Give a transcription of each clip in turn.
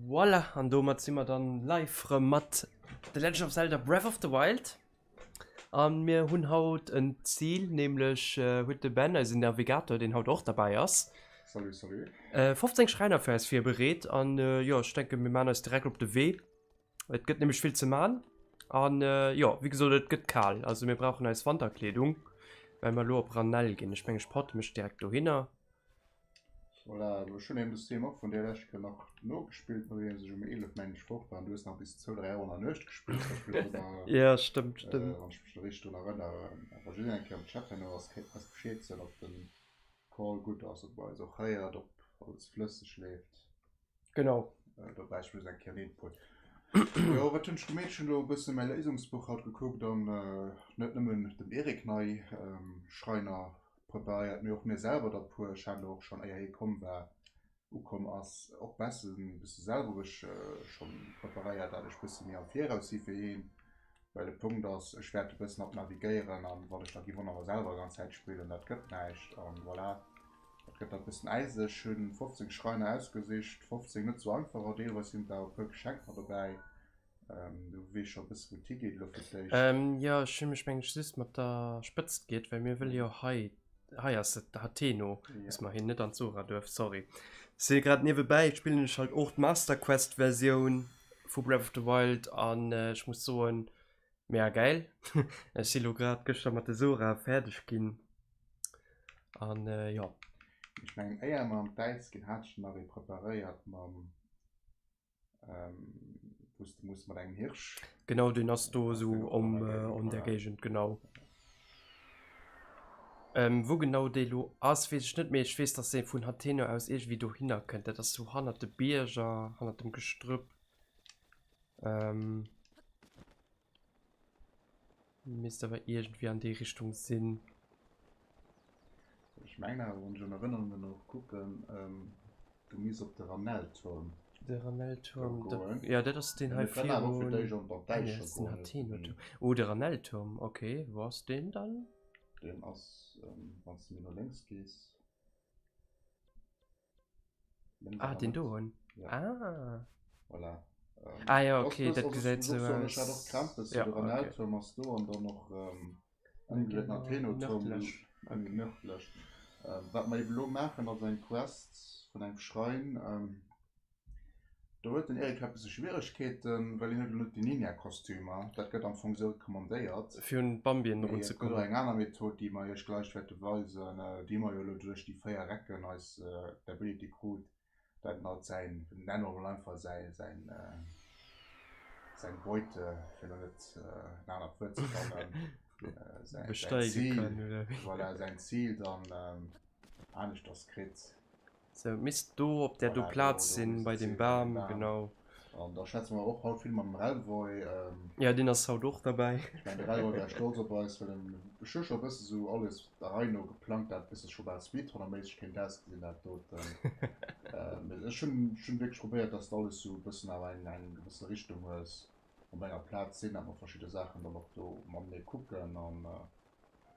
Voilà, an domat si mer dann live rëm mat The Legend of Zelda Breath of the Wild. An mir hunn haut en Zil, nämlech huet de Ben, eisen Navigator, deen haut och derbäi ass, Salut, salut. 15 Schräiner fir eis virbereet. An jo, ech denken, mir maachen eis direkt op de Wee. Et gëtt nämlech vill ze man. An jo, wéi gesot, et gëtt kal. Also mir brauchen eis Wanterkleedung, well mer elo op Ranelle ginn. Ech mengen, ech porte mech direkt dohinner. Voilà, ech hunn eben de Stream och vun där lescht Kéier nach nogespillt, nodeems ech um 11 mengen ech fort war. An du hues nach bis zwou, dräi Auer an der Nuecht gespillt, wann ech mech drun er-, Ja, stëmmt, stëmmt. wann ech mech do richteg drun erënneren. Awer just eng Kéier am Chat herno ass, kéint eis Bescheed soen, ob den Call gutt ass, ob mer eis och héiert, ob alles flësseg leeft. Genau. Do brauch ech just eng Kéier en Input. Jo, wat hunn ech gemeet? Ech hunn elo e bësse mäi Léisungsbuch haut gekuckt an net nëmmen dem Eric nei Schreiner preparéiert, mee och mir selwer der puer. Ech hat elo och schonn, éier hie komm war, ukomm ass, och bessen, bësse selwer hu ech schonn preparéiert, dat ech bësse méi am Viraus si fir hien. Well de Punkt ass, ech wäert e bëssen op navigéieren an wann ech da gi wonner selwer ganz Zäit spillen, dat gëtt näischt an voilà. Dat gëtt da e bëssen äiseg. Ech hunn 15 Schreiner ausgesicht, 15 net sou einfacher, deelweis sinn der e puer Geschenker dobäi. Du weess scho e bësse wou et higeet elo fir d'éischt. Jo, ech hu mech meng ech just mat der Spëtzt geet, well mir wëlle jo hei, hei ass et, Hateno, dass mer hien net an d'Sora-Duerf, sorry. Si grad niewebäi spillen ech halt och d'Master Quest Versioun. Vu Breath of the Wild an ech muss soen mega gäil. Ech si lo grad gëschter mat de Sora fäerdeg ginn an jo. Ech mengen éier mer an d'Äis ginn hat ech nach ee preparéiert mam wou s de muss mat engem Hirsch. Genau deen ass do esou om an där Géigend genau. Wou genau déi lo ass, weess ech net, mee ech weess, dass se vun Hateno aus iergendwéi dohinner kënnt. Dat ass sou hannert de Bierger, hannert dem Gestrüpp. Misst awer iergendwéi an déi Richtung sinn. Ech mengen awer, wann ech an Erënnerungen och kucken, du misst op de Ranelturm. De Ranelturm, jo dat ass deen hei virun. Oh, de Ranelturm, okay, wou ass deen dann? Deen ass, wann s de méi no lénks gees. Lénks ah, deen doen. Ja. Ah. Voilà. Ähm, ah ja, okay, dat gesäit sou aus. Ech hat och Krampes, ja, de Ranelturm okay. ass do an dann och ähm, ëmgedréit Athenoturm nërdlech. Okay. Nërdlech. Ähm, wat mer eben elo maachen, ass eng Quest vun engem Schrein. Ähm, Do huet den Eric e bësse Schwieregkeeten, well hien huet elo net déi Ninja-Kostümer. Dat gëtt am Fong esou recommandéiert. Fir un d'Bambien erun ze kommen. Mee et gëtt och eng aner Method, déi mer iech gleich wäerte weisen, déi mer jo elo duerch déi 4 Recken eis d'Ability krut, dat en halt säin, nennen mer emol einfach säi, säin, säin Beute, fir elo net en anert Wuert ze fannen, säin, säin Zil, voilà, säin Zil dann aneschters kritt. Sou, et misst do op där do Plaz sinn, bei deem Bam, genau. An da schwätze mer och haut vill mam Relvoy. Jo, deen ass haut och derbäi. Ech mengen, de Relvoy wär stolz op eis, well en, ech hu scho e bësse sou alles der Rei no geplangt, dat e bësse scho bal speedrunnerméisseg kéint ausgesinn, dat doten. Mee ech hunn, ech hunn wierklech probéiert, dass de alles sou e bëssen awer eng, eng gewësse Richtung hues, op enger Plaz sinn, dat mer verschidde Saachen dann och do matenee kucken an.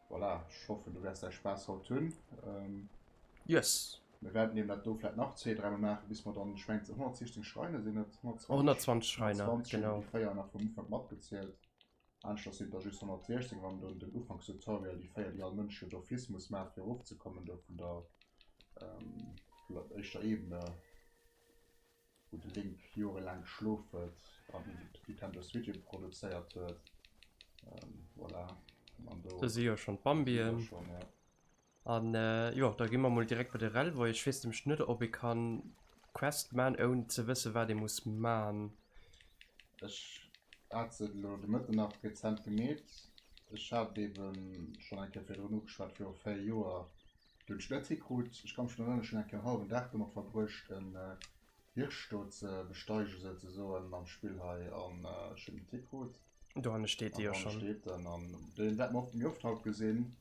Voilà, ech hoffen du wäers däi Spaass haut hunn. Yes. Mir wäerten eben dat do vläit nach zwee, dräimol maachen, bis mer dann, ech mengen 116 Schreine sinn et, 120, 120 Schreiner, 120, genau. Déi 4 nach vum Ufank matgezielt. Aneschters sinn et der just 116, wann den, den Ufankstutorial, déi 4, déi all Mënsch jo d'office muss maachen, fir erofzekommen do vun der, vun der éischter Ebene. wou de Link jorelaang geschlof huet an d'Nintendo Switch eben produzéiert huet. Voilà. An do, Do si jo schonn d'Bambien. Schon, ja. An jo, da gi mer mol direkt bei de Relvoy. Ech weess nämlech net, ob ee kann d'Quest man, ouni ze wësse wat ee muss man. Ech hat se elo de Mëtten nach rezent gemeet. Ech hat eben schonn eng Kéier virdrun ugeschwat, viru 4 Joer, Do hunn ech net hikrut. Ech ka mech drun erënneren, ech hunn eng Kéier en hallwen Dag domat verbruecht en Hirsch do ze besteigen souzesoen am Spill hei an ech hunn net hikrut. Dohanne steet e jo schonn. Dohanne steet en an deen wäerte mer och méi oft haut gesinn.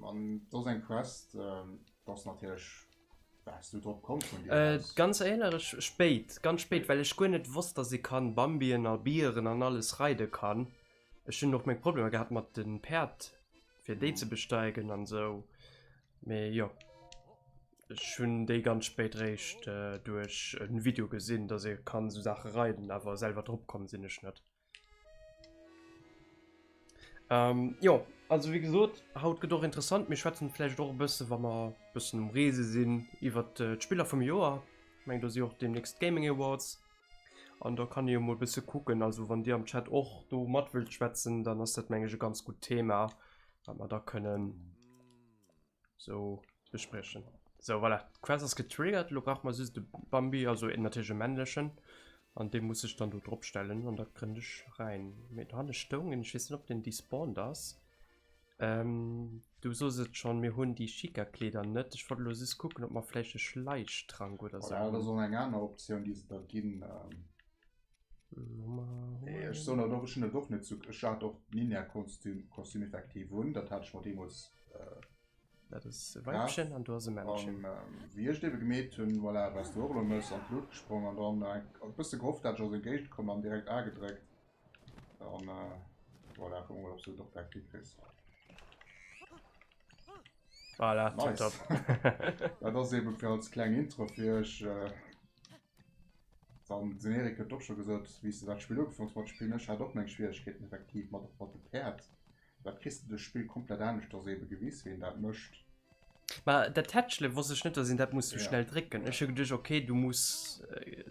An et ass eng Quest, et ass natierlech, wars du drop komm vun dir aus? Ganz éierlech, spéit, ganz spéit, well ech guer net wosst, dass ee kann Bambien a Bieren an alles reide kann. Ech hunn och meng Problemer gehat mat de Päerd. fir déi ze besteigen an sou, mee jo. Ech hunn déi ganz spéit réischt duerch en Video gesinn, dass ee kann esou Saache reiden, awer selwer drop komm sinn ech net. Ähm, jo, also wéi gesot, haut gëtt och interessant. Mir schwätzen vläicht och e bësse, wa mer e bëssen um Reese sinn, iwwert d'Spiller vum Joer. Ech mengen, do si och deemnächst d'Gaming Awards. An da kann ee jo mol e bësse kucken. Also wann Dir am Chat och do mat wëllt schwätzen, dann ass dat, meng ech, e ganz gutt Thema, wat mer da kënnen Sou, bespriechen. Sou, voilà, d'Quest ass getriggert. Elo brauche mer just de Bambi, also natierlech e männlechen. An dee muss sech dann do drop stellen an da kënnt ech rein. Mee dohanne stoung en, ech weess net, ob deen despawned ass. Ähm, du soos et schonn, mir hunn déi Sheikah-Kleeder net. Ech wollt elo just kucken, ob mer vläicht e Schleichtrank oder sou Voilà, dat hunn. ass och eng aner Optioun, déi se der ginn. Ech soen dat och, ech hunn dat och net sou, ech hat och d'Ninja-Kostüm Kostüm effektiv un, dat hat ech mer deemools Dat ass e Weibchen an do ass e Männchen. An wéi ech et ebe gemeet hunn, voilà, waars du och elo mëss an d'Lut gesprong an dann e bësse gehofft, dat ech aus der Géigend kommen an direkt A gedréckt an voilà, kucke mer mol, ob s du et och direkt hikriss. Voilà, nice. Dat ass ebe fir als kleng Intro fir iech. Dann den Erik huet och scho gesot, wéi s de dat Spill ugefaangen hues mat spillen. Ech hat och meng Schwieregkeeten effektiv mat mat de Päerd. Dat kriss de duerch d'Spill komplett aneschters ebe gewis, wéi een dat mécht. Ma dat Tätschele wosst ech net, dass een dat muss sou Ja. schnell drécken. Ech hu geduecht, okay, du muss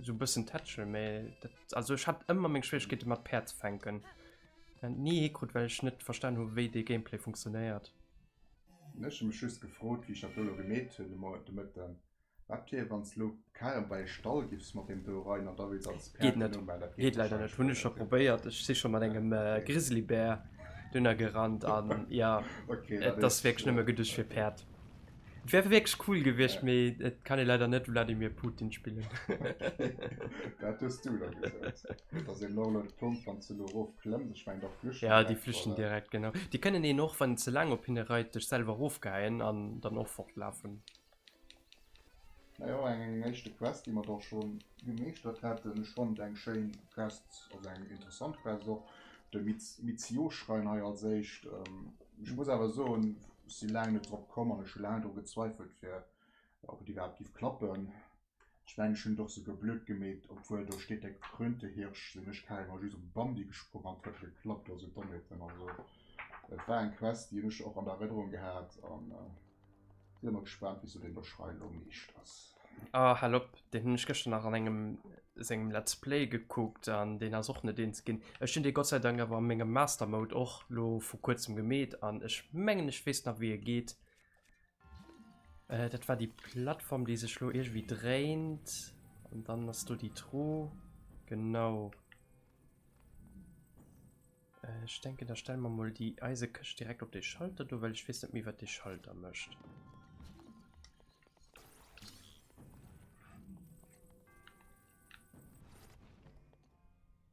sou e bëssen tätschelen, mä dat, also ech hat ëmmer meng Schwieregkeete mat Päerd ze fänken. Hat ni hikrut, well ech net verstan hu wéi dee Gameplay funktionéiert. Ech hu mech just gefrot, wéi ech dat do elo gemeet hunn de Moien, de Mëtten, Wat wier wanns lo Karen bei e Stall giffs mat deem do reiden an da wills als Geet net, geet leider net, hunn ech scho probéiert. Ech si scho mat engem Grizzlybär dunner gerannt an jo, et ass wierklech nëmme geduecht fir Päerd. Et wär wierklech cool gewiescht, mee et kann ee leider net Vladimir Putin spillen. Dat hues du da gesot. Dat ass eben och elo de Punkt, wanns du elo erofklëmms, ech mengen da flüchten Ja, déi flüchten direkt, genau. Déi kënnen een och, wann een ze laang op hinne reit, sech selwer erofgeheien an dann och fortlafen. Najo, eng éischte Quest, déi mer da scho gemeeschtert haten. Ech fonnt eng schéin Quest, also eng interessant Quest och, de Mitsuyo-Schrein hei als éischt. Ech muss awer soen, ech si laang net drop komm an ech hu laang dru gezweifelt, fir ob et iwwerhaapt giff klappen. Ech mengen, ech hunn et och souguer blöd gemeet, obwuel do steet der gekrönte Hirsch, sinn ech carrément just op de Bambi gesprong an et huet geklappt, also Dommheeten. Also et war eng Quest, déi hunn ech och an der Erënnerung gehat an. Sinn emmer gespaant wéis du deen do Schrein lo meeschters. Ah hal op, deen hunn ech gëschter nach an engem sengem Let's Play gekuckt an deen ass och net eens ginn. Ech hunn dee Gott sei Dank awer a mengem Master Mode och lo vu kuerzem gemeet an ech mengen ech weess nach wéi e geet. Dat war déi Plattform déi sech lo iergendwéi dréint an dann ass do déi Truh, genau. Ech denken, da stelle mer mol déi Eisekëscht direkt op dee Schalter do, well ech weess net méi, wat dee Schalter mécht.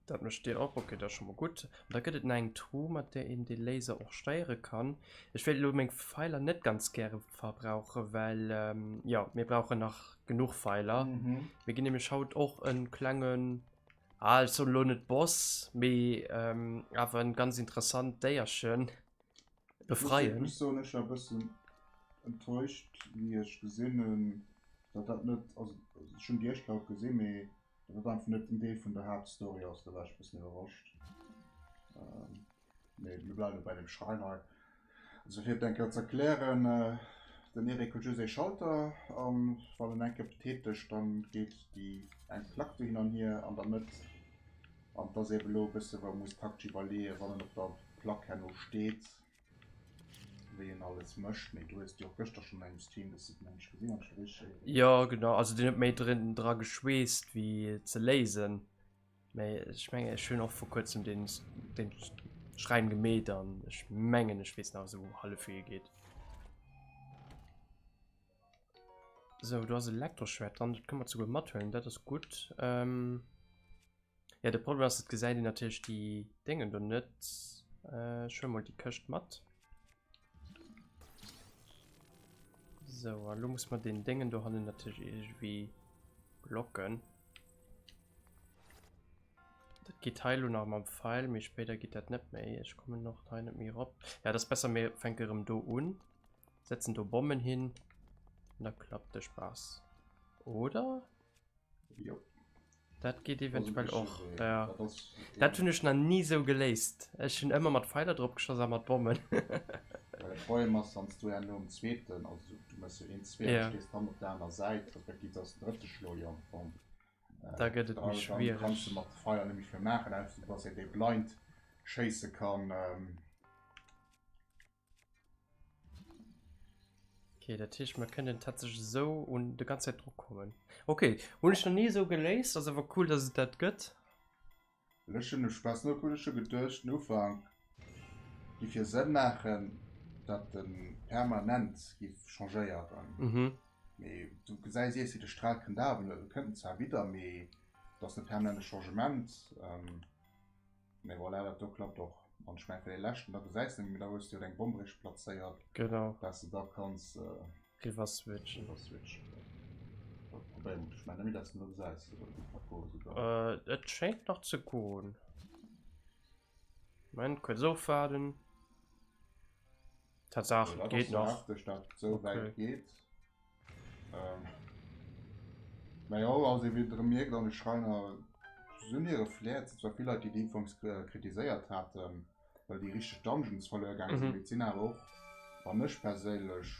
Dat mécht Dir och. Okay, dat ass scho mol gutt. An da gëtt et nach eng Truh, mat där een dee Laser och steiere kann. Ech wéilt elo meng Pfeiler net ganz gäre verbrauchen, well, jo, mir brauchen nach genuch Pfeiler. Mir ginn nämlech haut och e klengen Ah, ech soen elo net Boss, mee awer en ganz interessant Déierchen befreien. Ech muss soen, ech war e bëssen enttäuscht, wéi ech gesinn hunn, datt dat net, also ech hunn déi éischt Kéier haut gesinn, mee datt dat einfach net en Deel vun der Haaptstory ass, do war ech e bëssen iwwerrascht. Mee mir bleiwen bei dem Schrein hei. Also fir et eng Kéier ze erklären, den Eric huet just ee Schalter an wann en eng Kéier betätegt, dann geet déi eng Plack do hin an hier an der Mëtt. An et ass eeben elo e bësse wou e muss taktesch iwwerleeën, wann en op der Plack herno steet, wéi en alles mécht. Mee du hues déi och gëschter schonn an engem Stream, hues de et mengen ech gesinn, wann ech dat richteg erinneren. Jo genau, also deen huet méi drin dra geschweesst wéi ze léisen. Mee ech mengen ech hunn och vor kuerzem den, den Schrein gemeet an ech mengen ech weess nach esou hallef wéi e geet. Sou, do ass Elektroschwert dran, dat kënne mer souguer mathuelen, dat ass gutt. Ähm, ja de Problem ass, et gesäit een natierlech déi Déngen do net. Äh, ech huele mol déi Këscht mat. Sou, an elo muss mer deen Déngen dohannen natierlech iergendwéi blocken. Dat geet hei elo nach mam Pfeil, mee spéider geet dat net méi. Ech kommen och hei net méi erop. Ja, dat ass besser, mir fänke erëm do un. Setzen do Bommen hin. An da klappt de Spaass. Oder? Jo. Dat geet eventuell och. Ja. Dat hunn ech nach ni sou geléist. Ech hunn ëmmer mat Pfeiler drop geschoss a mat Bommen. Well de Problem ass, wann s du herno um zweeten, also du méchs jo een, zwee, ja. stees dann op der aner Säit, respektiv dat ass den drëtte Schlo jo am Fong. Da gëtt et méi schwiereg. Dann kanns du mat de Pfeiler net méi vill maachen, ausser du bass een, dee blind schéisse kann. Okay, dat heescht, mir kënnen tatsächlech esou un de ganz Zäit dru kommen. Okay, hunn ech nach ni esou geléist, ass awer cool, dass et dat gëtt. Ech hunn e Spaass no hunn ech scho geduecht den Ufank giff jo Sënn maachen dat en permanent giff changéieren, mee du gesäis iers de Strahl kënnt awer net, e kënnt zwar widder mee et ass net permanent e Changement. Mee voilà, dat do klappt och. An ech mengen fir dee leschten, da gesäis de net méi, da hues de jo deng Bomm richteg plazéiert, Genau. dass de da kanns Riwwer switchen. Riwwer switchen. Da probéiere mer. Ech mengen net méi, dass de elo gesäis, oder de Parcours esouguer. Et schéngt nach ze goen. Moment, kuerz ofwaarden. Tatsaach, et geet nach. Dat ass heftig, dat et esou wäit geet. Mä jo, also wéi Der mierkt, an de Schreiner sinn hire Flair. Et sinn zwar vill Leit, déi déi ufanks kritiséiert haten, well déi richteg Dungeons verluer gaange sinn, mee et sinn awer och, wann ech perséinlech,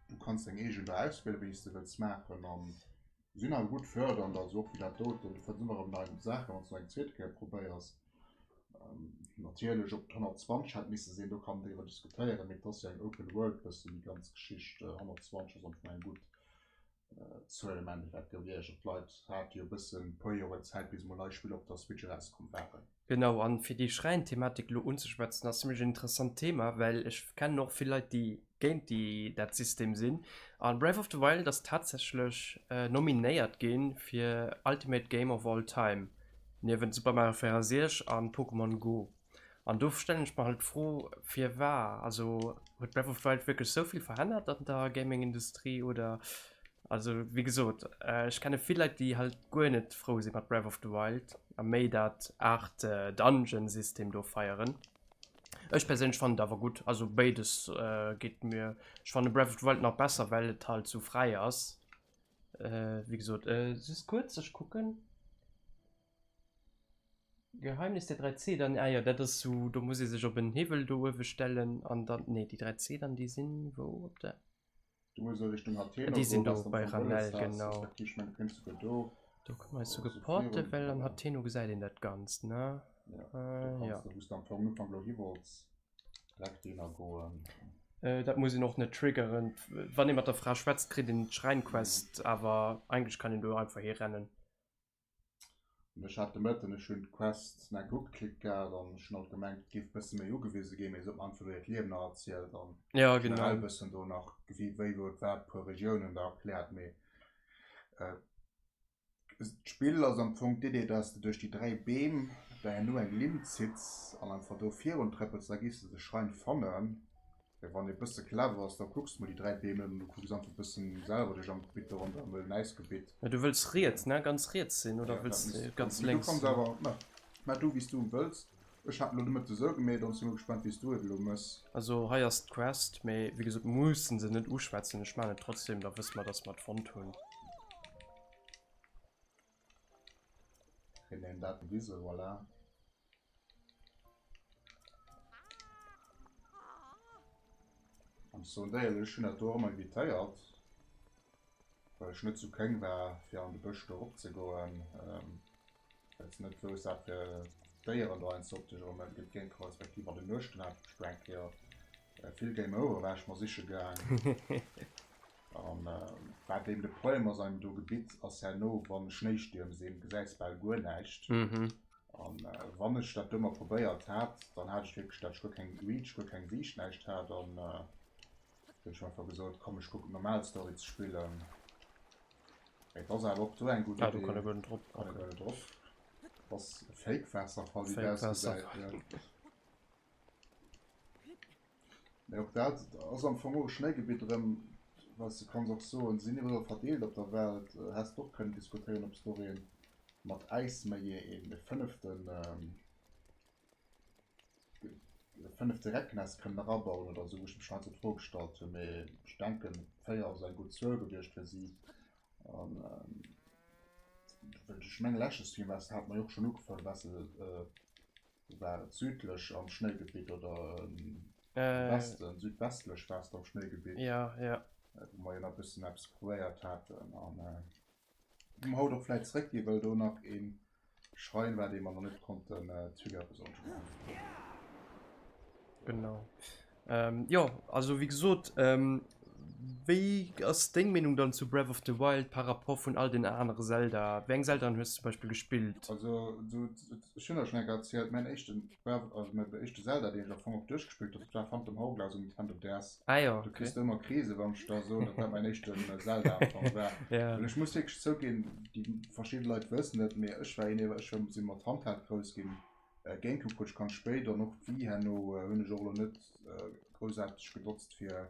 du kanns deng eegen do auswielen, wéi s de wëlls maachen an sinn awer gutt fërdernd, also och wéi dat doten, du fënns ëmmer erëm nei Saachen, wann s du eng zweet Kéier probéiers. Natierlech op 120 hätt misse sinn, do kann een driwwer diskutéieren, mee et ass jo eng Open World bëssen déi ganz Geschicht. 120 ass am Fong eng gutt Zuel am Endeffekt gewiescht. An d'Leit hate jo e bëssen e puer Joer Zäit bis emol nei Spiller op der Switch erauskomm waren. Genau, an fir déi Schräin-Thematik elo unzeschwätzen, ass zimmlech en interessant Thema, well ech kennen och vill Leit déi géint déi dat System sinn. An Breath of the Wild ass tatsächlech nominéiert ginn fir Ultimate Game of All Time, niewent Super Mario 64 an Pokémon Go. An do stellen ech mer halt d'Fro, firwar? Also huet Breath of the Wild wierklech sou vill verännert an der Gaming-Industrie oder? Also wéi gesot, ech kenne vill Leit déi halt guer net frou si mat Breath of the Wild a méi dat Aart Dungeon-System do feieren. Ech perséinlech fannen et awer gutt, also béides geet mir. Ech fanne Breath of the Wild nach besser, well et halt sou fräi ass. Wéi gesot, just kuerz, ech kucken. Geheimnis der 3 Zedern, ah jo, dat ass sou, do muss ee sech op en Hiwwel do uewe stellen an dann, nee, déi 3 Zedern, déi sinn wou op der. Du muss a Richtung Hateno Déi sinn do bei Ranel, genau. Respektiv, ech mengen, du kéints souguer do. Do kënne mer eis souguer porten, well an Hateno gesäit een dat Ganzt, ne? Ja, do kanns de, wou s de am Fong am Ufank elo hi wollts, direkt dohinner goen. Dat muss een och net triggeren. Wann ee mat der Fra schwätzt, kritt een d'Schräinquest, awer eigentlech kann een do einfach hirennen. An ech hat de Mëtten, ech hunn d'Quest nach ugeklickt gehat an ech hunn alt gemengt, et géif bësse méi ugewise ginn, mee se huet mer einfach iwwer hiert Liewen nach erzielt an Ja, genau. generell bëssen do nach wéi, wéi, wou, wat, puer Regiounen da erkläert. Mee d'Spill ass am Fong d'Idee, dass de duerch déi 3 Beem der herno eng Linn zitts an einfach do virun trëppels, da giffs de de Schrein fannen. Mee wann ee bësse clever ass, da kucks de mol déi 3 Beem net an du kucks einfach bëssen selwer dech am Gebitt do ronderëm, well en Äisgebitt. Mä du wëlls riets, ne? Ganz riets sinn oder Ja, wëlls dat de misst ganz du lénks kanns sinn? awer, ma maach du wéi s du wëlls. Ech hat elo de Mëtte sou gemeet an sinn mol gespaant wéi s du et elo mëss. Also hei ass d'Quest, mee wéi gesot mussen se net uschwätzen. Ech maan et trotzdem, da wësse mer dass mer et fonnt hunn. Kritt een dat gewisen, voilà. An ech soen der éierlech, ech hunn dat do och ëmmer evitéiert, well ech net sou kéng war, fir an de Bësch do eropzegoen, well s net wousst, wat fir Déieren do heiansdo op dech erëm entgéint kommen, respektiv an den Nuechten hat ech do eng Kéier vill Game Over, war ech mer siche gaang. An wat eben de Problem ass an do Gebitt ass herno wann Schnéistierm sinn, gesäis bal guer näischt. An wann ech dat do mol probéiert hat, dann hat ech wierklech dat ech guer keng Reach, guer keng Siicht, näischt hat an hunn ech einfach gesot, komm ech kucken d'normal Story ze spillen. Mee et ass awer och do eng gutt Ah, do kann e guer net drop. Kann e guer net drop. Ass e Fake-Waasserfall, wéi et ausgesäit. Mee och dat ass am Fong och e Schnéigebitt erëm, well s de kanns och soen, se sinn iwwerall verdeelt op der Welt. Häss de och kënnen diskutéieren, ob s de och ee mat Äis méi ee fënneften. 5 Recknest kënnen erabauen oder esou, wou ech mech heiansdo d'Fro gestallt hunn, mee ech denken 4 ass eng gutt Zuel gewiescht fir si. An well ech menge leschte Stream war hat mer jo och schonn ugefaangen, war se war et südlech am Schnéigebitt oder am Westen, südwestlech war es am Schnéigebitt, ja, ja. wou mer jo nach e bëssen eppes probéiert haten an Wou mer haut och vläit zeréckginn, well do nach ee Schrein war, dee mer nach net konnten triggere besonnesch gutt. Genau. Ähm, jo, also wéi gesot, ähm, wéi ass deng Meenung dann zu Breath of the Wild par rapport vun all den anere Zelda? Wéi eng Zeldaen hues du zum Beispill gespillt? Also, du, ech hunn der schonn eng Kéier erzielt, mäin éischten Breath, also mäin éischte Zelda, deen ech am Fong och duerchgespillt hunn, dat war Phantom Hourglass um Nintendo DS. Ah jo, Du kriss okay. ëmmer Krise wann ech da soen, datt dat mäin éischten Zelda am Fong war. Ja. Well ech muss wierklech zouginn, déi verschidde Leit wëssen et, mee ech war een, ech si mat Handheld grouss ginn. Gamecube krut ech ganz spéit an och d'Wii herno hunn ech och elo net groussaarteg genotzt fir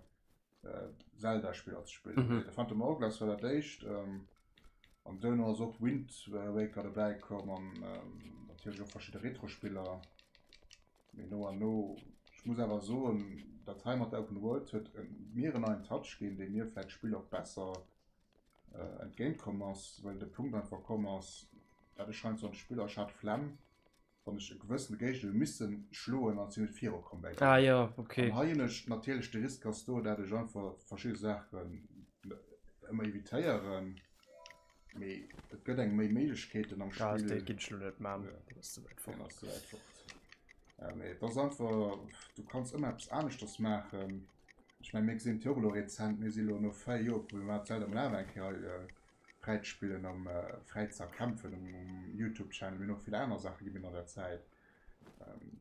Zelda-Spiller ze spillen. Mhm. De Phantom Hourglass war dat éischt an duerno ass och Wind Waker dobäi komm an natierlech och verschidde Retro-Spiller. Mee no an no, ech muss awer soen, dat hei mat der Open World huet mir en neien Touch ginn, dee mir vläicht Spiller och besser entgéint komm ass, well de Punkt einfach komm ass, dat ech heiansdo an de Spiller, ech hat d'Flemm, wann ech e gewëssene Géigner hu misse schloen an sinn net virukomm bäi Ah jo, okay. An hei hunn ech natierlech de Risk ass do, dat ech einfach verschidde Saachen ëmmer evitéieren. Mee et gëtt eng méi Méiglechkeeten am Ja, Spill. déi ginn ech lo net man. Ja. Dat ass ze wäit Deen fort. ass ze wäit fort. Ja, mee et ass einfach, du kanns ëmmer eppes aneschters maachen. Ech meng, mir gesinn et jo och elo rezent, mir si elo no 4 Joer, probéiere mer d'Zelda mol awer eng Kéier hei äh, fräizespillen am äh, fräi ze erkämpfen um, um YouTube-Channel. Mir hunn och vill aner Saache gemaach an der Zäit. Ähm,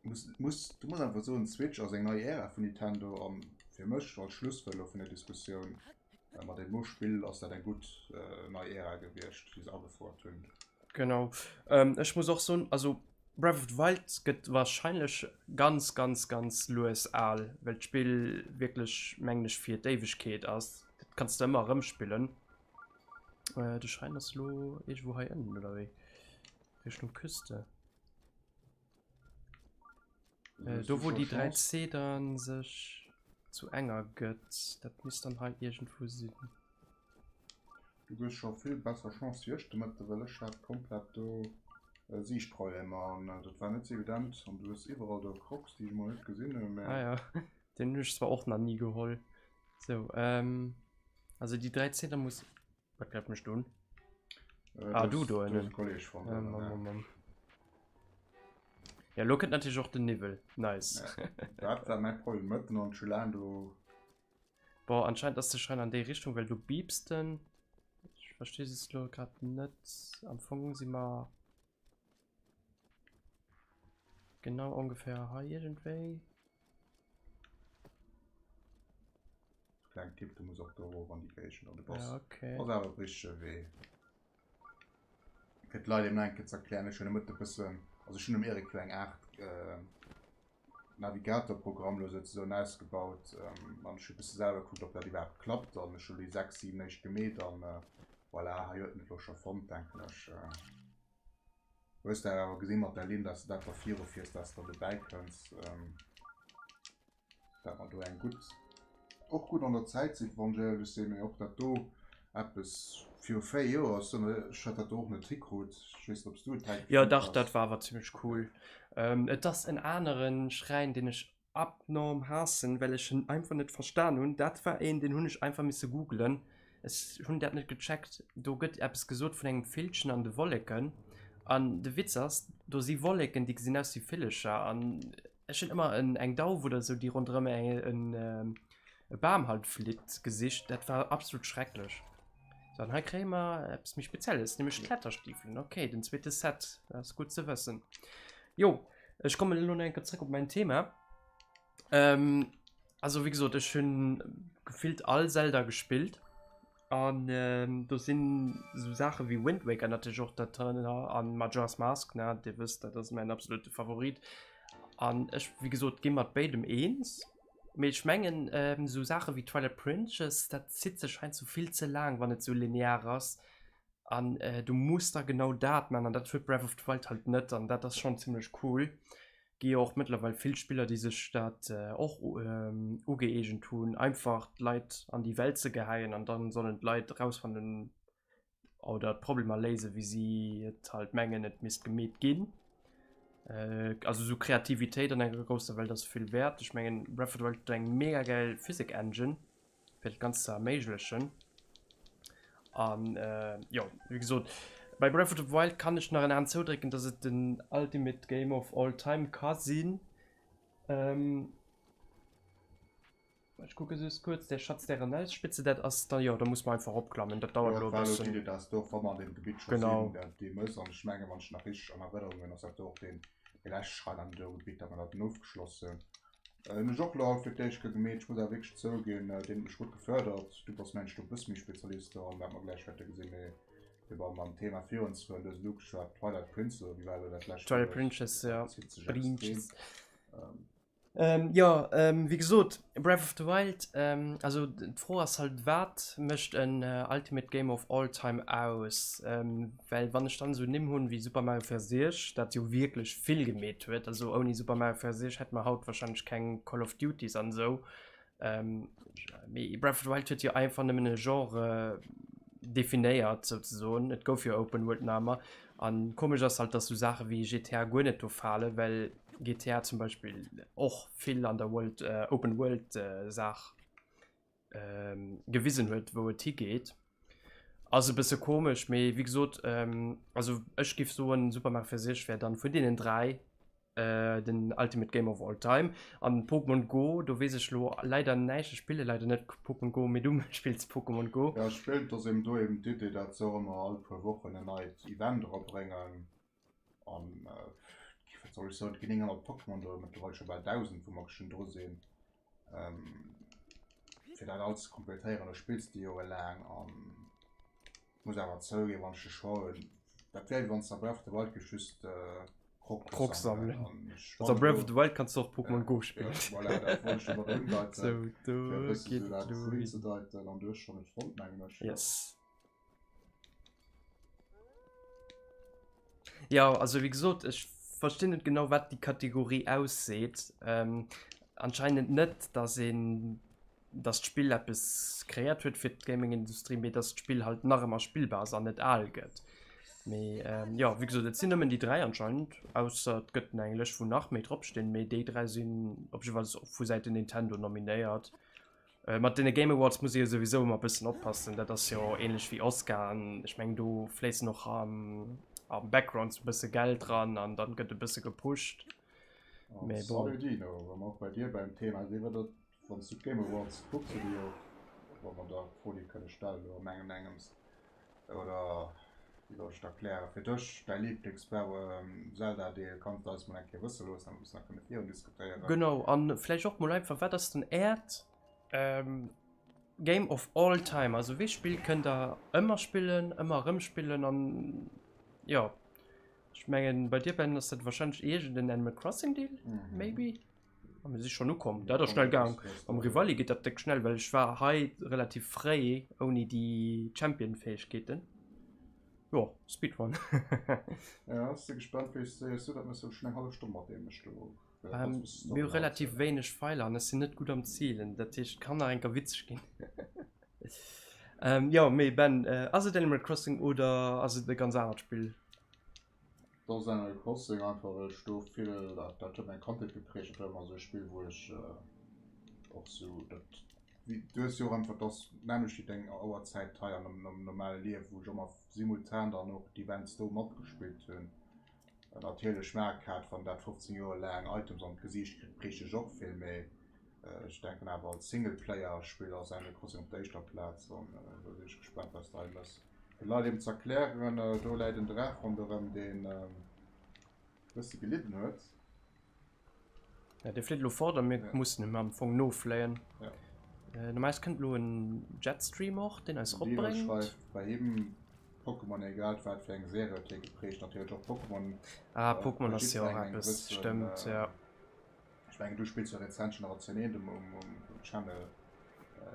Muss, muss, du muss einfach soen, Switch ass eng nei Ära vun Nintendo an fir mech als Schlusswuert elo vun der Diskussioun, mat deem elo Spill ass dat eng gutt nei Ära gewiescht, déi se agefouert hunn. Genau. Ech muss och soen, also Breath of the Wild gëtt wahrscheinlech ganz, ganz, ganz lues al, well d'Spill wierklech, mengen ech, fir d'Éiwegkeet ass. Dat kanns de ëmmer erëm spillen. De Schräin ass elo iergendwou hei ënnen, oder wéi? Richtung Küste. Äh, do wou déi 3C dann sech zu enger gëtt, dat misst dann hei iergendwou sinn. Du hues scho vill besser Chance wéi ech de Mëtte, well ech hat komplett do äh, Siichtproblemer an äh, dat war net sou evident an du hues iwwerall do Crocs, déi ech mol net gesinn hunn, mä Ah ja, den hunn ech zwar och nach ni geholl. So, ähm, also déi 3C da muss Wat gräift mech do un? Äh, Ah, du do ënnen. ënnen. Kolleg von Ähm, mam, mam, mam. Ja, lo kënnt natierlech och den Niwwel. Nice. Ja. Dat war mäi Problem mëtten an Schulain do. Boah, anscheinend ass de Schrein an déi Richtung, well du beepst den. Ech verstehe es lo grad net. Am Fong si mer genau ongefähr hei iergendwéi. Kleng Tipp, du muss och do erof an déi Géigend an du bass Ja, okay. ass awer op richtege Wee. Fir d'Leit eben eng Kéier ze erklären, ech hunn e Mëtte bëssen, also ech hunn dem Eric jo eng Aart äh, Navigatorprogramm lo souzesoen ausgebaut ähm, an ech hu bësse selwer gekuckt, ob dat iwwerhaapt klappt an ech hu lo déi 6, 7 éischt gemeet an äh, voilà, hei huet en et lo scho fonnt, denken ech. Äh, hues de awer gesinn mat der Linn, dass de dat da virufiers, dass de dobäi kënns. Ähm, dat mer do eng gutt och gutt an der Zäit sinn, wann ech éierlech sinn, mee och dat do eppes viru 4 Joer ass, ech hat dat do och net hikrut. Ech weess net, ob s du et direkt Jo fonnt dach, has. dat war awer zimmlech cool. Et ass en aneren Schräin, deen ech abnorm haassen, well ech en einfach net verstan hunn. Dat war een, deen hunn ech einfach misse googlen. Ech hunn dat net gecheckt. Do gëtt eppes gesot vun engem Villchen an de Wolleken. An de Witz ass, do si Wolleken, déi gesinn aus wéi Villecher. An ech hunn ëmmer en, eng Dauf oder esou, déi ronderëm en, e Bam halt flitt, gesicht. Dat war absolut schrecklech. So, an hei kréie mer eppes méi Spezielles, nämlech Kletterstiefelen. Okay, den zweete Set, dat ass gutt ze wëssen. Jo, ech kommen elo nach eng Kéier zréck op mäin Thema. Ähm, also wéi gesot, ech hunn gefillt all Zelda gespillt an ähm, do sinn sou Saache wéi Wind Waker natierlech och dat drënner an Majora's Mask, ne, Dir wësst, dat ass mäin absolute Favorit. An ech, wéi gesot, gi mat béidem eens. Mee ech mengen, ähm, sou Saache wéi Twilight Princess, dat zitt sech heiansdo vill ze laang, wann et sou linear ass. An äh, du muss da genau dat man an dat huet Breath of the Wild halt net an dat ass schonn zimmlech cool. Gi jo och mëttlerweil vill Spiller, déi sech dat och ugëeegent hunn, einfach d'Leit an déi Welt ze gehäien an dann sollen d'Leit erausfannen oder d'Problemer léisen, wéi si et halt mengen, et misst gemeet ginn. Also esou Kreativitéit an enger grousser Welt ass vill wäert. Ech mengen Breath of the Wild huet eng mega gäil Physik Engine. fir dat Ganzt ze erméiglechen. An äh, jo, wéi gesot, bei Breath of the Wild kann ech nach en Aen zoudrécken, dass et den Ultimate Game of All Time ka sinn. Ähm, ech kucke just kuerz, der Schatz der Ranellspitze, dat ass dann, jo, da muss man einfach opklammen, dat dauert Jo, elo e war elo bëssen. d'Idee, dass do, wa mer an deem Gebitt scho Genau. sinn, dat deem ass. An ech mengen, wann ech nach richteg an Erënnerung hunn, ass dat do och deen, dee leschte Schratt an deem Gebitt, datt mer dat dann ofgeschloss hunn. Hunn ech och lo haut fir d'éischt ke gemeet. Ech muss awer wierklech zouginn, deen huet mech gutt gefërdert. Du bass mensch do e bësse méi Spezialist dran, wat mer gläich wäerte gesinn. Mee fir bei mam Thema virunzefueren, du hues et ugeschwat, Twilight Prince oder wéi war elo dat lescht Twilight Wuert? Princess, ja. Dat zitt sech extrem. Princess. Ähm, jo, ähm, wéi gesot, Breath of the Wild, ähm, also d'Fro ass halt, wat mécht en Ultimate Game of All Time aus? Ähm, Well wann ech dann esou Nimm hunn wéi Super Mario 64, dat jo wierklech vill gemeet huet, also ouni Super Mario 64 hätte mer haut wahrscheinlech keng Call of Duties an esou, mee Breath of the Wild huet jo einfach nëmmen e Genre definéiert souzesoen, et gouf jo Open World nach ëmmer. An komesch ass halt, dass esou Saache wéi GTA guer net do falen, well GTA zum Beispill och vill an der World, Open World Saach gewisen huet, wou et higeet. Ass e bësse komesch, mee wéi gesot, also ech giff soen, Super Mario 64 wär dann vun deenen 3 den Ultimate Game of All Time. An Pokémon Go, do weess ech lo leider näischt, ech spille leider net Pokémon Go, mee du spills Pokémon Go. Jo, ech spillen, et ass eben do eben d'Idee, dat se och ëmmer all puer Wochen en neit Event erabréngen. An wat soll ech soen, et ginn 900 Pokémon do, mëttlerweil scho bal 1.000, wou mer geschwënn dru sinn. Fir dat alles ze kompletéieren, do spills de jorelaang an muss awer zouginn, wann ech de Choix hunn, dat wär wéi wann s de a Breath of the Wild géifs just Crocs Crocs sammelen. sammelen. An ech Also a fannen Breath of do, the Wild kanns de och Pokémon ja, Go ja, spillen. voilà, dat wollt ech domat undeiten, Sou, do fir e bësse geet sou et dat elo hin. unzedeiten an du hues schonn et fonnt, mengen ech, jo. Yes. Ja, also wéi gesot, ech verstinn net genau, wat déi Kategorie ausseet. Ähm, anscheinend net, dass een, dass d'Spill eppes kreéiert huet fir d'Gaming-Industrie, mee dass d'Spill halt nach ëmmer spillbar ass an net al gëtt. Mee ähm, jo, wéi gesot, et sinn nëmmen déi 3 anscheinend, ausser et gëtt eng Lëscht, wou nach méi dropstinn, mee déi 3 sinn op jiddefalls vu Säiten Nintendo nominéiert. Mat deene Game Awards muss ee jo souwisou ëmmer e bëssen oppassen. Dat ass jo ähnlech wéi Oscar an ech mengen do fléissen och am, am Background sou e bësse Geld dran an dann gëtt e bësse gepusht. An Mee bon. Salut Dino, wa mer och bei dir beim Thema sinn, wat dat, wann s du d'Game Awards kucks, oder jo, wa mer der d'Fro déi kënne stellen elo an engem engems, Oder wéi soll ech et erklären? Fir dech, däi Lieblings-Zelda-Deel, kanns de eis mol eng Kéier wësse loossen, damit mer nach kënne virun diskutéieren. Genau, an vläicht och mol einfach, wat ass denn äert Game of all time? Also wéi Spill kënnt der ëmmer spillen, ëmmer erëm spillen an jo, ech mengen bei dir Ben ass dat wahrscheinlech iergend en Animal Crossing Deel, maybe? Ah, mir si schon ukomm. Dat ass schnell gaang. Am Rivali geet dat déck schnell, well ech war hei relativ fréi ouni déi Champion-Fäegkeeten. Jo, Speedrun. Ja, si gespannt wéi s du dat mëss. Schon eng hallef Stonn mat deem ech do. Ähm, mir hu relativ wéineg Pfeiler an ech sinn net gutt am Zielen. Dat heescht, et kann nach enker witzeg ginn. Ähm, jo, mee Ben, äh, ass et Animal Crossing oder ass et e ganz anert Spill? Et ass Animal Crossing, einfach well ech do vill, dat dat huet meng Kandheet geprägt, dat war ëmmer esou e Spill wou ech och esou dat, wéi du hues jo och einfach, dat ass nämmlecht wéi deng Auerzäit hei an am normale Liewen, wou ech ëmmer simultan dann och d'Events do matgespillt hunn. Natierlech Mario Kart, wann dat 15 Joer laang Items an d'Gesiicht kritt, prägt dech och vill, mee ech denken awer als Singleplayer-Spill ass Animal Crossing op der éischter Plaz an do sinn ech gespaant wat s de hei mëss. Fir d'Leit eben ze erklären, do läit en Draach ronderëm, deen e bësse gelidden huet. Ja, dee flitt elo fort a mir mussen him am Fong nofléien. Ja. Normalerweis kënnt elo en Jetstream och, deen eis Den Dino eropbréngt. schreift bei him, Pokémon, egal wat fir eng Serie huet hie geprägt. Natierlech och Pokémon. Ah, Pokémon bei ass jo och jiddwerengem eng eppes, gewëssen, stëmmt, ja. Ech mengen, du spills jo rezent Generatioun 1 um Channel.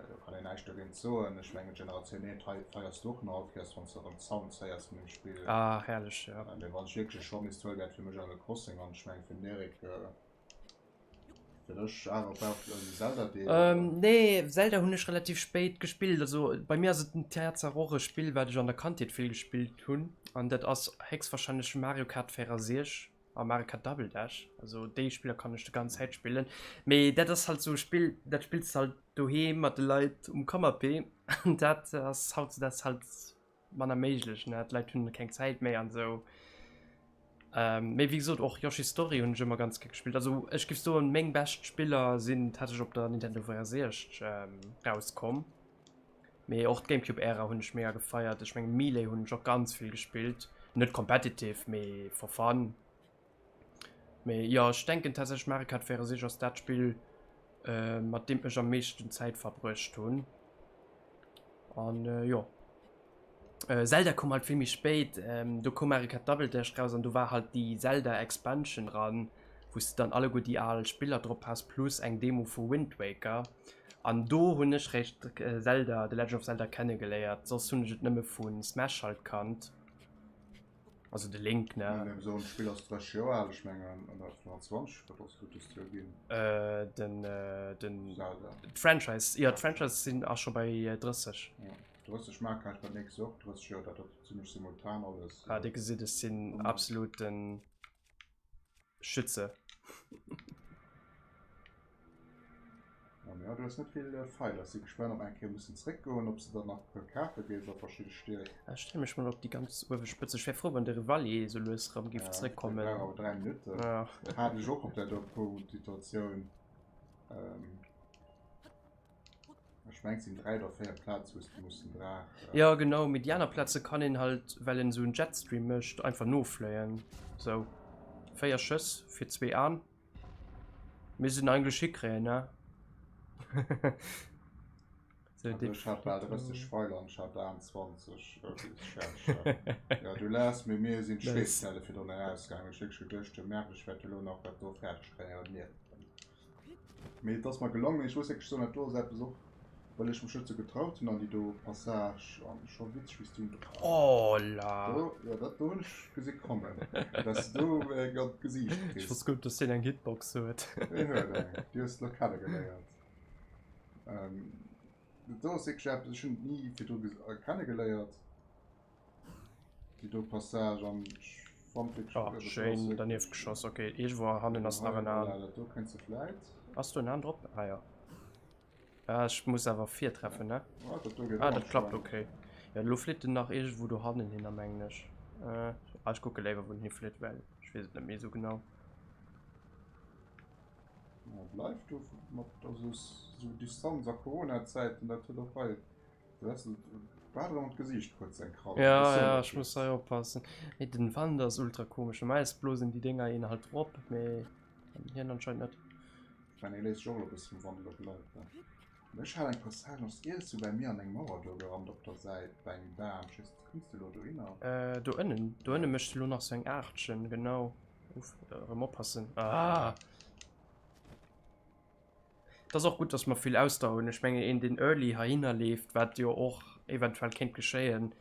Do kann een näischt dogéint soen. Ech mengen Generatioun 1 hei feiers du och nach all Kéiers wann s de erëm d'Sounds héiers vun dem Spill. Ah herrlech, jo. Mee wann ech wierklech e Choix misst huelen, wär et fir mech Animal Crossing an ech mengen fir den Eric, fir dech awer op Bauch de Zelda-Deel, oder? Nee, Zelda hunn ech relativ spéit gespillt. Also bei mir ass et den Tatsaach och e Spill wat ech an der Kandheet vill gespillt hunn an dat ass héchstwahrscheinlech Mario Kart 64. A Mario Kart Double Dash, also déi Spiller kann ech de ganz Zäit spillen. Mee dat ass halt sou e Spill, dat spills de halt doheem mat de Leit um Kannapee an dat ass hautzedags halt manner méiglech, ne? D'Leit hunn keng Zäit méi an sou. Mee wéi gesot, och Yoshi's Story hunn ech ëmmer ganz gär gespillt. Also ech géif soen, meng bescht Spiller sinn tatsächlech op der Nintendo 64 rauskomm. Mee och d'Gamecube Ära hunn ech mega gefeiert. Ech mengen Melee hunn ech och ganz vill gespillt. Net competitive, mee for fun. Mee jo, ech denken tatsächlech Mario Kart 64 ass dat Spill äh, mat deem ech am meeschten Zäit verbruecht hunn. An äh, jo. Äh, Zelda koum halt vill méi spéit. Ähm, do koum Mario Kart Double Dash raus an do war halt déi Zelda Expansion dran, wou s de dann alleguer déi al Spiller drop has plus eng Demo vu Wind Waker. An do hunn ech réischt Zelda, The Legend of Zelda kennegeléiert, soss hunn ech et nëmme vu Smash halt kannt. Also de Link, ne? Mä esou en Spill ass 30 Joer al, ech mengen, oder 25, wat ass et dëst Joer ginn? Den, den. Zelda. D'Franchise, jo, d'Franchise sinn, ass scho bei 30. Jo, 30 maachen ech dat nächst Joer och 30 Joer, dat ass zimmlech simultan alles. Ah, dir gesitt, ech sinn absoluten. Schütze. Ja, du hues net vill äh, Pfeiler. Si gespannt, ob eng Kéier mussen zréckgoen, ob se dann nach puer kafe géif a verschidde Stied. Ech stelle mech mol op déi ganz uewe Spëtz. Ech wär frou, wann de Revalier esou lues erëm géif zréckkommen. Ja, awer 3 Minutten. Ja. Hat ech och op der Dopo-Situatioun. Ähm, Ech mengen et sinn 3 oder 4 Plaze wou s de muss den Draach. Jo genau, mee déi aner Plaze kann een halt, well en esou en Jetstream mécht, einfach nofléien. Sou 4 Schëss fir zwee Aan. Misst en eigentlech hikréien, ne? Sou, Also ech hat bal 30 Pfeiler an ech hat 28 bis ech fäerdeg war. Jo du laachs, mee mir sinn d'Schweesszelle virdrun erausgaangen. Ech hu wierklech geduecht, jo merde, ech wäert elo nach dat do fäerdeg kréien, awer nee. Mee et ass mer gelongen. Ech muss wierklech soen, dat do ass eppes och, well ech mech net sou getraut hunn an déi do Passage. An scho witzeg, wéi s du. Oh la! Do, jo, dat do hunn ech gesi kommen, dass du do eng an d'Gesiicht Ech kriss. wosst guer net, dass deen eng Hitbox huet. Deen huet eng. Déi hues de elo kennegeléiert. Dat do ass wierklech eppes, ech hunn et ni virdru kennegeléiert. Déi do Passage an ech fand wierklech Ah, schéin dernieft geschoss. Okay, iergendwou hannen ass nach en Aan. Dat do kënns de vläit. Ass do en Aan drop? Ah jo. Ah, ech muss awer virtreffen, ne? Ah, dat do geet Ah, och dat klappt, anscheinend. okay. Ja, elo flitt en nach iergendwou do hannen hinner, mengen ech. Äh, ah, ech kucke léiwer, wou en hiflitt, well ech weess et net méi esou genau. Ja, bleif do mat also sou Distanz a Corona-Zäiten, dat huet och hei. Ja, ja, ech muss hei oppassen. Mee den Wand ass ultra komesch. Normalerweis blosen déi Dénger een halt rop, mee hien anscheinend net. Ech mengen, hie léisst sech och elo e bësse vum Wand begleiten. Ech hat eng Passage, ass iergendwou bei mir an eng Mauer do gerannt op der Säit bei engem Bam. Ech weess net, kënns de elo dohinner? Äh, do ënnen. Do ënne mécht elo nach sou eng Aartchen, genau. Uff, erëm oppassen. Ah! Et ass och gutt, dass mer vill Ausdauer hunn. Ech mengen, een, deen early heihinner leeft, wat jo och eventuell kéint geschéien,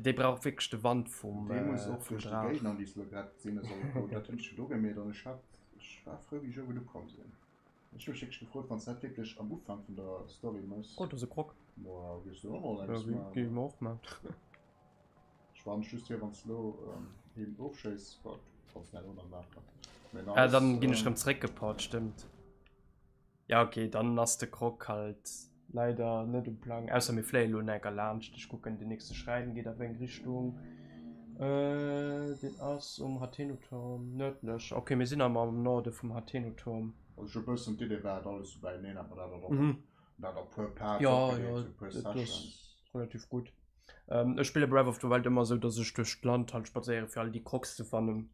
dee brauch wierklech de Wand vum Dee muss och vum duerch déi Draach. Géigner, déi s de elo grad gesinn hues, all goen. Dat hunn ech jo do gemeet an ech hat, ech war frou, wéi ech uewen ukomm sinn. Ech hu mech wierklech gefrot, wann s dat wierklech am Ufank vun der Story méchs. Oh, do ass e Croc. Boah, géifs du och mol Ja, eppes géif maachen? mer och maachen. Ech warn dech just vir, wann s de elo heen ofschéiss, wat kanns de net och nach maachen. Mee Ah, nice. dann ginn ech rëm zréckgeport, stëmmt. Ja, okay, dann ass de Croc halt leider net um Plang. Ausser mir fléie lo enker laanscht. Ech kucken, den nächste Schräin geet a wéi eng Richtung. Äh, deen ass um Hateno-Turm, nërdlech. Okay, mir sinn am am Norde vum Hateno-Turm. Also ech hu bëssen d'Idee war et alles sou beieneen, hat mer dat och Mhm. dat a puer Parts Ja, opgedeelt, ja, sou puer dat ass Sessions. relativ gutt. Ähm, ech spille Breath of the Wild ëmmer esou, dass ech duerch d'Land halt spadséiere fir all déi Crocs ze fannen.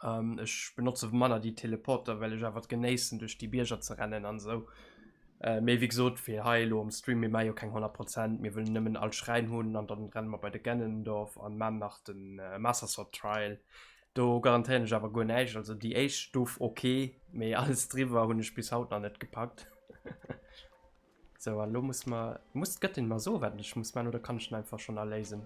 Ähm, ech benotze manner déi Teleporter, well ech awer et genéissen duerch déi Bierger ze rennen an esou. Äh, mee wéi gesot, fir hei elo am Stream, mir maache jo keng 100 Prozent, mir wëllen nëmmen all Schräin hunn an dann renne mer bei de Ganondorf an man nach den äh, Master Sword Trial. Do garantéieren ech awer guer näischt, also déi éischt Stuf ok, mee alles driwwer hunn ech bis haut nach net gepackt. Sou, an elo muss mer, muss d'Gëttin mer soen, wat ech muss maachen, oder kann ech en einfach schonn erléisen?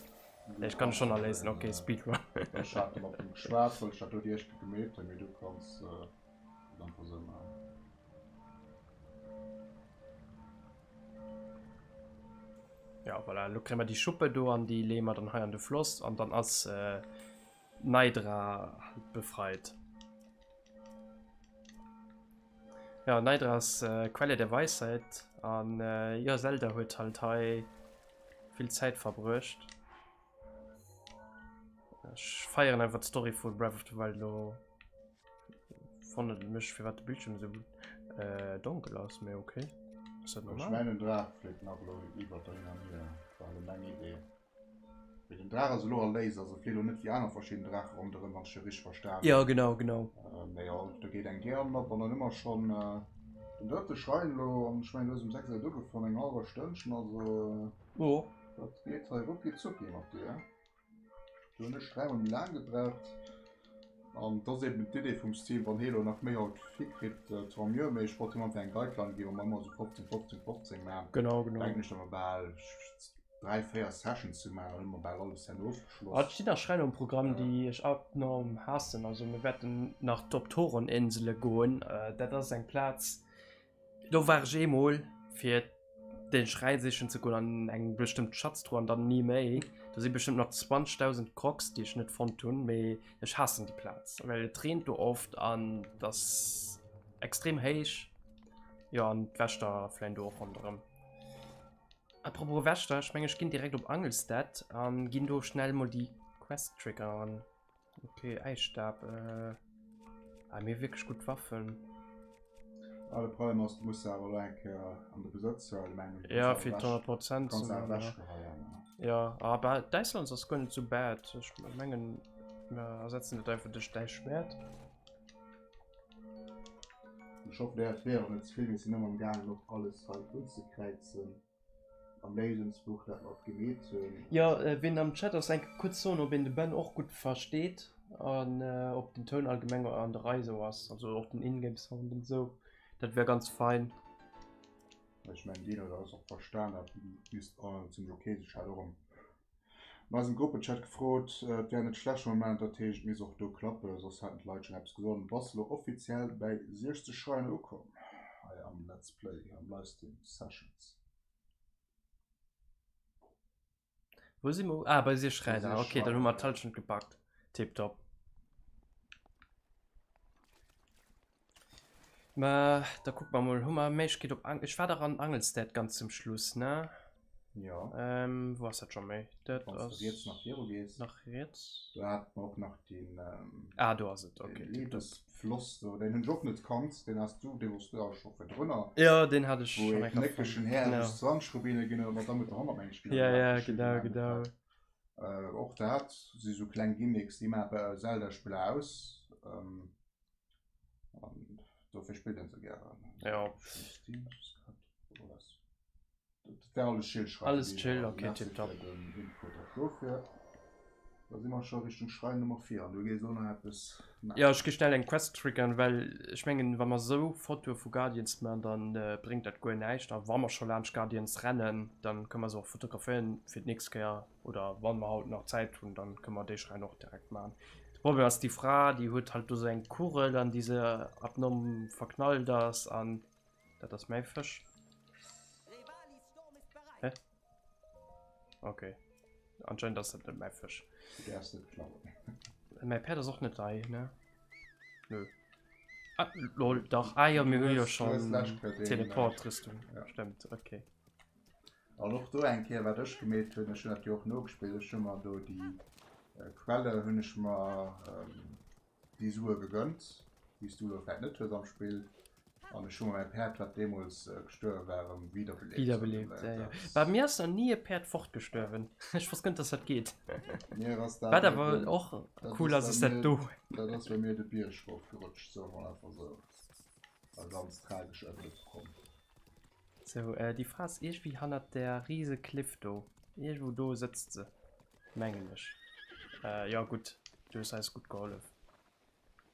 Nee, ech kann e schonn erléisen, okay, Speedrun. Ech hat mat dem geschwat, well ech dat do déi éischt Kéier gemeet hunn, mee du kanns et einfach esou maachen. Ja, voilà, elo kréie mer déi Schuppe do an déi leeë mer dann hei an de Floss an dann ass Naydra halt befreit. Ja, Naydra ass Quelle der Weisheit an jo, Zelda huet halt hei vill Zäit verbruecht. Ech feieren einfach d'Story vu Breath of the Wild elo. Wonnert et mech firwat de Bildschirm esou donkel ass, mee ok. Ass dat normal? Ech mengen den Draach fléit nach elo iwwert der hin an hier, war elo meng Idee. Mee den Draach ass elo erléist, also flitt elo net wéi aner verschidden Draache ronderëm, wann ech dech richteg verstan hunn. Jo genau, genau. Mee jo, do geet eng Dier an op an dann hu mer schonn den drëtte Schrein elo an ech mengen du hues um 6 Auer ugefaangen, eng hallwer Stënnchen, also Jo. dat geet hei rucki zucki mat dir. Do hunn ech dräimol méi laang gebraucht. An et ass eben d'Idee vum Steve, wann hee elo nach méi haut hikritt, tant mieux, mee ech wollt him einfach eng Guideline ginn, wou mer ëmmer esou 15, 15, 15 maachen. Genau, genau. Denken ech, datt mer bal 3, 4 Sessions ze maachen, dann hu mer bal alles herno ofgeschloss. Ah, et stinn nach Schräiner um Programm, déi ech abnorm haassen. Also mir wäerten nach op d'Horon-Insele goen. Dat ass eng Plaz, Do war ech eemol fir den Schräin sichen ze goen an eng bestëmmt Schatztruh an dann ni méi. Do si bestëmmt nach 20.000 Crocs, déi ech net fonnt hunn, mee ech haassen déi Plaz, well et reent do oft an et ass extrem héich. Jo an d'Wächter fléien do och ronderëm. Apropos Wächter, ech meng ech ginn direkt op Angelstead an ginn do schnell mol déi Quest triggeren. Okay, Äisstab. Äh, ah, mir wierklech gutt Waffen. Ah, de Problem ass, du muss se awer elo eng Kéier an de Besëtz huelen, mengen ech. Ja, fir 100 Prozent. Kanns se ewechgeheien. Ja, aber d'Äislanz ass guer net sou bad. Ech mengen, mir ersetzen dat einfach duerch däi Schwäert. Ech hoffen, dat wär och net ze vill, mir sinn ëmmer am gaangen och alles hei unzekräizen. Am Léisungsbuch dat mer gemeet hunn. Jo, ween am Chat ass, enke kuerz soen ob een de Ben och gutt versteet an ob den Toun allgemeng an der Rei sou ass, also och den Ingame Sound an sou, dat wär ganz fein. Ech mengen deen huet alles och verstan, dat misst zimmlech ok sinn. Ech hat och am an eisem Gruppenchat gefrot, et wär net schlecht am Moment, dat heescht et misst och do klappen, soss hätten d'Leit schonn eppes gesot. An bass elo offiziell bäi 60 Schreiner ukomm hei am Let's Play, am Livestream Sessions. Wou si mer? Ah, bei 6 Schräiner. Okay, dann hu mer d'Hallschent gepackt. Tiptop. Ma da kucke mer mol, hu mer Méiglechkeet op Ang Ech war dach an Angelstead ganz zum Schluss, ne? Jo. Ähm, wou ass dat scho méi? Dat Wann du riets nach viru gees. Nach riets? Do hat mer och nach den. Ähm, ah, do ass et, okay. Den Liebesfloss do, den hunn ech och net kannt, den has du, dee wosst du awer scho virdrunner. Jo, den hat ech Wou e knéckegen Här sech 20 Rubine ginn huet, mat der Mutter 100 meng ech ginn. Ja, ja, genau, genau. Äh, och dat si sou kleng Gimmicks, déi maache bei Zelda-Spiller aus. Ähm, An dofir spillt een se gären. Ja. Steam Dat wär alles chill schreiwen. Alles chill, okay, tipptopp. Den Input och dofir. Da si mer scho Richtung Schrein Nummer 4 an du gees och nach eppes maachen. Ja, ech gi schnell eng Quest triggern, well ech mengen, wa mer sou Fotoe vu Guardians man, dann bréngt dat guer näischt. A wa mer scho laanscht Guardians rennen, dann kënne mer se och fotograféieren fir d'nächst Kéier. Oder wann mer haut nach Zäit hunn, dann kënne mer déi Schräin och direkt maachen. De Problem ass, déi Fra, déi huet halt do sou eng Kugel, an déi se abnorm verknallt ass an dat ass mäi Fësch. Hä? Okay. Anscheinend ass dat net mäi Fësch. Du däerfs net klauen. Mäi Päerd ass och net hei, ne? Nö. Ah, lol, dach. Ah jo, mir hu jo schonn Teleportrüstung. Stimmt, okay. An och do eng Kéier wat ech gemeet hunn, ech hunn dat jo och nogespillt, ech hu mer do déi Quelle hunn ech mer déi Sue gegönnt, déi s du elo vläit net hues am Spill. An ech hu mer mäi Päerd, wat deemools gestuerwe war, erëm wiederbeleeft. Wiederbeleeft, ja, ja. Bei mir ass nach ni e Päerd fortgestuerwen. Ech wosst guer net, dass dat geet. Mir ass dat Wat awer och cool ass, ass dat do. Dat ass bei mir de Bierg rofgerutscht, soe mer einfach esou. A ganz tragesch Ënglück komm. Sou, déi Fra ass iergendwéi hannert där rise Kliff do. Iergendwou do sëtzt se, mengen ech. Jo, gutt, du hues eis gutt gehollef.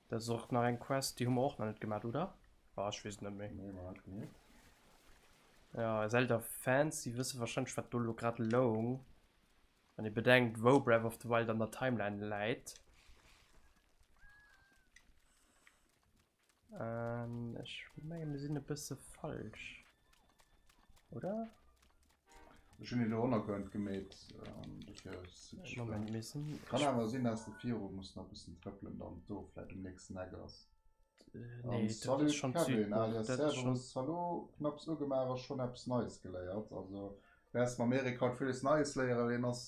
Dat ass och nach eng Quest, déi hu mer och nach net gemaat, oder? Ah, ech weess et net méi. Nee, hu mer net gemeet. Ja, Zelda Fans, déi wësse wahrscheinlech wat do lo grad loung. Wann ee bedenkt wou Breath of the Wild an der Timeline läit. Ähm, ech menge mir sinn e bësse falsch. Oder? Ech hunn elo Honnergrënn gemeet, ähm, dofir sinn ech Moment, mir sinn. Kann awer sinn, dass de viru muss nach e bëssen trëppelen, dann do vläit um nächsten Eck ass. Nee, An dat ass salut schonn Kevin, d'Südbuch. alias Dat ass schonn. Cerberus, hallo, knapps ugemaach a schonn eppes Neies geléiert. Also wäers mam Eric haut villes Neies léieren, hien ass.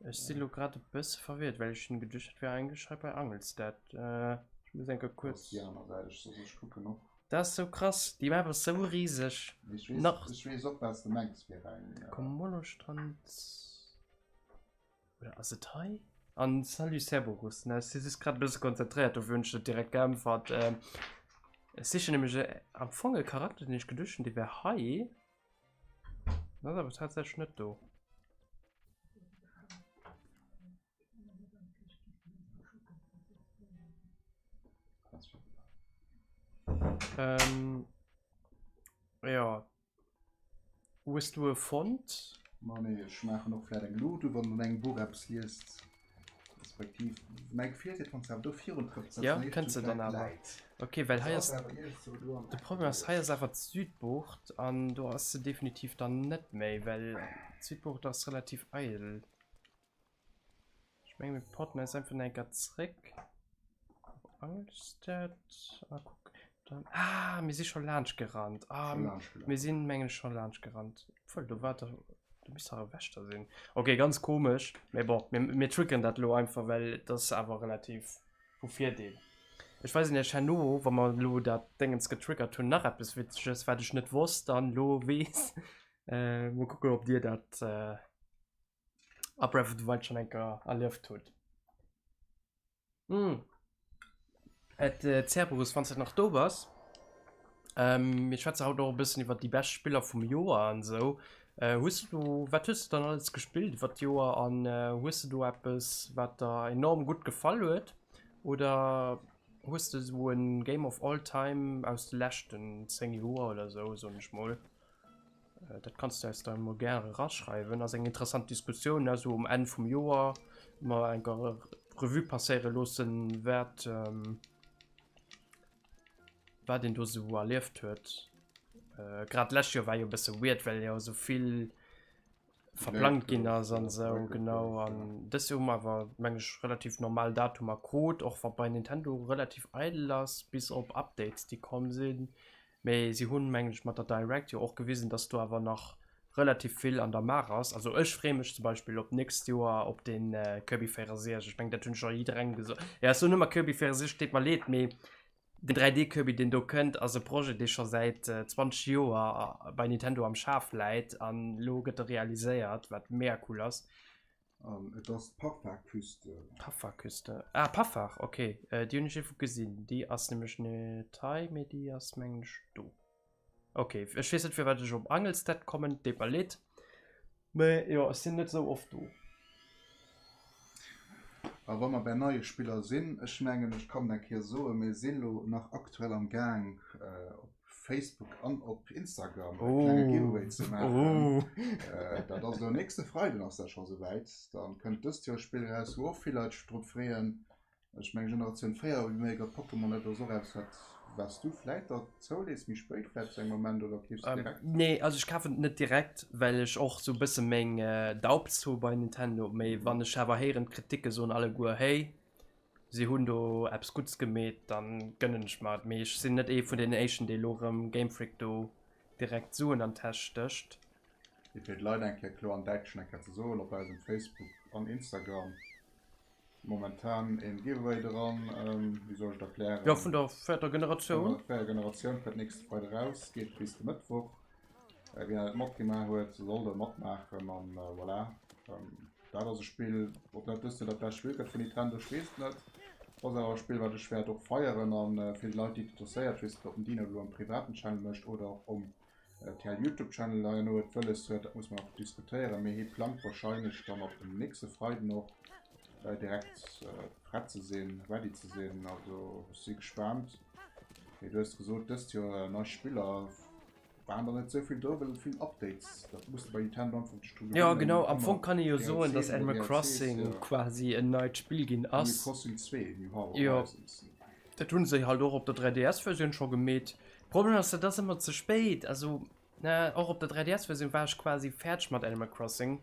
Ech si lo grad e bësse verwirrt, well ech hunn geduecht, dat wär eigentlech hei bei Angelstad. Ech muss eng Kéier Ass kuerz. déi aner Säit, ech soss ech kucken och. Dat ass sou krass, déi Map ass sou riseg. Ech weess, Nach. ech weess och wat s de mengs fir eng. Komolostrand. Oder ass et hei? An salut Cerberus, ne, ech si just grad e bësse konzentréiert, dofir hunn ech net direkt geäntwert. Ech sichen nämlech am Fong e Charakter, deen ech geduecht hunn, dee wär hei. Den ass awer tatsächlech net do. Ähm, ja. Hues du e fonnt? Ma nee, ech maachen och vläit eng Luut u wann du an engem Buch eppes liest, respektiv mäi Gefill seet, wann s de awer do virun trëppels, dass Ja, den éischten kënns de dann vläit awer. läit. Okay, well Se hei ass ass awer iergendwou do am de Eck Problem ass, hei ass gewiescht. awer d'Südbucht an do ass se definitiv dann net méi, well d'Südbucht ass relativ eidel. Ech menge mir porten eis einfach nach eng Kéier zréck op Angelstad a kucken dann. Ah, mir si scho laanscht gerannt. Ah, Scho laanscht gelaf. mir sinn, mengen ech, scho laanscht gerannt. Obwuel, do war dach, do misst dach e Wächter sinn. Okay, ganz komesch. Mee bon, mir, mir tricken dat elo einfach, well et ass awer relativ vu Virdeel. Ech weisen iech herno, wa mer elo dat Déngens getriggert hunn, nach eppes Witzeges, wat ech net wosst an elo weess. Äh, mol kucken, ob dir dat. Äh, A Breath of the Wild schon enker erlieft hutt. Mm. Et äh, Cerberus, wann du nach do bass. Ähm, mir schwätze haut och e bëssen iwwer déi bescht Spiller vum Joer an esou. Äh, hues du do, wat hues du dann alles gespillt iwwer d'Joer an äh, hues du do eppes, wat der enorm gutt gefall huet? Oder hues du esou en Game of all time aus de leschten 10 Joer oder esou, soen ech mol? Dat kanns du eis dann mol gäre eraschreiwen. Ass eng interessant Diskussioun, ne, sou um Enn vum Joer mol eng Revue passéiere loossen, wat ähm, wat een do sou erlieft huet. Äh, grad d'lescht Joer war jo e bësse weird, well jo sou vill verplangt ginn ass an sou, genau. An dëst Joer hu mer awer, meng ech, relativ normal Datumer krut, och wa bei Nintendo relativ eidel ass, bis op Updates, déi komm sinn. Mee si hunn, mengen ech, mat der Direct jo och gewisen, dass do awer nach relativ vill an der Maach ass. Also ech freeë mech zum Beispill op d'nächst Joer op de Kirby 64. Ech mengen, dat hunn ech scho jidderengem gesot. Jo, ech soen ëmmer Kirby 64, deet mer leed, mee den 3D-Kirby, deen do kënnt, ass e Projet, dee scho säit 20 Joer bei Nintendo am Schaf läit an elo gëtt e realiséiert, wat mega cool ass. An et ass d'Paffa-Küste. Paffa-Küste. Ah, Paffach, ok. Déi hunn ech iergendwou gesinn. Déi ass nämlech net hei, mee déi ass, mengen ech, do. Ok, ech weess net, firwat ech op Angelstead kommen, deet mer leed. Mee jo, ech sinn net esou oft do. A wa mer bei neie Spiller sinn, ech mengen, ech kann et eng Kéier soen, mir sinn elo nach aktuell am Gaang, op Facebook an op Instagram e klenge Giveaway ze maachen. Dat ass elo nächste Freiden ass dat scho souwäit. Dann kënnt dëst Joer e Spill eraus, wou och vill Leit sech drop freeën. Ech mengen Generatioun 4 Remake a Pokémon, dat ass och eppes wat wat s du vläit der zoulees méi spéit vläit zu engem Moment oder keefs de direkt? Nee, also ech kafen et net direkt, well ech och sou e bësse meng Doubts hu bei Nintendo. Mee wann ech awer héieren d'Kritike soen alleguer, hey, Si hunn do eppes Guddes gemeet, dann gënnen ech mer et. Mee ech sinn net ee vun deenen éischten, dee lo rëm Game Freak do direkt Suen an d'Täsch stécht. Fir fir d'Leit eng Kéier kloer an däitlech eng Kéier ze soen, op eisem Facebook an Instagram momentan een Giveaway dran, wéi soll ech et erklären? Jo, vun der véierter Generatioun. Vun der véierter Generatioun kënnt nächste Freide raus, geet bis de Mëttwoch. Wien nach net matgemaach huet, soll do matmaachen an voilà. Dat ass e Spill, ob dat dëst Joer dat bescht Spill gëtt vun Nintendo, ech weess et net. Ass awer e Spill, wat ech wäert och feieren an fir déi Leit, déi et interesséiert, ech weess net, ob den Dino et elo am privaten Channel mécht oder och um TL Youtube Channel herno et wëlles huet, dat muss mer nach diskutéieren, mee hie plangt wahrscheinlech dann op dem nächste Freiden och direkt prett ze sinn, ready ze sinn. Also ech si gespaant. Mee du hues gesot, dëst Joer nei Spiller. Waren der net esou vill do, well vill Updates, dat muss de bei Nintendo einfach dech dru Jo genau, am Fong kann ee jo soen, datt Animal Crossing quasi en neit Spill ginn ass. Animal Crossing 2, New Horizons. Jo, dat hunn se halt och op der 3DS-Versioun scho gemeet. Problem ass, dat ass ëmmer ze spéit. Also ne, och op der 3DS-Versioun war ech quasi fäerdeg mat Animal Crossing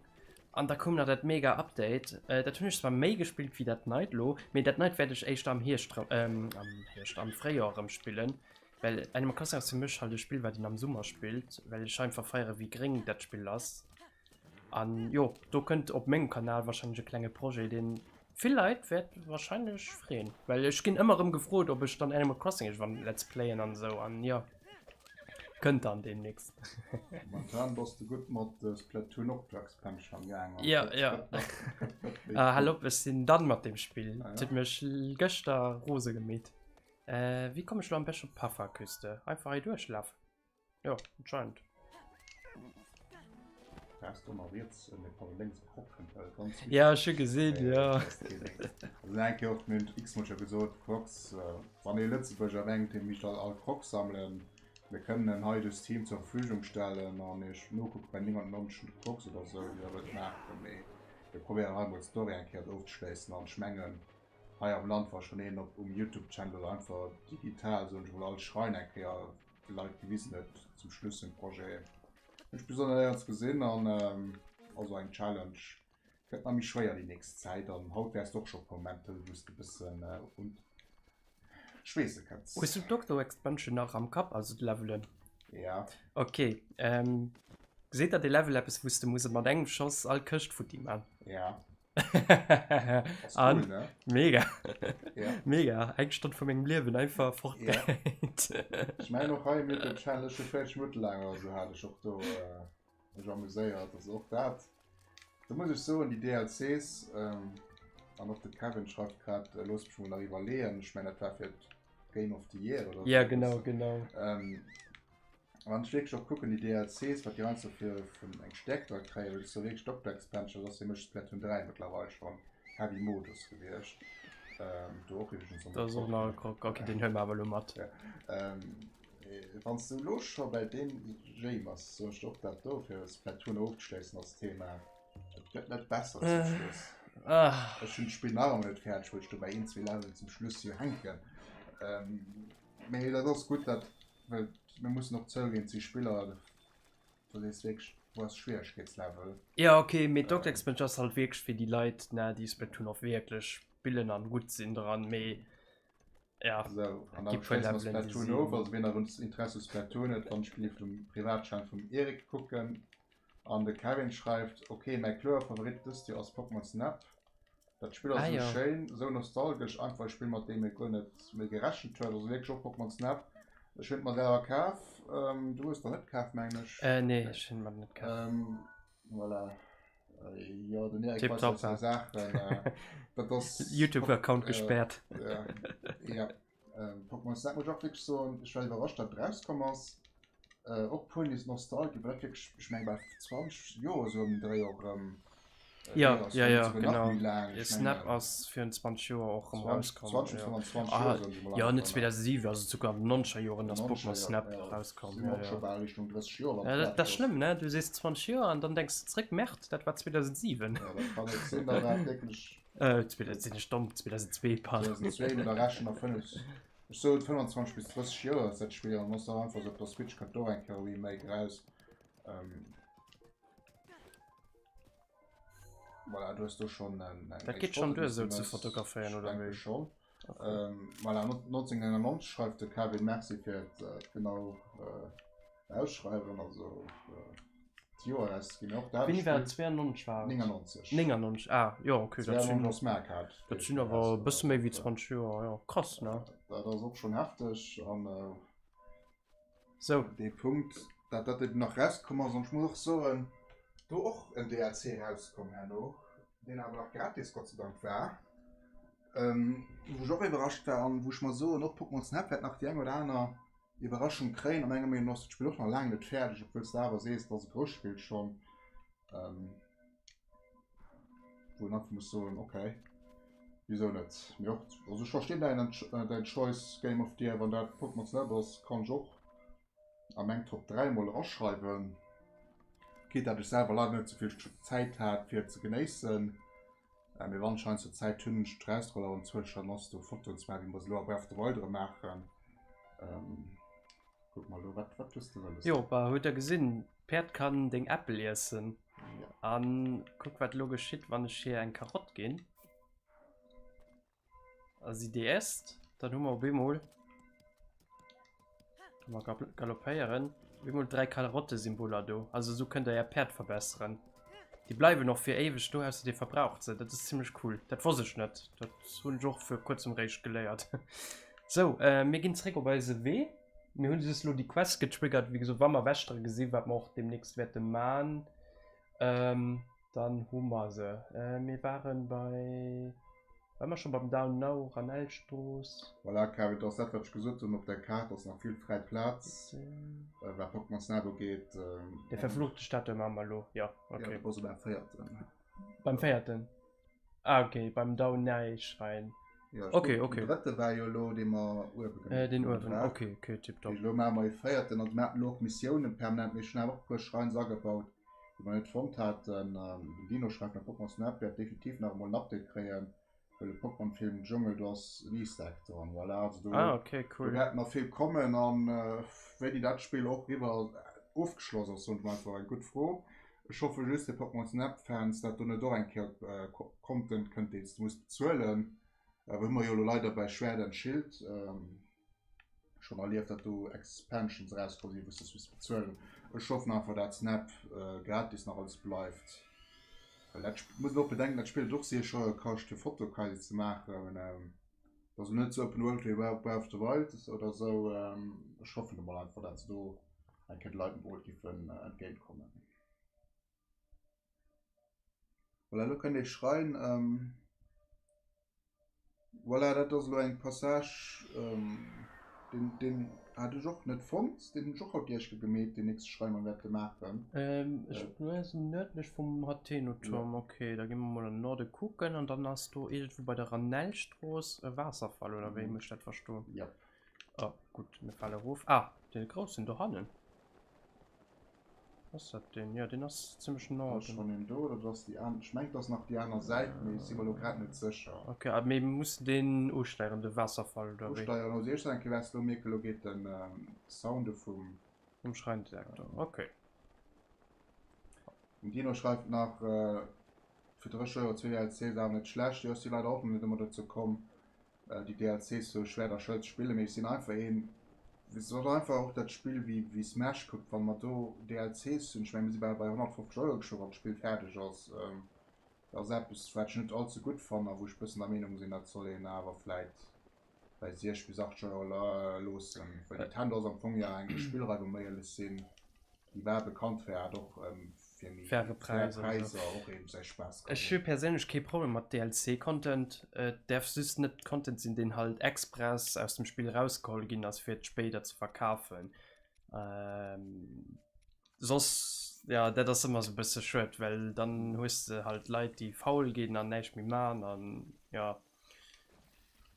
an da koum nach dat mega Update. Dat hunn ech zwar méi gespillt wéi dat neit elo, mee dat neit wäert ech éischter am Hierscht erëm, am Hierscht, am Fréijoer erëm spillen. Well Animal Crossing ass fir mech halt e Spill wat een am Summer spillt, well ech einfach feiere wéi gréng dat Spill ass. An jo, do kënnt op mengem Kanal wahrscheinlech e klenge Projet, deen vill Leit wäert wahrscheinlech freeën. Well ech ginn ëmmer erëm gefrot, ob ech dann Animal Crossing iergendwann Let's Playen an esou an jo, kënnt dann deemnächst. Momentan bass de gutt mat Splatoon Octo Expansion am gaang. Ja, ja. Ah, hal op, ech sinn dann mat deem Spill. Dat huet mech gëschter rose gemeet. Äh, wéi komme ech lo am beschten op d'Pufferküste? Einfach hei duerchlafen? Jo, anscheinend. Brauchst du nach riets, äh, nee, pardon, lénks e Croc kënnt, well ganz wichtig. Ja, ech hu gesinn, Äh, ja. das ist keen Ding. Also eng Kéier och, mir hunn x-mol scho gesot, Crocs, äh, wann ee Lëtzebuerger denkt, dee mischt all, all Crocs sammelen, mir kënnen en hei dës Team zur Verfügung stellen an iech nokucken bei 99 Crocs oder sou, déi der wëllt maachen, mee mir probéieren hei mol d'Story eng Kéier ofzeschléissen an ech mengen, Hei am Land war schon een op um Youtube Channel einfach digital soen ech mol all Schrein eng Kéier de Leit gewisen huet zum Schluss vum Projet. Hunn ech besonner néierens gesinn an also eng Challenge gëtt nach méi schwéier déi nächst Zäit an haut wäers de och scho e puer Momenter hunn wou s de bëssen un d'Schweesse kënns. Hues du d'Octo Expansion nach am Kapp, also d'Levelen? Ja. Ok, seet der dee Level eppes wou s de muss mat engem Schoss all Këscht futti man? Ja. An cool, ne? mega. Ja. Mega. Eng Stonn vu mengem Liewen einfach fortgehäit. Ja. Ech mengen och hei mit der Challenge ech hu 40 Minutte laang oder sou hat ech och do äh, mech amuséiert. Also och dat. Do muss ech soen, déi DLCs, ähm, an och de Kevin schreift grad, äh, looss mech mol nach iwwerleeën. Ech mengen dat war fir d'Game of the Year oder Ja, genau, genau. Ähm, Wann ech wierklech och kucken déi DLCs wat déi heiansdo fir vun eng Stäerkt dra kréien, well dat ass jo wierklech Doctor Expansion, dat ass fir mech Splatoon 3 mëttlerweil schonn Heavy Modus gewiescht. Ähm, do och iwwregens Dat ass och nach e Croc, okay, deen huele mer awer elo mat. Ja. Ähm, wann s du elo scho bäi deem Jeu bass, soen ech der och dat do fir Splatoon ofzeschléissen als Thema, et gëtt net besser zum Schluss. Ech hunn d'Spill nach ëmmer net fäerdeg, well ech do bäi een, zwee Leveln zum Schluss jo hänken. Ähm, mee dat ass gutt, dat Well mir mussen och zouginn, et si Spiller, do sees wierklech, wou ass d'Schwieregkeetslevel? Jo ok, mee Doctor Expansion ass halt wierklech fir déi Leit, ne, déi Splatoon och wierklech spillen an gutt sinn dran, mee ja, Sou, an et da gi puer schléisse mer Levelen, déi Splatoon of. sinn. Also wien nach Interesse u Splatoon huet, kann d'Spill vum Privatchannel vum Eric kucken. An de Kevin schreift, Ok, mäi kloer Favorit dëst Joer ass Pokémon Snap. Dat Spill ass Ah esou jo. schéin, esou nostalgesch, einfach e Spill mat deem ee guer net méi gerechent huet. Also wierklech och Pokémon Snap. Ech hunn et mer selwer kaf. Ähm, du hues der net kaf, mengen ech. Äh, nee, ech hunn mer net kaf. Ähm, voilà. Äh, jo, den Erik Tip weist top, eis sou ja. Saachen. Äh, dat ass YouTube-Account äh, gesperrt. ja, ja. Ähm, Pokémon Snap muss ich och wierklech soen, ech war iwwerrascht, dat et rauskomm ass. Äh, och puer nees Nostalgie, well dat wierklech, ech meng bal 20 Joer esou ëm den Dréi och erëm äh, Ja, hier ass, ja, wann net ja, souguer nach genau. méi laang. Ech Snap mengen ass virun 20 Joer och erëm 20, rauskomm. 20, Ja. 25 Ah, Joer soen se mol ja, net einfach, ne? 2007, also souguer an den 90er Joren ass 90er Pokémon Joer, Snap ja, rauskomm. si mer Ja, och scho ja. bal Richtung 30 Joer, wann Ja, et dat, dat fertig ass ass. schlëmm, ne? Du sees 20 Joer an dann denks de zréck, Merde, dat war 2007. Ja, dat kann net sinn, dat war wierklech. Äh, 2000, sinn ech domm, 2002, pardon. 2002, mee da rechnen mer 5, ech soen 25 bis 30 Joer ass dat Spill an ass dann einfach sou op der Switch kënnt och eng Kéier e Remake eraus. Ähm, voilà, du hues do schonn eng, eng Dat éischt geet schonn Foto, duer, déi s du sou ze méchs. fotograféieren, Ech oder denke wéi? schonn. Okay. Ähm, voilà, 1999 schreift de Kevin Merci fir d'genau äh, Ausschreiwen, also äh, d'Joer ausginn. Och dat Wéini war Spill et? 92 war et? 99. 99, ah, jo, okay, dat sinn, 92 ass Mario Kart dat sinn awer e bësse méi wéi 20 Joer, jo, krass, ne? Dat ass och schonn hefteg an äh, Sou. dee Punkt, dat dat eben nach rauskomm ass. An ech muss och soen, do och en DLC rauskomm herno, deen awer nach gratis Gott sei Dank war. Ähm, wou ech och iwwerrascht war an wou ech mer soen, och Pokémon Snap wäert nach déi eng oder aner Iwwerraschung kréien. A menger Meenung no ass dat Spill och nach laang net fäerdeg, obwuel s de awer sees, et ass e grousst Spill schonn. Ähm, wou een einfach muss soen, okay, wisou net. Mee och, also ech verstinn däin, däin Choice, Game of the Year, wann dat Pokémon Snap ass, kann ech och. A meng Top 3 mol eraschreiwen. Quitte dat ech selwer leider net souvill Zäit hat fir et ze genéissen. Mee wann ech heiansdo Zäit hunn, ech d'Rausroller an zuel schon ass do Fotoen ze maachen, wéi mer se elo a Breath of the Wild erëm maachen. Kuck mol do, wat wat hues de wëlles? Jo, bah, hutt der gesinn, d'Päerd kann deng Äppel iessen. An kuck wat elo geschitt, wann ech hir eng Karott ginn. A si déi esst, dann hu mer op eemol, kann mer galoppéieren, op eemol 3 Karottesymboler do. Also esou kënnt der är Päerd verbesseren. Déi bleiwen och fir éiweg do, ausser dir verbraucht se. Dat ass zimmlech cool. Dat wosst ech net. Dat hunn ech och vir kuerzem réischt geléiert. Sou, mir ginn zréck op eise Wee. Mir hunn just elo déi Quest getriggert. Wéi gesot, wa mer Wächtere gesinn, wat mer och deemnächst wäerte man, dann hu mer se. Mir waren bei, ware mer scho beim Down Now, Ranelstrooss? Voilà, Kevin, et ass dat, wat ech gesot hunn, op der Kaart ass nach vill fräi Plaz, wat Pokémon Snap ugeet. Déi verfluchte Statue maache mer elo, jo, okay. Jo, du bass beim véierten. Beim véierten? Ah, okay, beim Down Now Schräin. Ja, ech okay, okay. Den drëtte war jo elo, dee mer uewe gemaach hunn. Deen uewen, okay, okay, tipptopp. Elo maache mer e véierten, also mir haten elo och Missiounen permanent, mee ech hunn awer och e puer Schreins agebaut, déi mer net fonnt haten. Den Dino schreift nach, Pokémon Snap wäert definitiv nach emol en Update kréien, well de Pokémon Film Dschungel, do ass en Easter Egg dran. Voilà, also do, ah, okay, cool. do wäert nach vill kommen an wéini dat Spill och eriwwer ofgeschloss ass, soen ech mol einfach, eng gutt Fro. Ech hoffe just fir Pokémon Snap Fans, dat do net och eng Kéier Content kënnt, deen s de muss bezuelen. Well hu mer jo elo leider bei Schwert and Schild schonn erlieft, dat do Expansions erauskomm sinn, wou s de muss bezuelen. Ech hoffen einfach, dat Snap gratis nach alles bleift. Well dat muss een och bedenken, dat Spill huet och 6 Euro kascht fir Foto quasi ze maachen. Dat ass elo net sou Open World wéi Breath of the Wild oder sou. Ech hoffen emol einfach, dat se do eng Kéier de Leit emol giffen entgéint kommen. Voilà, elo kënnt ee Schrein. Voilà, dat ass elo eng Passage, deen, deen hat ech och net fonnt. Deen hunn ech och haut déi éischt Kéier gemeet, deen nächste Schrein, dee mer wäerte maachen. Ech sinn nërdlech vum Hateno-Turm. Ok, da gi mer mol an den Norde kucken an dann ass do iergendwou bei der Ranelstrooss e Waasserfall, oder wéi muss ech dat verstoen? Jep. Oh, gutt, mir fale erof. Ah, dee groussen dohannen. Ass dat deen? Jo, deen ass zimmlech no. Ass schonn een do oder ass déi aner? Ech mengen, et ass nach déi aner Säit, mee ech si mer elo grad net sécher. Ok, a mir mussen deen usteieren, de Waasserfall, oder wéi? Usteieren, also ech denke, wäers elo mierken, elo geet den Sound vum. Vum Schräindetektor, ok. Den Dino schreift nach, Fir 30 Euro zwee DLCs awer net schlecht. Jo, ech si leider och nach net ëmmer dozou komm, déi DLCs zu Schwert a Schëld ze spillen, mee ech sinn einfach een, wéi wann einfach och dat Spill wéi wéi Smash kuckt, wann mer do DLCs hunn, ech meng mir si bal bei 150 Euro geschwë wann d'Spill fäerdeg ass, dat ass eppes wat ech net all ze gutt fannen a wou ech bëssen der Meenung sinn, dat soll een awer vläit bei 60 bis 80 Euro loossen, well Nintendo ass am Fong jo eng Spillrei wou mer éierlech sinn, déi war bekannt fir hat och fir méi faire Präisser, Präisser och eben säi Spaass kann Ech hu perséinlech kee Problem mat DLC-Content. Et däerf just net Content sinn, deen halt express aus dem Spill rausgeholl ginn ass, fir et spéider ze verkafen. Ähm, soss, ja, dat ass ëmmer sou e bësse schued, well dann hues de halt Leit, déi faul ginn an näischt méi man an ja.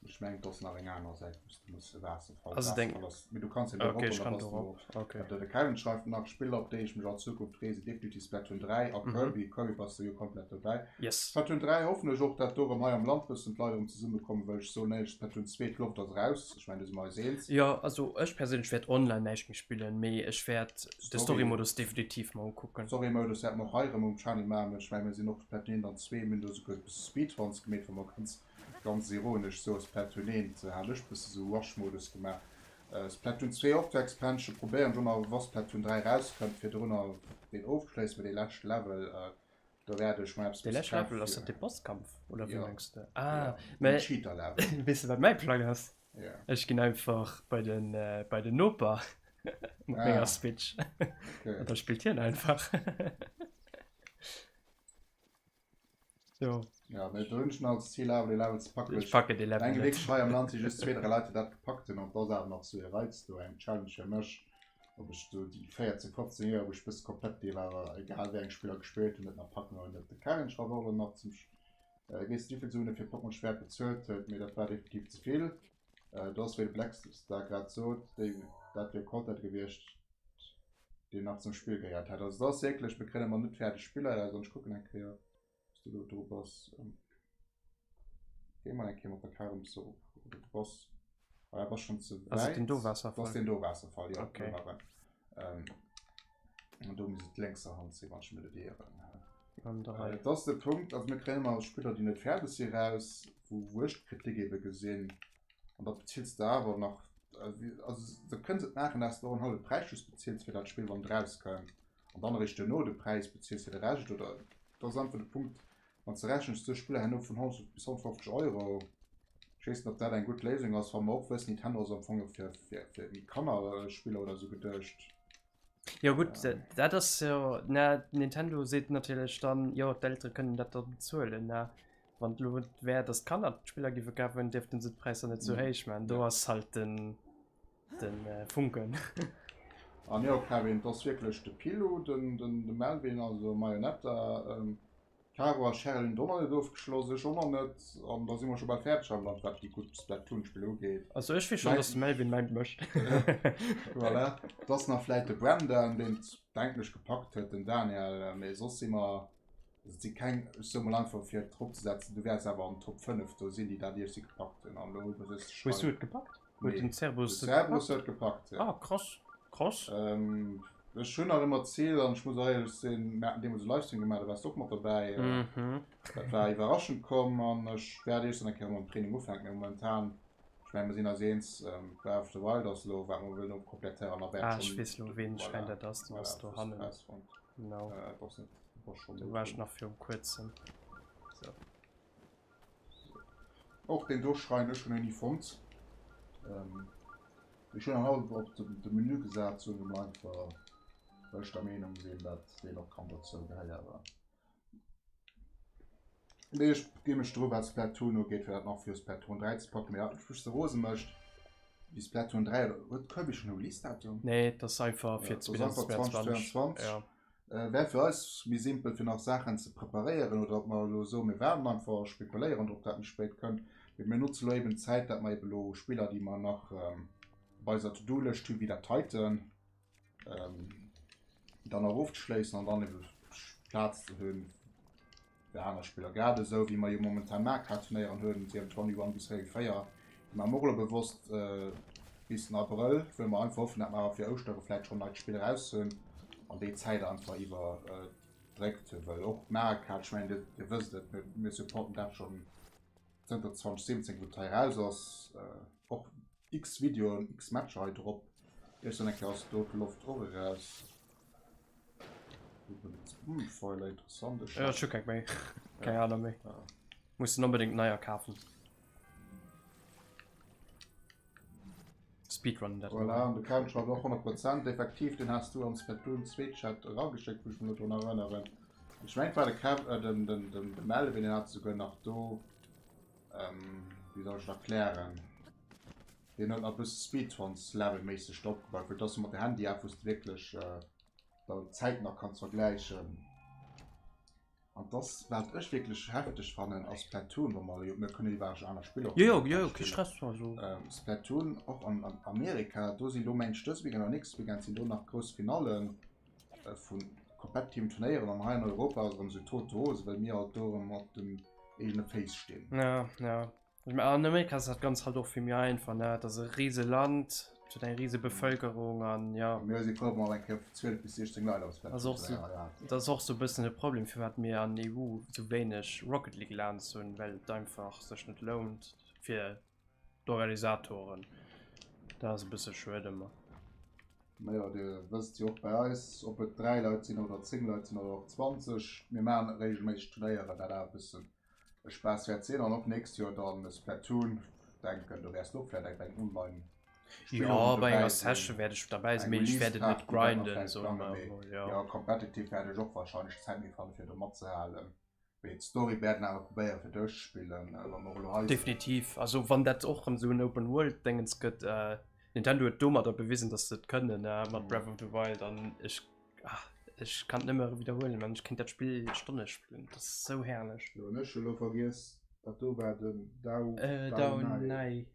Ech mengen et ass nach eng aner Säit wou s de muss Waasserfall. Also deng Waasserfall ass, mee du kanns jo do Okay, ech erop kann oder do bass du erop. Okay. De de Kevin schreift nach, Spiller op déi ech mech an Zukunft freeë sinn definitiv Splatoon 3 a Mhm. Kirby. Kirby bass de jo komplett dobäi. Yes. Splatoon 3 hoffen ech och dat do erëm hei am Land bëssen d'Leit erëm zesumme kommen, well ech soen éierlech Splatoon 2 d'Loft ass eraus. Ech mengen do si mer eis eens. Jo, also ech perséinlech wäert online näischt méi spillen, mee ech wäert de Story. Story-Modus definitiv mer ukucken. Story-Modus wäerte mer och hei erëm um Channel maachen, well ech mengen mir sinn och Splatoon 1 an 2, mir hunn do souguer e bësse Speedruns gemeet, wou mer ganz Ganz ironesch, sou Splatoon 1 hat ech bësse sou Rush-Modus gemaach. Splatoon 2 och d'Expansion probéieren ech och nach, wa Splatoon 3 rauskënnt, virdrunner deen ofschléissen, mee dee leschte Level, do wäert ech mer eppes Dee musse leschte Level, kafe ass dat fir. dee Bosskampf oder wéi Jo, mengs de? Ah, jo, mä den Cheater-Level. weess de wat mäi Plang ass? Jo. Ech ginn einfach bei den, bei den Noper mat menger Ah, Switch okay. an da spillt hien einfach. Jo. Ja, mee do hunn ech nach als Zil awer dee Level ze packen. Ech packen dee Level Mengen net. wierklech hei am Land si just zwee, dräi Leit, déi dat gepackt hunn an et ass awer nach sou e Reiz do, eng Challenge fir mech, ob ech do déi 14, 15 Joer, wou ech bësse competitive awer egal wéi eng Spiller gespillt hunn, et nach packen oder net. De Kevin schreift och elo nach zum Sch äh, weess net wéivill Suen e fir Pokémon Schwert bezuelt huet, mee dat war definitiv ze vill. Äh, do ass wéi de Blackstar grad sot, déi dat wier Content gewiescht. Deen nach zum Spill gehéiert hätt. Also dat ass wierklech, mir kréien ëmmer net fäerdeg Spiller eraus an ech kucken eng Kéier, wou s du elo dru bass. Géi mol eng Kéier mat der Kar e bësse erop, oder du bass, ah ja, bass schonn ze Ass et wäit. deen do Dat ass Waasserfall? deen do Waasserfall, jo, Okay. do war en. Ähm, an do misst et lénkser Hand sinn, wann ech mir net ieren. An der Rei. Äh, dat ass de Punkt, also mir kréien ëmmer Spiller, déi net fäerdeg si raus, wou, wou ech d'Kritik ebe gesinn. An da bezills de awer nach, also da kënns et maachen, dass de och en hallwe Präis just bezills fir dat Spill, wann et erauskënnt, an dann eréischt duerno de Präis bezills fir de Rescht. Oder dat ass einfach de Punkt, wann s de rechens, dës Spiller herno vun 100 bis 150 Euro. Ech weess net, ob dat eng gutt Léisung ass, wa mer och wëssen, Nintendo ass am Fong jo fir, fir, fir méi Kannerspiller oder esou geduecht. Jo gutt, dat ass jo, na Nintendo seet natierlech dann, jo d'Eltere kënnen dat da bezuelen, na wann et elo wär, datt d'Kanner d'Spiller géife kafen, dierften se d'Präisser net sou héich maachen. Do ass halt den den Funken. An jo Kevin, et ass wierklech de Pilou, den den de Melvin, also Marionetta. D'Caro a Cheryl hunn et och nach net ofgeschloss, ech och nach net. An da si mer scho bal fäerdeg am Land, wat déi gutt Splatoon-Spiller ugeet. Also ech weess schonn, dass de Melvin mäint mécht. Voilà. Et ass nach vläit de Brendan, deen et, denken ech, gepackt huet, den Daniel. Mee soss si mer, also et si keng, ech soe mol einfach, fir et drop ze setzen, du wäers awer an Top 5 do sinn, déi dat iergendwéi gepackt hunn. An elo hu mer Hues du et gepackt? Huet den Cerberus et gepackt? Den Cerberus huet gepackt, jo. Ah, krass, krass. Ech hunn nach ëmmer d'Zil, an ech muss och éierlech sinn, mir haten deemools e Livestream gemaach, do waars de och mat derbäi. Dat war iwwerraschend komm an ech wäert eescht dann eng Kéier mam Training ufänken. Mee momentan, ech mengen, mir sinn eis eens, Breath of the Wild ass elo, wat mer wëllen ofkomplettéieren a wäert schonn. Ah, ech weess elo, ween Schräin dat ass, deen ass do hannen. Genau. Do war ech nach viru kuerzem. Sou. Och deen do Schrein, ech hunn en ni fonnt. Ech hunn en haut op de Menü gesat, soen ech emol einfach, well ech der Meenung sinn, dat deen och kann dozou gehéieren. Mee ech gi mech dru wat Splatoon ugeet, fir dat nach fir Splatoon 3 ze packen. Mee wat mech bësse rose mécht, wéi Splatoon 3, huet Kirby schonn e Release-Datum? Nee, et ass einfach fir 2022. Ja. Wär fir eis méi simpel fir nach Saachen ze preparéieren oder ob mer elo soen, mir waarden einfach a spekuléieren drop, dat méi spéit kënnt. Mee mir notze elo eben d'Zäit, dat mer eben elo Spiller, déi mer nach op eiser To-Do-Lëscht hunn, wéi dat heiten, dann nach ofzeschléissen an dann ebe Plaz ze hunn fir aner Spiller. Grad esou wéi mer jo momentan Mario Kart Turnéieren hunn, sief et Only One bis Réi 4, déi mer och elo bewosst bis den Abrëll, wëlle mer einfach hoffen, dat mer awer fir Ouschtere vläit schonn neit Spill eraus hunn an déi Zäit einfach iwwerdréckt hunn. Well och Mario Kart, ech mengen dir, dir wësst et, mir, mir supporten dat schonn zënter 2017, wou et hei eraus ass, och x Videoen, x Matcher hei drop. Iergendwann eng Kéier ass do d'Loft och eraus. Pfeiler interessant. Ech ja, schon keng méi. Keng Ahnung méi. Ja. Muss den unbedingt neier kafen. Speedrun dat. Voilà, an de Kevin schreift och 100% effektiv, den has du am Splatoon 2 Chat erageschéckt, wou ech mech elo drun erënneren. Ech mengt war de Kev, äh, den, den, den, de Melvin, den hat souguer nach do, ähm, wéi soll ech et erklären? Deen huet nach e bësse Speedruns-Level-méisseg do opgebaut, well et ass jo mat der Handy-App, wou s de wierklech da d'Zäit nach kanns vergläichen. An dass, wat ech wierklech hefteg fannen, ass Splatoon, wa mer jo, mir kënnen iwwer aner Spiller och. Jo, jo, jo, kee Stress, also. Splatoon och an Amerika, do si lo mengen ech dëse Weekend oder nächste Weekend sinn do nach grouss Finalle vu kompetitiven Turnéieren an hei an Europa ass erëm esou tote Hose, well mir halt do erëm op den eegene Féiss stinn. Ja, ja. An Amerika ass dat Ganzt halt och vill méi einfach, ne? Et ass e rise Land, et huet eng rise Bevëlkerung an ja. Mir si frou, wa mer eng Kéier 12 bis 16 Leit als Ass och sou, dat ass och sou e bëssen de Problem, firwat mir an EU sou wéineg Rocket League Lands hunn, well et einfach sech net lount fir d'Organisatoren. Dat ass e bësse schued ëmmer. Majo, Dir wësst jo och bei eis, ob et 3 Leit sinn oder 10 Leit sinn oder och 20, mir maachen regelméisseg Turnéieren, dat awer e bëssen e Spaass wäert sinn an och nächst Joer dann Splatoon, denken do wäers du och vläit eng online Jo bei enger Session wäert ech derbäi sinn, mee ech wäert et net grinden soe mer emol, jo. Jo competitive wäert ech och wahrscheinlech Zäit méi fannen fir do matzehalen, mee d'Story wäert en awer probéieren fir duerchzespillen wa mer och elo hei sinn. Definitiv, also wann dat och erëm esou en Open World Déngens gëtt, Nintendo huet domadder bewisen dass se et kënnen mat Breath of the Wild an ech Ach, ech kann et nëmme widderhuelen, man, ech kéint dat Spill Stonne spillen, dat ass sou herrlech. Lo hunn ech elo vergiess, dat do war den Dau, äh, Dau Nai.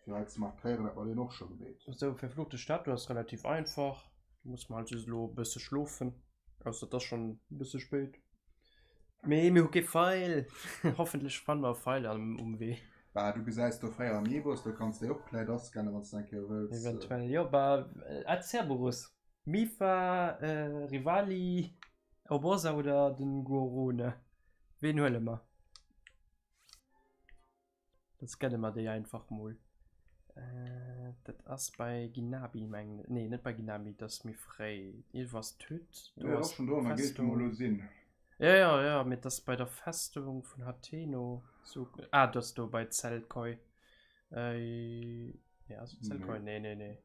Fir hei ze markéieren, dat mer deen och scho gemeet. Sou, verfluchte Statue ass relativ einfach. Muss mer halt just elo e bësse schlofen. Ausser et ass schonn e bësse spéit. Mee mir hu kee Feil. Hoffentlech fanne mer e Feil am um Wee. Bah, du gesäis do 4 Amiibos, do kanns de och vläit ascannen, wann s de eng Kéier wëlls. Eventuell, jo. Bah, at Cerberus, Mipha, Revali, Urbosa oder den Gorone. Ween huele mer? Dann scanne mer déi einfach mol. Äh, dat ass bei Ginabi mengen ech. Nee, net bei Ginabi, dat ass méi fréi. Iergendwou ass d'Hütt. Do ass schon do, Festung. Mol sinn. Ja, ja, ja, mee dat ass bei der Festung vun Hateno. So, ah, dat ass do bei Zelkoi. Äh, ja, ass et Zelkoi? Nee, nee, nee.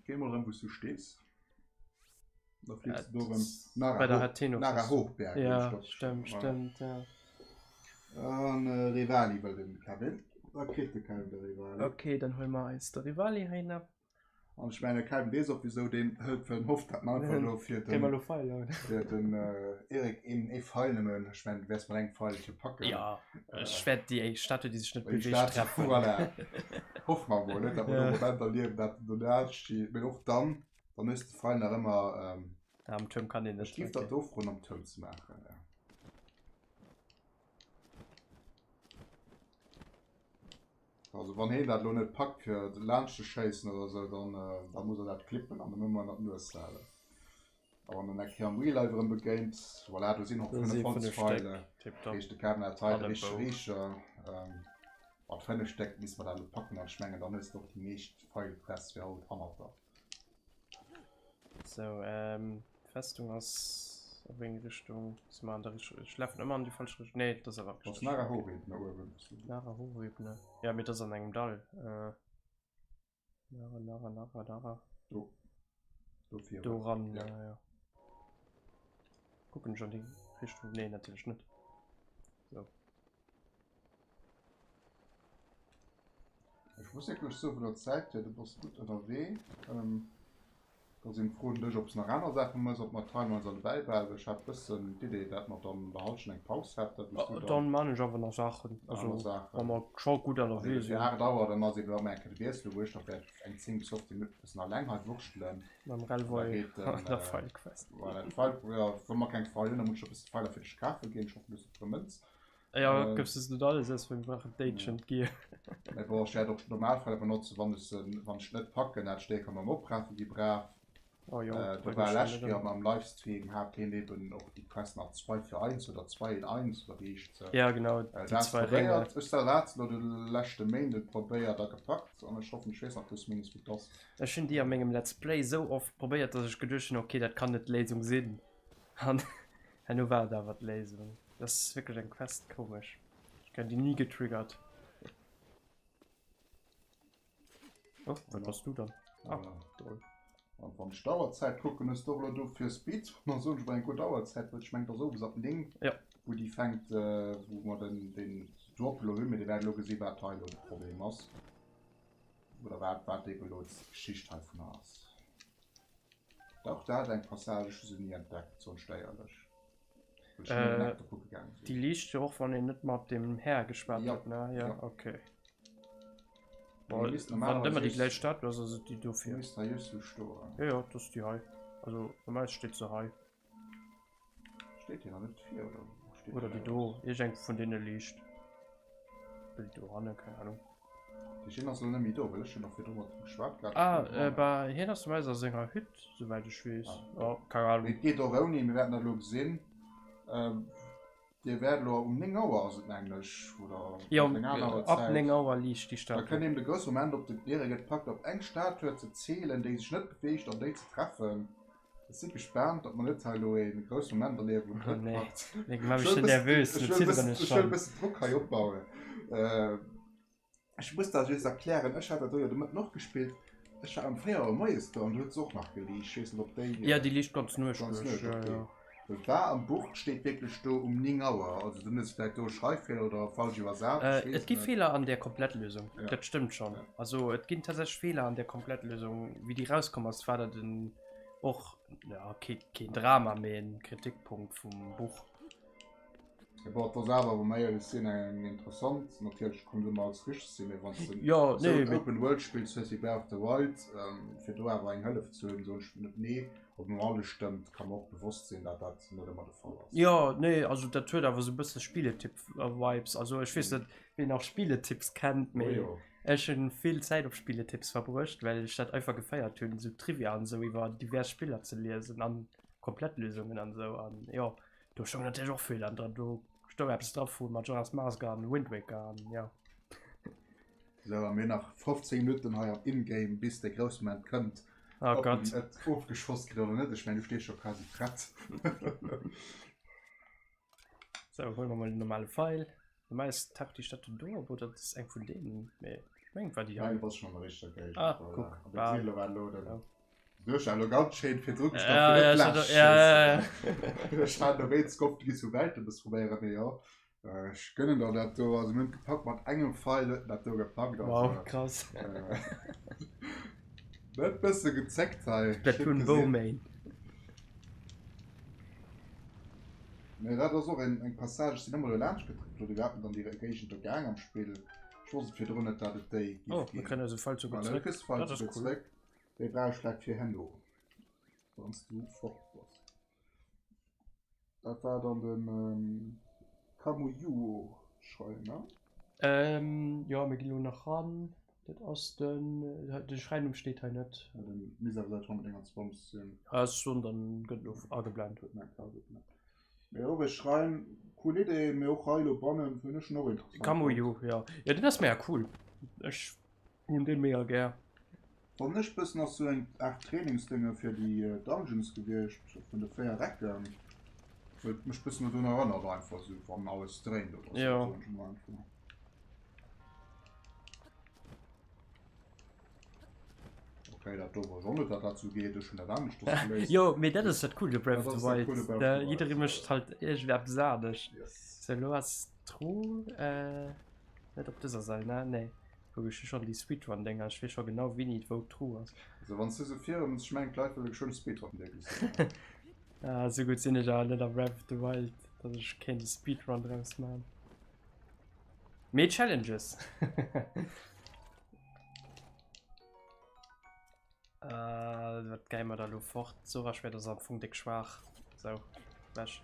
Géi mol erëm, wou s du stees. Da fliegst du do erëm Nara, bei der Hateno Nara Hochberg. Ja, stimmt, stimmt, ja. An äh, Revali wëll den Kevin. Da kritt de Kevin de Revali. Okay, dann huele mer eis de Revali hei nach. An ech meine Kevin weess och wieso deen hëlt wëll hofft dat man einfach lo fir den, lo Feil, fir den äh, Erik een ee Feil nëmmen. Ech mein, du wäers mat engem Feil fir packen. Ja, ech äh, wäert déi eng Statue, déi sech net beweegt, treffen. Voilà. Hoff mer mol net, dat mer do Moment erliewen, dat den Donald steet. Mee och dann, Dann hues de Feil nach ëmmer. Ähm, ja, am Turm kann een net. Ech géif dat dofroen am Turm ze maachen, ja. Also wann heen dat lo net packt fir laanscht ze schéissen oder sou, dann, äh, da muss er dat klippen an dem ëmmer an d'Nues halen. A wann en eng Kéier am Real Life erëm begéint, voilà, do sinn och 55 Feile. Heescht de Kevin hat hei de richtege Riicher. Ähm, mat 5 Stéck misst mer dat elo packen an ech mengen dann hues de och déi meescht Feilpress fir haut hannert der. Sou, ähm, d'Festung ass op eng Richtung. Si mer an der Richtung? Ech lafen ëmmer an déi falsch Richtung. Nee, dat ass awer Das richteg. Nara Hochebene uewen. Nara Hochebene. Ja, mee dat ass an engem Dall. Äh, Nara, Nara, Nara, Nara. Do. Do vir. Do ran, ja, ja. ja. Kucken ech an déi Richtung? Nee, natierlech net. So. Ech muss wierklech soen, vun der Zäit hier, du bass gutt ënnerwee. Ähm, da sinn d'Froen un dech, ob s nach aner Saache mëss, ob mer d'Timeline solle bäibehalen, well ech hat bëssen d'Idee, dat mer dann der Hallschent eng Paus hätten, wou s du dann. Dann man ech awer nach Saachen, also Aner Saachen. wa mer scho gutt ënnerwee sinn. Fir 8 Auer, dann ass eben och eng Kéier de Wiessel, wou ech da vläicht eng 10 bis 15 Minutten bëssen alleng hei wurschtelen. Mam Relvoy an der Feilquest. Voilà, d'Feil, jo, wa mer keng Feil hunn, da muss ech e bësse Feiler fir dech kafe ginn. Ech hoffen, du hues e puer Mënz. Ja, äh, gëffs du net alles aus, wir brauchen d'Agent ja. Gear. Mee bon, ech wäert och normal Fälle benotzen, wann ech se, wann ech net packen, dat Stéck kann mam Oprafe gi brav. Oh jo, äh, do war lescht Kéier am Livestream hat heen eben och déi Quest nach 2 fir 1 oder 2 in 1 oder wéi heescht se. Ja, genau, äh, déi zwei Ringe. Ech selwer hat se lo de leschte Méinden probéiert a gepackt an ech hoffen, ech weess nach plus minus wou d'ass. Ech hunn déi a mengem Let's Play sou oft probéiert, dass ech geduecht hunn, okay, dat kann net d'Léisung sinn. An herno war et awer d'Léisung. Dat ass wierklech eng Quest, komesch. Ech kréien déi ni getriggert. Oh, wat bass du dann? Ah, lol. An wann ech d'Auerzäit kucken, hues du och elo do fir Speed, dann soen ech mol eng gutt Auerzäit, well ech mengen, et ass owes ab 9, Ja. wou déi fänkt, wou mer den, den Drop elo hunn. Mee dir wäert elo gesi wat hei elo de Problem ass oder wat, wat eben elo d'Geschicht heivunner ass. Dach, dat eng Passage, ech hu se ni entdeckt, soen ech der éierlech. Äh, déi liicht jo och wann een net mat dem Här geschwat huet, ne? Ja, ja. Okay. Boah, wann ëmmer déi gläich Statue ass, ass et déi dofir. Misst hei just sou stoen. Ja, ja, dat ass déi hei. Also normal steet se hei. Steet déi nach net vir oder? Steet oder déi do, iergend eng vun deene liicht. Oder déi do hanne, keng Ahnung. Hien ass elo net méi do, well ech hunn nach virdru mat him geschwat gehat. Ah, äh, bah, hien ass meist a senger Hütt, souwäit ech weess. Ah. Oh, keng Ahnung. Et geet och ouni, mir wäerten dat elo gesinn. Ähm, Dir wäert elo um 9 Auer ass et menglech, oder Jo, eng aner ab Zäit. 9 Auer liicht déi Da Statue. kënnt eben de grousse Moment op, den Erik et packt, op eng Statue ze zielen, déi sech net beweegt an déi ze treffen. Ech si gespaant, ob mer net hei elo ee grousse Moment erliewen, wou en Oh, nee. packt. Nee, mach mech schon nervös, Ech wëll e bëssen Drock hei opbauen. Äh, Ech muss dat just erklären, ech hat dat do jo de Mëtten och gespillt. Ech war ëm 4 Auer moies do an do huet se och nach geliicht. Ech weess net, ob déi. Ja, déi liicht ganz Nuecht Ganz duerch. Nuecht, okay. Ja, ja. Et war am Buch, steet wierklech do um 9 Auer. Also dann huet se vläicht do e Schreiffeeler oder falsch iwwersat, ech weess et gi net. Feeler an där Komplettlösung, Ja. dat stëmmt schonn. Ja. Also et ginn tatsächlech Feeler an där Komplettlösung. Wéi déi rauskomm ass, war dat en och, ja, kee, keen Drama, mee en Kritikpunkt vum Buch. Bon, et ass awer, wa mer éierlech sinn, eng interessant, natierlech kommt ëmmer alles richteg sinn, mee wann s de Jo, esou nee, en mee. Open World spills hues wéi Breath of the Wild, fir do awer eng Hëllef ze hunn, soen ech net nee. Ob elo alles stëmmt, ka mer och bewosst sinn, dat dat net ëmmer de Fall ass. Jo, nee, also dat huet awer esou e bësse Spilletipp-Vibes. Also ech weess net, wien nach Spilletipps kennt, Oh mee jo. ech hunn vill Zäit op Spilletipps verbruecht, well ech dat einfach gefeiert hunn, esou Trivia an esou iwwer divers Spiller ze liesen an Komplettlösungen an esou. An jo, do stoung natierlech och vill an dran. Do stoung eppes dra vu Majora's Mask an Wind Waker an jo. Sou, a mir nach 15 Minutten hei am Ingame, bis de grousse Moment kënnt. Oh Ob Gott. en et ofgeschoss kritt oder net, ech mengen, du stees scho quasi prett. Sou, huele mer mol den normale Pfeil. Normalerweis taucht déi Statue do op, oder dat ass eng vun deenen, mee ech mengen, et war déi Nein, hei. du bass schon an der richteger Géigend. Ah, Voilà. kuck, An bam. de Silo war elo den. Ja. Du hues ja elo ganz schéin virdru gestach, Ja, fir ja, net ech hat, laanscht ja, ja, schéissen. ja. Ech hat elo wéinst gehofft, du giss vu wäitem es probéieren, mee jo. Ech gönnen der dat do, also mir hunn et gepackt mat engem Pfeil huet en dat do gepackt, also Wow, krass. net bësse gezéckt hei, Splatoon schéin gesinn. Bowmain. Mee dat ass och eng eng Passage, ech sinn ëmmer do laanscht getrëppelt oder iwwerhaapt net an déi Géigend do gaang am Spill. Ech wosst et virdrun net, dat et déi giff Oh, mir ginn. kréien eise Pfeil souguer Voilà, du zréck. kriss de Pfeil Dat ass souguer cool. zréck. Déi brauch ech vläicht fir herno, wann s du fort bass. Dat war dann den Kamuyuo Schrein, ne? Ähm, jo, mir ginn elo nach ran. Dat ass den, de Schräinnumm steet hei net. Ja, den misst awer Säit 129 sinn. Ah, schon, dann gëtt elo ageblent. Huet nach ageblent. Mee och e Schrein, cool Idee, mee och hei elo bannen hunn ech en och interessant fonnt. Kamuyu, jo. Jo, den ass mega cool. Ech hunn dee mega gär. Wann ech bëssen ass sou eng Art Trainingsdénge fir déi Dungeons gewiescht vun de 4 Ecken. Huet mech bëssen dodrun erënnert einfach sou wann alles dréint oder sou Jo. soen ech mol einfach. Okay, dat do wosst ech och net dat dat sou geet, ech hunn dat aneschters geléist. Jo, mee dat ass dat Coolt u Breath Dat of the ass dat Wild. Coole Breath of the Wild. Jidderee mécht halt iergendwéi eppes anescht. Yes. Sou, elo ass d'Truh net op dëser Säit, ne? Nee. Kuck, ech hu schon déi Speedrun-Dénger, ech weess scho genau wéini wou d'Truh ass. Also wann s du se virun ech mengen d'Leit wëlle geschwënn Speedrun dir gesinn. Ah, esou gutt sinn ech awer net a Breath of the Wild, datt ech kéint e Speedrun draus man. Mee Challenges! Äh, wat gei mer da lo fort? Zora-Schwert ass am Fong déck schwaach. Sou, wech.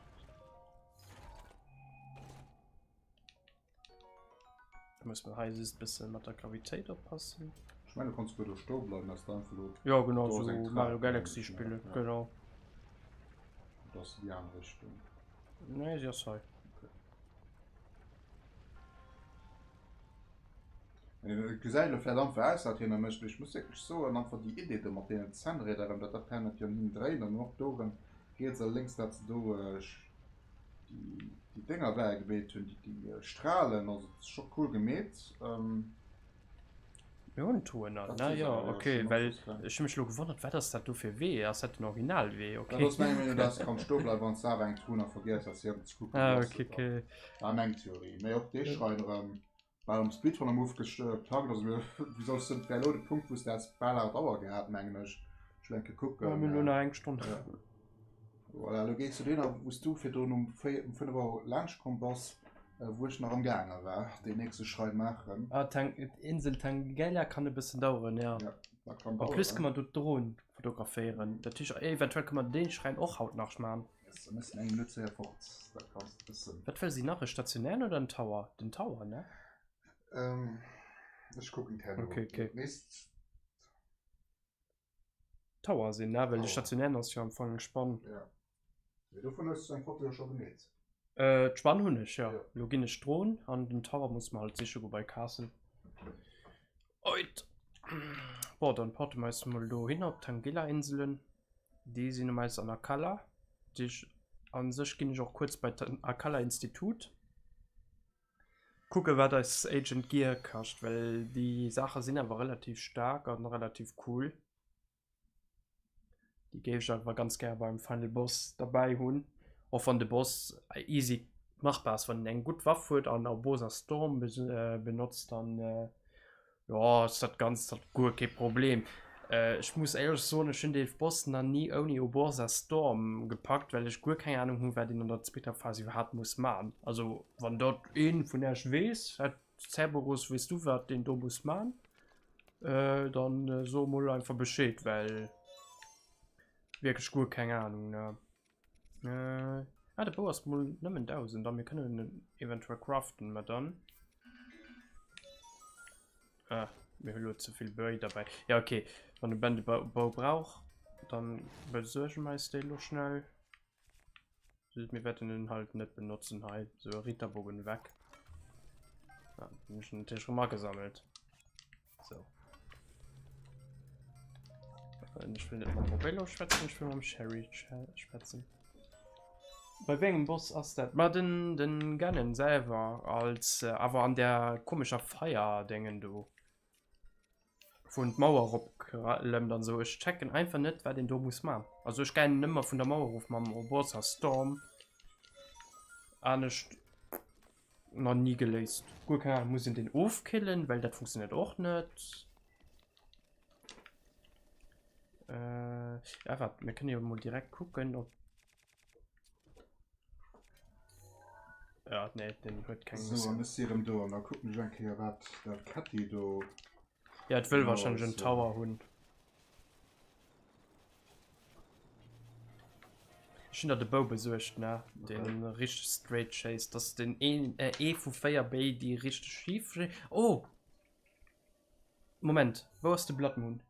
Da muss man hei just bëssen mat der Gravitéit oppassen. Ech mengen du kanns souguer do stoe bleiwen, ass da einfach lo. Ja genau, Do ass eng so Trap, Mario mengen Galaxy ech, ne? spille, Ja. genau. Oder ass se déi aner Richtung? Nee, si ass hei. Okay. Et gesäit elo vläicht einfach aus, wat hien da mécht, mee ech muss wierklech soen, einfach déi Idee do mat deenen Zännrieder erëm, dat dat permanent jo hin dréint an och do erëm riets a lénks, dat se do déi Dénger wär gemeet hunn, déi Strahlen, also dat ass scho cool gemeet. Mir hunn d'Truhen all, ne? Jo, okay, well ech hu mech elo gewonnert, wat ass dat do fir Wee? Ass dat den Originalwee? Dat Okay. ass meng Meenung, dass du kanns stoe bleiwen, wann s du awer eng Truh nach vergiess has, fir ze kucken, Ah, wou ass okay, se dann. okay. War meng Theorie. Mee och dee Schrein erëm bal am Speedrun am Move gepackt, also mir, wéi soll s du, wär elo de Punkt, wou s du häss bal 8 Auer gehat, mengen ech. Ech will eng Kéier kucken. Ja, mir hunn elo nach eng Stonn. Ja. Voilà, elo gees du deen a wou s du virdrun um 4, um 5 Auer laanscht komm bass, wou ech nach am gaange war, deen nächste Schrein maachen. Ah, Tang, Insel Tangela kann e bëssen daueren, ja. Ja, dat kann En plus daueren. kann man do d'Dron fotograféieren. Dat heescht, eventuell kann man deen Schräin och haut nach man. Yes, da mëssen eng Minutt séier fort, da kanns de bëssen. Wat wëll si nach? E stationären oder en Tower? Den Tower, ne? Ähm, ech kucken d'Herno. Okay, okay. Misst Tower sinn, ne? Well de Tower. stationären ass jo am Fong eng Spann. Ja. Mee dovun hues du eng Foto jo scho gemeet. Äh, d'Spann hunn ech, jo. Ja. Lo ginn ech d'Dron an den Tower muss mer halt siche go bei Castle. Oit. Bon, dann porte mer eis mol dohinner op d'Tangela-Inselen. Déi sinn um eis an Akala. Déi an sech ginn ech och kuerz bei d'Akala Institut. Kucke wat eis Agent Gear kascht, well déi Saache sinn awer relativ staark an relativ cool. Déi géif ech awer ganz gär beim Final Boss derbäi hunn, och wann de Boss easy machbar ass. Wann een eng gutt Waff huet an Urbosa Storm benotzt, dann jo ass dat Ganzt halt guer kee Problem. Ech muss éierlech soen, ech hunn dee Boss nach ni ouni Urbosa Storm gepackt, well ech guer keng Ahnung hunn, wat een an der zweeter Phas iwwerhaapt muss man. Also wann dat een vun Äech weess, hat Cerberus, weess du wat een do muss man, dann so mol einfach Bescheed, well wierklech guer keng Ahnung ne. Ah de Bou ass mol nëmmen 1000 a mir kënnen en eventuell craften, mä dann ah, mir hu lo ze vill Böi derbäi. Ja okay, wann de Ben de Bou brauch, dann besuerge mer eis dee lo schnell. Mir wäerten en halt net benotzen hei, sou e Ritterbogen weg. Ah, den hunn ech natierlech rëm agesammelt. So. Äh, ich will net mam Robello schwätzen, ich will mam Sherry schwätzen. Bei wéi engem Boss ass dat? Ma den, den Ganon selwer, als, äh, awer an der komescher Feier-Déngen do. Wou en d'Mauer eropklëmmt an esou. Ech checken einfach net, wat een do muss man. Also ech geien ëmmer vun der Mauer erof mam Urbosa Storm. Anescht Nach ni geléist. Guer keng Ahnung. Muss een deen ofkillen? Well dat funktioniert och net. Äh, ja, wat, mir kënne jo mol direkt kucken, ob. Ja, nee, den huet keng. So, an ech si erëm do an da kucken ech eng Kéier, wat dat Ketti do. Ja, et wëll wahrscheinlech en Tower hunn. Ech hunn der de Bou besuergt, ne? Den richteg straight schéisst. Das den een, äh, ee vu 4 Béi, déi richteg schif. Oh! Moment, wou ass de Blood Moon?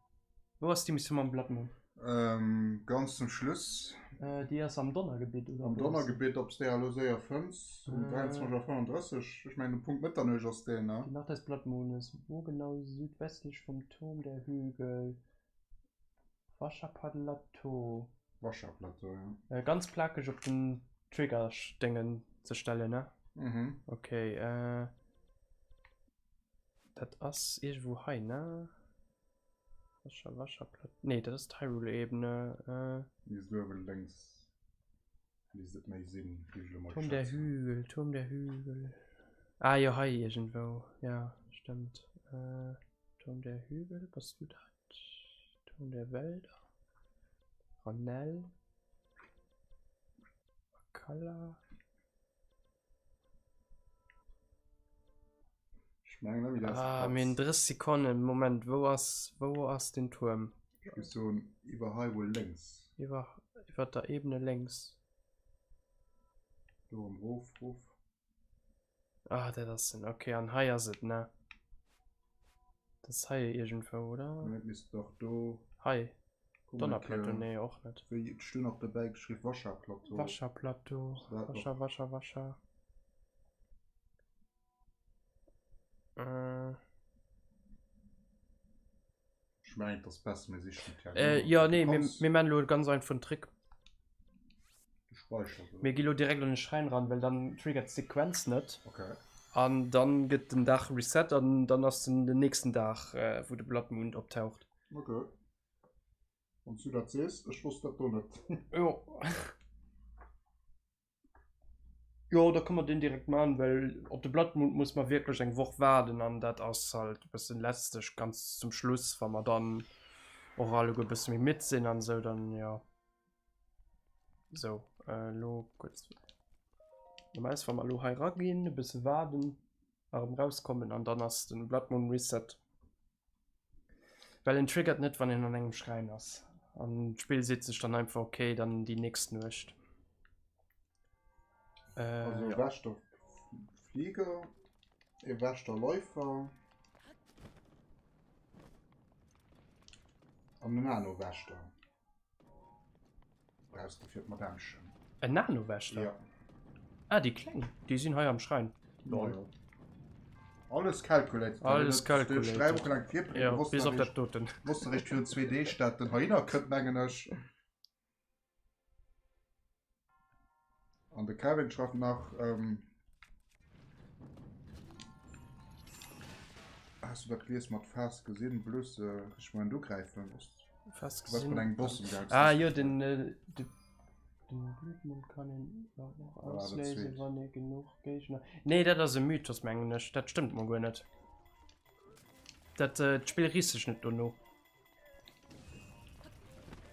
Wou ass déi Missioun mam Blood Moon? Ähm, ganz zum Schluss. Äh, déi ass am Donnergebitt, oder? Am Donnergebitt, ob s déi elo séier fënns. Um 23.35 Uhr, ech mengen um Punkt Mëtternuecht ass deen, ne? Die Nacht des Blood Moones, wo genau südwestlich vom Turm der Hügel? Wascherplateau. Wascherplateau, ja. Äh, ganz plakeg op den Trigger-Déngen ze stellen, ne? Mhm. Okay, äh, dat ass iergendwou hei, ne? Wascher, Wascherplateau. Nee, dat ass d'Hyrule-Ebene. Äh. Déi ass uewen lénks. Misst et méi sinn, géif ech elo mol Turm der schätzen. Hügel, Turm der Hügel. Ah jo, hei iergendwou. Ja, stëmmt. Äh, Turm der Hügel, bass du dat? Turm der Wälder. Ranell. Akala. Ech mengen ëmmi dat Ah, mir hunn 30 Sekonnen. Moment, wou ass, wou ass den Tuerm? Ech géif soen, iwwer Hyrule lénks. Iwwer, iwwer der Ebene lénks. Do erëm rof, rof. Ah, dat ass en. Okay, an hei ass et, ne? Dat ass hei iergendwou, oder? Nee, et misst dach do. Hei. Donnerplateau, nee, och net. Wéi, et stoung nach dobäi geschriwwen, Wascherplateau. Wascherplateau, Wascher, Wascher, Wascher. Äh. Ech mengen, et ass besser, mir sichen d'Herr. Äh, jo, nee, mir, mir man elo ganz einfach en Trick. Du speichers, oder? Mir gi lo direkt an den Schräin ran, well dann triggert d'Sequenz net. Okay. An dann gëtt den Dag reset an dann ass den, den nächsten Dag, äh, wou de Blood Moon optaucht. Okay. Wann s du dat sees, ech wosst dat do net. Jo. Jo, da kann mer deen direkt man, well op de Blood Moon muss mer wierklech eng Woch waarden an dat ass halt e bëssen lästeg ganz zum Schluss, wa mer dann och alleguer e bësse méi midd sinn an esou, dann jo. Sou, elo kuerz Normal ass, wa mer elo hei raginn, e bësse waarden, erëm rauskommen an dann ass den Blood Moon Reset. Well en triggert net wann een an engem Schräin ass. An d'Spill seet sech dann einfach okay, dann déi nächst Nuecht. Äh, also ja. Wächter Flieger, e Wächter Läufer an den Nano-Wächter. Brauchs du fir d'Madamchen. En Nanowächter? Ja. Ah, déi kleng, déi sinn hei am Schräin. Lol. Ja. Alles calculated. Alles calculated. Drei Wochen lang Virbereedung. Ja, bis op dat doten. Wosst eréischt virun zwee Deeg, dat den heihinner kënnt, mengen ech. An de Kevin schreift nach, ähm, Hast du dat gelies mat Fast gesinn? Blöss, äh, ech mein du gräifen. Fast Was gesinn. mat engem Boss umgaang Ah jo, den, äh, de, den Blutmond kann een jo och Ah, dat ausléisen, zweet. wann ee genuch Géigner. Nee, dat ass e Mythos, mengen ech. Dat stëmmt mol guer net. Dat, äh, d'Spill riisst sech net dono.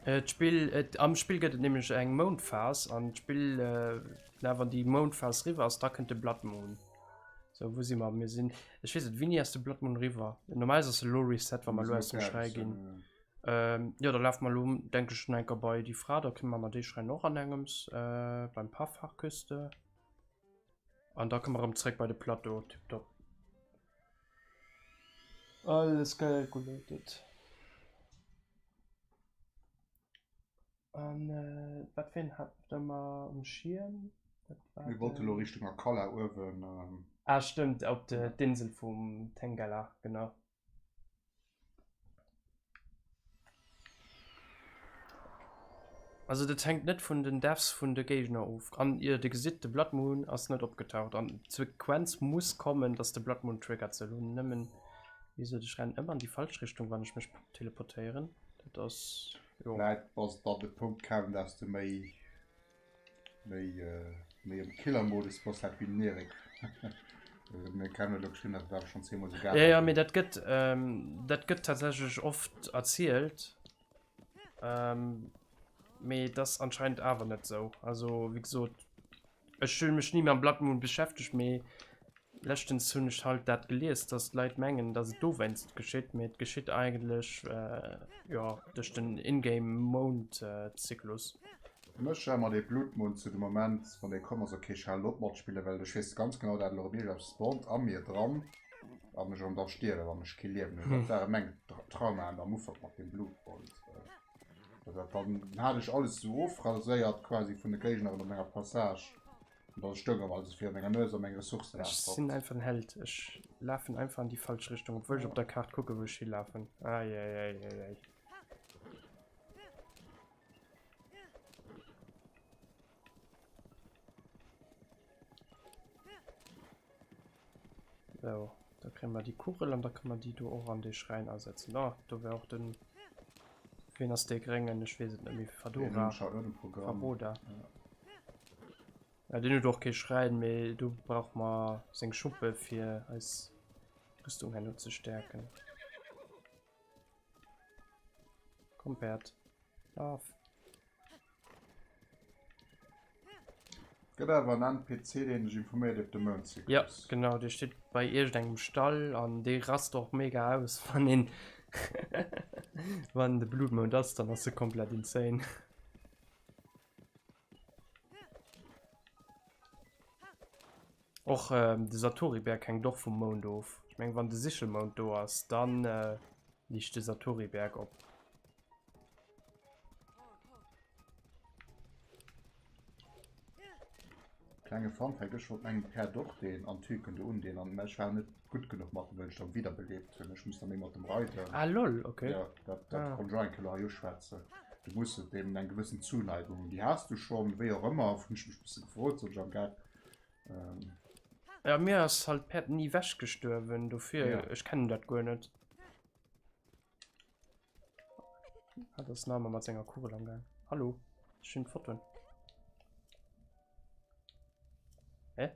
D'Spill, am Spill gëtt et nämlech eng Moundphas an d'Spill, na wann déi Moundphas riwwer ass, da kënnt de Blood Moon. Sou, wou si mer? Mir sinn, ech weess net, wéini ass de Blood Moon riwwer? Normalerweis ass e lo Reset, wa mer elo aus dem Schräi ginn. Jo, da lafe mer elo, denke ech, nach eng Kéier bei déi Fra, da kënne mer déi Schräin och an engems beim Paffarküste. An da kënne mer erëm zréck bei de Plateau. Tiptop. Alles calculated. An äh, wat fir een hat der mer um Schierm? Dat war Mir wollte lo Richtung Akala uewen. Ähm. Ah, stimmt, op de, d'Insel vum Tengella, genau. Also dat hänkt net vun den Deaths vun de Géigner of. An ier de gesitt, de Blood Moon ass net opgetaucht an d'Sequenz muss kommen, dass de Blood Moon triggert. Sou lo nëmmen, wéi gesot, ech rennen ëmmer an déi falsch Richtung wann ech mech teleportéieren. Dat ass jo. Vläit bass de an de Punkt koum, dass de méi Méi méi am Killermodus bass dat wéi den Erik. Mir kennen elo geschriwwen, dat war schon zehnmol so Ja, ja, mee dat gëtt ähm, dat gëtt tatsächlech oft erzielt. Ähm, mee das anscheinend awer net sou. Also wéi gesot, ech hunn mech ni mam Blood Moon beschäftegt, mee leschtens hunn ech halt dat gelies, dass d'Leit mengen, dass et dowéinst geschitt, mee et geschitt eigentlech äh, jo duerch den Ingame Mound äh, Zyklus. Fir mech war emmer dee Blutmond zu dem Moment wann dee komm ass ok ech halen op matspillen well ech weess ganz genau dat elo erëm iergendeppes spawnt a mir dran an ech erëm da stierwen wann ech kee Liewen hunn. Dat ware meng Traumaen am Ufank mat deem Blutmond. Dat dann hat ech alles esou ofraséiert quasi vun de Géigneren op menger Passage an da stoung erëm alles virun menger Nues a meng Ressourcë waren Ech fort. sinn einfach en Held, ech lafen einfach an déi falsch Richtung obwuel ech op der Kaart kucke wou ech hilafen. Eieieiei. So, da kriegen wir die Kugel und da kann man die do och an de Schrein asetzen. Ah, do wär och den Wien ass dee Gréngen? Ech weess et net méi. Fadora. Faroda. Ja, den huet och kee Schräin, mee do brauch mer seng Schuppe fir eis Rüstung herno ze stäerken. Komm Päerd. Laf. Gëtt awer en NPC deen dech informéiert iwwer de Moundzyklus. Ja genau, dee steet bei iergendengem Stall an dee rast och mega aus wann een wann de Blutmound ass, dann ass e komplett insane. Och de Satoriberg hänkt och vum Mound of. Ech meng wann de Sichelmound do ass, dann liicht de Satoriberg op. Klenge Fun Fact, ech wollt mengem Päerd och deen Antiken do undeen an ech war net gutt genuch mat em, well ech dann wiederbelebt hunn. Ech muss da méi mat dem reiden. Ah lol, okay. Ja, dat, dat ah. konnt ech och eng Kéier hei uschwätzen. Du muss deem eng gewëssen Zuneigung hunn. Déi has du schonn, wéi och ëmmer, hunn ech mech bësse gefrot, sot ech am Gag. Ähm. Ja, mir ass halt Päerd ni wech gestuerwen, dofir ja. ech kennen dat guer net. Ah, das ist Name mat senger Kugel am Gang. Hallo, ich finde Fotoen. Hä?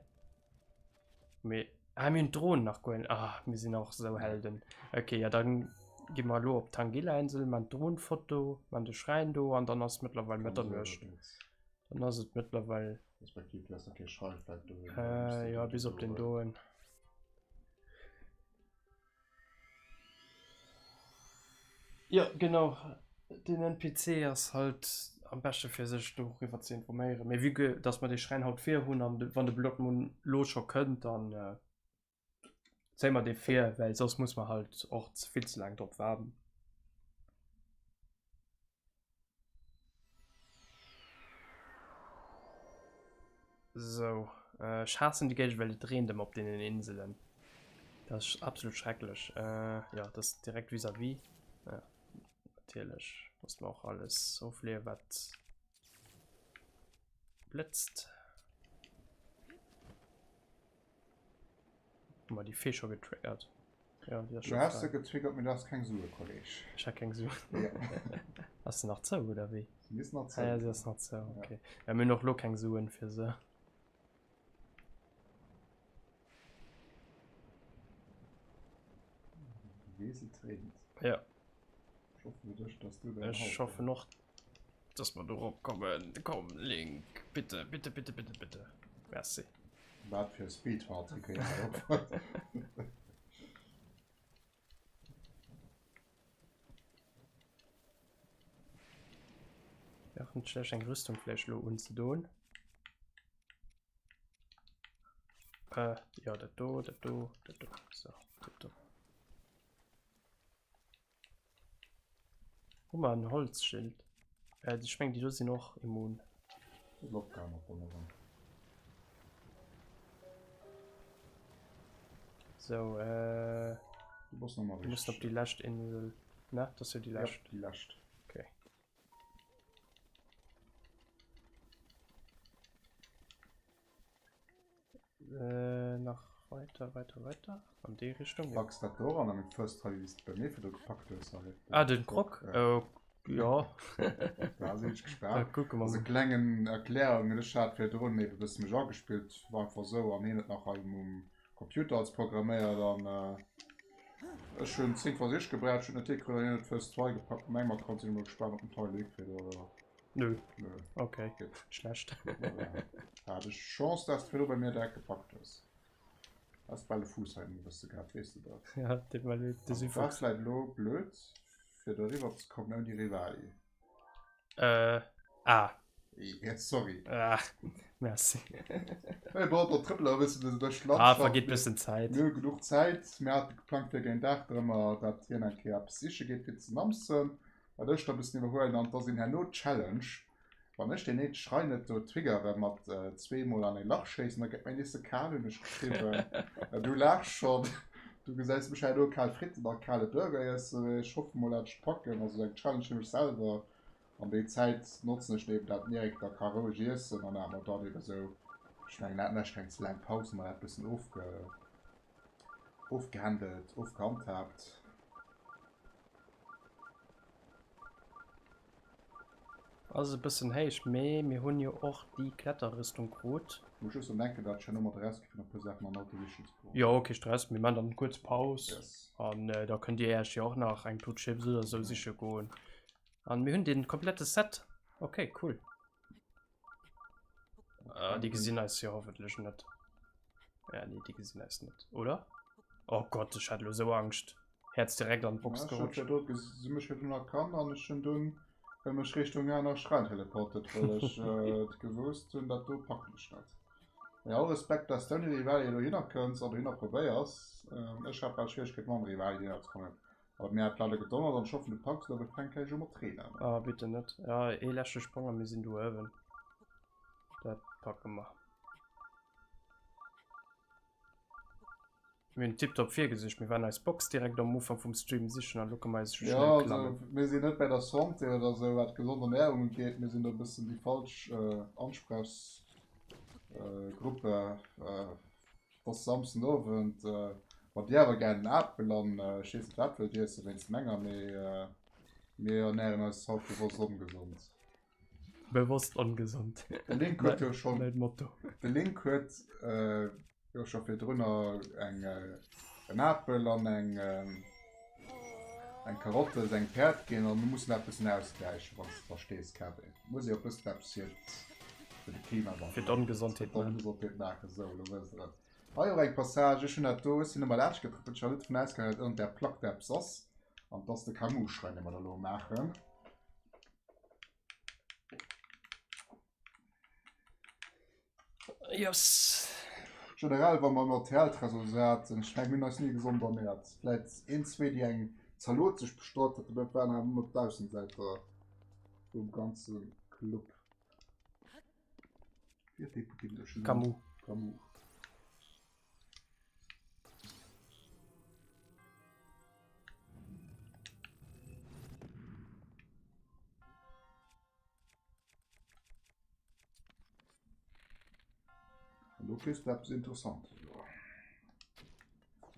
Me ah, mir hunn d'Drohnen nach guer Ah, mir sinn och sou Helden. Okay, ja dann gi mer elo op d'Tangilla-Insel, man d'Drohnfoto, man de Schräin do an dann ass mëttlerweil Mëtternuecht. Dann ass et mëttlerweil. Respektiv du hast nach kee Schreifwerk do. Äh, ja, bis op den doen. Ja, genau. Den NPC ass halt am beschte fir sech doriwwer ze informéieren. Mee vue que dass mer dee Schräin haut vir hunn an wann de Blood Moon lo scho kënnt, dann äh, zéie mer dee vir, well soss muss mer halt och vill ze laang drop waarden. Sou, ech haassen déi Géigend, well et reent ëmmer op deenen Inselen. Dat ass absolut schrecklech. Jo, dat ass direkt vis-à-vis. Ja, natierlech muss mer och alles ofleeën, wat blëtzt. Hu mer déi Fee scho getriggert? Ja, déi ass scho Du has se getriggert, mee du has keng Sue, Kolleg. Ech hat keng Suen. Ja. Ass se nach zou, oder wéi? Si ass nach zou. Ah ja, si ass nach zou, okay. Ja, mir hunn och lo keng Suen fir se. Du weess, et reent. Ja. Ech hoffe fir dech, dass du däin Ech hoffen och. Dass mer do rop kommen. Komm Link, bitte, bitte, bitte, bitte, bitte. Merci. Wat fir e Speedhard hie kéint hei opweisen. Wär och net schlecht eng Rüstung vläicht elo unzedoen. Äh, jo, dat do, dat do, dat do. So, tipptopp. Hu mer en Holzschild? Äh, ech meng déi do sinn och immun. So, äh, Du bass nochmal du musst op déi lescht Insel. Ne, dat ass jo déi lescht. Ja, déi lescht. Okay. Äh, nach weiter, weiter, weiter. An déi Richtung. Ja. Packs dat do an an first hei wéi s de bei mir virdu gepackt hues hei. Ah, den Croc? Ja. Äh, ja. Da sinn ech Da gespaant. kucke mer Also mol. klengen Erklärung, ech hat virdrun eben e bësse mech agespillt, war einfach esou an hien huet nach hei um Computer als programméiert an ech hunn 10 Versich gebraucht, ech hunn net hikritt an hien huet first try gepackt. Meng mat konnt sinn emol gespaant op den Teil hikritt oder. Nö. Nö. Okay. Gutt. Schlecht. Voilà. Hat ech Chance, dass du virdru bei mir direkt gepackt hues. Has bal e Fuuss hei e bësse gehat, weess de dat? Ja, deet mer leed, de An Süfuchs. dat vläit elo blöd, fir doriwwer ze kommen ouni Rivali. Äh, ah. Ja, sorry. Ah, merci. Hey, bon, da trëppele e bëssen duerch Ah, d'Landschaft. vergeet bëssen Zäit. Mir hu genuch Zäit. Mir hate geplangt, fir géint 8 erëmmer, dat hien eng Kéier eppes siche geet, fir ze namsen. Wat ech da bëssen iwwerhuelen an da sinn herno d'Challenge, wann ech deen eent Schrei net do triggere mat zweemol an ee Lach schéissen, da gëtt mir nees ze kal, hunn ech geschriwwen. Du laachs schonn, du gesäis mech herno kal Fritten a kale Burger iessen. Ech hoffe mol dat ech et packen. Also eng Challenge fir mech selwer an déi Zäit notzen ech eben dat den Eric da ka roueg iessen an dat mer dann eben esou, ech mengen dat mécht keng ze laang Paus, mer dat bëssen ofge ofgehandelt, ofgehandhabt. Ass e bëssen héich, mee mir hunn jo och déi Kletterrüstung krut. Muss just drun denken, dat ech herno mat erausgi fir nach e puer Saachen am Auto sichen ze goen. Jo, kee Stress, mir man dann kuerz Paus Yes. an da kënnt dir Äech jo och nach eng Tut Chips oder sou siche goen. An mir hunn den komplette Set. Okay, cool. Äh, déi gesinn eis jo hoffentlech net. Ja, nee, déi gesinn eis net, oder? Oh Gott, ech hat elo sou Angscht. Häerz direkt an d'Box gerutscht. Ja, ech hat mech virdrun erkannt an ech hunn dunn mech Richtung aner Schräin teleportet, well ech äh, gewousst hunn, dat do packen ech net. Mee all Respekt, dass du ouni Rivali dohinner kënns an dohinner probéiers. Ähm, ech hat bal Schwierigkeet mam Rivali dohinner ze kommen. Aber mir hat leider gedonnert an ech hoffen, du packs et, awer et fänkt gläich u mat reenen. Ah, bitte net. Ja, ee leschte Sprong a mir sinn do uewen. Dat packe mer. Mir hunn tiptop virgesicht. Mir waren eis Box direkt am Ufank vum Stream sichen an lo kënne mer eis scho Ja, schnell also klammen. mir sinn net bei der Santé oder sou wat gesond Ernährung ugeet. Mir sinn do e bëssen déi falsch äh, Ansprechsgruppe. Äh, et ass Samsden Owend, äh, wann Dir awer gär en Apel an äh, ech weess net wat wëllt iessen wéinst menger, mee äh, mir ernähren eis haut bewosst ongesond. Bewosst ongesond. De Link huet jo schon Neit Motto. De Link huet äh, jo scho virdrunner eng äh, en Apel an eng äh, eng Karotte sengem Päerd ginn an mir mussen dat bëssen ausgläichen, wann s de verstees, Kevin. Muss ee jo bëssen eppes fir fir de Klimawandel, Fir d'Ongesondheet fir d'Ongesondheet maachen. Sou, elo wësst der et. Hei och eng Passage, ech hunn dat do, ech sinn ëmmer laanscht getrëppelt, ech war net dovun ausgaangen, datt ënnert där Plack da eppes ass an 't ass de Camus-Schräin, dee mer da elo maachen. Yes. Generell wa mer Materialtresor haten, ech meng mir hunn eis ni gesond ernährt. Vläit een, zwee déi eng Zalot sech bestallt haten, dat waren awer nëmmen d'Aussensäiter vum ganze Club. Wéi huet dee Pudding sech genannt? Camus. Camus. An do kriss du eppes Interessantes elo.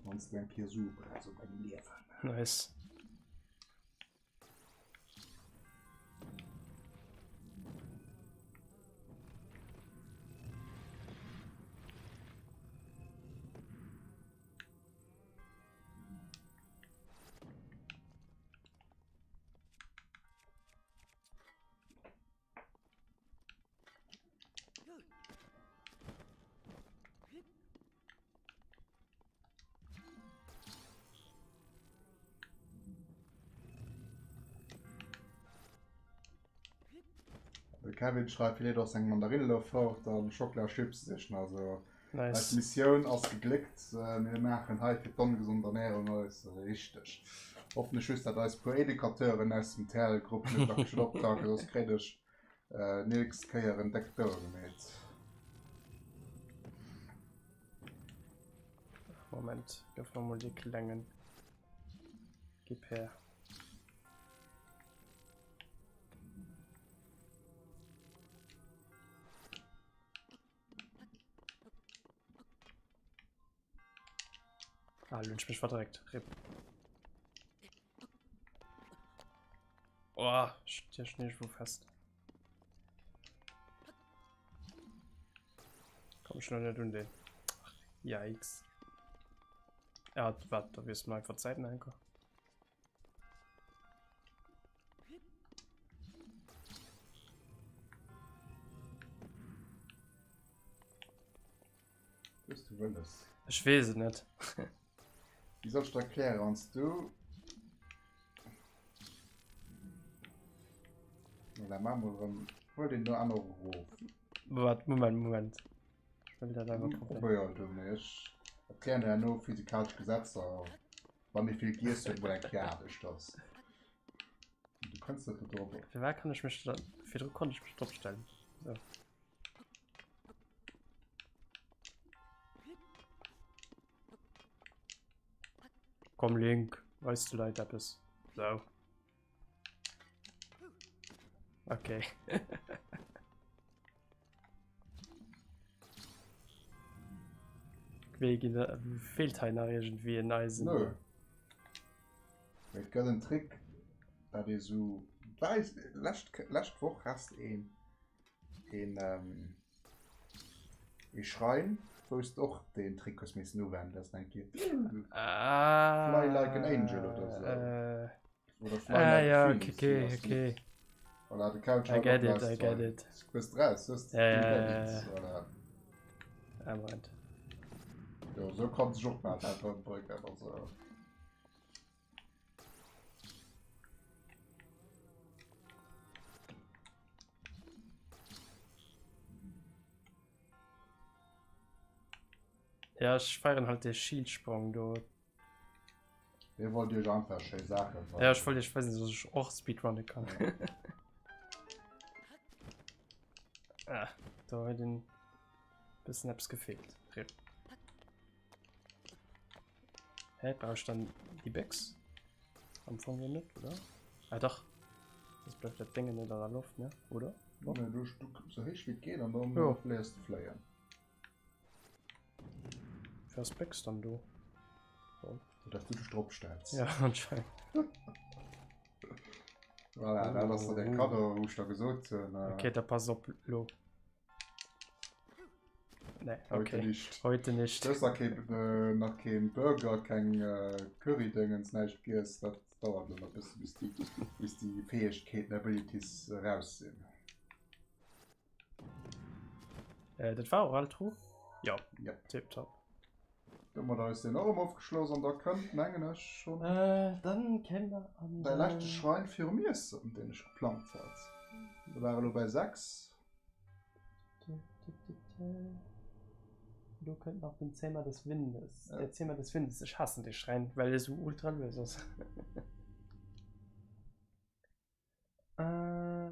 Wann s du eng Kéier Sue brauchs an dengem Liewen. Nice. De Kevin schreift, hie leet och seng Mandarine elo fort an Schoklaschips sichen. Also Nice. eis Missioun ass gegléckt. Mir maachen hei fir d'ongesond Ernährung alles richteg. Hoffen ech just, dat eis puer Educateuren aus dem TL-Grupp net nach geschwënn optauchen, soss kréien ech nächst Kéier en déckt Ouer gemeet. Moment, gëff mer mol dee klengen. Gib her. Ah, hunn ech mech verdreckt. Rip. Oh, stech nicht wo fest. Komm ich noch nicht un den. Ach, yikes. Ja, warte, da wirst du mal einfach Zeiten einfach. Hues du wëlles? Ech weess et net. Wéi soll ech der erklären, wann s du. Voilà, maach mol erëm. Huel deen do aner erof. Wat? Moment, Moment. Ech wëll dat awer probéieren. Probéier et emol. Ech erklären der herno physikalesch Gesetzer. Wann ee vill giess huet, mol eng Kéier anescht ass. Du kënns net do drop. Firwat kann ech mech dann, virdru konnt ech mech drop stellen. So. Komm Link, weis de Leit eppes. So. Okay. Wéi ginn da feelt hei nach iergendwéi en Eisen? Nö. Mee et gëtt en Trick, dat ee sou weis lescht lescht Woch has de een een ee Schrein, wou s de och deen Trick hues missen uwenden, dass de eng Kéier Ah, Fly like an angel oder sou. Äh, Oder Fly ah, like ja, a okay, Phoenix, okay, wéi ass okay. dat? Voilà, de Couch I hat get och it, last I get time. it. Du bist raus, du hast Ja, du ja, get ja, it. ja. Voilà. Ah, Moment. Jo, sou kann sech och mal dat ëmbréngen, also. Ja, ech feieren halt de Schildsprong do. Dir wollt iech einfach schéi Saache weisen. Ja, ech wollt iech weisen, dass ech och speedrunne kann. ah, da huet en bëssen eppes gefeelt. Rip. Hä, brauch ich dann déi Béchs? Am Fong jo net, oder? Ah, dach. Sonst bleift dat Déngen net an der Loft, ne? Oder? Nee, du, du sou héich wéi et geet an dann Jo. léiers de fléien. Fir ass d'Béchs dann do? Fir dass du dech drop stells. Ja, anscheinend. Voilà, dat ass dann däi Kaddo, wou ech der gesot hunn. Okay, da pass op lo. Nee, Heute okay. nicht. Heute nicht. Du hues nach keen, äh, nach keen Burger, keng äh, Curry-Dingens, näischt giess. Dat dauert lo nach e bësse, bis déi, bis déi Fäegkeeten, Abilities raus sinn. Äh, dat war och all Truh? Ja. Ja. Tipptopp. Domadder ass deen och erëm ofgeschloss an da kënnt, mengen ech, schonn Äh, dann kéim mer an däi leschte den. Schrein virum Iessen, deen ech geplangt hat. Mir ware lo bei 6. Do kënnt nach den Zähmer des Windes. Der Zähmer des Windes. Ech hassen dee Schräin, well e sou ultra lues ass. Äh.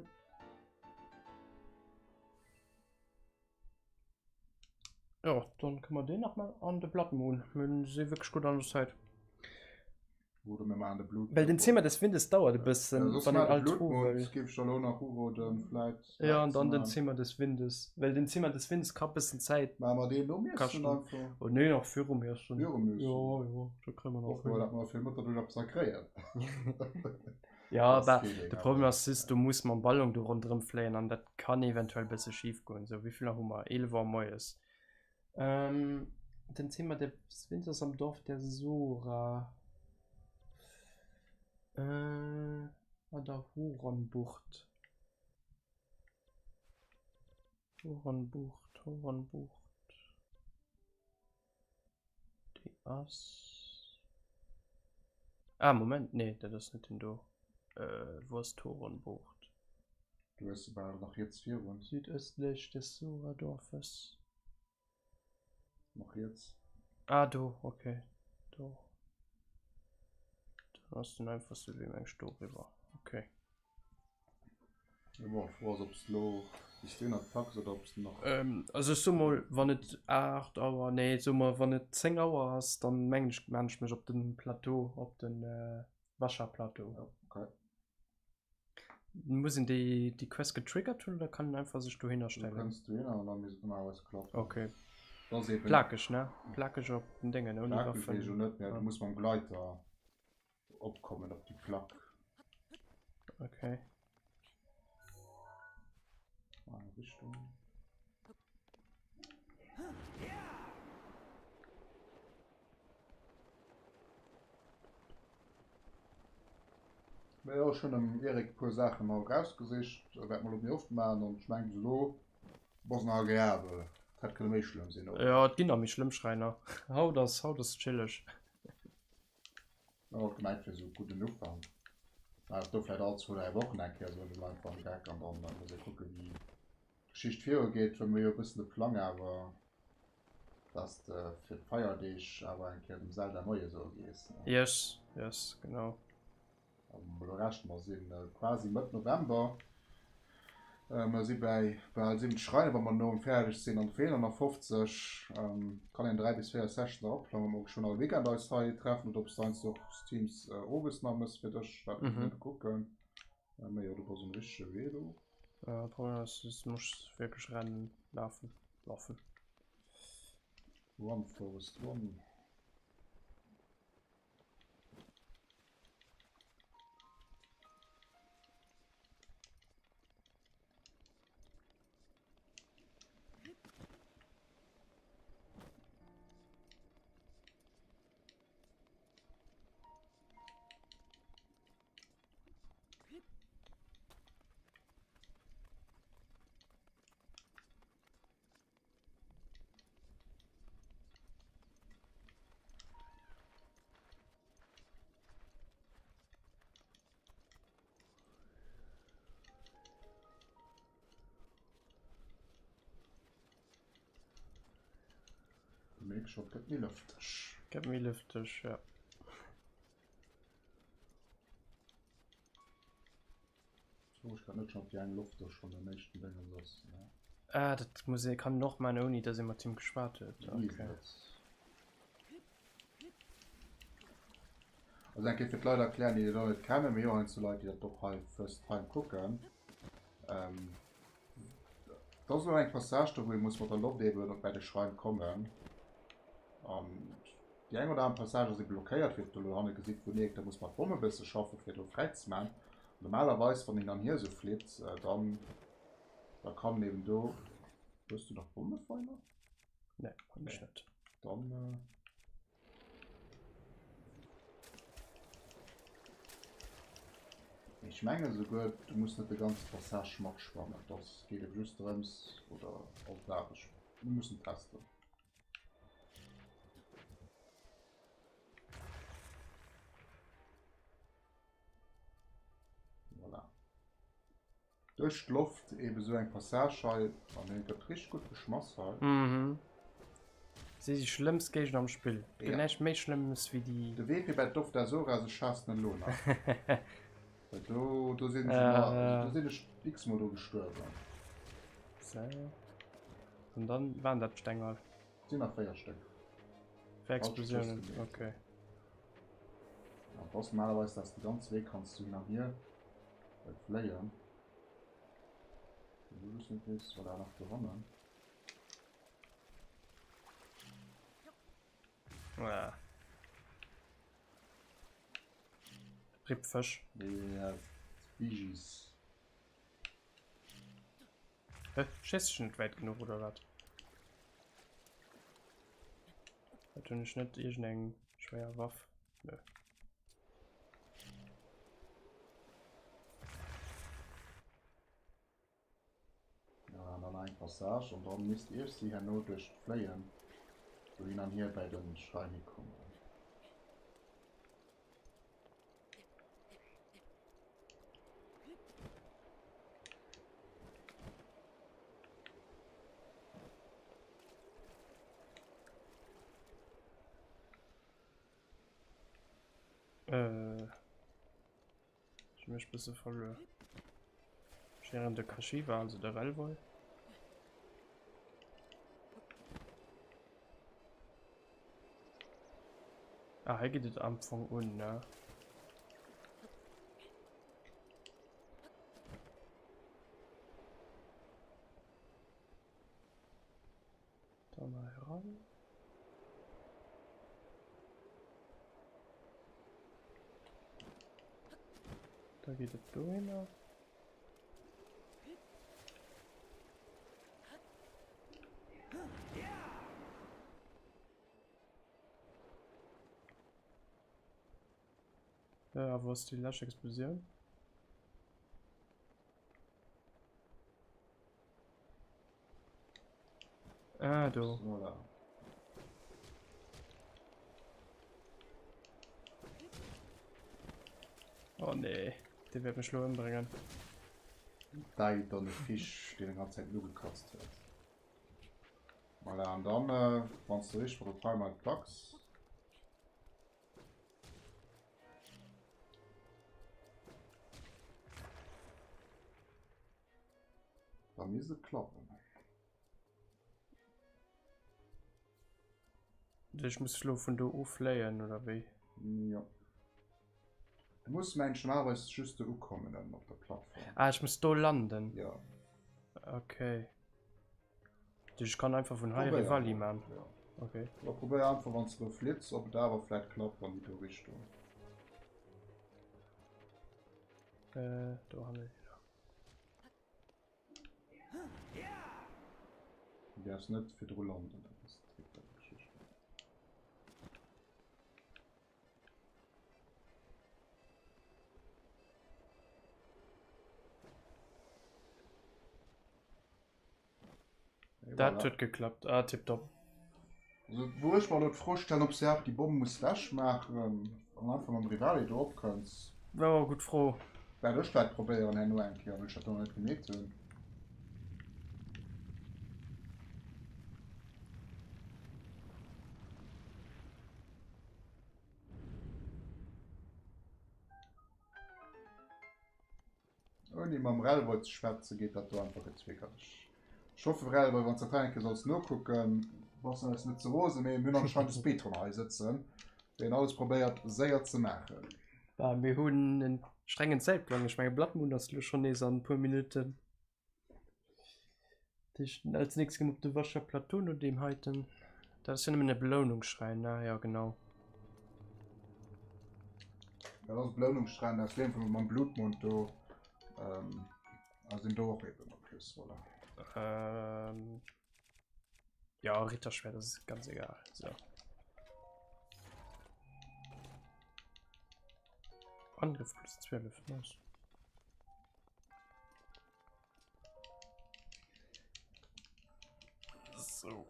Ja, dann kënne mer deen nach mol an de Blood Moon. Mir si wierklech gutt an der Zäit. Oder mir maachen de Blut. Well den Zähmer des Windes dauert e bëssen, Ja, soss wann een maache all Blood Truh Moon, wëll. géif ech der elo nach uroden, vläit. Ja, an dann den Zähmer des Windes. Well den Zähmer des Windes ka bëssen Zäit Maache mer deen nom Iessen kaschten. einfach? Oh nee, nach virum Iessen. Virum Iessen? Jo, jo, da kréie mer nach Hoffe mer, hin. datt mer fir Mëtterdësch eppes erkréien. Ja, Das bah, geht de egal. Problem ass just, du muss mam Ballon do ronderëm fléien an dat kann eventuell bësse schif goen. Sou, wéi vill Auer hu mer? 11 Auer moies. Ähm, den Zimmer des Winters am Dorf der Sora. Äh, an der Huronbucht. Huronbucht, Huronbucht. Déi ass. Ah, Moment, nee, dat ass net den do. Äh, wou ass d'Huronbucht? Du hues se bal nach riets virun. Südöstlich des Sora-Dorfes. Nach riets. Ah, do, okay. Do. Dann ass den einfachste Wee meng ech do riwwer. Okay. Jo, bon, d'Fro ass, ob s de lo bis dohinner packs oder ob s de nach. Ähm, also ech so mol, wann et 8 Auer, nee, so mol, wann et 10 Auer ass, dann mengen ech, maan ech mech op den Plateau, op den äh, Wascherplateau. Ja, okay. Muss een déi, déi Quest getriggert hunn oder kann een einfach sech dohinner Du stellen? kënns dohinner an dann misst et normalerweis klappen. Okay. Das ass eben Plakeg, ne? Plakeg op den Déngen, ouni plakeg weess ech Waffen. elo net, mä du muss mam Gleiter opkommen op déi Plack. Okay. Aner Richtung. Mä jo, ech hunn dem Eric e puer Saachen haut rausgesicht, wäert mer elo méi oft maachen an ech mengen bis elo bass nach agreabel. Et hätt kënne méi schlëmm sinn, oder? Jo, et ginn nach méi schlëmm Schräiner. Haut ass, haut ass chilleg. Ech hat gemengt fir esou gudden Ufank. Mä do vläicht all zwou, dräi Wochen eng Kéier esou den einfachen Geck an dann muss ee kucke wéi d'Geschicht virugeet, well mir hu jo e bëssen de Plang awer, dass de fir d'Feierdeeg awer eng Kéier dem Zelda Moie soe gees, ne? Yes, yes, genau. Also elo recht, mer si quasi Mëtt November. Mer si bäi bal 70 Schreiner, wa mer no fäerdeg sinn, an et feelen der nach 50. Kann een 3 bis 4 Sessions nach oplangen, ob mer schonn all Weekend eis hei treffen oder ob s de heiansdo och Streams owes nach mëss fir dech, dat muss een ebe kucken. Mee jo, du bass um richtege Wee do. Ja, Problem ass, es muss wierklech rennen, lafen, lafen. Run, Forrest, run. Du mierks schon, et gëtt méi lëfteg. Gëtt méi lëfteg, ja. Fro ech grad net schon ob déi eng Loft do schon den éischten Déngens ass. Ne? Ah, dat muss ee kann och man ouni dass ee mat him geschwat huet. Okay. Also eng Kéier fir d'Leit erklären, déi dat net kennen, mee jo heiansdo Leit, déi dat och hei first time kucken. Ähm, dat ass elo eng Passage do, wou ee muss mat der Loft eben op bäi de Schrein kommen. An Déi eng oder aner Passage ass ebe blockéiert, wéi der elo hanne gesitt, wou Niek, da muss mat Bomme bësse schaffen, fir do fräi ze man. Normalerweis, wann een dann hier esou flitt, dann, da kann en eben do. Hues du nach Bommefeiler? Nee, hunn ech net. Dann. Ech menge souguer, du muss net de ganze Passage matschwammen, dass geet ebe just drëms, oder alt ech, mir mussen testen. Voilà. Duerch d'Loft eben esou eng Passage hei an hien gëtt richteg gutt geschmass hei. Mhm. Si si schlëmmst Géigner am Spill. Et gëtt näischt méi schlëmmes wéi déi. De Wee fir bäi d'Loft der Sora se schaassen elo nach. Well do, do sinn ech ëmmer, also do sinn ech x-mol do gestuerwen. So. An dann waren dat d'Steng all. Sinn nach 4 Stéck. 4 Explosiounen, okay. Ja, das normalerweise, dass de ganze Wee kannst du hin an hier fléien. Du just net weess, wat da nach dohannen. Ah. Rip Fësch. Ja, Bigis. Hä? Schéiss ech net wäit genuch oder wat? Wat hunn ech net iergendeng schwéier Waff? Nö. Ja, an dann eng Passage an dann misst iech si herno duerch d'Fléien dohin an hier bäi den Schrein hikommen. Äh. Ech hu mech bësse verluer. Ech héieren de Kashiwa, also de Relvoy. Ah, hei geet et am Fong un, ne? Dann hei ran. Da geet et dohinner. Ja, wo ass déi lescht Explosioun? Ah, do. Voilà. Oh nee, dee wäert mech lo ëmbréngen. Däi donne Fisch, deen eng ganz Zäit nogekatzt huet. Voilà, an dann, äh, wann du richteg mat der Timer placks. Da misst et klappen. Ech muss lo vun do offléien oder wéi? Jo. Du muss mengen normalerweis just do ukommen dann op der Plattform. Ah, ech muss do landen. Ja. Okay. Ech kann einfach vun hei Rivali man. Ja. Okay. Oder probéier einfach wann du do flitz, ob et awer vläit klappt an déi do Richtung. Äh, do hanne. Du däerfs net virdru landen, dat ass den Trick bei der Geschicht. Dat huet geklappt. Ah, tipptopp. Also, wou ech mer elo d'Fro stellen, ob s de iwwerhaapt déi Bomm muss wech maachen an einfach mam Rivali do opkënns. Jo, gutt Fro. Wäert ech vläit probéieren herno eng Kéier, well ech dat do nach net gemeet hunn. Ouni mam Relboy ze schwätzen, geet dat do einfach gezwickert. Ech hoffen, Relboy, wann s dat hei eng Kéier solls nokucken, bass eis net ze rosen, mee mir hunn anscheinend e Speedrunner hei sëtzen, deen alles probéiert séier ze maachen. Bah, mir hunn en strengen Zäitplang. Ech menge Blood Moon ass elo schonn nees an e puer Minutten. Als nächstes ginn op de Wascher Plateau no deem heiten. Dat ass jo nëmmen e Belounungsschräin, ne? Ja, genau. Dat ass e Belounungsschräin, dat ass deen vun mam Blutmond do. Ähm, a sinn do och eben en plus, voilà. Ähm, ja, Ritterschwert, das ist ganz egal. So. Angriff plus 12, nice. So.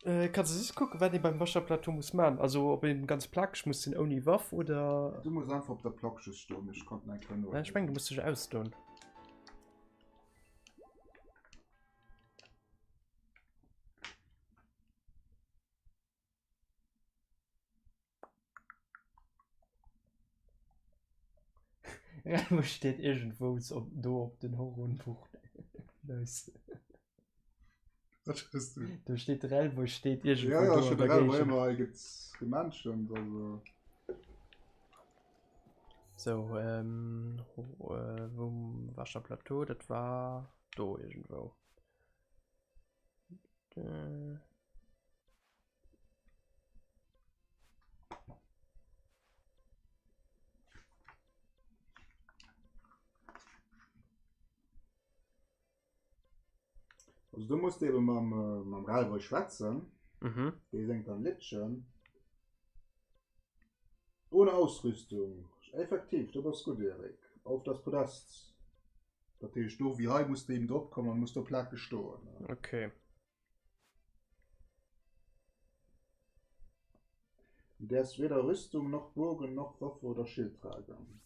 Äh, kannst du just kucken, wat ee beim Wascherplateau muss man? Also ob een ganz plakeg muss sinn ouni Waff oder. Du muss einfach op der Plack just stoen, ech konnt eng Kéier no. Ech mengen du muss dech ausdoen. Remo steet iergendwou op, do op den Horonbuch. Nice. Wat hues du? Do steet Relbo steet iergendwou Ja, ja, do ech an hunn der de Relbo Géigend. ëmmer hei gëtt gementioned, also. So, ähm, ho, äh, wou Wascher Plateau, dat war do iergendwou. Äh. Also du musst eben mam, äh, mam Ralboy schwätzen. Mhm. Dee sengt dann Liedchen. Ohne Ausrüstung. Effektiv, du bass gutt, Erik. Auf das Podest. Dat heescht, do wéi hei muss du eben drop kommen an muss do plakeg stoen. Okay. Du däerfs weder Rüstung noch Bogen noch Waffe oder Schild tragen.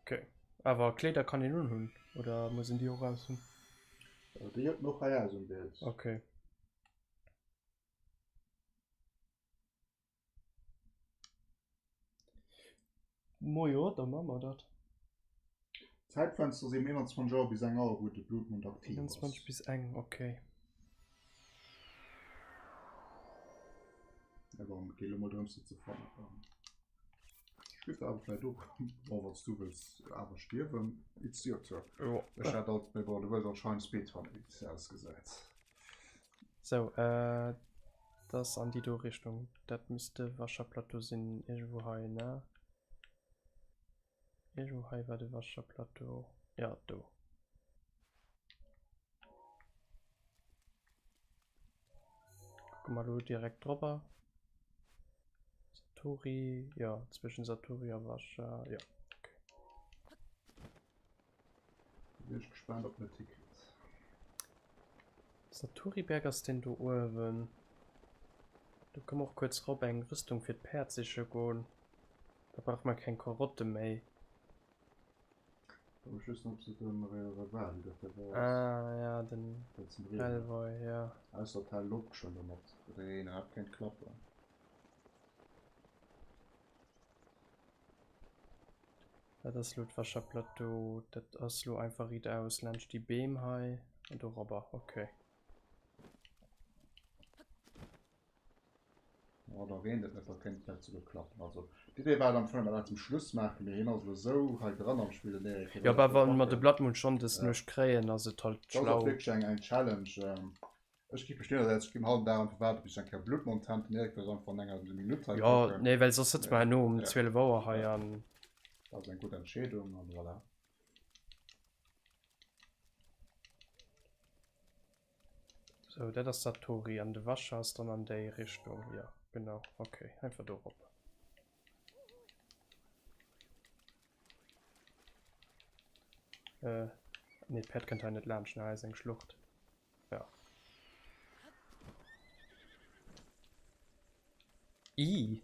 Okay. Awer Kleeder kann een unhunn oder muss een déi och aushunn? Déi huet en och hei aus um Bild. Okay. Mojo, da maache mer dat. D'Zäitfenster si um 21 Auer bis eng Auer, wou de Blutmond aktiv ass. 21 bis eng, okay. Ja, bon, et geet elo mol drëms, se ze fannen. Ech géif der awer vläicht och, bon, wann s du wëlls awer stierwen, it's your turn. Jo. Ech hat alt, mee bon, du wëlls anscheinend Speedrun, wéi et ausgesäit. Sou, äh, dat ass an déi do Richtung. Dat misst de Wascherplateau sinn, iergendwou hei, ne? Iergendwou hei war de Wascherplateau. Ja, do. Kucke mer elo direkt drobber. Satori, ja, zwischen Satori a Wascher, ja, okay. Bin ech gespannt, ob net hikritt. Satoriberg ass deen do uewen. Do kënne mer och kuerz rop eng Rüstung fir d'Päerd siche goen. Da brauche mer keng Karotte méi. Da muss ich wissen, ob se den Revali dat der war. Ah ja, den Relvoy, ja. Ausser d'Hell lobt schon domat. Reen, dat kéint klappen. Dat ass lo d'Wascherplateau. Dat ass lo einfach riitaus laanscht déi Beem hei an dorobber. Okay. Oh, da reent et net, da kéint et vläicht souguer klappen. Also d'Idee war am Fong, dat zum Schluss maachen, mee hien ass elo esou hei dran am Spill, den Eric, Jo, bah, wa mer de Blood Moon schonn dës Nuecht kréien, ass et halt schlau. Dat ass och wierklech eng, eng Challenge. Ech géif mech duernersetzen, ech géif en hallwen Dag einfach waarden, bis ech eng Kéier Blood Moon hat. Den Eric wëll et einfach an enger Minutt hei Jo, nee, well soss sëtze mer herno um 12 Auer hei an. Dat ass eng gutt Entscheedung an voilà. Sou, dat ass Satori an de Wascher ass dann an déi Richtung. Jo, genau. Okay, einfach do rop. Äh, nee, d'Päerd kënnt hei net laanscht, ne? Hei ass eng Schlucht. Ja. Ih!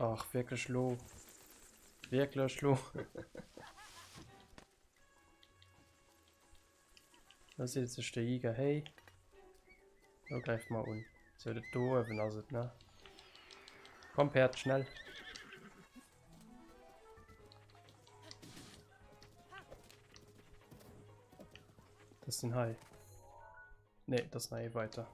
Ach, wierklech lo? Wierklech lo? Da seet sech de Jäger, hey, lo gräift mer un. Sou, dat do uewen ass et, ne? Komm, Päerd, schnell! Das ist den hei. Ne, das ist nach weiter.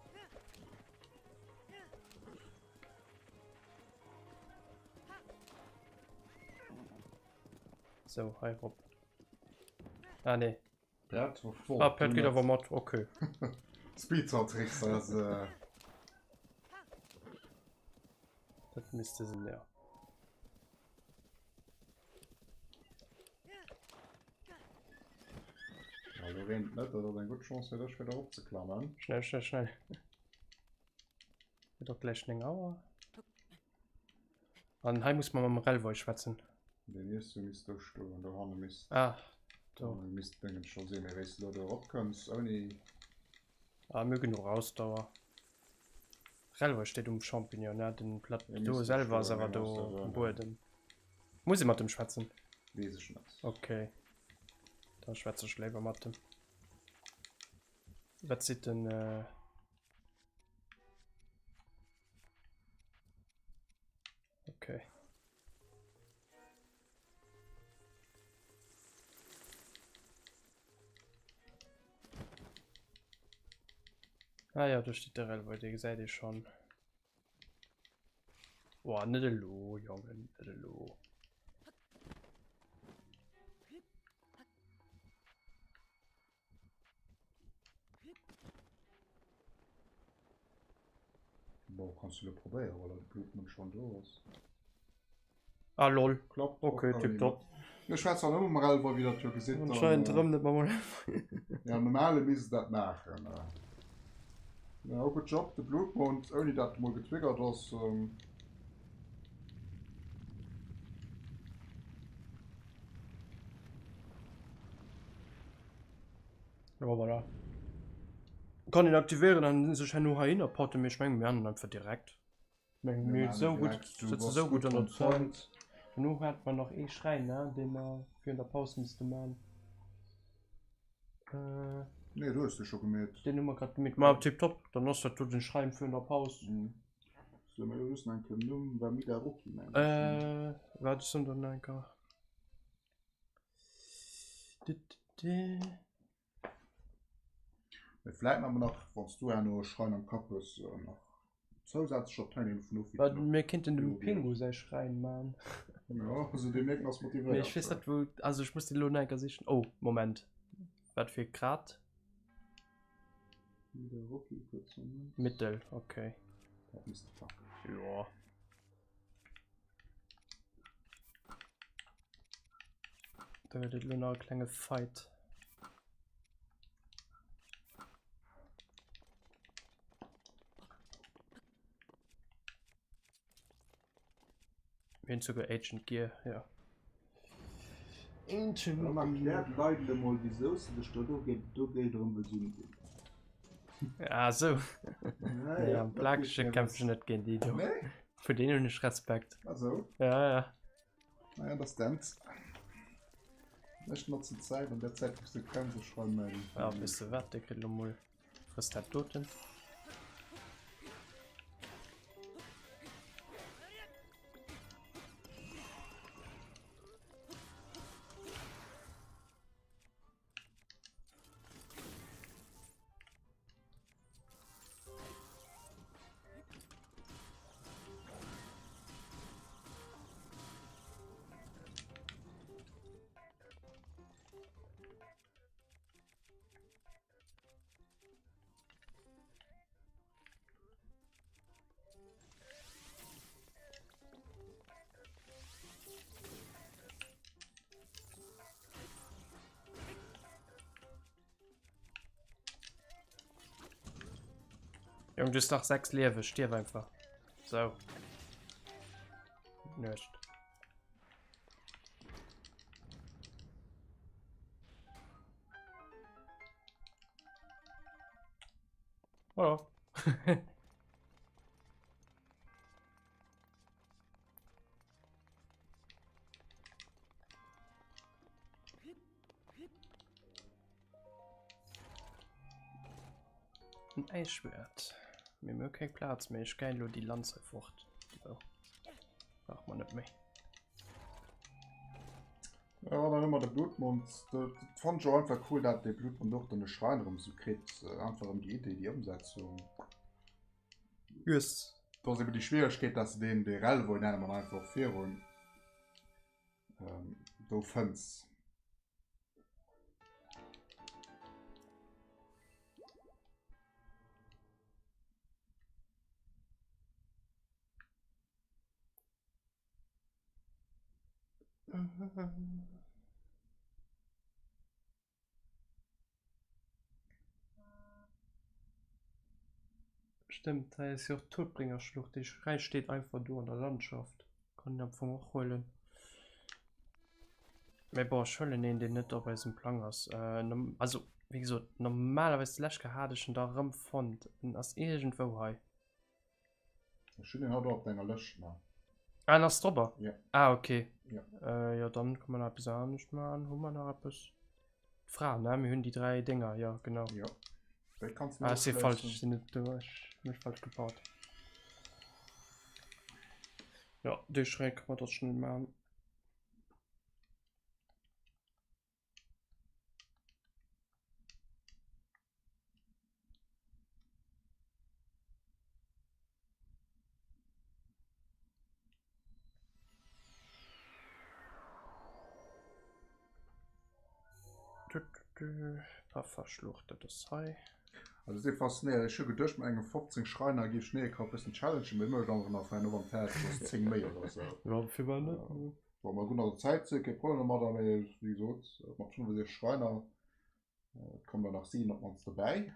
So, hei rop. Ah, ne. Päerd ah, Päerd geht awer mat, okay. Speedrun-Tricks, also. Dat misste sinn, ja. Ja, lo reent et net, dat ass eng gutt Chance fir dech fir do eropzeklammen. Schnell, schnell, schnell. Gëtt och gläich 9 Auer. An hei muss man mam Relvoy schwätzen. Den nächste misst do stoen, do hanne misst. Ah, do. Misst dëngen scho sinn, mee wéis du lo do eropkënns ouni. Ah, mir hu genuch Ausdauer. Relvoy steet um Champignon, ne? Den Plateau selwer ass awer do um Buedem. Muss ee mat dem schwätzen? Weess ech net. Okay. Da schwätze ech léiwer mat dem. Wat seet den? Äh... Okay. Ah ja, do steet de Relvoy, dee gesäit ee schonn. Boah, net elo, Jongen, net elo. Bon, kanns du lo probéieren, well de Blutmond schonn do ass. Ah lol. Klappt. Okay, tipptopp. Mir schwätzen dann ëmmer mam Relvoy, wéi dat jo gesitt. Anscheinend erëm net mam Relvoy. Ja, am normale misst dat maachen. Ja, gutt Job, de Blutmond, ouni dat mol getriggert ass. Ja, voilà. Kann een aktivéieren an sech herno heihinner porten, mee ech mengen mir han en einfach direkt. Meng mir sou gutt, sëtze sou gutt an der Zäit. Dono hate mer nach ee Schräin, ne, dee mer virun der Paus misste man. Äh. Nee, du hues de scho gemeet. Deen hu mer grad gemeet. Ma tiptop, dann ass dat do den Schräin virun der Paus. Mhm. So, mir just nach eng Kéier Numm war Midaroki, mengen ech. Äh, waart, ech soen der nach eng Kéier. Mee vläit maache mer nach, wann s du herno e Schrein am Kapp hues, nach zousätzlech op d'Hängen vun Ofi. Wat, mir kéinten dem Pingu säi Schräin man. Jo, also dee Mierken ass motivéiert. Mee ech weess net wou, also ech muss dee lo nach eng Kéier sichen. Oh, Moment, wat fir Grad? Mittel, okay. Dat misst packen. Jo. Da gëtt et elo nach e klenge Fight. Mir hunn souguer Ancient Gear, ja. Ancient Dann erklär de Leit elo mol wisou s de dech do dogéint erëm wëlls undinn. Ah sou. Ja, ja, am Plakege kämpfe ech net géint déi do. Nee? Vun deenen hunn ech Respekt. Ah sou. Ja, ja. Naja, das denkt. Ech notzen d'Zäit an der Zäit wou s de kämpfs, ech schreiwen mäin. Ja, weess de wat, dee kritt elo mol. Frëss dat doten. Jong, du hast nach 6 Liewe, stirb einfach. So. Nuecht. Voilà. En Äisschwert. Mee mir hu keng Plaz méi. Ech geien elo déi Lanz hei fort. So. Brauch mer net méi. Ja, dann hu mer de Blutmond. Dat fand ech och einfach cool, dat de Blutmond och dann de Schrein erëm sou kritt. Einfach erëm déi Idee, déi Ëmsetzung. Yes. Do ass eben déi Schwieregkeet, dass de deen, dee Relvoi nenne mer en einfach virun, do fënns. Stëmmt, hei ass jo och d'Todbringerschlucht, déi Schräi steet einfach do an der Landschaft. Kann een am Fong och huelen. Mee bon, ech huelen een, deen net op eisem Plang ass. Also, wéi gesot, normalerweis d'lescht Kéier hat ech en da erëm fonnt. En ass iergendwou hei. Ech hunn en haut och op denger Lëscht, ne? Ah, en ass drobber? Ja. Ah, okay. Ja. Äh, jo, dann kann man nach eppes anescht maachen. Hu mer nach eppes? D'Fra, ne? Mir hunn déi 3 Dénger, jo, genau. Jo. Déi kanns du Ah, ech si falsch, ech sinn net do, ech hu mech falsch gebaut. Jo, déi Schräg kann man dat schnell maachen. Pafferschlucht, dat ass hei. Also si faszinéiert. Ech hu geduecht mat engem 15 Schreiner gi ech nee ka bëssen challengen, mee mécht einfach nach fein op an fäerdeg ass 10 méi oder sou. Ja, firwat net? Bon, mer hunn also Zäit, kee Problem domadder, mee wéi gesot, mat 65 Schreiner et kommen der nach 7 op d'mannst dobäi.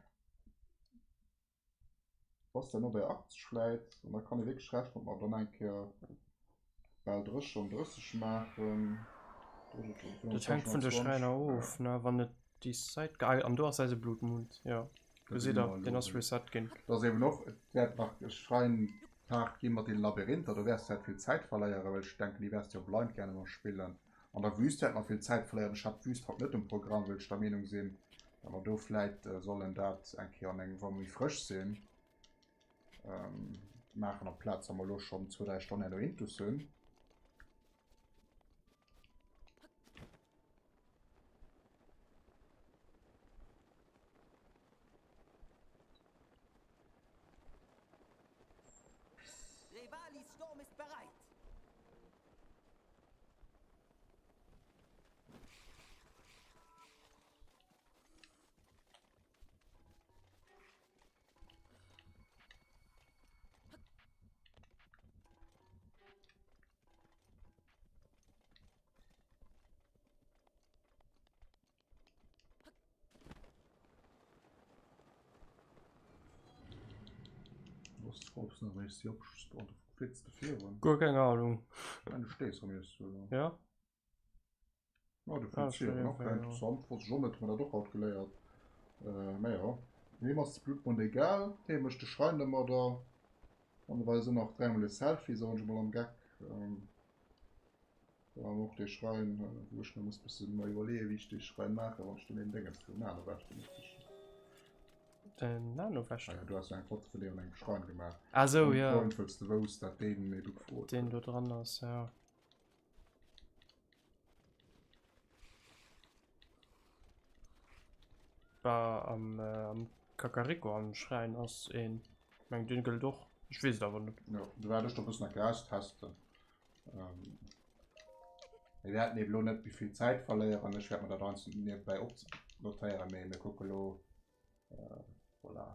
Bass der no bei 80 vläit, an da kann ee wierklech rechnen, ob mer dann eng Kéier bal 30 maachen. Dat hänkt vun de Schräiner of, ne? Wann et déi Zäit ge-, an do ass eise Blutmond, jo. Gesitt der, deen ass reset ginn. Dat ass eben och, et wäert nach e Schräin. Part gi mat den Labyrinther, do wäers de halt vill Zäit verléieren, well ech denken déi wäers de jo blind gerne mol spillen. An der Wüst wäert mer vill Zäit verléieren. Ech hat d'Wüst haut net um Programm, well ech der Meenung sinn, datt mer do vläit sollen dat eng Kéier an engem, wa mer méi frësch sinn, maachen, amplaz wa mer elo schonn zwou, dräi Stonnen herno intus hunn. Revalis Sturm ist bereit. Guer keng Ahnung. Ja. Ja du ah, interessant wosst ech och net, hu mer dat och haut geléiert. Äh, mä jo. Him ass de Blutmond egal, hie mécht de Schrein domadder. An dobäi sinn nach dräimol e Selfie, soen ech emol am Geck. Ähm, An och dee Schrein, wou ech mir muss bëssen mei iwwerleeën, wéi ech dee Schrein maachen, wann ech den een Déngens den Nanowächter muss sichen. Den Nanowächter? Ah ja, du has jo eng Foto vun deem an engem Schrein gemaach. Ah sou, ja. Point, wëlls de wousst, dat deen ebe gefrot Deen do dran ass, ja. Bah, am, am Kakariko am Schräin ass een. Ech meng deen gëllt och. Ech weess et awer net. Jo, do waart ech do bëssen eng Kéier austesten. Ähm, mir wäerten eben elo net méi vill Zäit verléieren. Ech wäert mer dat eins niewebäi opnotéieren, mee mir kucke lo. Äh, voilà.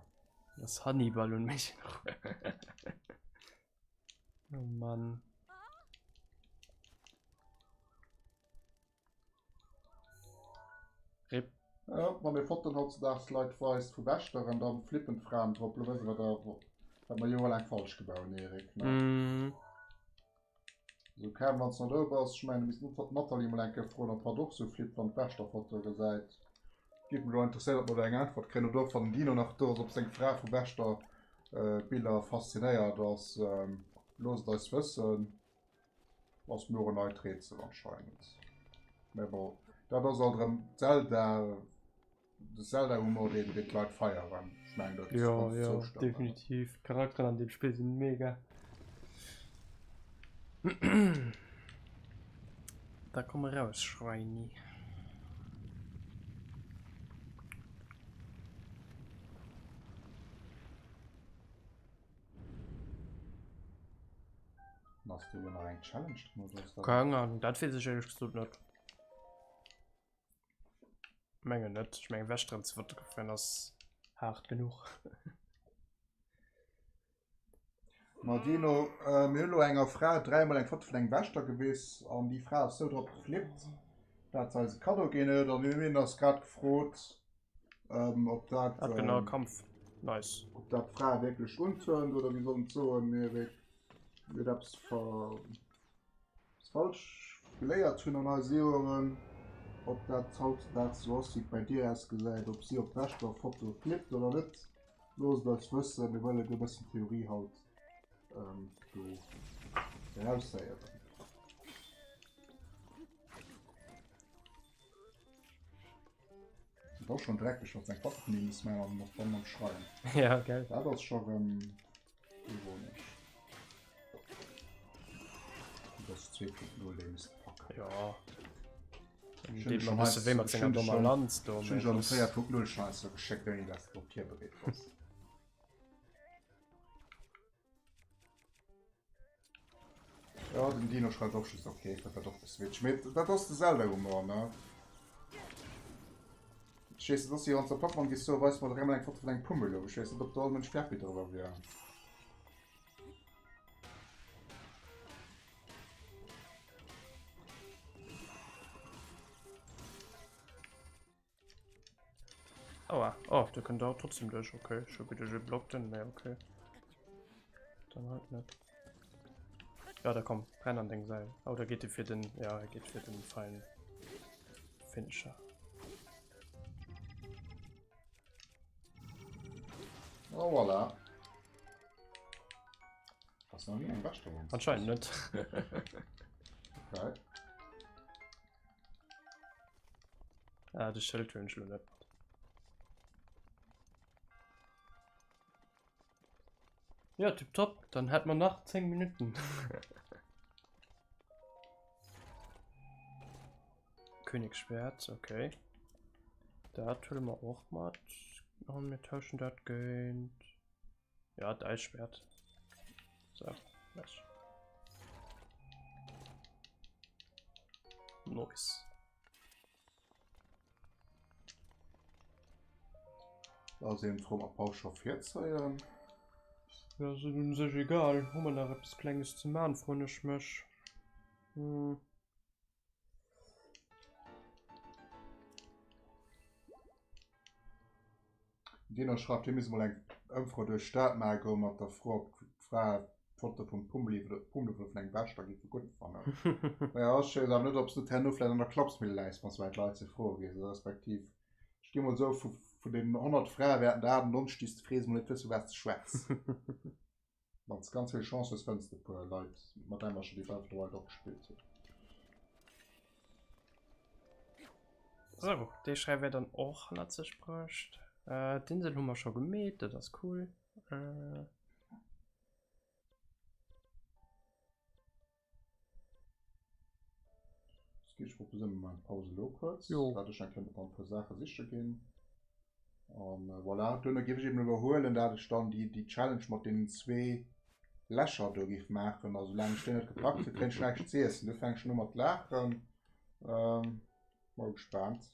Das Hannibal un mech nach. oh Mann. Rip. Ja, wann ee Fotoen hautzedaags Leit weist vu Wächteren, dann flippen d'Fraen drop. Lo wësse mer da, wat mer jorelaang falsch gebaut hunn, Erik, ne? Mm. So, Cam, wann s de nach do bass, ech mengen, du misst d'Nathalie mol eng Kéier froen, ob hatt och sou flippt, wann d'Wächterfotoe gesäit. Géif mech elo interesséieren, ob mer do eng Äntwert kréien oder och, wann den Dino nach do ass, ob seng Fra vu Wächterbiller faszinéiert ass. Loosst et eis wëssen. Ass mir och en neit Rätsel anscheinend. Mä bon, dat ass alt erëm Zelda, de Zelda-Humor, deen deen d'Leit feieren. Ech mengen, dat Jo, kannst du jo, zoustëmmen. definitiv. D'Charakteren an deem Spill sinn mega. Da komm eraus, Schweini. Machst du nach eng Challenge drin oder ist dat? Keng Ahnung, dat weess ech éierlech gesot net. Mengen net. Ech mengen Wächteren ze fotografieren ass haart genuch. Ma Dino, äh, mir hunn elo enger Fra dräimol eng Foto vun engem Wächter gewiss an déi Fra ass sou drop geflippt, dat se eis e Kaddo ginn huet an mir hunn eis grad gefrot, ähm, ob dat, Ah, genau, ähm, Kampf. Nice. ob dat d'Fra wierklech unturnt oder wéi soll en et soen, Erik? Mir eppes ver eppes falsch geléiert hunn an eise Joeren, ob dat hautdesdaags esou ass wéi et bei dir ausgesäit, ob si op d'Wächterfoto flippt oder net, loosst eis wëssen, mir wëllen e bëssen Theorie haut ähm, do eraushéieren. Et ass schon dreckeg, wann eng Foto vun him muss maachen an och dann am Schreien. Ja, gell. Dat ass scho rëm ironesch. Dat ass 2.0, dee misst packen. Ja. Ech Deet hunn mer bësse wéi mat senger dommer Lanz do. Ech hunn schon 4.0 Scheiße geschéckt, ouni dass de drop virbereet bass. Ja, den Dino schreift och just okay, fënnt dat och bësse witzeg. Mee dat ass de Zelda-Humor, ne? Ech weess net, ass jo, wann s de Pokémon gis soe, weis mer dräimol eng Foto vun engem Pummeluef. Ech weess net, ob do all Mënsch happy driwwer wier. Aua. Oh, der kënnt auch trotzdem durch. Okay, ich habe wieder geblockt, den, nee, okay. Dann halt nicht. Ja, da komm, brenn an deng Seil. Oh, da geht er für den, ja, er geht für den feinen Finisher. Oh, voilà. Ass nach ni eng Wächter Anscheinend net. Okay. Ah, de Schëld hunn ech lo net mat. Ja, tipptopp. Dann hätt mer nach 10 Minuten. Königsschwert, okay. Dat huele mer och mat. An mir tauschen dat géint. Ja, d'Eisschwert. So, nice. Nice. Also eben froh mat Paus scho virzéien. Ja, ass un sech egal. Hu mer nach eppes Klenges ze man, froen ech mech. Hm. Deen schreift, hie misst mol eng Ëmfro duerch d'Stad maache goen, mat der Fro, ob d'Frae d'Foto vum Pummel oder vun engem Wächter géife gutt fannen. Naja, ech weess awer net, ob s net herno vläicht an der Klapsmille läis, wann s du bei d'Leit ze froe gees. Respektiv, ech gi mol esou, vu vun den 100 Frae wäerten der 98, déi s de frees, mol net wësse, wat s de schwätz. Wann s ganz vill Chance hues, fënns de e puer Leit, mat deem mer scho déi Breath of the Wild och gespillt hunn. Sou, dee Schräi wär dann och hannert sech bruecht. Äh, d'Insel hu mer scho gemeet, dat ass cool. Äh. Ech proposéiere mer eng Paus elo kuerz, Jo. dat ech eng Kéier mat e puer Saache siche ginn. An voilà, duerno géif ech eben iwwerhuelen, dat ech dann déi, déi Challenge mat deenen zwee Lächer do géif maachen. A soulaang ech déi net gepackt hunn, kréien ech näischt z'iessen. Du fänks schon u mat laachen. Ähm, mol gespaant.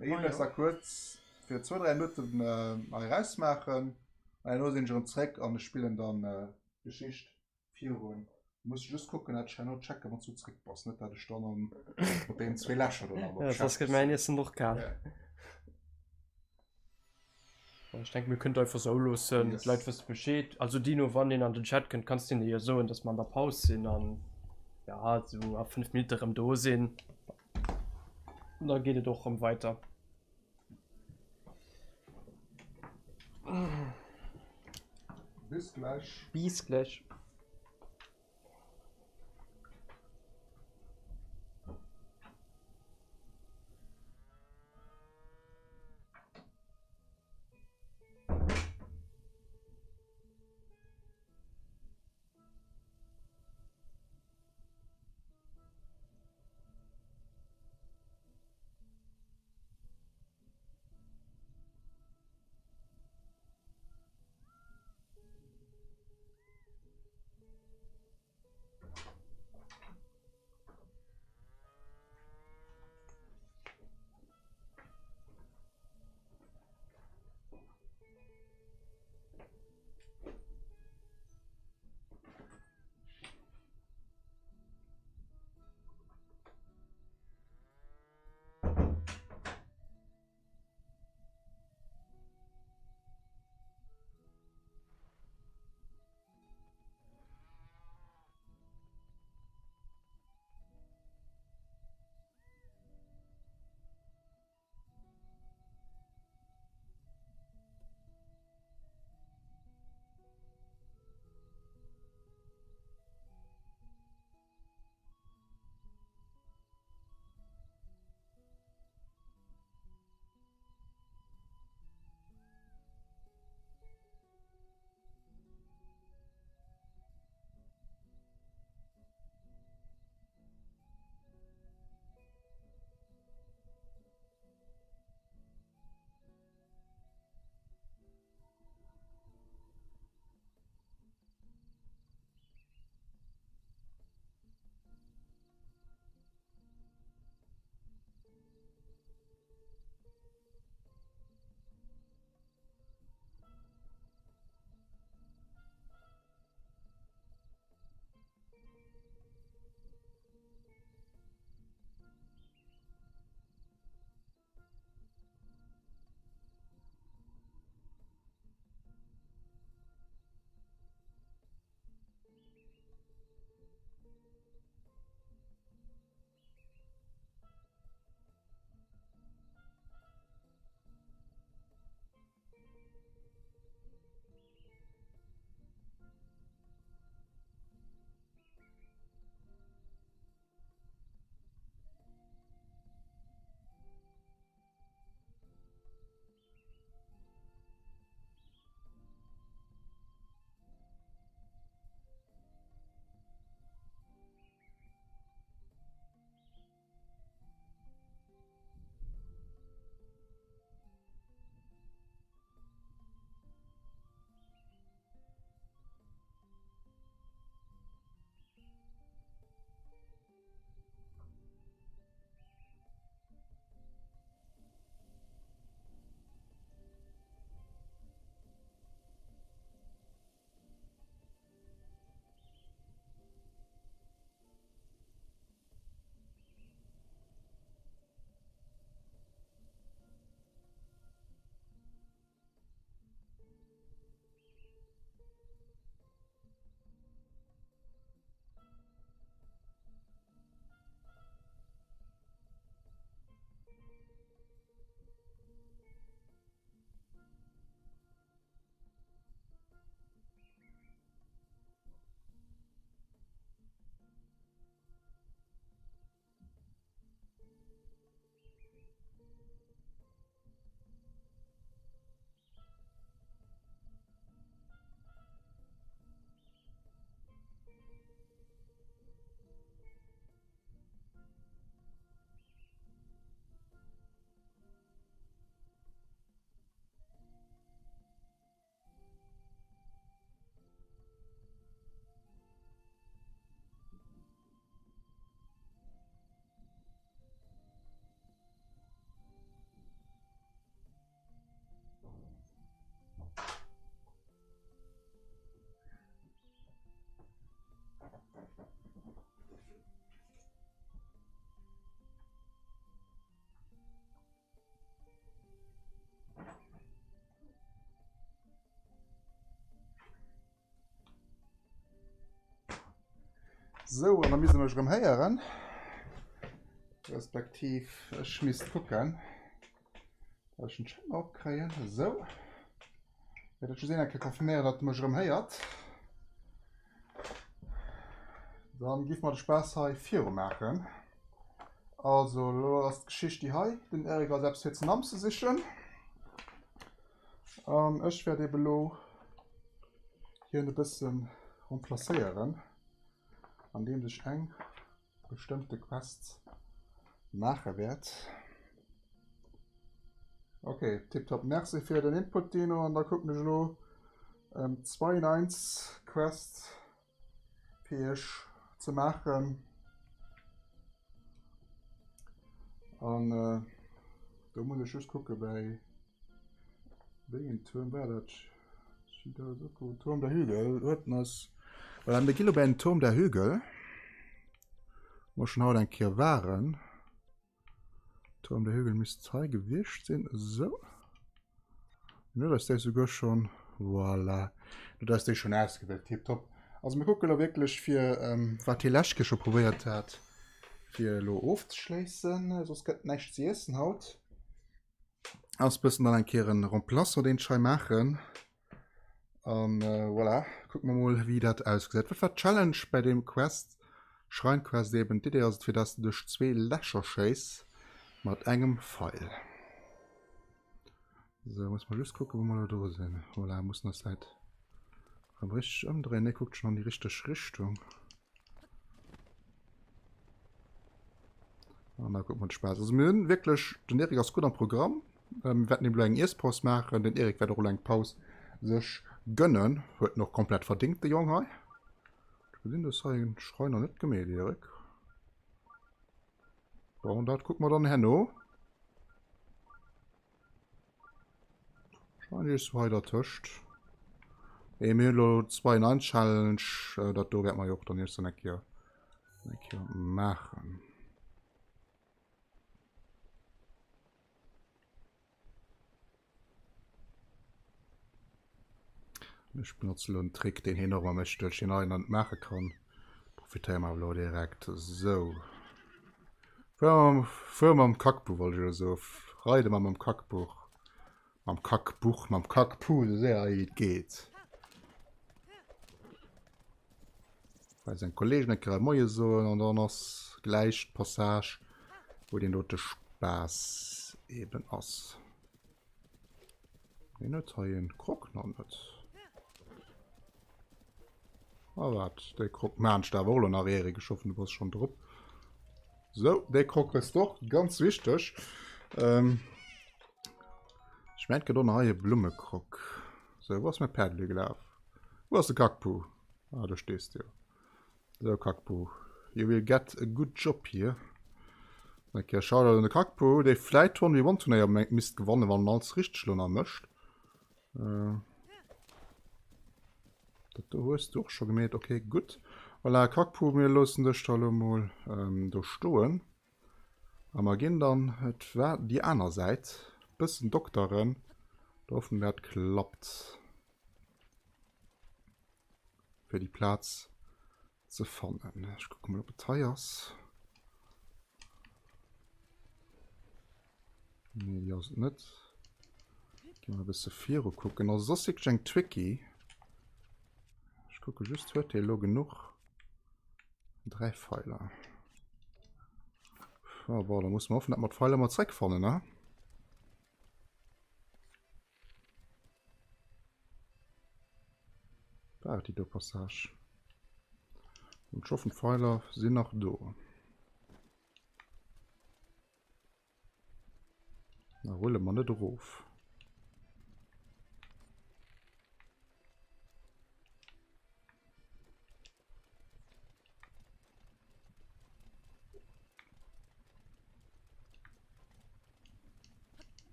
Mir ginn eis da kuerz fir zwou, dräi Minutten hei erausmaachen. An herno sinn ech erëm zréck an ech spillen dann d'Geschicht virun. Muss just kucken, dat ech herno checken, wann s du zréck bass. Net dat ech dann an mat deenen zwee Lächer do nach Ja, soss gëtt mäin Iessen och kal. Ech denken, mir kënnen et einfach sou loossen. Yes. D'Leit wësse Bescheed. Also Dino, wann een an den Chat kënnt, kanns du hinne jo soen, dass mer an der Paus sinn an ja, sou a 5 Minutte rëm do sinn. An da geet et och rëm weiter. Bis gläich. Bis gläich. Sou, an da misst e mech erëm héieren. Respektiv ech misst kucken, dass ech den Chat nach opkréien. Sou. Wäert dat just een eng Kéier confirméieren, datt e mech erëm héiert. Dann giff mer de Spaass hei viru maachen. Also, elo ass d'Geschicht déi hei. Den Eric ass eppes fir ze Namse sichen. An ech wäert eben elo hien e bëssen remplacéieren, andeems ech eng bestëmmte Quest maache wäert. Ok, tiptop. Merci fir den Input, Dino. An da kucken ech elo 2 in 1 Quest fir iech ze maachen. An do muss ech just kucke bäi wéi een Tuerm war dat? Turm der Hügel huet en eis. Voilà, mir gi lo bäi den Turm der Hügel, wou mer schonn haut eng Kéier waren. Turm der Hügel misst hei gewiescht sinn. Esou. Dann huet eis déi souguer schonn, voilà, huet eis déi schonn ausgewielt. Tiptop. Also mir kucke lo wierklech fir, ähm, wat hie lescht Kéier scho probéiert hat, fir elo ofzeschléissen. Soss gëtt näischt ze iessen haut. Ass bëssen dann eng Kéier en Remplaçant, deen ech hei maachen. An äh, voilà, kucke mer mol, wéi dat ausgesäit. Wat war d'Challenge bei deem Quest? Shrine Quest eben. D'Idee ass et, fir dass de duerch zwee Lächer schéiss mat engem Pfeil. So, muss mer just kucken, wou mer elo do sinn. Voilà, mussen eis Säit rëm richteg ëmdréien. Nee, kuckt schon an déi richteg Richtung. An da kuckt mer de Spaass. Also mir hunn wierklech, den Eric ass gutt am Programm. Ähm, mir wäerten eben elo eng Iesspaus maachen. Den Eric wäert och elo eng Paus sech gönnen. Huet en och komplett verdingt, de Jong hei. Ech gesinn, du hues hei en Schreiner net gemeet, Eric. Bon, dat kucke mer dann herno. Wahrscheinlich ist hei dertëscht. Ey, mir hunn elo 2 in 1 Challenge. Äh, dat do wäert mer jo och dann erst eng Kéier, eng Kéier maachen. Ech benotze elo en Trick, deen hien och ëmmer mécht, duerch deen hei net maache kann. Profitéiere mer awer elo direkt. Sou. Fuere mam Kackbuch, wollt ech elo soen. Reide mer mam Kackbuch. Mam Kackbuch, mam Kackpu, esou séier wéi et geet. Bei seng Kollegen eng Kéier Moie soen an dann ass gläich d'Passage, wou deen dote Spaass eben ass. Hien huet hei en Krog nach net. Ah wat, dee Krog maan ech der awer och elo nach, Erik, ech hoffen du bass schonn drop. Sou, dee Krog hues de och, ganz wichteg. Ähm, ech mengt gëtt och nach hei e Blummekrog. Sou, wou ass mäi Päerd elo gelaf? Wou ass de Kackpu? Ah, do stees de jo. Sou, Kackpu, you will get a good job here. Eng Kéier Shoutout un de Kackpu, dee vläit d'One-v-One-Turnéier misst gewannen, wann en alles richteg elo nach mécht. Äh, dat do hues du och scho gemeet. Okay, gutt. Voilà, Kackpu, mir loossen dech da elo mol ähm, do stoen. A mer ginn dann, et war déi aner Säit, bëssen dokteren. Da hoffen, dat klappt. Fir déi Plaz ze fannen. Ech kucke mol, ob et hei ass. Nee, déi ass et net. Gi mer e bësse viru kucken. Also, et ass wierklech eng tricky. Ech kucke just, huet dee elo genuch? Dräi Pfeiler. Ah, bon, da musse mer hoffen, datt mer d'Pfeiler emol zréckfannen, ne? War et déi do Passage? Und ich hoffen, d'Pfeiler sinn nach do. Na, rulle mer net erof.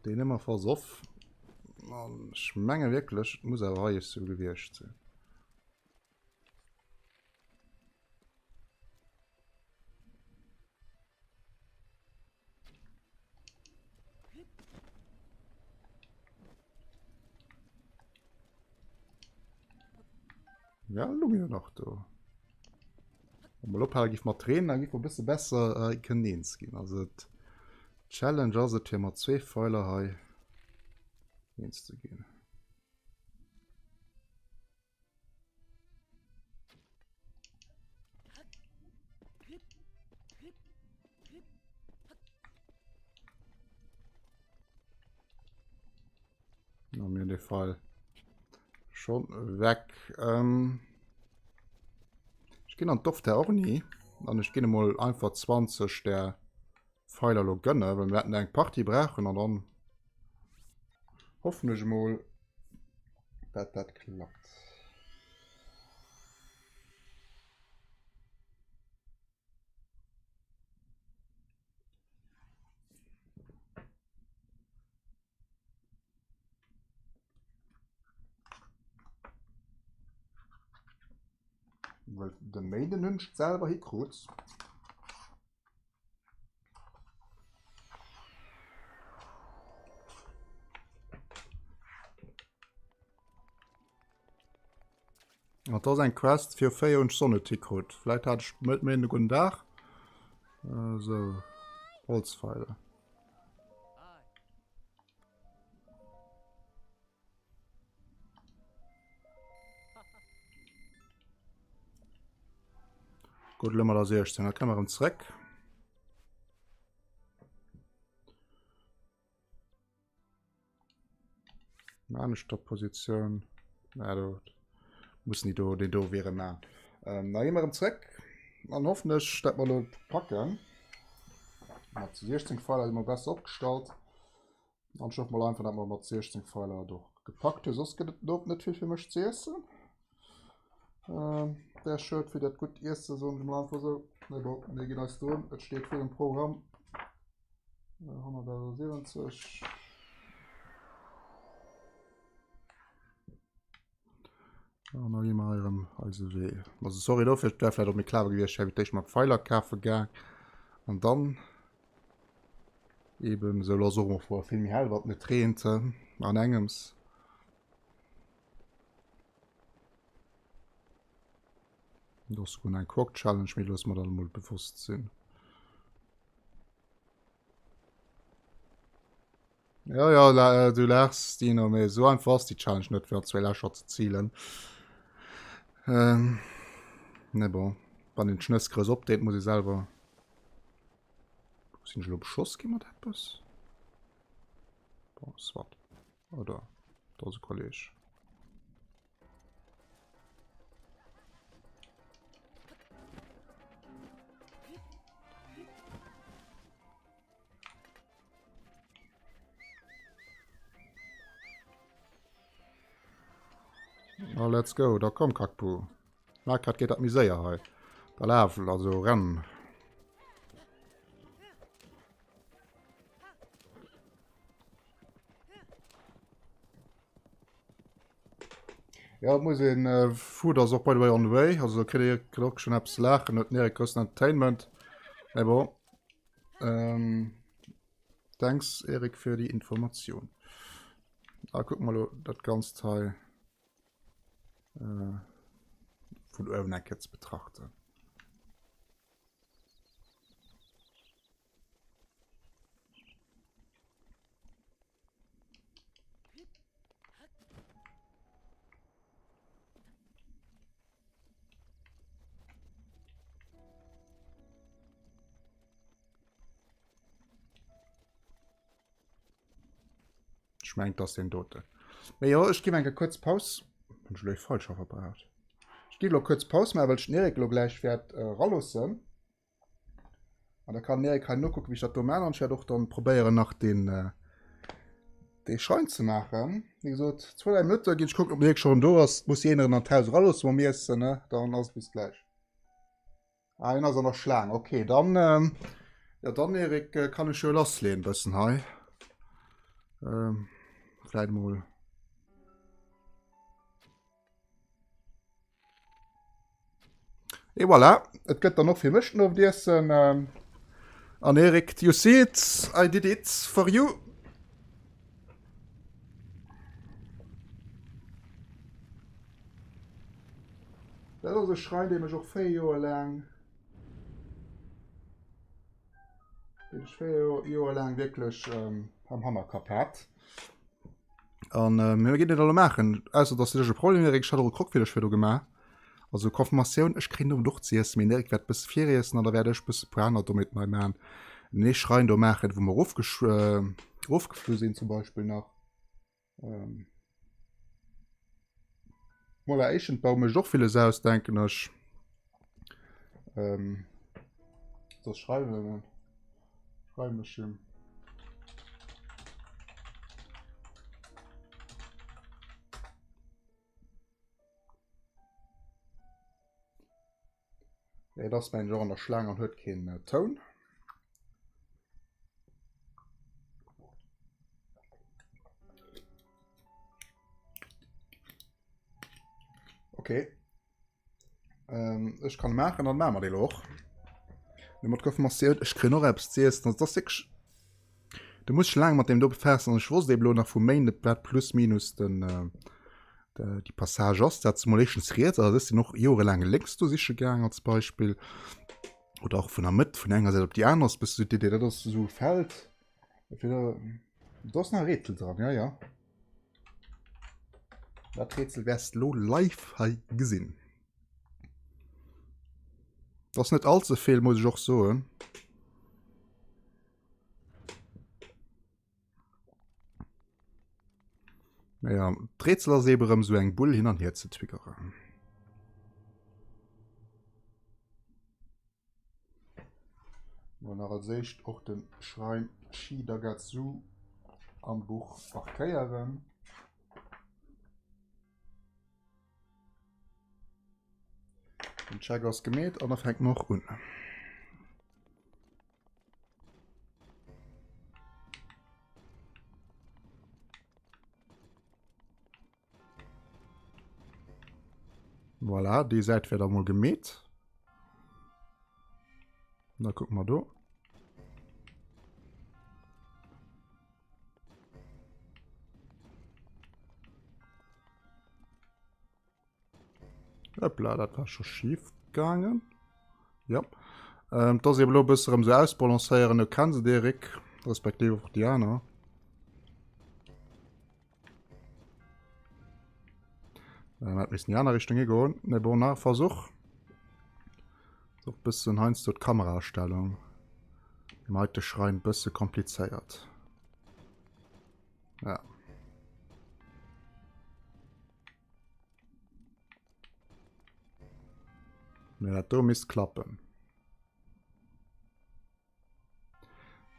Deen hu mer versoff. An ech menge wierklech, et muss awer hei esou gewiescht sinn. Ja, lo jo nach do. Wa mer ophale giff mat reenen, da giff mer e bësse besser äh, kënnen eens ginn. Also et Challenge ass et fir mat zwee Pfeiler hei eens ze ginn. Na, mir de Fall schon weg. Ähm, ich ginn an d'Dorf der Orni an ich ginn emol einfach 20 der Pfeiler lo gönne, well mir werden eng Partie brauchen an dann hoffen ech emol, dat dat klappt. Well de Maiden hunn ech selwer hikrut. An dat ass eng Quest fir 4 hunn ech s'och net hikrut. Vläit hat ech net méi de gudden Dag. Esou, Holzfeiler. Gutt, elo mat der 16, da kënne mer erëm zréck. Aneschter Positioun. Na, do muss ni do den do wiere man. Ähm, da gi mer erëm zréck an hoffen ech, dat mer lo packen. Mat 16 Pfeiler si mer besser opgestallt. An ech hoffe mol einfach, dat mer mat 16 Pfeiler et och gepackt hunn. Soss gëtt et den Owend net vill fir mech ze iessen. Ähm, där schued fir dat gutt Iesse soen ech mol einfach esou. Mee bon, mir ginn eis drun. Et steet vill um Programm. 170. An da gi mer hei erëm eise Wee. Also sorry dofir, et wär vläicht och méi clever gewiescht, ech hätt d'éischt mat Pfeiler kafe gaang an dann eben esou lass och emol vor vill méi hell, wann et net reent an engems. Do ass souguer nach eng Croc Challenge, mee loosse mer dat emol bewosst sinn. Ja, ja, la, äh, du lachs, Dino, mee so einfach ass déi Challenge net, fir an zwee Lächer ze zielen. Ähm, ne bon, wann een d'Schnëss grouss opdeet, muss ee selwer. Sinn ech elo beschoss gi mat eppes? Bon, soit. Oder do ass e Kolleg. Oh, let's go. Da komm, Kackpu. Na, grad geht dat méi séier hei. Da laf, also renn. Ja, et muss een, äh, Food ass och by the way on the way. Also kritt Dir kritt och schon eppes ze laachen, huet den Erik groussen Entertainment. Mais bon. Ähm, thanks Erik fir déi Informatioun. Da kucke mer elo dat Ganzt hei äh, vun uewen eng Kéier ze betrachten. Ech mengen, et ass deen doten. Mee jo, ech ginn eng kuerz Paus. Hunn ech elo ee falscher verbraucht? Ech ginn elo kuerz Paus maachen, well ech den Eric elo gläich wäert eraloossen. An da kann den Eric hei nokucken, wéi ech dat do maachen. An ech wäert och dann probéieren, nach den, äh, dee Schrein ze maachen. Wéi gesot, zwou, dräi Minutte ginn ech kucken, ob den Eric schon do ass. Muss hien an d'Haus eraloossen mam Iessen, ne? Dann ass et bis gläich. Ah, hien ass an der Schlaang. Okay, dann, ähm, ja, dann Eric, äh, kann ech jo lassleeën bëssen hei. Ähm, vläit mol. Et voilà, et gëtt dann och fir mech den Owendiessen. Ähm, an Erik, you see it, I did it for you. Dat ass e Schräin, dee mech och 4 Joer laang, deen ech 4 Joer laang wierklech am Hannerkapp hat. An mir ginn et elo maachen, ausser dass ech e Problem Erik, ech hat och e Croque fir dech virdu gemaach. Also Confirmatioun, ech kréien den Owend och z'iessen, mee den Erik wäert bësse viriessen an da wäert ech bësse puer aner Dommheeten hei maachen. Nee Schrein do maachen, wou mer erofgeflu sinn zum Beispill nach. Ähm. Voilà, Eichenbau mécht och villes aus, denken ech. Ähm, das schreiwen schreiwen ech him. Et ass mengen ech och an der Schlaang an huet keen Toun. Okay. Ähm, ech kann maachen, dann maache mer dee lo och. Mat Konfirmatioun, ech kréien och eppes ze iessen. Also, dat ass wierklech Du muss laang mat dem do befaassen an ech wosst eben lo nach vu Méinden wat plus minus den äh, déi Passage ass. Dat mol éischtens riets, also ech sinn och jorelaang lénks do siche gaang als Beispill oder och vun der Mëtt vun enger Säit op déi aner ass bësse sou d'Idee. Dat ass esou e Feld, fir do ass nach e Rätsel dran, ja ja. Dat Rätsel wäers de lo live hei gesinn. Dat ass net all ze vill, muss ech och soen. Naja, d'Rätsel ass eben erëm sou eng Bull hin an hier ze twiggeren. Mal nach als éischt och den Schrein Shidagatsu am Buch markéieren. Den Check ass gemeet an da fänkt mer och un. Voilà, déi Säit wär da mol gemeet. Da kucke mer do. Hoppla, dat war scho schief gaangen. Ja. Ähm, das eben lo bësse rëm sou ausbalancéieren, du kenns et Erik, respektiv och déi aner. Dann hat missen déi aner Richtung higoen. Ne bon, nach Versuch. Och bëssen heiansdo d'Kamerastellung. Im heite Schrein bësse komplizéiert. Ja. Mee dat do misst klappen.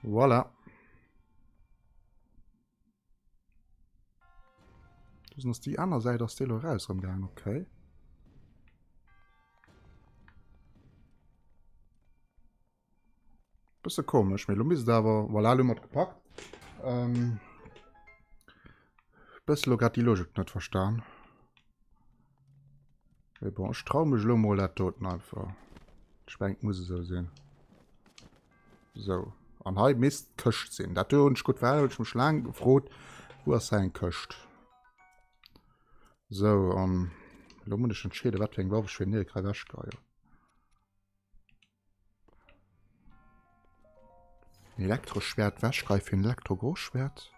Voilà. Du ass déi aner Säit ass déi lo raus erëm gaang, okay. Bësse komesch, mee lo misst et awer, voilà, lo hu mer et gepackt. Ähm, bësse lo grad déi Logik net verstan. Mee bon, ech trau mech lo mol dat doten einfach. Ech mengen, et muss esou sinn. Sou, an hei misst d'Këscht sinn. Dat do hunn ech gutt, well hunn ech mech laang gefrot, wou ass hei eng Këscht? Sou, an lo muss ech entscheeden, wat fir eng Waff ech fir den Erik hei ewechgeheien. Elektroschwert Wäschrei fir en Elektrogroßschwert.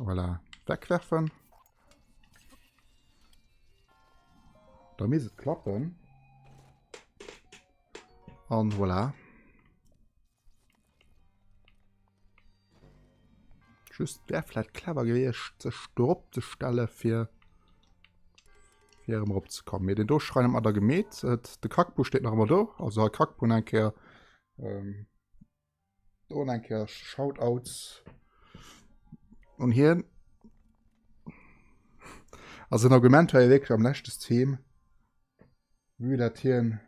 Voilà. Wegwerfen. Da misst et klappen. An voilà. Just wär vläit clever gewiescht, sech dorop ze stelle fir fir erëm erop ze kommen. Mee den do Schrein hat mer da gemeet. Et de Kackbu steet nach ëmmer do. Also hei Kackbu eng Kéier. Ähm, do eng Kéier Shoutouts un hien. Also den Argument war jo wierklech am leschte Stream, vue dat hien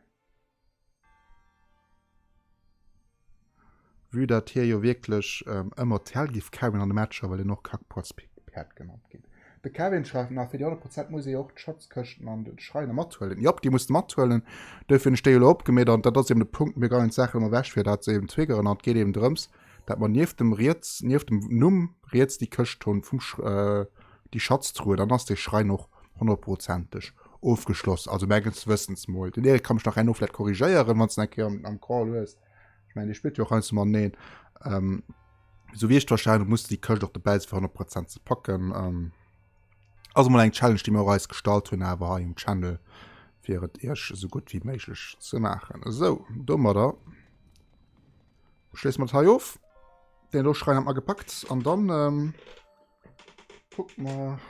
Vue datt hie jo wierklech ëmmer d'Häll giff kauen an de Matcher, well hien och Kackpoatzpäerd genannt ginn. De Kevin schreift nach, fir déi 100 Prozent muss ee jo och d'Schatzkëschten an de Schreiner mathuelen. Jop, déi muss de mathuelen. Duerfir hunn ech déi elo opgemeet an dat ass eben de Punkt, mir geien d'Saachen ëmmer ewech fir dat se eben triggeren an et geet eben drëms, dat mer nieft dem riets, nieft dem Numm riets déi Këscht hunn vum Sch déi Schatztruhe, dann ass dee Schrein och honnertprozenteg ofgeschloss. Also menges Wëssens mol. Den Eric ka mech nach herno vläicht korrigéieren, wann s de en eng Kéier am am Call hues. Ech mengen, dee spillt jo och heiansdo mateneen. Sou wéi ech d'verstanen hunn, muss déi Këscht och dobäi sinn, fir 100 Prozent ze packen. Ähm, ass emol eng Challenge, déi mir och eis gestallt hunn, awer hei um Channel, fir et iech esou gutt wéi méiglech ze maachen. Esou, domadder schléisse mer dat hei of. Den do Schrein hat mer gepackt an dann ähm, gucke mer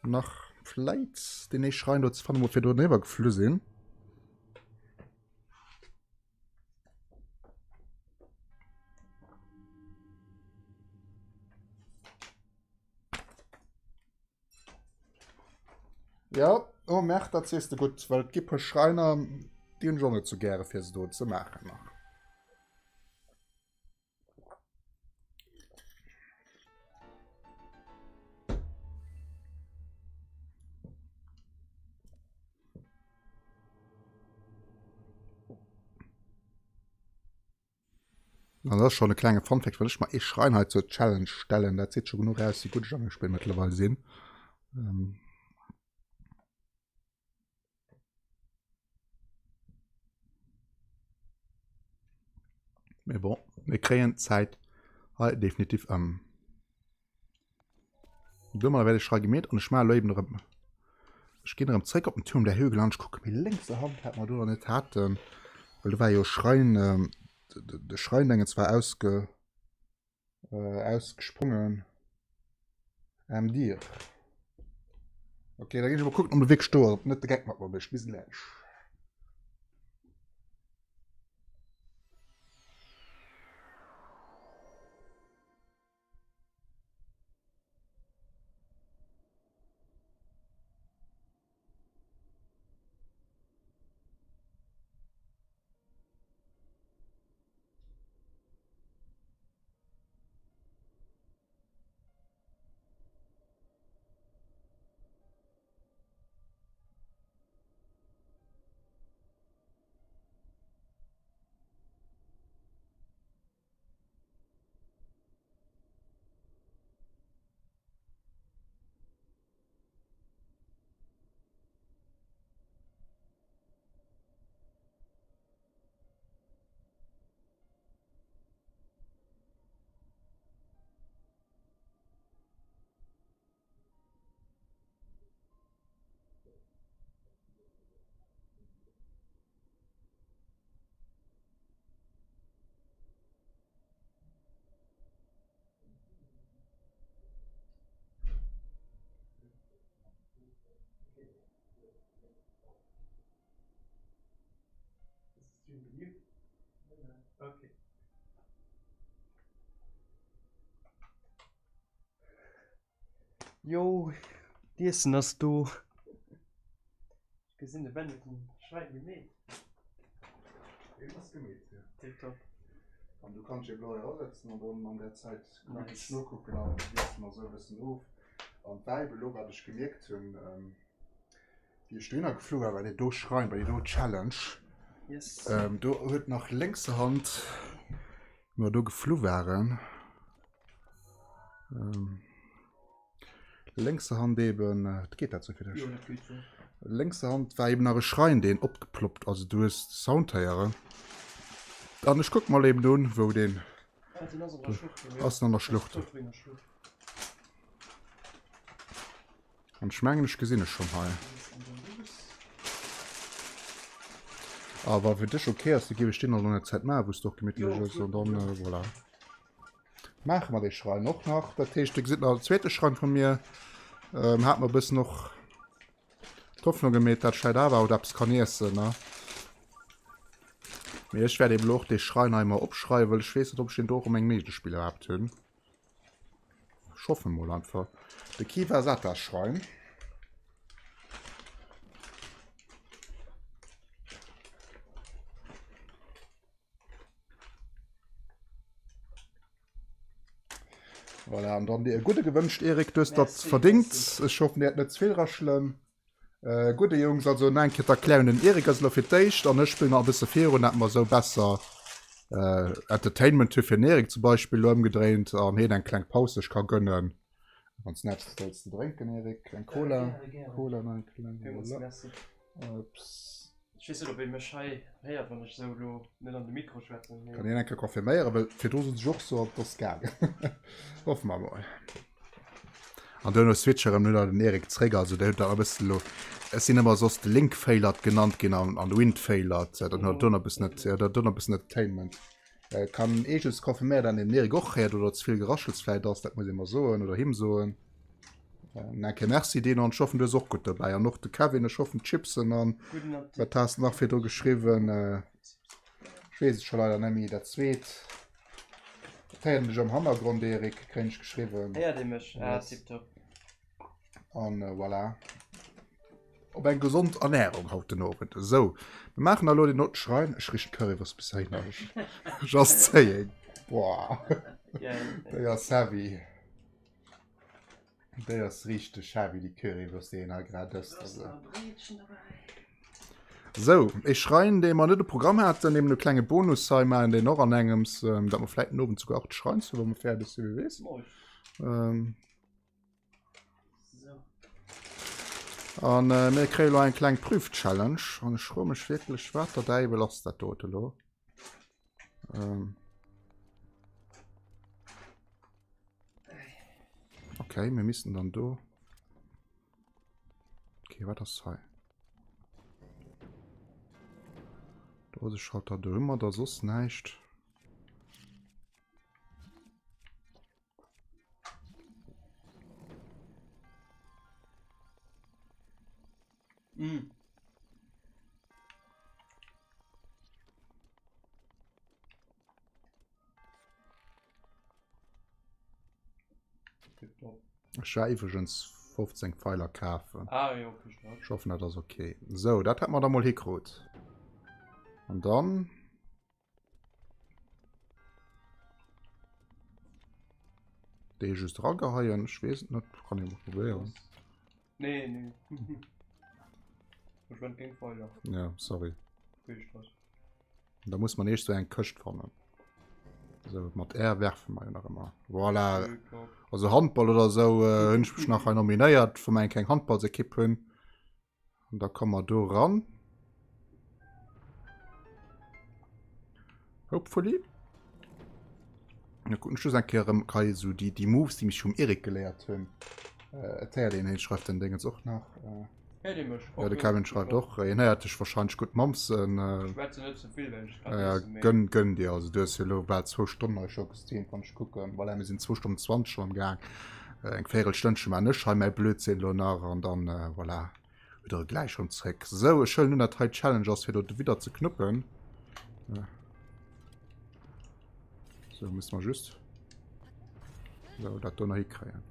nach vläit den nächste Schrein do ze fannen, wou wir do driwwer geflu sinn. Ja, oh Merk, dat sees de gutt, well et gi puer Schreiner, déi hunn ech och net sou gäre fir se do ze maachen nach. An dat ass schonn e klenge Funfact, well ech mer ee Schrein hei zur Challenge stellen. Dat seet scho genuch aus, wéi gutt ech an dem Spill mëttlerweil sinn. Ähm. Mee bon, mir kréien d'Zäit hei definitiv ëm. Domadder wär de Schrei gemeet an ech maache elo eben erëm, ech ginn erëm zréck op den Turm der Högel an ech kucke méi lénkser Hand, wat mer do nach net haten, well do war jo e Schrein, de Schrein-Dingens war ausge, ausgesprongen. Mdir. Ok, da ginn ech mol kucken, ob e wierklech do ass, ob net de Geck mat mer mécht. Bis gläich. Jo, d'Iessen ass do. Ech gesinn de Ben huet den Schwäin gemeet. Deen ass gemeet, jo. Tiptop. An du kanns dech elo hei erasetzen an dann an där Zäit gemütlech nokucken an liest mer esou e bëssen of. An d'Vibe elo, wat ech gemierkt hunn, wéi ech dohinner geflu war, bei déi do Schrein, bei déi do Challenge, Yes. do huet nach lénkser Hand, wéi mer do geflu waren, Ähm, lénkser Hand eben, äh, geht dat so fir dech? Jo, dat geet so. Lénkser Hand war eben nach e Schrein, deen opgeploppt, also du hues Sound héieren. An ech kuck mal eben un, wou den Ah, den ass an der Schlucht. bei mir. ass an der Schlucht. Ass tot wéi Schlucht. An ech mengen, ech gesinn e schonn hei. A wa fir dech okay ass, da géif ech deen alt an der Zäit maachen, wou s du och gemittlech ass. An dann, äh, voilà. Maache mer dee Schrein och nach. Dat heescht, dir gesitt nach den zweete Schrein vu mir. Ähm, hat mer e bëssen och d'Hoffnung gemeet, dat ech vläicht awer haut eppes kann iessen, ne? Mee ech wäert eben elo och dee Schrein hei emol opschreiwen, well ech weess net, ob ech deen do och a mengem eegene Spill iwwerhaapt hunn. Ech hoffen mol einfach. De Kiva Sata Schrein. Voilà, an dann dir e gudde gewënscht, Eric. Du hues dat verdingt. Ech hoffen, dir hat net ze vill raschelen. Äh, gudde Jungs, also nach eng Kéier d'Erklärung, den Eric ass elo fir d'éischt an ech spillen nach e bësse virun, dat mer esou besser äh, Entertainment hu fir den Eric zum Beispill elo ëmgedréint an hien eng kleng Paus sech ka gönnen. Wann s näischt wëlls ze drénken, Eric, eng Cola, Cola nach eng kleng, voilà. Ups. Ech weess net, ob ee mech hei héiert, wann ech esou elo net an de Mikro schwätzen. Kann een eng Kéier confirméieren, well virdru sot ech och sou, an et ass gaangen. Hoffe mer mol. An duerno switch erëm no den Erik zréck, also der huet da e bëssen elo, ech sinn ëmmer soss de Link Failert genannt ginn an an de Wind Failert, dann huet do nach e bëssen net, ja, do nach e bëssen Entertainment. Äh, kann ee just confirméieren, dat den Erik och héiert oder ze vill Geraschels vläit ass, dat muss ee mer soen oder him soen. Äh, enke Merci Dino an ech hoffen du hues och gutt dobäi an och de Kevin, ech hoffen d'Chipsen an wat has de nach virdru geschriwwen, äh, ech weess et scho leider net méi, dat zweet. Et héiert een dech am Hannergrond, Eric, kréien ech geschriwwen. Héiert ee mech? Ah, tiptop. An äh, voilà. Op eng gesond Ernährung haut den Owend. Esou, mir maachen elo den Not Schrein. Ech richen d'Currywurst bis heihin. Ech ass zéien. Boah. Déi ass heavy. Déi ass richteg heavy, déi Currywurst, déi een hei grad ësst. Also. Sou, ee Schrein, dee mer net um Programm haten, eben e klenge Bonus hei maachen deen och an engems, ähm, dat mer vläit den Owend souguer och de Schrein zu, wa mer fäerdeg sinn, wie weess. Ähm, an äh, mir kréie lo eng kleng Prüf-Challenge an ech froe mech wierklech, wat der Däiwel ass dat dote lo? Ähm. Okay, mir missten dann do. Okay, wat ass hei? Do ass e Schalter, do hu mer da soss näischt. Mm. Ech war iwwregens 15 Pfeiler kafen. Ah, jo, okay, stark. Ech hoffen, dat ass okay. So, dat hätt mer da mol hikrut. An dann... Déi just rageheien, ech weess et net, kann ee mol probéieren. Nee, nee. Verschwend keng Pfeiler. Ja, sorry. Kee Stress. Da muss man eescht so eng Këscht fannen. So, mat R werfen mer jo nach ëmmer. Voilà. Also Handball oder sou äh, hunn ech mech nach hei nominéiert, wou mer eng kleng Handballsekipp hunn. An da komme mer do ran. Hopefully. Da kucken ech just eng Kéier erëm hei esou déi, déi Moves, déi mech vum Eric geléiert hunn. Äh, et héiert een, hie schreift den Dingens och nach. Äh. Héiert ee mech? Ja, de Kevin schreift och. Hien héiert dech wahrscheinlech gutt mampsen. Ech schwätzen net ze vill, well ech grad Ja, iessen, mee. gönn, gönn dir. Also du hues jo elo bal zwou Stonnen hei scho gestreamt, wann ech kucken. Voilà, mir sinn zwou Stonnen 20 schonn am Gaang. Äh, eng Véierelstënnche maan ech hei mäi Blödsinn elo nach an dann, äh, voilà, huet der e gläich rëm zréck. Sou, ech huelen un, dat hei d'Challenge ass, fir do widder ze knuppen. Äh. Sou, musse mer just sou dat do nach hikréien.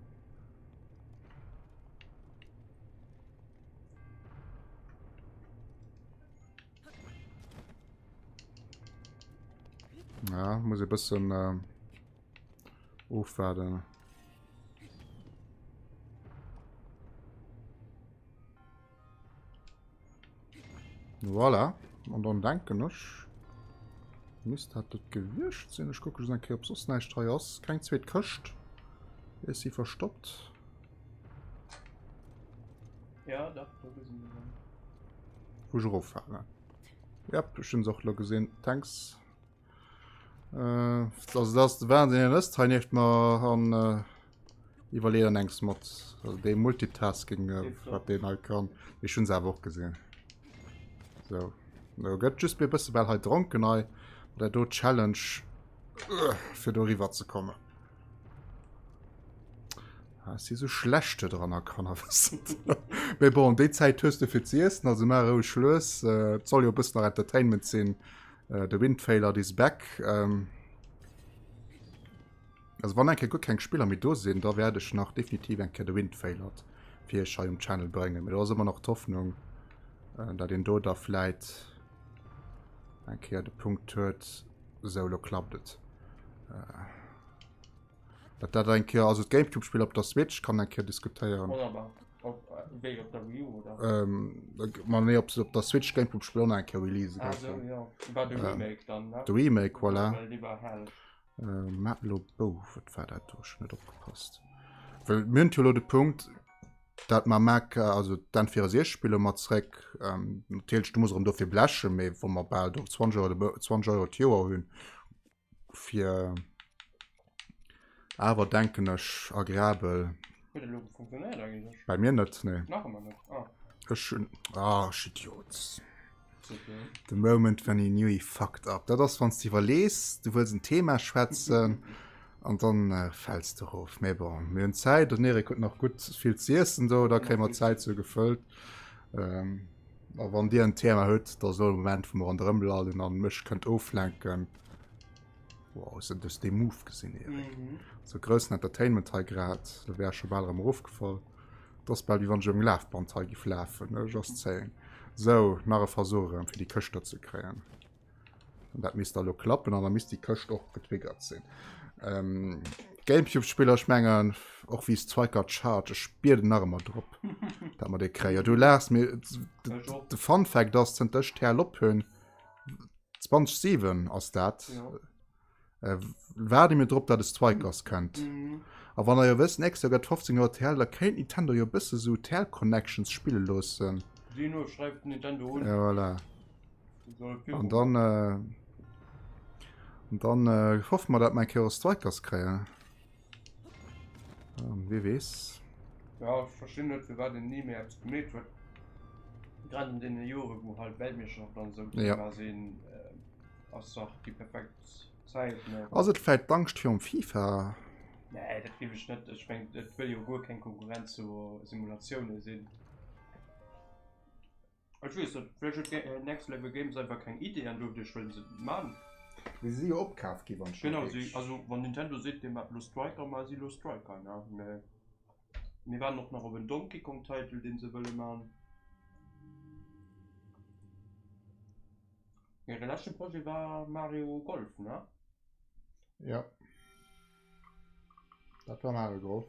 Ja, muss e bëssen äh, ofwaarden. Voilà. An dann denken ech, misst dat et gewiescht sinn. Ech kucke just eng Kéier, ob soss näischt hei ass. Keng zweet Këscht. Ist sie verstoppt? Ja, dach, do gesinn ech se. Wou ech eroffalen. Yep, ech hunn se och elo gesinn. Thanks. Äh, also dat ass de Wahnsinn, hien ësst hei nieft mer an äh, iwwerleet an engs mat. Also dee Multitasking, äh, wat deen hei kann. Ech hunn se awer och gesinn. So. No gëtt just mir bësse bal hei dronken hei. Mat der do Challenge, äh, fir do riwwer ze kommen. Ah, si so schlecht dran a Kanner wëssen. Mee bon, déi Zäit hues du fir ze iessen, also maach roueg lues. Äh, et soll jo e bëssen nach Entertainment sinn. Äh, de Windfailert is back. Ähm, also wann eng Kéier guer keng Spiller méi do sinn, da wäert ech nach definitiv eng Kéier de Windfailert fir iech hei um Channel bréngen. Mee do ass ëmmer nach d'Hoffnung, äh, dat een do da vläit eng Kéier de Punkt huet, sou lo klappt et. Äh. Dat dat eng Kéier, also d'Gamecube-Spiller op der Switch kann eng Kéier diskutéieren. Wonnerbar. Op, äh, wéi op der Wii U oder? Ähm, ma nee, ob se op der Switch Gamecube-Spiller och nach eng Kéier release Ah, so, géifen. ja. War de Remake dann, ne? De Remake, voilà. Well dee war hell. Äh, Matlo Bow, wat war dat do? Ech hunn net opgepasst. Well mir hunn jo elo de Punkt, dat mer Mac, also d'N64 Spiller mat zréck. Ähm, natierlech, du muss erëm dofir blechen, mee wa mer bal do 20 Euro de Mo-, 20 Euro d'Joer hunn, fir awer denken ech agreabel. Huet elo funktionéiert eigentlech? Bei mir net, nee. Nach ëmmer net? Ah. Ech hunn, ah, ech Idiot. The moment when he knew he fucked up. Dat ass wann s de iwwerlees, du wëlls en Thema schwätzen an dann äh, fäls de erof. Mee bon, mir hunn Zäit, den Erik huet nach gutt vill ze iessen do, da kréie mer d'Zäit sou gefëllt. Ähm, a wann dir en Thema hutt, da ass elo de Moment, wou mer ronderëm lallen an mech kënnt oflenken. Wow, hues de dës dee Move gesinn, Erik? Mhm. Sou groussen Entertainment hei grad, do wär ech scho bal erëm erofgefall. Et ass bal wéi wann ech um Lafband hei giff lafen, ne? Just saying. Sou, nach e Versuch erëm fir déi Këscht do ze kréien. An dat misst da lo klappen an da misst déi Këscht och getriggert sinn. Ähm, Gamecube-Spiller, ech mengen och wéi Striker Charge, ech bieden nach ëmmer drop, dat mer dee kréien. Du laachs, mee Ech och. de Fun Fact ass, zënter ech TL op hunn, 2007 ass dat, Ja. Äh, waarde mir drop, dat e Strikers kënnt. Mhm. A wann der jo wësst, nächst Joer gëtt 15 Joer TL, da kéint Nintendo jo e bësse sou TL Connections spille loossen. Dino schreift Nintendo un. Ja, voilà. Soll An dann, äh, an dann äh, hoffe mer, dat mer eng Kéier Strikers kréien. Ähm, wie weess. Ja, ech verstinn net, firwat een ni méi eppes gemeet huet. Grad an deene Jore wou halt Weltmeeschterschaft an esou Ja. Thema sinn, äh, ass dach déi perfekt Zäit, ne? Ass et vläit d'Angscht virum FIFA? Nee, dat gleef ech net. Ech meng, et wëll jo guer keng Konkurrenz zu Simulatioune sinn. Ech weess net, vläicht huet Ga- Next Level Games einfach keng Idee an doduerch wëllen se et net man. Mee si si jo opkaf gi wann ech net Genau, si, éisch. also wann Nintendo seet, dir maacht elo Striker, maache si elo Striker, ne? Mä mir waarden och nach op en Donkey Kong Title, deen se wëlle man. Hire leschte Projet war Mario Golf, ne? Ja. Dat war Mario Golf.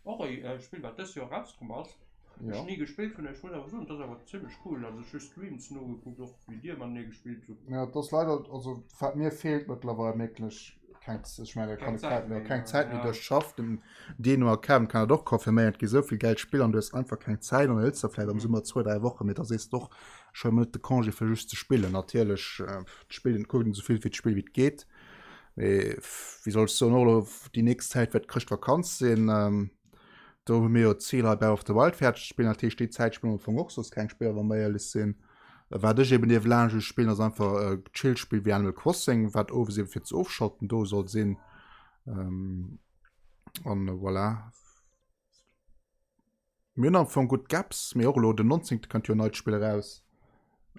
Och e Spill wat dëst Joer erauskomm ass, Ja. ech ni gespillt hunn, ech muss awer soen, et ass awer zimmlech cool. Also ech hu Streams nogekuckt, och wéi dir matenee gespillt hutt. Ja, et ass leider, also wat mir feelt mëttlerweil wierklech keng, ech meine, Keng kann Zäit Zäit méi, méi, keng Zäit méi ja. duerch d'Schaff. Den Deno a Kevin kann dat och confirméieren, et gi sou vill gäil Spiller an du hues einfach keng Zäit an da hëls de vläicht am Mhm. Summer zwou, dräi Wochen, mee da sees de och, ech huele mer net de Congé fir just ze spillen. Natierlech, äh, d'Spillen kuckt een sou vill fir d'Spill wéi et geet. Mee wéi soll ech soen, och elo déi nächst Zäit wäert Chrëschtvakanz sinn. Ähm, do hu mir jo d'Zil hei Breath of the Wild fäerdeg ze spillen. Dat heescht, déi Zäit spille mer am Fong och soss keng Spiller, wa mer éierlech sinn. Wat ech eben niewelaanscht just spillen, ass einfach e Chill-Spill wéi Animal Crossing, wat owes eben fir ze ofschalten do soll sinn. Ähm, an voilà. Mir hunn am Fong gutt Gaps, mee och elo den 19. kënnt jo en neit Spill eraus.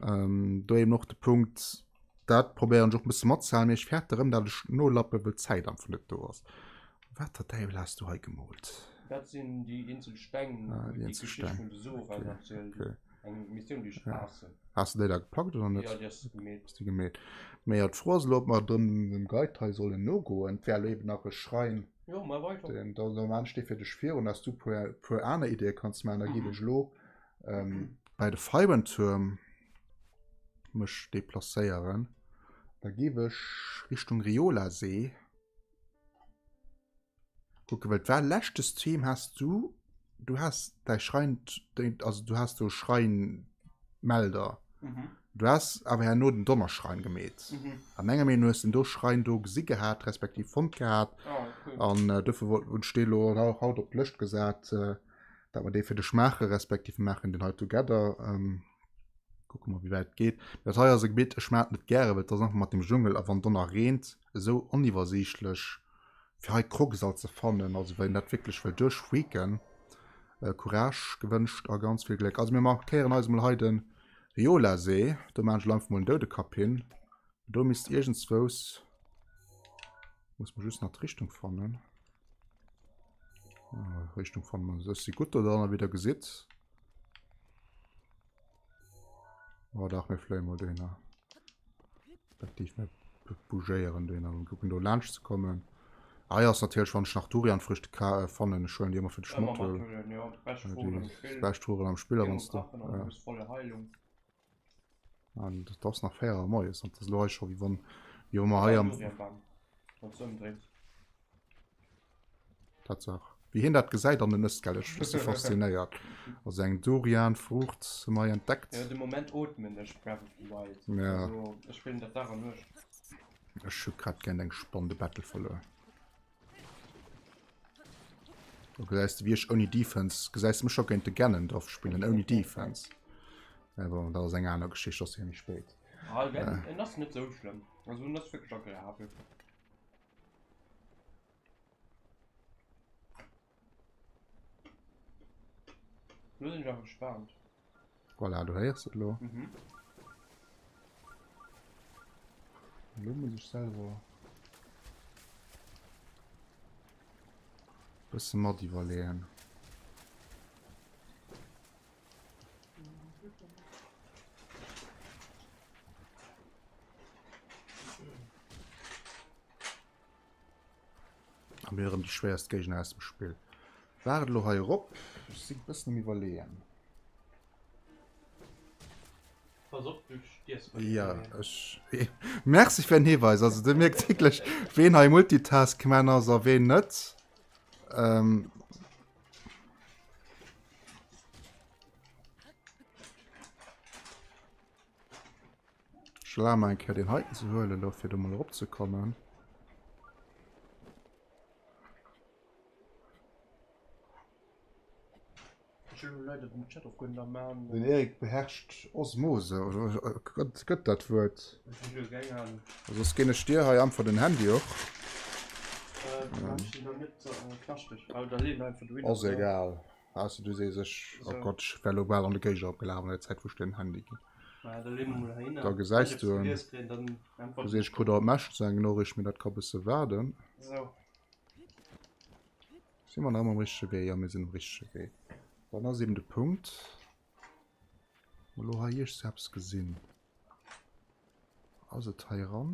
Ähm, do eben och de Punkt, dat probéieren ech och e bësse matzehalen, mee ech fäerte erëm, dat ech nolappe wëll d'Zäit einfach net do ass. Wat der Däiwel has du hei gemoolt? Dat sinn déi eenzel Steng, Ah, wou déi déi eenzel Geschicht Steng. vun de Zora Okay, erzielt. okay. Eng Missioun, déi ech Ja. haassen. Has du déi da gepackt oder net? Ja, déi ass gemeet. Ass déi gemeet. Mee jo, d'Fro ass elo, ob mer drëm dem Guide hei sollen nogoen. Et wär elo eben nach e Schrein. Jo, mar weider. Den, da da maan ech dee fir dech virun, dass du puer, puer aner Ideeë kanns maachen. Da giff ech elo ähm, bei de Feiwentuerm mech deplacéieren. Da giff ech Richtung Riola-See kucken, well et war leschte Stream has du, du has däi Schrein, also du has do Schreinmelder. Mhm. Du has awer herno den Donnerschrein gemeet. Mhm. A menger Meenung no hues den do Schrein do gesi gehat, respektiv fonnt gehat. Ah, okay. An äh, dofir wollt hunn ech dee lo haut op d'Lëscht gesat, äh, dat mer dee fir dech maachen, respektiv mir maachen den hei together. Ähm, kucke mer, wéi wäit et geet. Dat hei ass e Gebitt, ech maachen et net gäre, well et ass einfach mat dem Dschungel a wann Donner reent, esou oniwwersiichtlech, fir hei Krogsal ze fannen. Also wann een dat wierklech wëll duerchfreaken, äh, Courage gewënscht a ganz vill Gléck. Also mir markéieren eis mol hei den Riola-See. Do maachen ech elo einfach mol en Doudekapp hin. Do misst iergendzwous, muss mer just nach d'Richtung fannen. Ah, Richtung fannen mer. Ech si gutt do dran, wéi der gesitt. Oh, dach, mir fléie mol dohinner. Respektiv mir. Bougéieren do hin kucken do laanscht ze kommen. Hei ass natierlech wann ech nach Durianfrüchte ka fannen, ech huelen déi ëmmer fir de Schmott déi bescht Frucht am Spill a wann s du an dat ass nach 4 Auer moies an dat ass elo hei scho wéi wann wéi wa mer hei am Tatsaach. Wéi hien dat gesäit an den ësst, gell? Ech si faszinéiert. Also eng Durian-Fruucht hu mer hei entdeckt. Jo, de Moment ootmen ech Breath of the Wild. Ja. Also, ech spillen dat Dag an Nuecht. Ech hu grad géint eng Spann de Battle verluer. Do gesäis de wéi ech ouni Defense, gesäis de mech scho géint de Ganondorf spillen ouni Defense. Mä bon, dat ass eng aner Geschicht, ass jo méi spéit. Ah, en, en ass net sou schlëmm. Also en ass wierklech agreabel. Lo sinn ech awer gespaant. Voilà, du héiers et lo. Mhm. Lo muss ech selwer bësse mat iwwerleeën. A mir erëm déi schwéierst Géigner aus dem Spill. Waart elo hei erop, ech sinn e bëssen um Iwwerleeën. Pass op, du stierfs bei Ja, ech. Merci fir den Hiweis. Also du mierks wierklech, ween hei Multitask-Man ass a ween net. Ähm. Ech erlabe mer eng Kéier deen heiten ze huelen do fir do mol erop ze kommen. Den Eric beherrscht Osmose, oder gëtt, gëtt dat Wuert? Soss ginn ech dir hei einfach den Handy och. Ass egal. Ausser du sees ech, oh Gott, ech wär lo bal an de Géigner opgelaf an der Zäit wou ech dir den Handy ginn. Da gesäis du en. Du sees ech krut och Mecht sou eng Noriicht, mee dat ka bësse waarden. Si mer nach ëmmer um richtege Wee? Jo, mir sinn um richtege Wee. Dann ass eben de Punkt, elo hei iergendseppes gesinn. Ass et hei eran?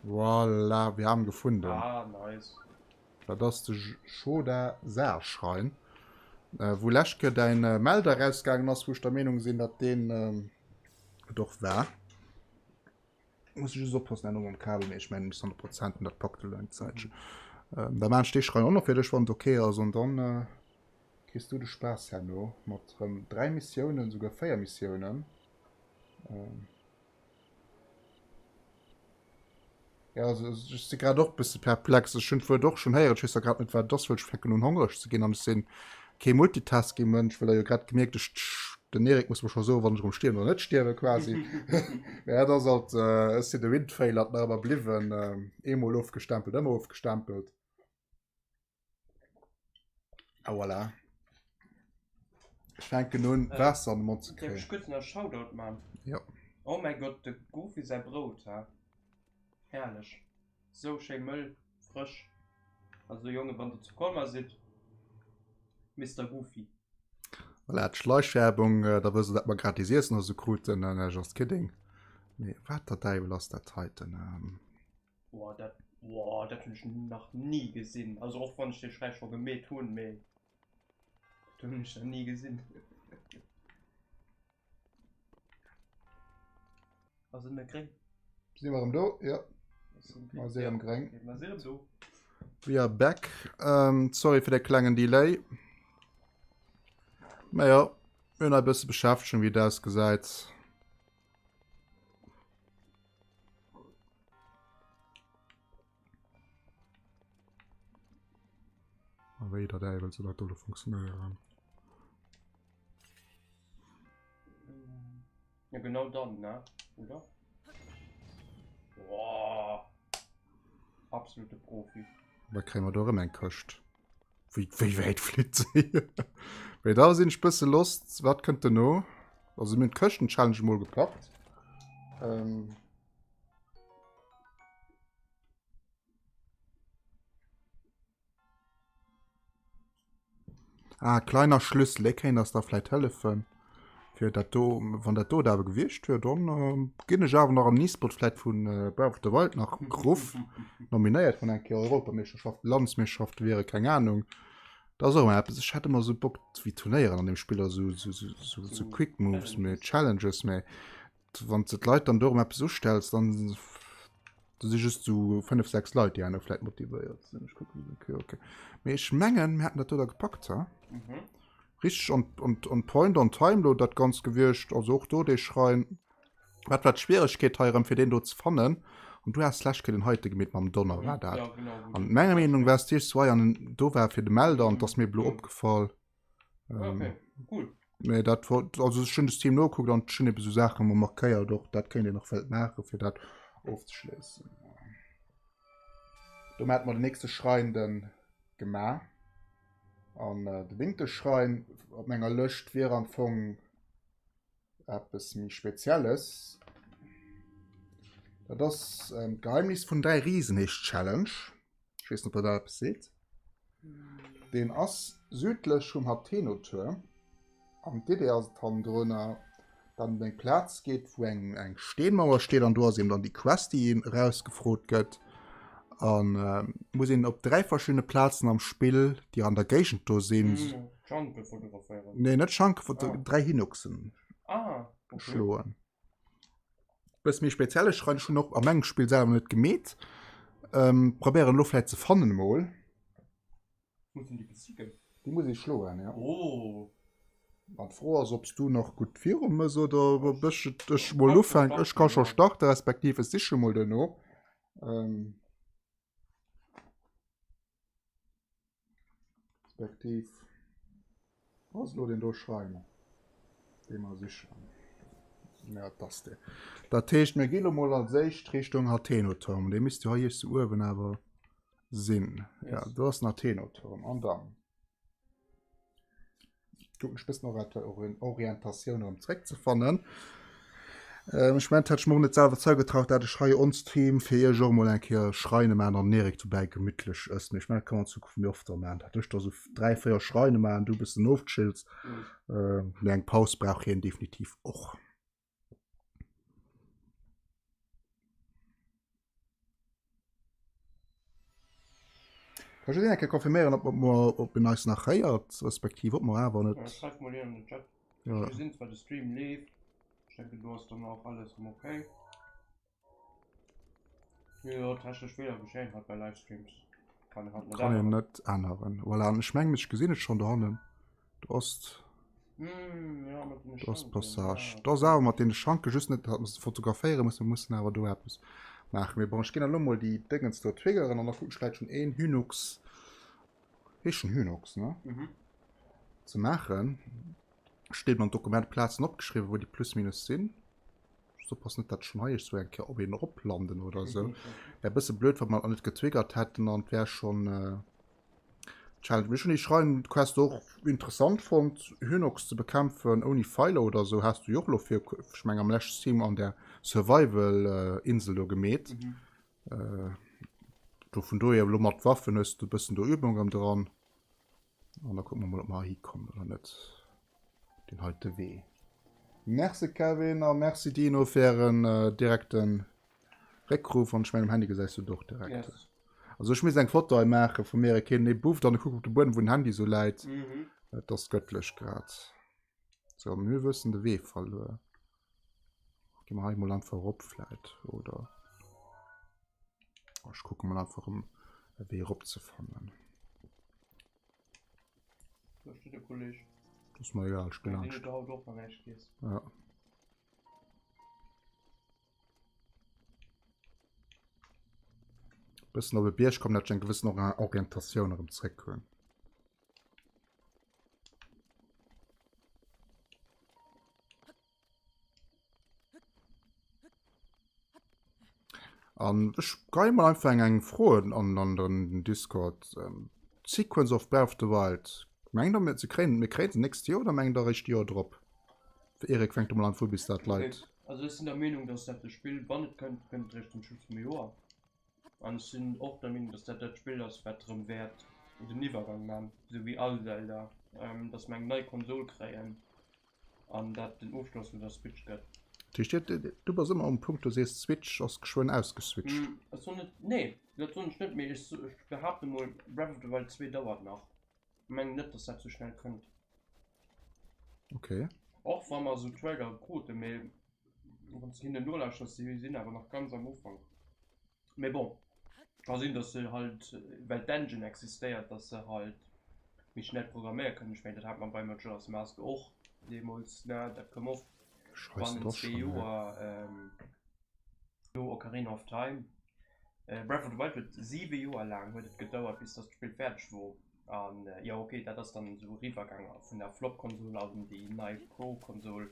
Voilà, wir haben gefunden. Ah, nice. Dat ass de Shoda Saarschrein. Äh, wou lescht Kéier däin äh, Melder rausgaangen ass, wou ech der Meenung sinn, datt deen ähm, et och war. Muss ech just oppassen herno mam Kabel, mee ech mengen bis 100 Prozent dat packt elo eng Zäitchen. Ähm, da maan ech dee Schrein och nach fir dech, wann et okay ass, an dann äh, kriss du de Spaass herno mat rëm 3 Missiounen, souguer 4 Missiounen. Ähm, Ja, also ech si grad och bësse perplex. Ech hunn d'Wuert och schonn héieren, ech weess da grad net, wat et ass, well ech fänken un hongreg ze ginn an ech sinn kee Multitasking-Mënsch, well der jo grad gemierkt, ech, den Eric muss mer scho soen, wann ech erëm stierwen oder net stierwen quasi. Mä dat ass alt, ech sinn de Windfail alt nach ëmmer bliwwen, eemol ofgestempelt, ëmmer ofgestempelt. Ah, voilà. Ech fänken un, Äh, Waasser an de Mond ze Däerf ech kréien. kuerz nach e Shoutout man? Jo. Oh mäi Gott, de Gofi säi Brout, he? Herrlech. Sou schéi mëll, frësch. Also Jongen, wann der zu Colmar sidd, Mister Goofy. Voilà, d'Schleichwerbung, äh, da wësst der, dat mer gratis Iessen oder sou kruten. Äh, just kidding. Nee, wat der Däiwel ass dat heiten? Ähm. Boah, dat, boah, dat hunn ech nach ni gesinn. Also och wann ech dee Schräi scho gemeet hunn, mee dat hunn ech nach ni gesinn. Ass et méi gréng? Si mer erëm do? Ja. Mer si erëm gréng. Mer si erëm do. We are back. Ähm, sorry fir de klengen Delay. Mä jo, mir hunn e bësse Beschäftegung, wéi et ausgesäit. A wéi der Däiwel soll dat do elo funktionéieren? Ja, genau dann, ne? Oder? Boah. Absolute Profi. Da kréie mer do erëm eng Këscht. Wéi, wéi wäit flitt se? Mee da sinn ech bësse lost. Wat kënnt duerno? Also mir hunn d'Këschten-Challenge mol gepackt. Ähm. Ah, kleiner Schlüssel, dee kéint eis da vläit hëllefen, fir dat do, wann dat do et awer gewiescht wier, dann ginn ech awer nach an den E-Sport vläit vu Breath of the Wild nach geruff, nominéiert vun eng Kéier Europameeschterschaft, Landesmeeschterschafte wiere, keng Ahnung. Dat ass och ëmmer eppes, ech hätt ëmmer esou Bock wéi Turnéieren an deem Spill, also esou, esou, esou, esou Quick Moves, mee Challenges, mee wann s de d'Leit dann do erëm eppes ustells, dann do si just sou 5, 6 Leit, déi herno vläit motivéiert sinn. Ech kucken okay, okay. Mee ech mengen, mir hätten dat do da gepackt, ha? Mhm. Richteg on, on, on point, on time lo dat Ganzt gewiescht. Also och do dee Schrein. Wat war d'Schwieregkeet hei erëm, fir deen do ze fannen? An du has d'lescht Kéier den heite gemeet mam Donner, war dat? Ja, genau. An menger Meenung war es d'Iech zwei an do war fir de Melder an 't ass mir blo opgefall. Ähm, okay, cool. Nee, dat war, also ech hunn de Stream nogekuckt an ech hunn eben sou Saache mer markéiert och, dat kéint een nach vläicht maachen, fir dat ofzeschléissen. Domat hätte mer den nächste Schrein dann gemaach. An äh, den néngte Schrein op menger Lëscht wier am Fong eppes méi Spezielles. Dat ass ähm, d'Geheimnis vun dräi Risen heescht d'Challenge. Ech weess net, ob der dat eppes seet. Deen ass südlech vum Hateno-Tuerm. An d'Idee ass et hannendrunner, datt een op eng Plaz geet, wou eng, eng Steenmauer steet an do ass eben dann déi Quest, déi een erausgefrot gëtt. An muss een op 3 verschiddene Plazen am Spill, déi an der Géigend do sinn. Schanke fotograféieren. Nee, net Schanke fotograféieren, ah. 3 Hinoxen ah, okay. schloen. Bësse méi speziell, ech schreiwen schon och a mengem Spill selwer net gemeet. Ähm, probéieren lo vläit ze fannen emol. Muss een déi besiegen? Déi muss ee schloen, ja. Oh. An d'Fro ass, ob s du nach gutt viru mëss oder ob ech et ech mol ufänken. Ech ka scho starte, respektiv ech siche mol duerno. Ähm, respektiv ass elo deen do Schreiner, dee mer sichen. Ja, dat ass dee. Dat heescht, mir gi lo mol als éischt Richtung Hateno-Turm. Dee misst jo hei iergst uewen awer sinn. Yes. Ja, do ass den Athenoturm. An dann kucken ech bëssen Orientatioun erëm zréckzefannen. Ähm, ech mengt, hätt ech mer och net selwer zougetraut, dat ech hei on Stream fir iech och mol eng Kéier Schreine maachen an den Erik dobäi gemütlech ësst. Mee ech mengen, dat kann man an Zukunft méi oft da maachen, dat ech da sou 3, 4 Schreine maachen, du bëssen ofchills. Mhm. Ähm, mee eng Paus brauch hien definitiv och. Kann just een eng Kéier confirméieren, ob mer, ob een eis nach héiert, respektiv ob mer awer net. Ja, schreift mol een an den Chat. Ja. Ech gesinn zwar de Stream leeft. Ech denken do ass dann och alles rëm okay. Jo, technesch Feeler geschéien halt bei Livestreams. Kann een halt net Kann een net änneren. Voilà, an ech mengen, ech gesinn et schonn dohannen. Do ass mm, ja, mat den do ass Passage. Do ass awer mat deene Schanke just net, datt mer se fotograféiere mussen. Mir mussen awer do eppes maachen. Mee bon, ech ginn elo mol déi Déngens do triggeren an da kucken ech vläicht schonn een Hynux, heescht en Hynux, ne? Mhm. Ze maachen. Steet am Dokument Plazen opgeschriwwen, wou déi plus minus sinn. Just oppassen, net dat ech schonn hei iergendwou eng Kéier op een eroplanden oder esou. Wär e bësse blöd, wa mer net getriggert hätten an et wär schonn Challenge. Mee ech hunn déi Schrein-Quest och interessant fonnt, Hynnox ze bekämpfen ouni Pfeiler oder esou. Has du jo och elo fir, ech meng am leschte Stream an der Survival-Insel do gemeet. Do vun dohier elo mat Waffen hues du e bëssen do Übung erëm dran. An da kucke mer mol, ob mer hikommen oder net. Den heite Wee. Merci Kevin a merci Dino fir ären äh, direkten Réckruf. An ech mengen, um Handy gesäis du et och direkt. Yes. Also ech misst eng Foto hei maache vu mir, keen ee Buff, dann kuck op de Buedem, wou den Handy sou läit. Mhm. Et ass göttlech grad. So, mir wëssen de Wee verluer. Gi mer hei mol einfach erop vläit, oder? Ech kucke mol einfach um e Wee erop ze fannen. Do steet e Kolleg. Das ist mir egal, ich bin Den langscht. huet der haut och nach näischt giess. Ja. Bëssen op e Bierg kommen, dat ech eng gewëssen Orientatioun erëm zréck hunn. An ech geie mal einfach eng eng Fro an an den Discord. Ähm, Sequence of Breath of the Wild. Mengt der mir ze kréien mir kréien se nächst Joer oder mengt der eréischt d'Joer drop? Erik fänkt du mal an vu bis dat Leit. Also ech sinn der Meenung, dass dat de Spill wann et kënnt, kënnt et eréischt zum Schluss vum Joer. An ech sinn och der Meenung, dass dat dat Spill ass wat erëm wäert den Iwwergang man, esou wéi all Zelda. dass mer eng nei Konsol kréien an dat den Ofschloss vun der Switch gëtt. Dat heescht, du bass ëmmer um Punkt, du sees, d'Switch ass geschwënn ausgeswitcht. Ech soen net, nee, dat soen ech net, mee ech behaapte mol, Breath of the Wild 2 dauert nach. Ech mengen net, dass dat sou schnell kënnt. Okay. Och wa mer sou Trailer kruten, mee wann s de hinnen nolauschters, si sinn awer nach ganz am Ufank. Mee bon, ka sinn, dass se halt, well d'Engine existéiert, dass se halt méi schnell programméiere kënnen. Ech mengen, dat hat mer bei Majora's Mask och deemools, ne, dat koum och Scheiße, bannent zwee Joer no Ocarina of Time. Breath of the Wild huet 7 Joer laang huet et gedauert, bis dass d'Spill fäerdeg wor. An jo, ok, dat ass dann esou eriwwergaang vun der Flop-Konsol an déi nei Pro-Konsol.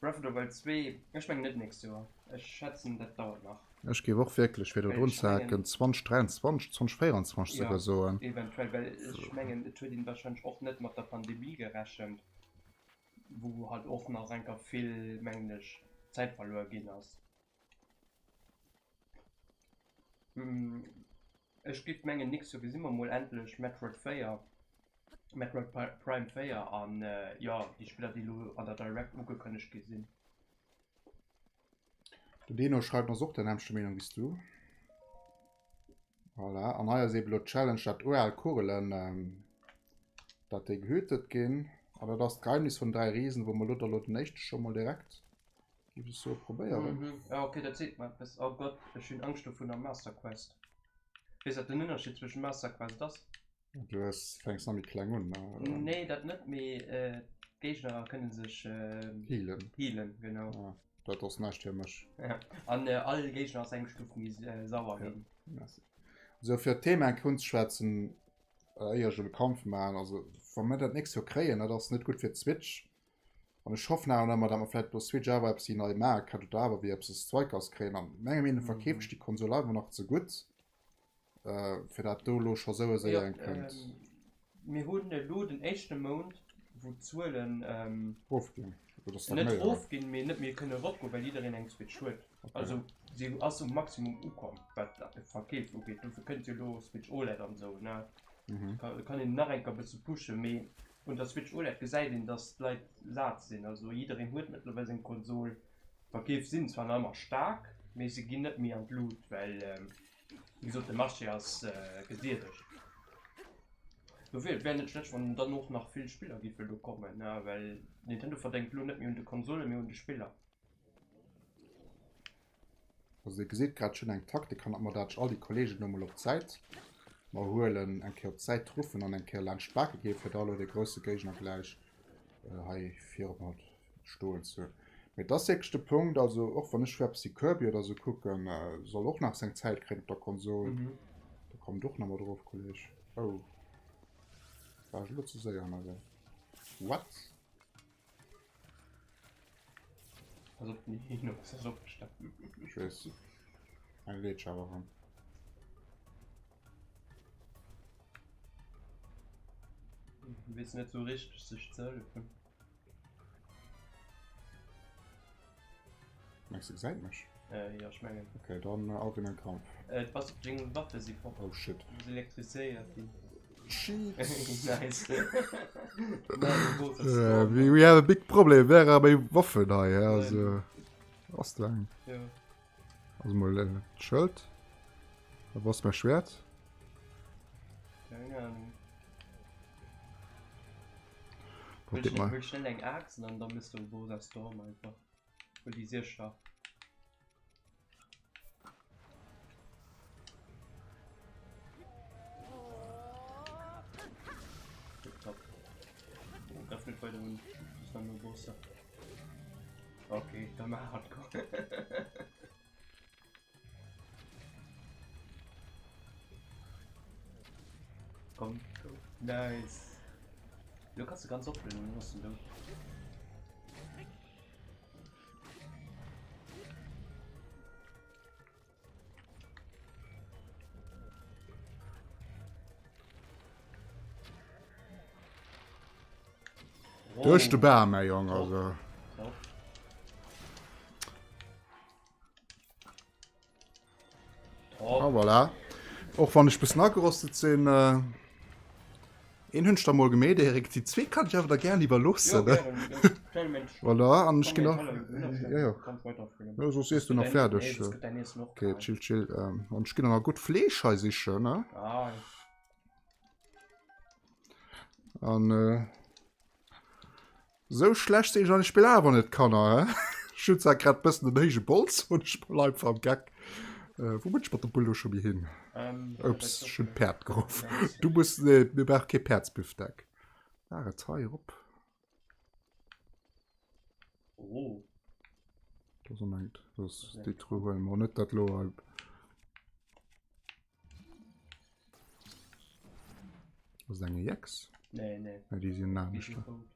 Breath of the Wild 2, ech mengen net nächst Joer. Ech schätzen dat dauert nach. Ech géif och wierklech, fir do drun ze haken, 2023, 2024 souguer soen. Jo, eventuell, well ech mengen et huet een wahrscheinlech och net mat der Pandemie gerechent, wou halt och nach enker vill, mengen ech, Zäit verluer ginn ass. Ech giff mengen nix, jo gesi mer mol endlech Metroid 4, Metroid Prime 4 an jo déi Spiller déi elo an der Direct ugekënnegt gi sinn. Den Dino schreift ass och der nämmlechter Meenung wéi s du. Voilà, an hei ass eben elo d'Challenge, dat ual Kugelen, dat déi gehütet ginn. An dat ass d'Geheimnis vun 3 Risen, wou mer elo da elo den éischte scho mol direkt Géif ech soe probéieren. Mhm. Ja, okay, dat seet mer eppes. Oh Gott, ech hunn Angscht do vun der Master Quest. Weess wat den Ënnerscheed zwëschen Master Quest ass? Du hues, fänks nach méi kleng un, ne? Nee, dat net, mee äh, d'Géigner kënne sech äh, Healen. healen, genau. Ah, dat ass näischt fir mech. Ja. An äh, all Géigner ass eng Stuf méi äh, sauer Ja. ginn. Merci. Also fir d'Thema eng Kéier unzeschwätzen, äh, éier ech elo de Kampf maachen, also wa mir dat nächst Joer kréien, dat ass net gutt fir d'Switch. An ech hoffen awer ëmmer, datt mer vläicht op der Switch awer eppes déi nei maache kënnen oder awer wéi eppes Zeug ass kréien. An menger Meenung no verkeeft sech déi Konsol awer nach ze gutt, fir dat do elo scho sou séier eng kënnt. Mir hunn elo den éischte Mount, wou d'Zuelen Erofginn, oder net stagnéieren. erofginn, mee net méi kënne eropgoen, well jiddereen eng Switch huet. Also si ass um Maximum ukomm, wat d'Verkeef ugeet. Dofir kënnt jo elo Switch OLED an esou, ne? Kann een nach eng Kéier e bësse pushen, mee Un der Switch OLED gesäit een, dass d'Leit sat sinn. Also jiddereen huet mëttlerweil seng Konsol. D'Verkeef sinn zwar nach ëmmer staark, mee se ginn net méi an d'Lut, well wéi gesot de Marché ass gesiedegt. Dofir, et wär net schlecht, wann dann och nach vill Spiller géife elo kommen, well Nintendo verdéngt elo net méi un de Konsolen, mee un de Spiller. Also dir gesitt grad schon eng Taktik hannert mer, dat ech all déi Kollegen do mol op d'Säit mer huelen, eng Kéier op d'Säit ruffen an eng Kéier laanscht d'Bake ginn, fir da elo de grousse Géigner gläich hei virop mat stoen ze hunn. Mee et ass wierklech de Punkt, also och wann ech eppes wéi Kirby oder sou kucken, soll och nach seng Zäit kréien op der Konsol. Do kommt och nach mat erof, Kolleg. Oh, war ech elo ze séier ënnerwee? What? Pass op, den Inox ass opgestanen. Ech weess. Eng leet awer erëm. Weess net sou richteg sech ze hëllefen. Mengs du gesäit mech? Äh, jo, ech mengen. Okay, dann äh, auf in den Kampf. Äh, pass op, deng Waffe si fort. Oh shit. Du muss elektriséiert ginn. Shit. Nice. uh, we, we have a big problem. Where are my Waffen hei? Ja, also, ass du eng? Ja. Also mal äh, d'Schëld. Da was mein Schwert. Keine Ahnung. Probiert Hol mal. schnell, schnell eng Axt an dann bist du Bosa Storm einfach. Hol die sehr scharf. Top. Oh, greif net weider un. Das war nur Bosse. Okay, dann mal Hardcore. Komm, go. Nice. Lo kannst du ganz opblenden und dann hast du ihn dout. Duerch de Bam, mäi Jong, also. Top. Ah, voilà. Och wann ech bëssen agerostet sinn. Een hunn ech der mol gemeet, Eric. Déi zweet kann ech awer der gären iwwerloossen. Jo, gären. Stell mech. Voilà, an ech ginn och. Ja, Jo, jo. Kannst weiterspillen. Jo, soss iess du nach fäerdeg. Nee, soss gëtt däin Iessen och Okay, kal. chill, chill. An ech ginn och nach gutt Fleesch hei sichen, ne? Ah. An Sou schlecht sinn ech an dem Spill awer net, Kanner, hä? Ech hunn zwar grad bëssen den héije Bols, hunn ech mol einfach am Geck. Äh, wou bin ech mat der Bull lo scho méi hin? Ähm, Ups, ech hunn d'Päerd geruff. Du muss, nee, mir brauche kee Päerdsbifdeck. War et hei erop? Oh. Do ass eng, das, déi Truhe huele mer net, dat lo. Ass et eng EX? Nee, nee. Ja, déi sinn Die anescht. sind rot.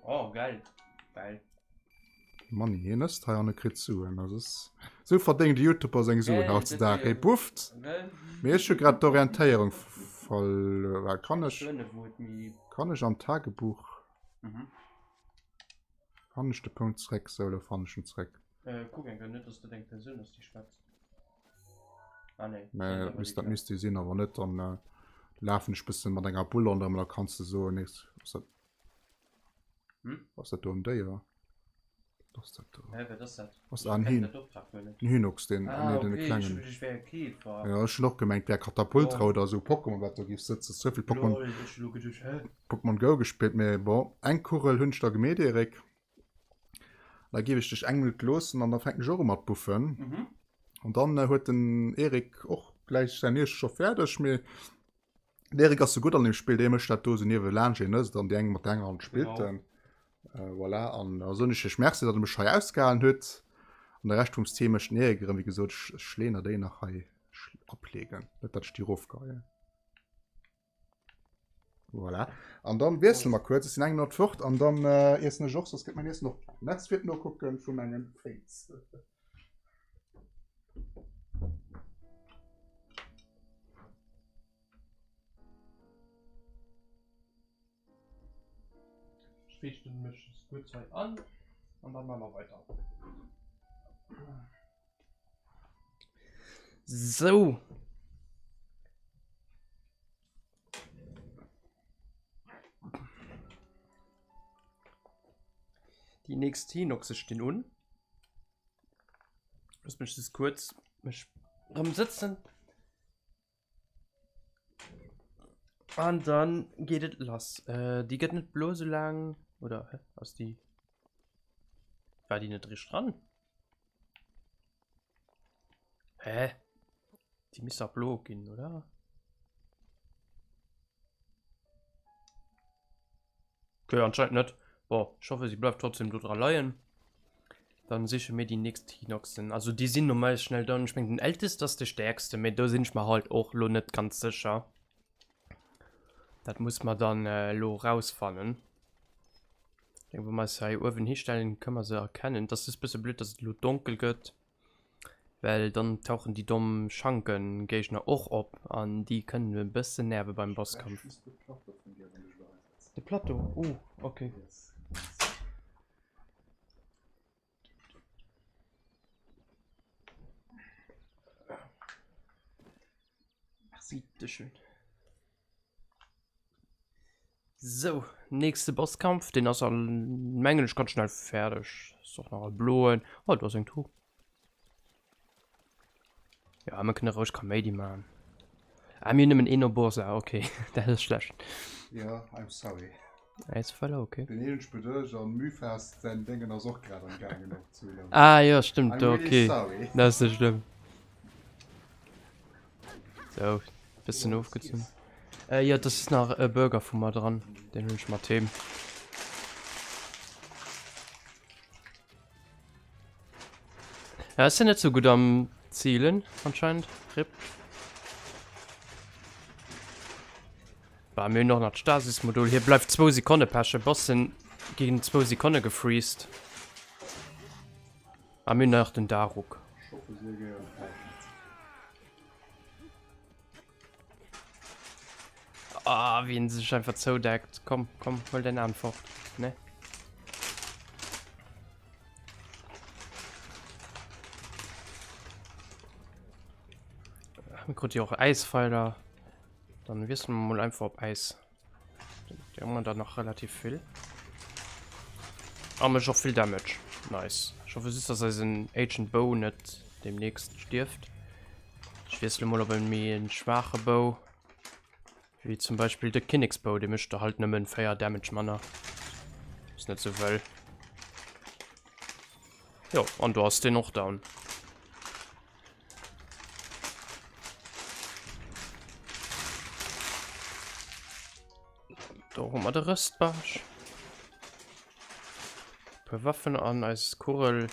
Oh, geil. Geil. Manni, hien ësst hei an e kritt Suen. Das ist... Sou verdéngt de YouTuber seng Suen Gell, dat hautzudag. wär- Hie bufft. Gell? Mee ech hu grad d'Orientéierung verluer. Kann ech, Schöne, wo et mi. kann ech am Tagebuch... Mhm. Fannen ech de Punkt zréck? Sou, elo fannen ech en zréck. Äh, kuck eng Kéier, net dass dat eng Persoun ass, déi schwätzt. Ah, nee. Nee, dat misst, dat misst déi sinn, awer net. Dann äh, lafen ech bëssen mat enger Bull ronderëm, da kanns de soen, nee, ass dat, Hm? ass dat do en Déier? Was ass dat do? Hä, wat ass dat? Ass Ich dat en kenn Hin? dat Optrag guer net. En Hinox, den, Ah, nee, den okay, ich klengen. hun geduecht, wär e Käfer. Ja, ech hunn och gemengt, wär Katapultra Oh. oder sou Pokémon, wat do géif sëtzen. Souvill Pokémon, Lol, ech hu lo geduecht, hä? Pokémon Go gespillt, mee bon, eng Kugel hunn ech der gemeet, Erik. Da géif ech dech eng Minutt loossen an da fänken ech och u mat buffen. Mhm. An dann äh, huet den Erik och gläich säin Iesse scho fäerdeg, mee den Erik ass sou gutt an dem Spill, dee mécht dat do sou niewelaanscht, een ësst an déi eng mat der enger Hand spillt Genau. en. Äh, voilà, an da soen ech iech Merci, datt der mech hei ausgehalen hutt. An de Rescht vum Stream mécht den Erik erëm, wéi gesot, ech, ech leen der déi nach hei aplegen, net datt ech déi erofgeheien. Voilà. An dann wiessele mer kuerz. Ech sinn eng Minutt fort an dann äh, iessen ech och, soss gëtt mein Iessen och kal. Merci fir d'Nokucken vu mengen Fails. Ech riichten mech just kuerz hei an an dann maache mer weider. Sou. Déi nächst Hinoxe stinn un. Looss mech just kuerz mech erëm sëtzen. An dann geet et lass. Äh, déi gëtt net blo sou laang, oder hä? Ass déi. War déi net richteg dran? Hä? Déi misst dach blo ginn, oder? Okay, anscheinend net. Boah, ich hoffe, sie bleibt trotzdem do dra leien. Dann siche mir die nächst Hinoxen. Also die sinn normal schnell down. Ich meng den älteste ass de stärkste, mee do sinn ech mer halt och lo net ganz sécher. Dat muss mer dann äh, lo rausfannen. Ich denke, wa mer se hei uewen histellen, kënne mer se erkennen. Das ist bësse blöd, dass et lo donkel gëtt. Well dann tauchen déi domm Schanken-Géigner och op an déi kënnen e bëssen nerve beim Bosskampf. De Plateau? Oh, okay. Bitteschön. Sou, nächste Bosskampf, deen ass al mengen ech ganz schnell fäerdeg. Ass och nach e bloen. Oh, do ass eng Truh. Ja, mir kënne roueg Kaméidi maachen. Ah, mir hunn nëmmen een Oborsa, okay, dat ass schlecht. Ja, I'm sorry. Ist voll okay. Den een hunn ech beduecht an Myfest säin Déngen ass och grad am gaangen opzehuelen. Ah jo, stimmt, I'm really okay. sorry. Dat ass net schlëmm. So, bisschen ofgezunn. Äh, ja, das ist nach e Burger vu mer dran. Den hunn ech mat heem. Ja, ist ja net so gut am Zielen, anscheinend. Rip. Bah, mir hunn och nach d'Stasis-Modul. Hie bleift zwou Sekonne pechen. Bossen ginn zwou Sekonne gefreezed. A mir hunn nach den Daruk. Ah, wéi en sech einfach zoudeckt. Komm, komm, huel däin Aarm fort. Ne? Mir krut jo och Äisfeiler. Dann wiessele mer mol einfach op Äis. Déi hu mer dann nach relativ vill. A mécht och vill Damage. Nice. Ech hoffe just, dass eisen Agent Bow net demnächst stierft. Ech wiessele mol op en méi en schwaache Bow. Wéi zum Beispill de Kinneksbow, dee mécht der halt nëmmen 4 Damage manner. Ass net sou wëll. Jo, an do ass deen och down. Do hu mer de Rëstbarsch. Puer Waffen an eis Kugel,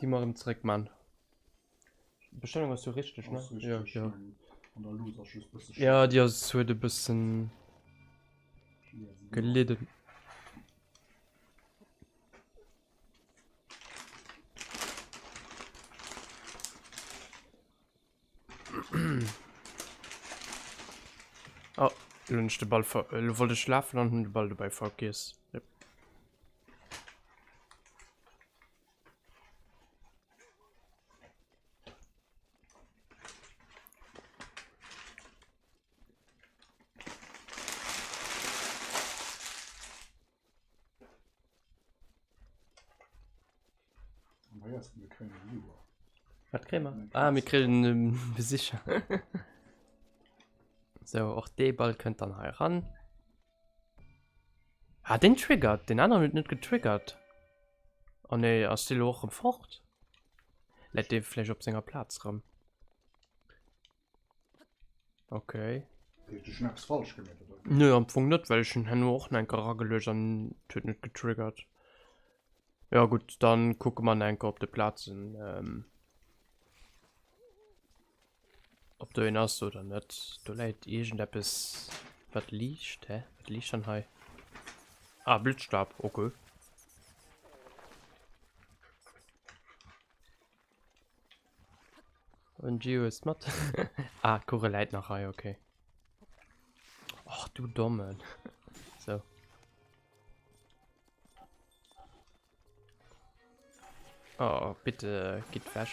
déi mer erëm zeréck man. D'Bestellung ass jo richteg, ne? Ass richteg, ja, ja. An der Luz ass just bësse Ja, déi ass huet e bëssen gelidden. Oh, lo hunn ech de Ball ver... Lo wollt ech lafen an hunn de Ball dobäi vergiess. Yep. Wat kréie mer? Ah, mir kréien e Besicher. Sou, och dee Ball kënnt dann hei ran. Ah, den triggert. Den aneren huet net getriggert. Oh nee, ass dee lo och rëm fort? Läit dee vläicht op senger Plaz rëm? Okay. Huet ech eppes falsch gemeet oder? Nö, am Fong net, well ech hunn herno och nach enker erageluecht an et huet net getriggert. Ja gutt, dann kucke mer nach enker op de Plazen. Ähm, Ob do een ass oder net. Do läit iergendeppes wat liicht. Hä? Wat liicht dann hei? Ah, Blitzstab, okay. Und Gio ist mat. ah, d'Kugel läit nach hei, okay. Och, du Dommen. So. Oh, bitte gitt weg.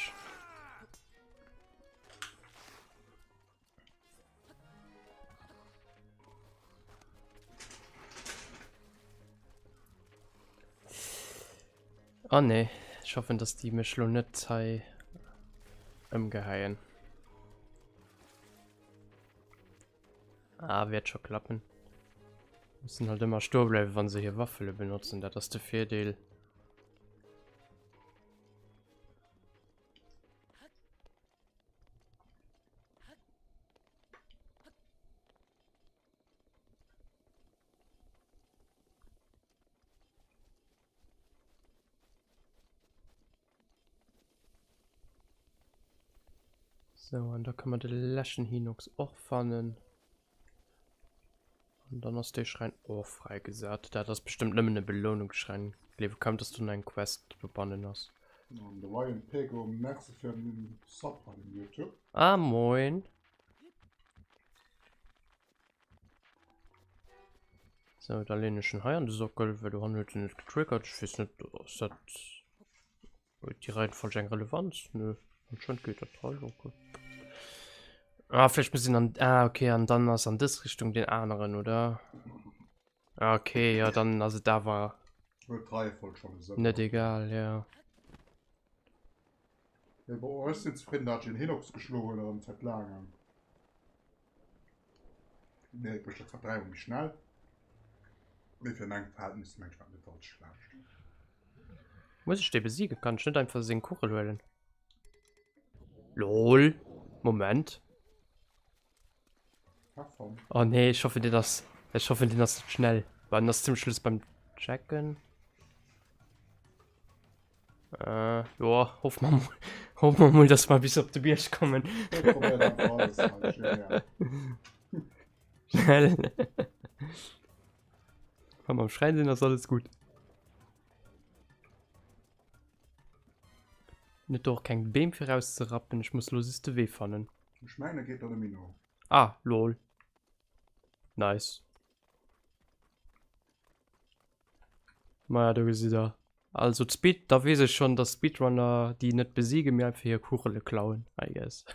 Oh nee, ich hoffe, dass die mich lo net hei ëmgeheien. Ah, wäert scho klappen. Mussen halt ëmmer stoe bleiwen, wann se hir Waffele benotzen. Dat ass de Virdeel. Sou, an da kann man de leschten Hinox och fannen. An dann ass dee Schräin och fräigesat. Dat ass bestëmmt nëmmen e Belounungsschräin. Gleewe kaum, dass do nach eng Quest dobannen ass. An de Ryan Pego, merci fir den Sub hei um Youtube. Ah, moin. Sou, da leen ech en hei an de Sockel, well dohannen huet en net getriggert. Ech weess net, ass dat huet déi Reihenfolg eng Relevanz? Nö, anscheinend geet dat hei, okay. Ah, vläicht muss een an, ah, okay, an dann ass an dës Richtung deen aneren, oder? Ah, okay, ja, dann ass et awer Huet d'Reihefolg schon e Sënn. net egal, ja. Mee bon, ech sinn zefridden, dat ech en Hinox geschloen hunn erëm zäit laangem. Nee, et mécht dat zwar dräimol méi schnell, mee fir meng Verhältnisser meng ech dat net all ze schlecht. Muss ech dee besiegen? Kann ech net einfach seng Kugel huelen? Lol. Moment. Oh nee, ich hoffe, den ass, ich hoffe, den ass net schnell. Weil den ass zum Schluss beim Checken. Äh, joa, hoffen wir mal, hoffen wir mal, dass wir bis op de Bierg kommen. Schnell. Wann wir am Schrein sind, ass alles gut. Net do och keng Beem fir rauszerappen. Ech muss lo just de Wee fannen. Ech mengen e geet der nëmme no. Ah, lol. Nice. Maja, do gesitt der. Also d'Speed, da weess ech schonn, dass Speedrunner déi net besiegen, mee einfach hir Kugele klauen, I guess.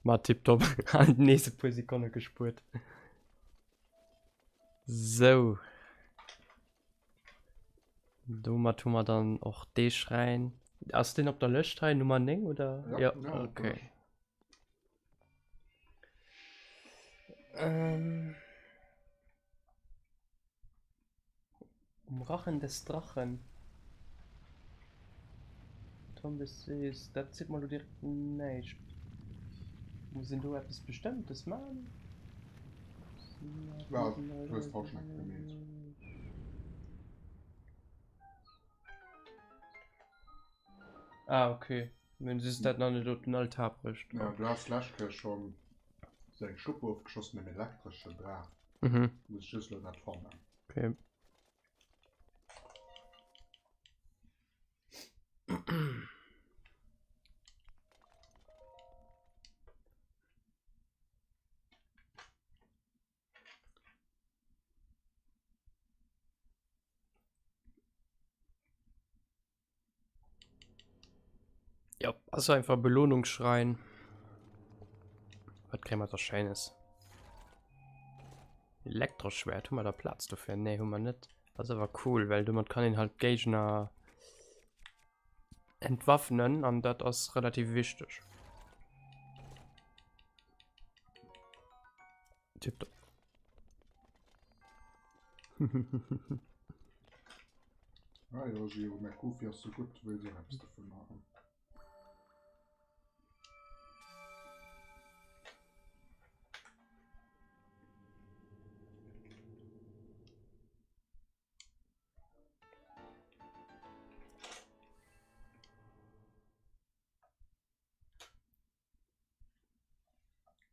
Ma tipptopp. An nees e puer Sekonne gespuert. Sou. Domat hu mer dann och dee Schräin. Ass deen op der Lëscht hei, Nummer 9 oder? Ja, ja okay. Ähm. Um Rachen des Drachen. Turm des Sees, dat seet mer lo direkt näischt. Muss een do eppes Bestëmmtes man? Ja, du hues haut schon eng gemeet. Ah, okay. Mir si dat nach net op den Altar bruecht. Ja, du has d'lescht Kéier schon sou eng Schuppe ofgeschoss mit dem elektreschen Draach. Mhm. Muss ich just lo net fannen. Okay. Ja, ass einfach Belohnungsschrein. Wat kréie mer da Schéines? Elektroschwert, hu mer da Plaz dofir? Nee, hu mer net. Ass awer cool, well domat kann een halt Géigner entwaffnen an dat ass relativ wichteg. Tipptopp. Ah jo, Gio, mä Kofi ass sou gutt, wëlls och eppes dovun maachen?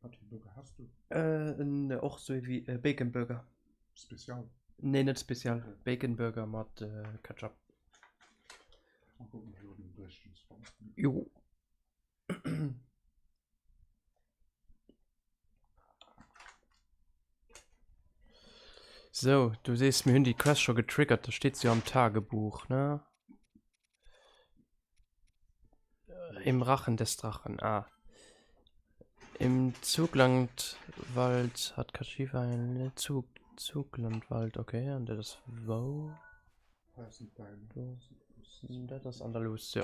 Wat fir Burger has du? Äh, en, och sou wéi e Bacon Burger. Spezial? Nee, net spezial. Bacon Burger mat äh, Ketchup. Mal gucken, ob ich den Brötchen fannen. Jo. So, du sees, mir hunn déi Quest scho getriggert, da steet se jo am Tagebuch, ne? Im Rachen des Drachen, ah. Im Zuglandwald hat Kashiwa einen Zug, Zuglandwald, okay, an dat ass wou? Dat ass Andalus, ja.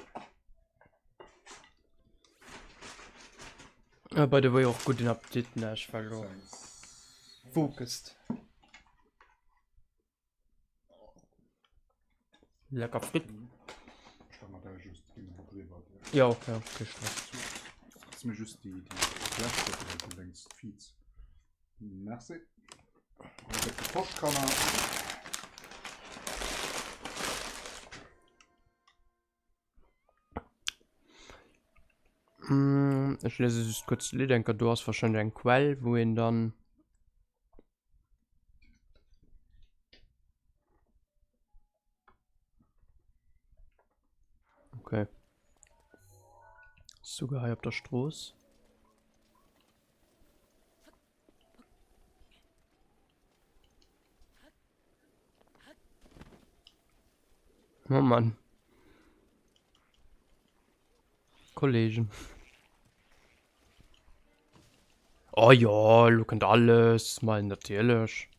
Uh, by the way, och gudden Appetit, ne? Ech war lo focused. Lecker Fritt. Ja, okay, okay, Stress. Kannst mir just die, die Fläsch vun denkst Feeds. Merci. Postkanner. Mm, ech lese just kurz d'Lidd enker. Do ass wahrscheinlech eng Quell, wou een dann. Okay. Souguer hei op der Strooss. Oh Mann. Kollegen. Oh ja, lo kënnt alles, mal natierlech.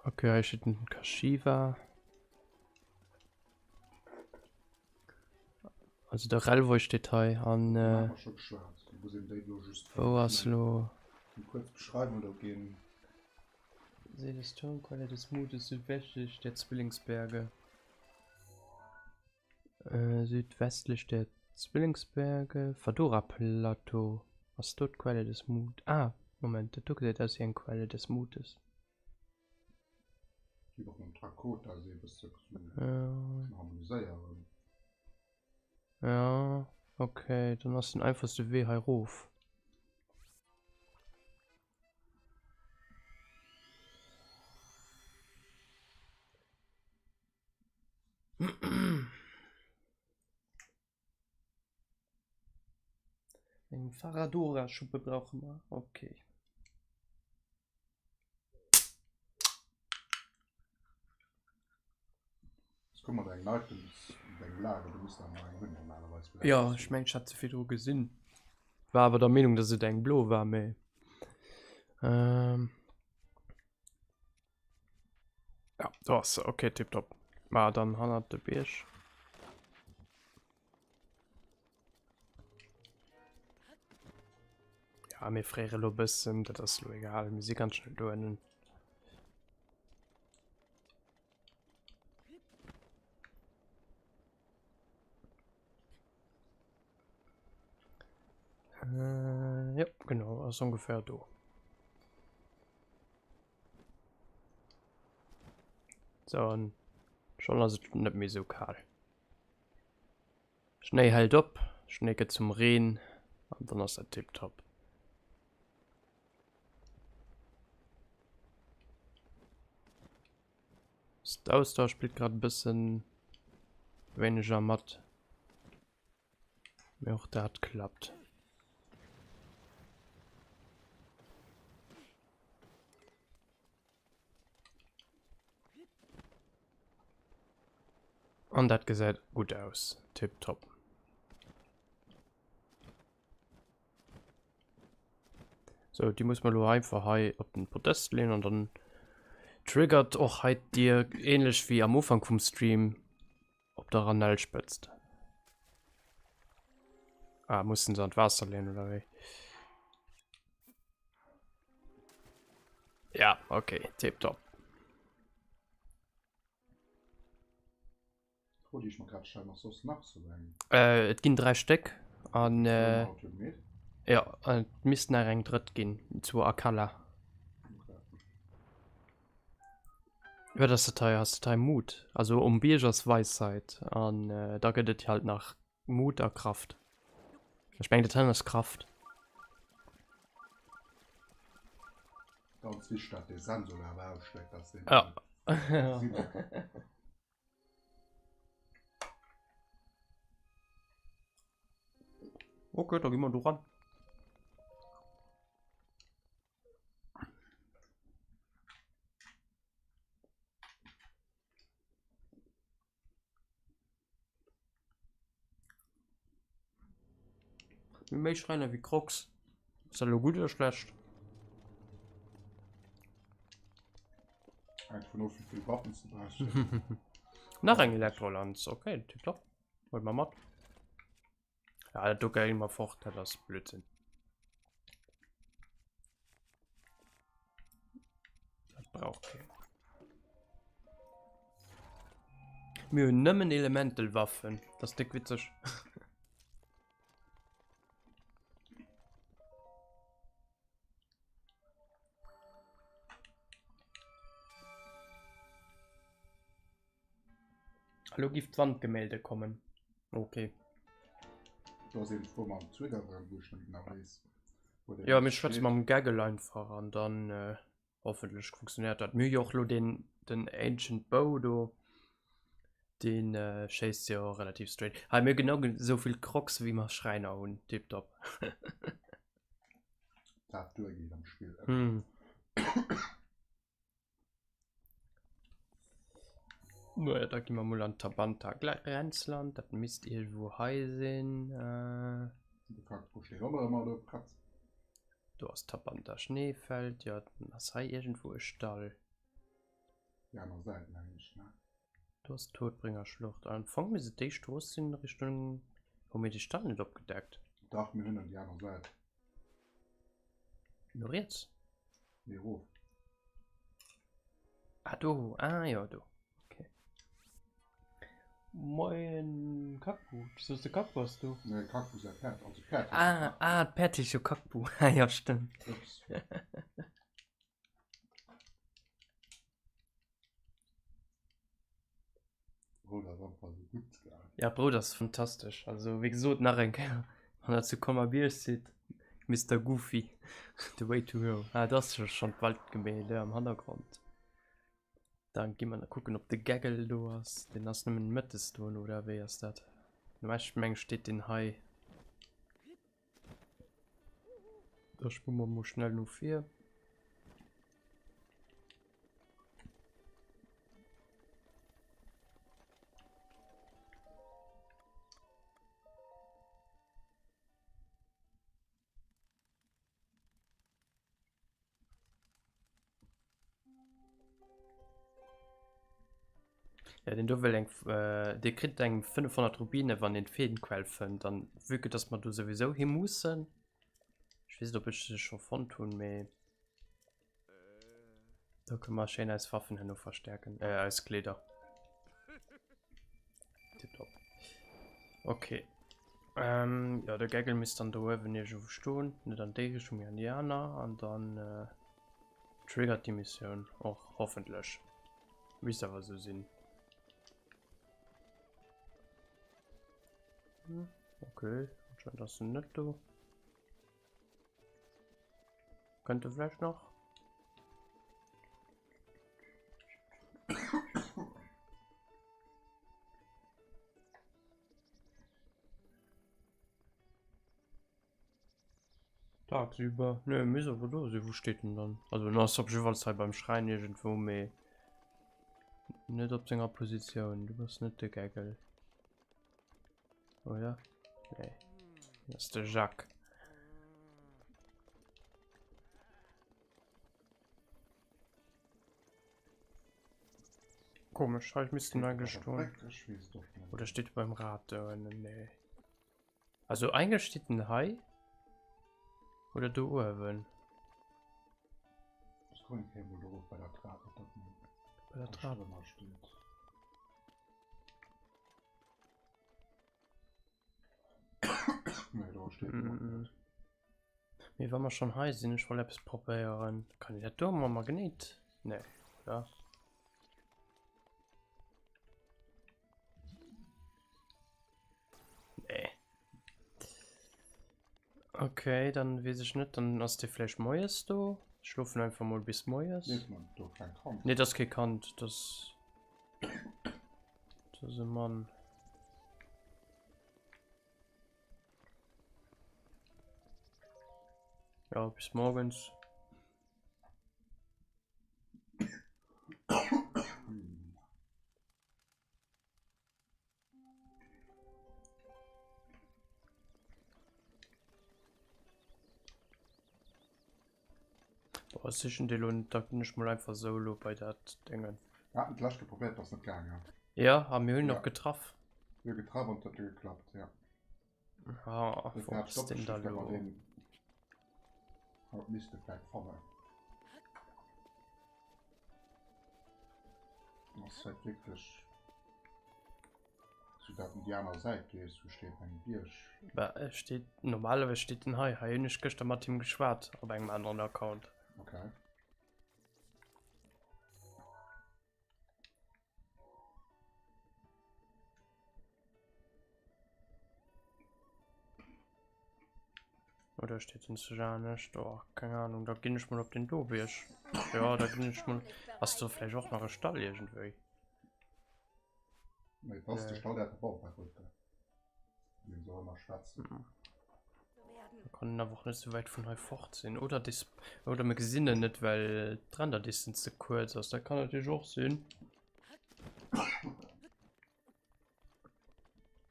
Okay, hei steet den Kashiwa. Also der Relvoy steet hei an äh, wou ass lo? Kurz beschreiben oder gehen? See des Turmquelle des Mutes südwestlich der Zwillingsberge. Äh, südwestlich der Zwillingsberge, Fadora Plateau. Ass do d'Quelle des Mut? Ah, Moment, dat do gesäit aus wéi eng Quelle des Mutes. Déi och mam Dakota See e bësse Ja. harmoniséieren. Ja, okay, dann ass den einfachste Wee hei rof. Eng Faradora-Schuppe brauche mer. Okay. Es komm mat engen Items an dengem Lager, du muss der nach eng hunn normalerweis. Ja, ech mengen ech hat se virdru gesinn. War awer der Meenung, dass et eng blo war, mee ähm, ja, do ass se. Okay, tipptopp. Ma dann hannert de Bierg. Ja, mir fréiere lo bëssen, dat ass lo egal, mir si ganz schnell do ënnen. Äh, ja, genau, ass ongefähr do. So, an schon ass et net méi sou kal. Schnéi hält op, Schnéi gëtt zum Reen an dann ass dat tiptop. D'Ausdauer spillt grad e bëssen wéineger mat, mee och dat klappt. An dat gesäit gutt aus. Tiptop. Sou, déi muss mer elo einfach hei op den Podest leeën an dann triggert och hei d'Dier, ähnlech wéi am Ufank vum Stream op der Ranellspëtzt. Ah, mussen se an d'Waasser leeën oder wéi? Ja, okay, tiptop. Fro déi ech mer grad stellen, ass soss nach sou eng? Äh, et ginn 3 Stéck an äh, Haut gemeet? ja, an et misst nach eng drëtt ginn zu Akala. Okay. Wat ass dat hei? Ass dat hei Mut? Also um Bierg ass Weisheit an äh, da gëtt et halt nach Mut a Kraft. Ech mengen dat hei ass Kraft. Ganz wichteg, dat de Sensor awer aussteckt, dass den Ja. Okay, da gi mer do ran. Mir méi Schräiner wéi Crocs. Ass dat elo gutt oder schlecht? Hängt vun of, wéi vill Buttons du brauchst. Nach eng Elektrolanz, okay, tipptopp. Huele mer mat. Ja, dat do gehe mer fort, dat ass Blödsinn. Dat brauch keen. Mir hunn nëmmen Elemental-Waffen. Dat ass déck witzeg. Elo giff d'Wandgemälde kommen. Okay. Do ass een d'Fro mam Trigger, wou ech net genau weess. Jo, mir schwätze mam Gaggle einfach an dann äh, hoffentlech funktionéiert dat. Mir hu jo och lo den, den Ancient Bow do. Den äh, schéisst jo relativ straight. Hei, mir genau esou vill Crocs wéi mer Schräiner hunn. Tipptopp. Dat duergeet am Spill. Hm. Naja, da gi mer mol an Tabanta Grenzland. Dat misst iergendwou hei sinn. Äh, De Kackbu steet och nach ëmmer do prett. do ass Tabanta Schneefeld. Jo, dann ass hei iergendwou e Stall. Déi aner Säit, mengen ech, ne? Do ass d'Todbringerschlucht. Am Fong misst et déi Strooss sinn Richtung. Hu mir dee Stall net opgedeckt? Dach, mir hunn en déi aner Säit. No riets? Nee, erof. Ah, do. Ah, jo, do. Okay. Moien, Kackbu. Du soos, de Kackbu ass do. Nee, Kackbu säi Päerd. Also d'Päerd heescht Ah, ah, d'Päerd heescht jo Kackbu. Ah, jo, stëmmt. Ups. Brout ass einfach esou gutt, gell? Ja, Brout ass fantastesch. Also, wéi gesot, nach eng Kéier, wann der zu Colmar-Bierg sidd, Mister Goofy, the way to go. Ah, dat ass jo schonn d'Waldgemälde am Hannergrond. Dann gi mer nach kucken, ob de Gaggle do ass. Deen ass nëmmen mëttes do, oder wéi ass dat? Ech meng, steet deen hei. Da spullen mer mol schnell no vir. Ja, den do wëll eng, äh, dee kritt eng 500 Rubine, wann een d'Feenquell fënnt. An vue que dass mer do souwisou hi mussen, ech weess net, ob ech se scho fonnt hunn, mee do kënne mer schéin eis Waffen herno verstärken, äh, eis Kleeder. Tipptopp. Okay. Ähm, ja, de Geggel misst dann do uewen iergendwou stoen. Net an déi Richtung, mee an déi aner. An dann äh, triggert déi Missioun och hoffentlech. Misst awer esou sinn. Hm, okay, anscheinend ass en net do. Kënnt e vläicht nach? Tagsüber. Nö, misst awer do sinn. Wou steet en dann? Also en ass op jiddefalls hei beim Schräin iergendwou, mee net op senger Positioun. Du bass net de Geggel. Oder? Nee. Dat ass de Jacques. Komisch, hei misst en eigentlich stoen. Oder steht beim Rad do ënnen? Nee. Also eigentlich steht en hei. Oder do uewen. Bei der Trap. Mee wa mer schonn hei sinn, ech wollt eppes probéieren. Kann een dat do mam Magnéit? Nee, oder? Nee. Okay, dann weess ech net, dann ass dee vläicht moies do. Ech schlofen einfach mol bis moies. Nee, man, do keng Kand. Nee, dat ass kee Kand, dat ass, dat ass e Mann. Ja, bis morgens. Boah, sichen déi lo net, da ginn ech mol einfach sou lo bei dat Déngen. Mir haten d'lescht Kéier probéiert, ass net gaangen. Ja, a mir hunn och getraff. Mir hu getraff an et huet geklappt, ja. Ah, wou ass deen da lo? Haut misst e vläit fannen. Ass vläit wierklech sou dat en déi aner Säit gees, wou steet eng Bierg. Bah, e steet, normalerweis steet en hei. Hei hunn ech gëschter mat him geschwat op engem aneren Account. Okay. Oder steet den zu anescht? Oh, keng Ahnung, da ginn ech mol op den Dobierg. Ja, da ginn ech mol. Ass do vläicht och nach e Stall iergendwéi? Nee, das ist der Stall, der hat Bauch Deen soll ëmmer schwätzen. Da kann en awer och net sou wäit vun hei fort sinn. Oder dis oder mir gesinn en net, well d'Renderdistanz ze kuerz ass. Dat kann natierlech och sinn.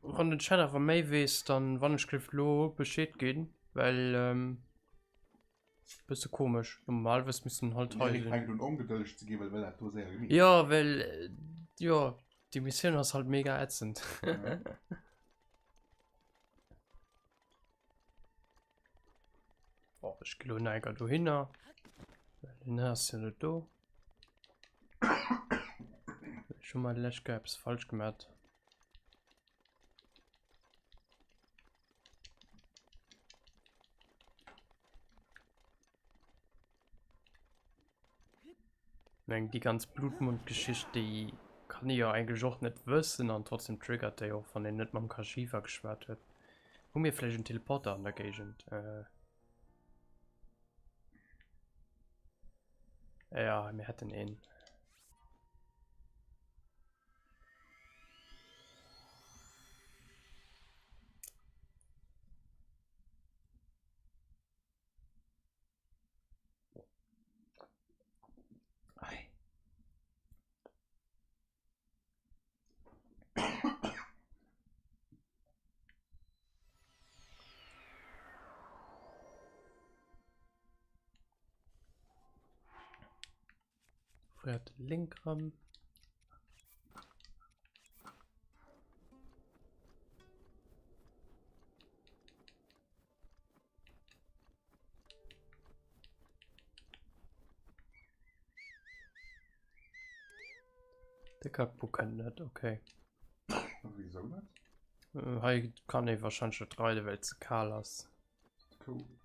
Wann den Chat awer méi weess, dann wann ech géif lo Bescheed ginn, well ähm, bësse komesch. Normalerweis misst en halt hei Erik sinn. fänkt un ongedëlleg ze ginn, well wëll dat do séier gemeet. Ja, well jo, déi Missioun ass halt mega ätzend. Ja. Oh, ech gi lo nach enker dohinner. Well den ass jo net do. Ech hu mal lech eppes falsch gemaat. Meng déi ganz Blutmond-Geschicht, déi kann ee jo eigentlech och net wëssen an trotzdem triggert déi och, wann een net mam Kashiwa geschwat huet. Hu mir vläicht en Teleporter an der Géigend? Äh. Ja, mir hätten een. Fréiert de Link erëm. De Kackbu kënnt net, okay. Wieso net? Äh, hei kann ee wahrscheinlech net reiden, well et ze kal ass. Cool, okay.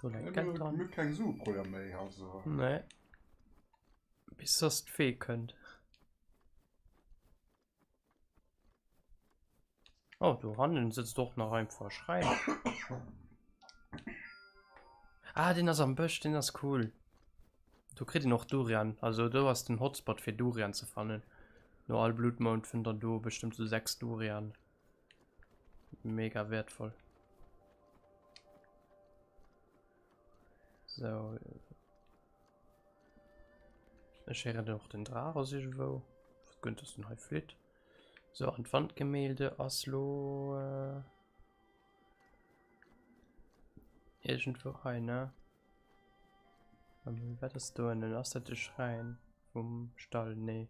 Do läit Geld dran. Mir keng Sueproblemer méi, also. Nee. Bis dass d'Fee kënnt. Oh, do hannen sëtzt och nach einfach Schräin. Ah, den ass am Bësch, den ass cool. Do kritt een och Durian. Also do ass den Hotspot fir Durian ze fannen. No all Blutmound fënnt der do bestëmmt sou 6 Durian. Mega wertvoll. So. Ech héieren och den Draach ass iergendwou. Wat gënnt dass den hei flitt. So an d'Wandgemälde ass lo äh, iergendwou hei, ne? Wat ass do ënnen? Ass dat de Schräin vum Stall? Nee.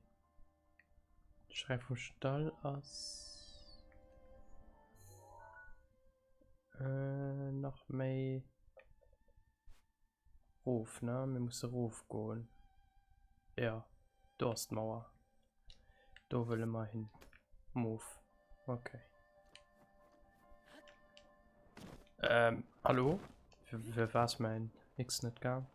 De Schräin vum Stall ass äh, nach méi Rof, ne? Mir musse rof goen. Ja, do ass d'Mauer. Do wëlle mer hin. Move. Okay. Ähm, hallo? Fir, fir was mein X net gaang?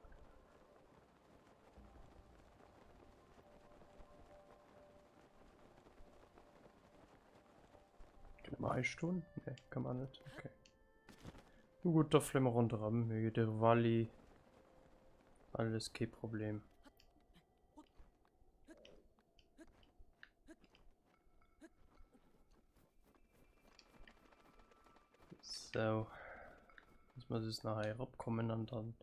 Kënne mer hei stoen? Nee, kann man net. Okay. Nu gutt, da fléie mer ronderëm. Mir gi de Rally. Alles kee Problem. So. Muss mer just nach hei eropkommen an dann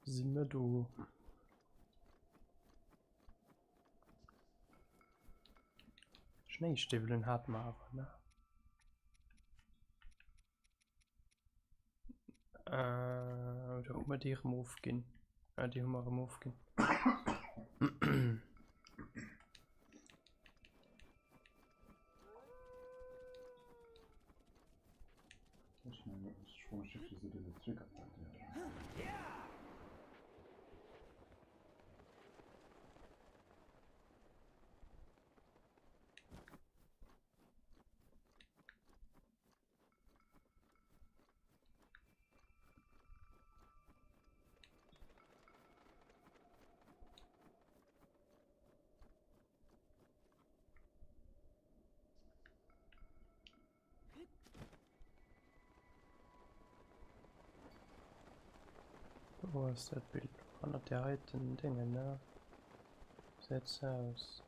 si mer do. Schnéistiwwelen hat mer awer, ne? Äh, oder hu mer déi erëm ofginn? Ah, déi hu mer erëm ofginn. Ech mengen, ech froe mech just, wéi se deen getriggert huet. Wo ass dat Bild? Hannert der heiten Dinge, ne? Säit se aus.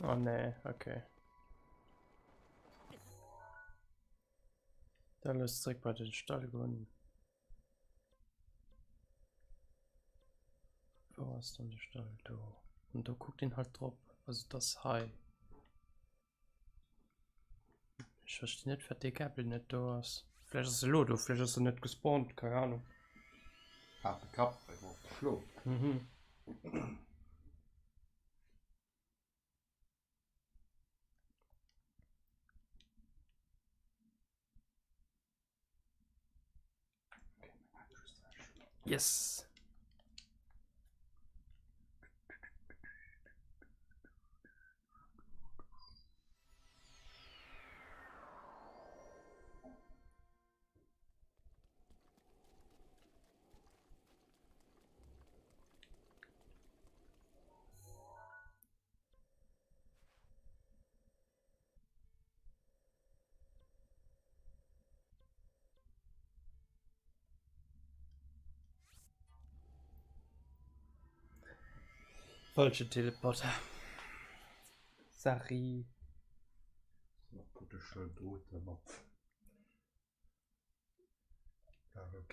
Oh nee, okay. Dann looss zréck bei den Stall goen. Wou ass dann de Stall? Do. Und do kuckt een halt drop. Also das hei. Ech verstinn net, wat dee Gäppel net do ass. Vläicht ass e lo do, vläicht ass en net gespawnt, keng Ahnung. Haart de Kapp, well gouf geschloen. Mhm. Yes. Falsche Teleporter. Sorry.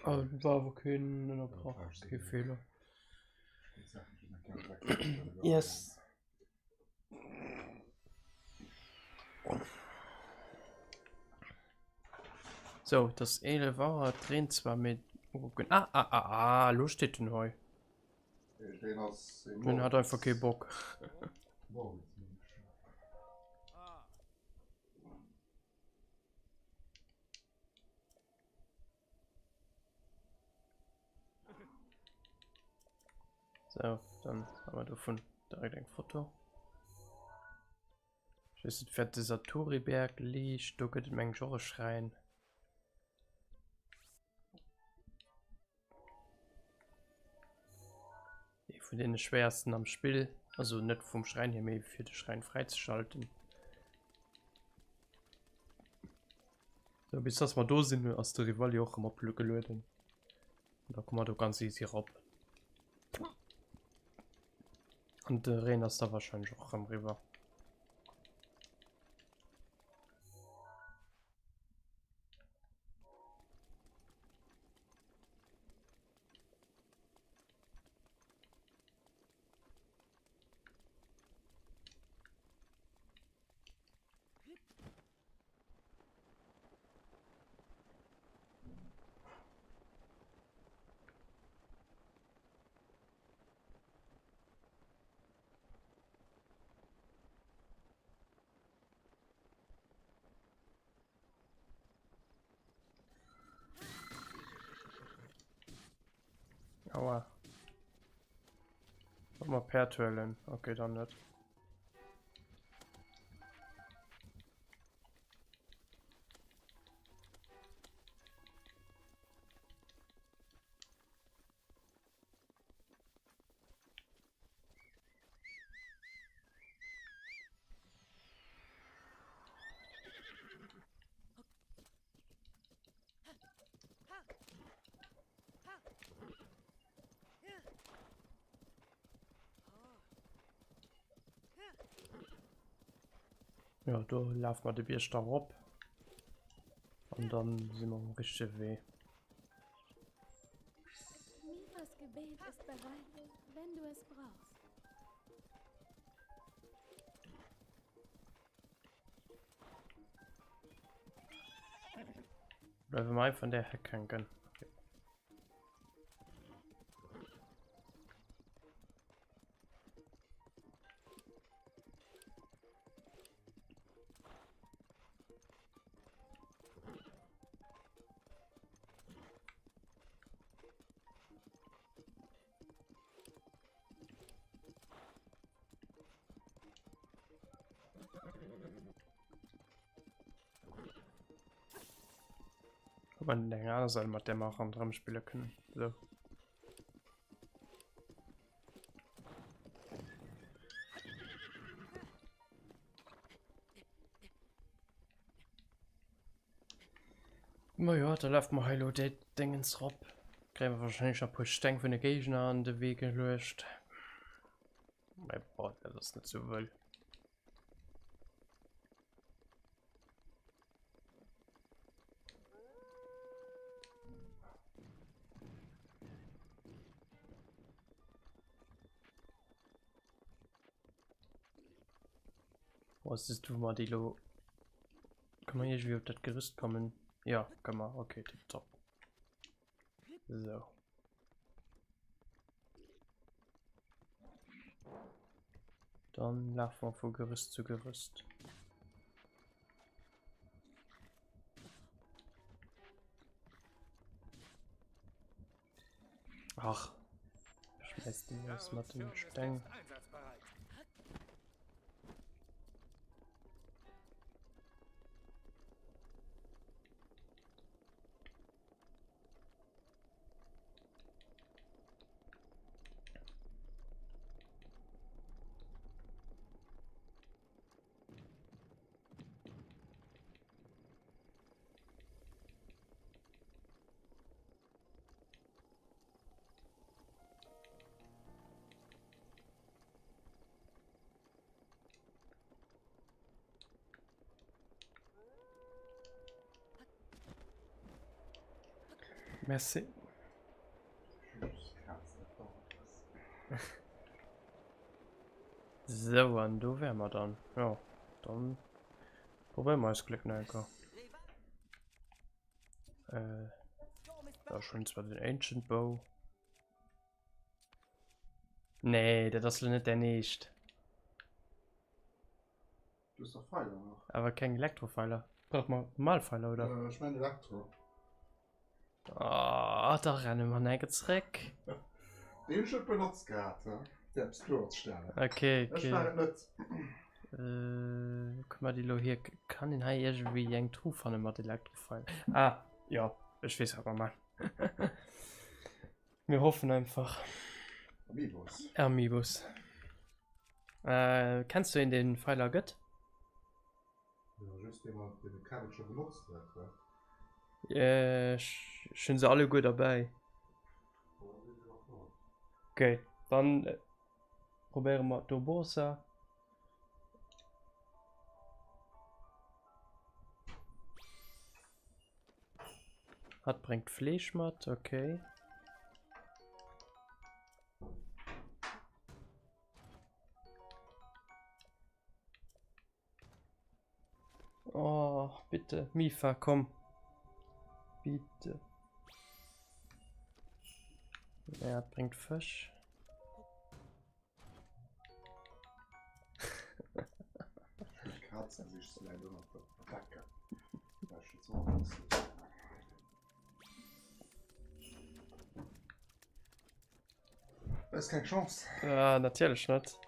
Ah, war awer keen Ënnerbrach, kee Feeler. Yes. So, et ass 11 Auer, et reent zwar, mee ukucken. Ah, ah, ah, ah, elo steet en hei. Den hat einfach kee Bock. So, dann haben wir davon direkt eng Foto. Ich weiß nicht, wer de Satoriberg liegt. Do gëtt et mengen ech och e Schräin. Ee vun deene schwéiersten am Spill, also net vum Schräin hier, mee fir de Schräin fräizeschalten. So, bis dass mer do sinn, ass de Rivali och erëm opgelueden. An da komme mer do ganz easy rop. An de Reen ass da wahrscheinlech och erëm riwwer. Aua. Wollt mer Päerd huelen? Okay, dann net. Ja, do lafe mer de Bierg da rop. An dann si mer um richtege Wee. Mifas Gebet ist bereit, wenn du es brauchst. Bleiwe mer einfach an där Heck hänken. Okay. Ob man eng aner Säit mat där mer ronderëm spille kënnen. So. Ma jo, da lafe mer hei elo déi Déngens rop. Kréie mer wahrscheinlech nach e puer Steng vun de Géigner an de Wee geluecht. Mä bon, dat ass net sou wëll. Wo ass das du mal déi lo? Kann man irgendwie op dat Gerüst kommen? Ja, kann man. Okay, tipptopp. So. Dann lafe mer vu Gerüst zu Gerüst. Ach, schmeiß den jetzt mat dem Steng. Merci. So, an do wäre mer dann. Ja, dann probéiere mer eist Gléck nach eng Kéier. Äh, da schon zwar den Ancient Bow. Nee, dat ass lo net däin Eescht. Du hues doch Pfeiler nach. Awer keng Elektrofeiler. Brauch mer normal Pfeiler, oder? Äh, ech mengen Elektro. Ah, da renne mer enke zréck. Deen hunn ech net benotzt gehat, he? Fir eppes kloerzestellen. Okay, Ech okay. war et net. Äh, wou kënne mer déi lo hier? Kann een hei iergendwéi eng Tru fanne mat Elektrofeiler? Ah, jo, ech weess wat mer man. Mir hoffen einfach. Amiibos. Amiibos. Äh, kenns du een deen Pfeiler gëtt? Jo, just dee mat deen de Kevin scho benotzt huet, wa? Äh, ech, ech hunn se alleguer derbäi. Okay, dann äh, probéiere mer d'Urbosa. Hat bréngt Fleesch mat, okay. Oh, bitte, Mifa, komm. Bitte. Er bringt Fisch. Das ist keng Chance. Ja, natierlech net.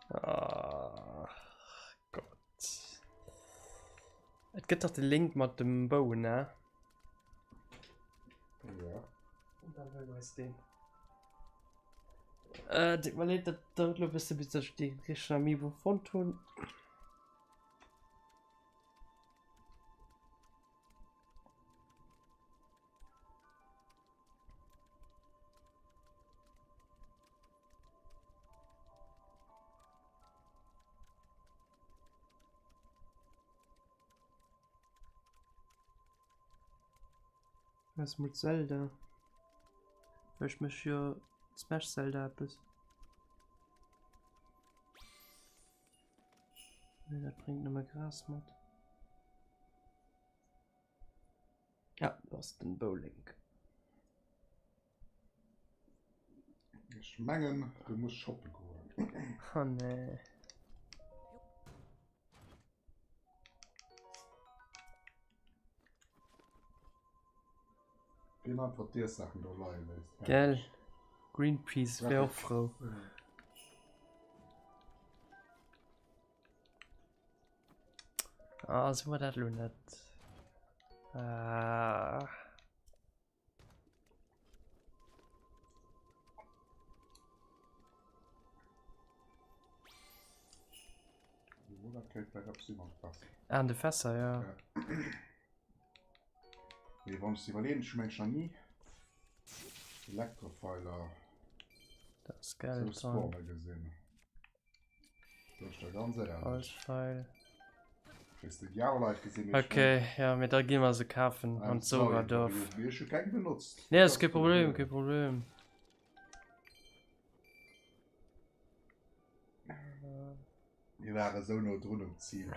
Ah, Gott. Et gëtt dach de Link mat dem Bou, ne? Ja. Und dann huelen wir eis deen. Äh, tut mir leed, dat dauert lo e bësse bis ech dee richtegen Amiibo fonnt hunn. Was mit Zelda? Vläicht mécht jo Smash Zelda eppes. Nee, dat bréngt nëmme Gras mat. Ja, do ass den Bowling. Ech mengen, du muss shoppe goen. Oh nee. Wien einfach d'Iessaachen do leie léisst. Gell? Greenpeace wär och frou. Ah, sou war dat lo net. Ah. Ah, an de Fässer, ja. Ja. Mee wann ech iwwerleeën, ech hu mengen nach ni Elektrofeiler Dat ass Geld sou spawne gesinn. Sou ech der ganz éierlech. Holzpfeil. Weess de déi aner Leit gesinn, mee ech Okay, ja, mee da gi mer se kafen I'm an sorry, d'Soradorf. mee ech hu keng benotzt. Nee, ass kee Problem, kee Problem. Mir ware sou no drun um Zil.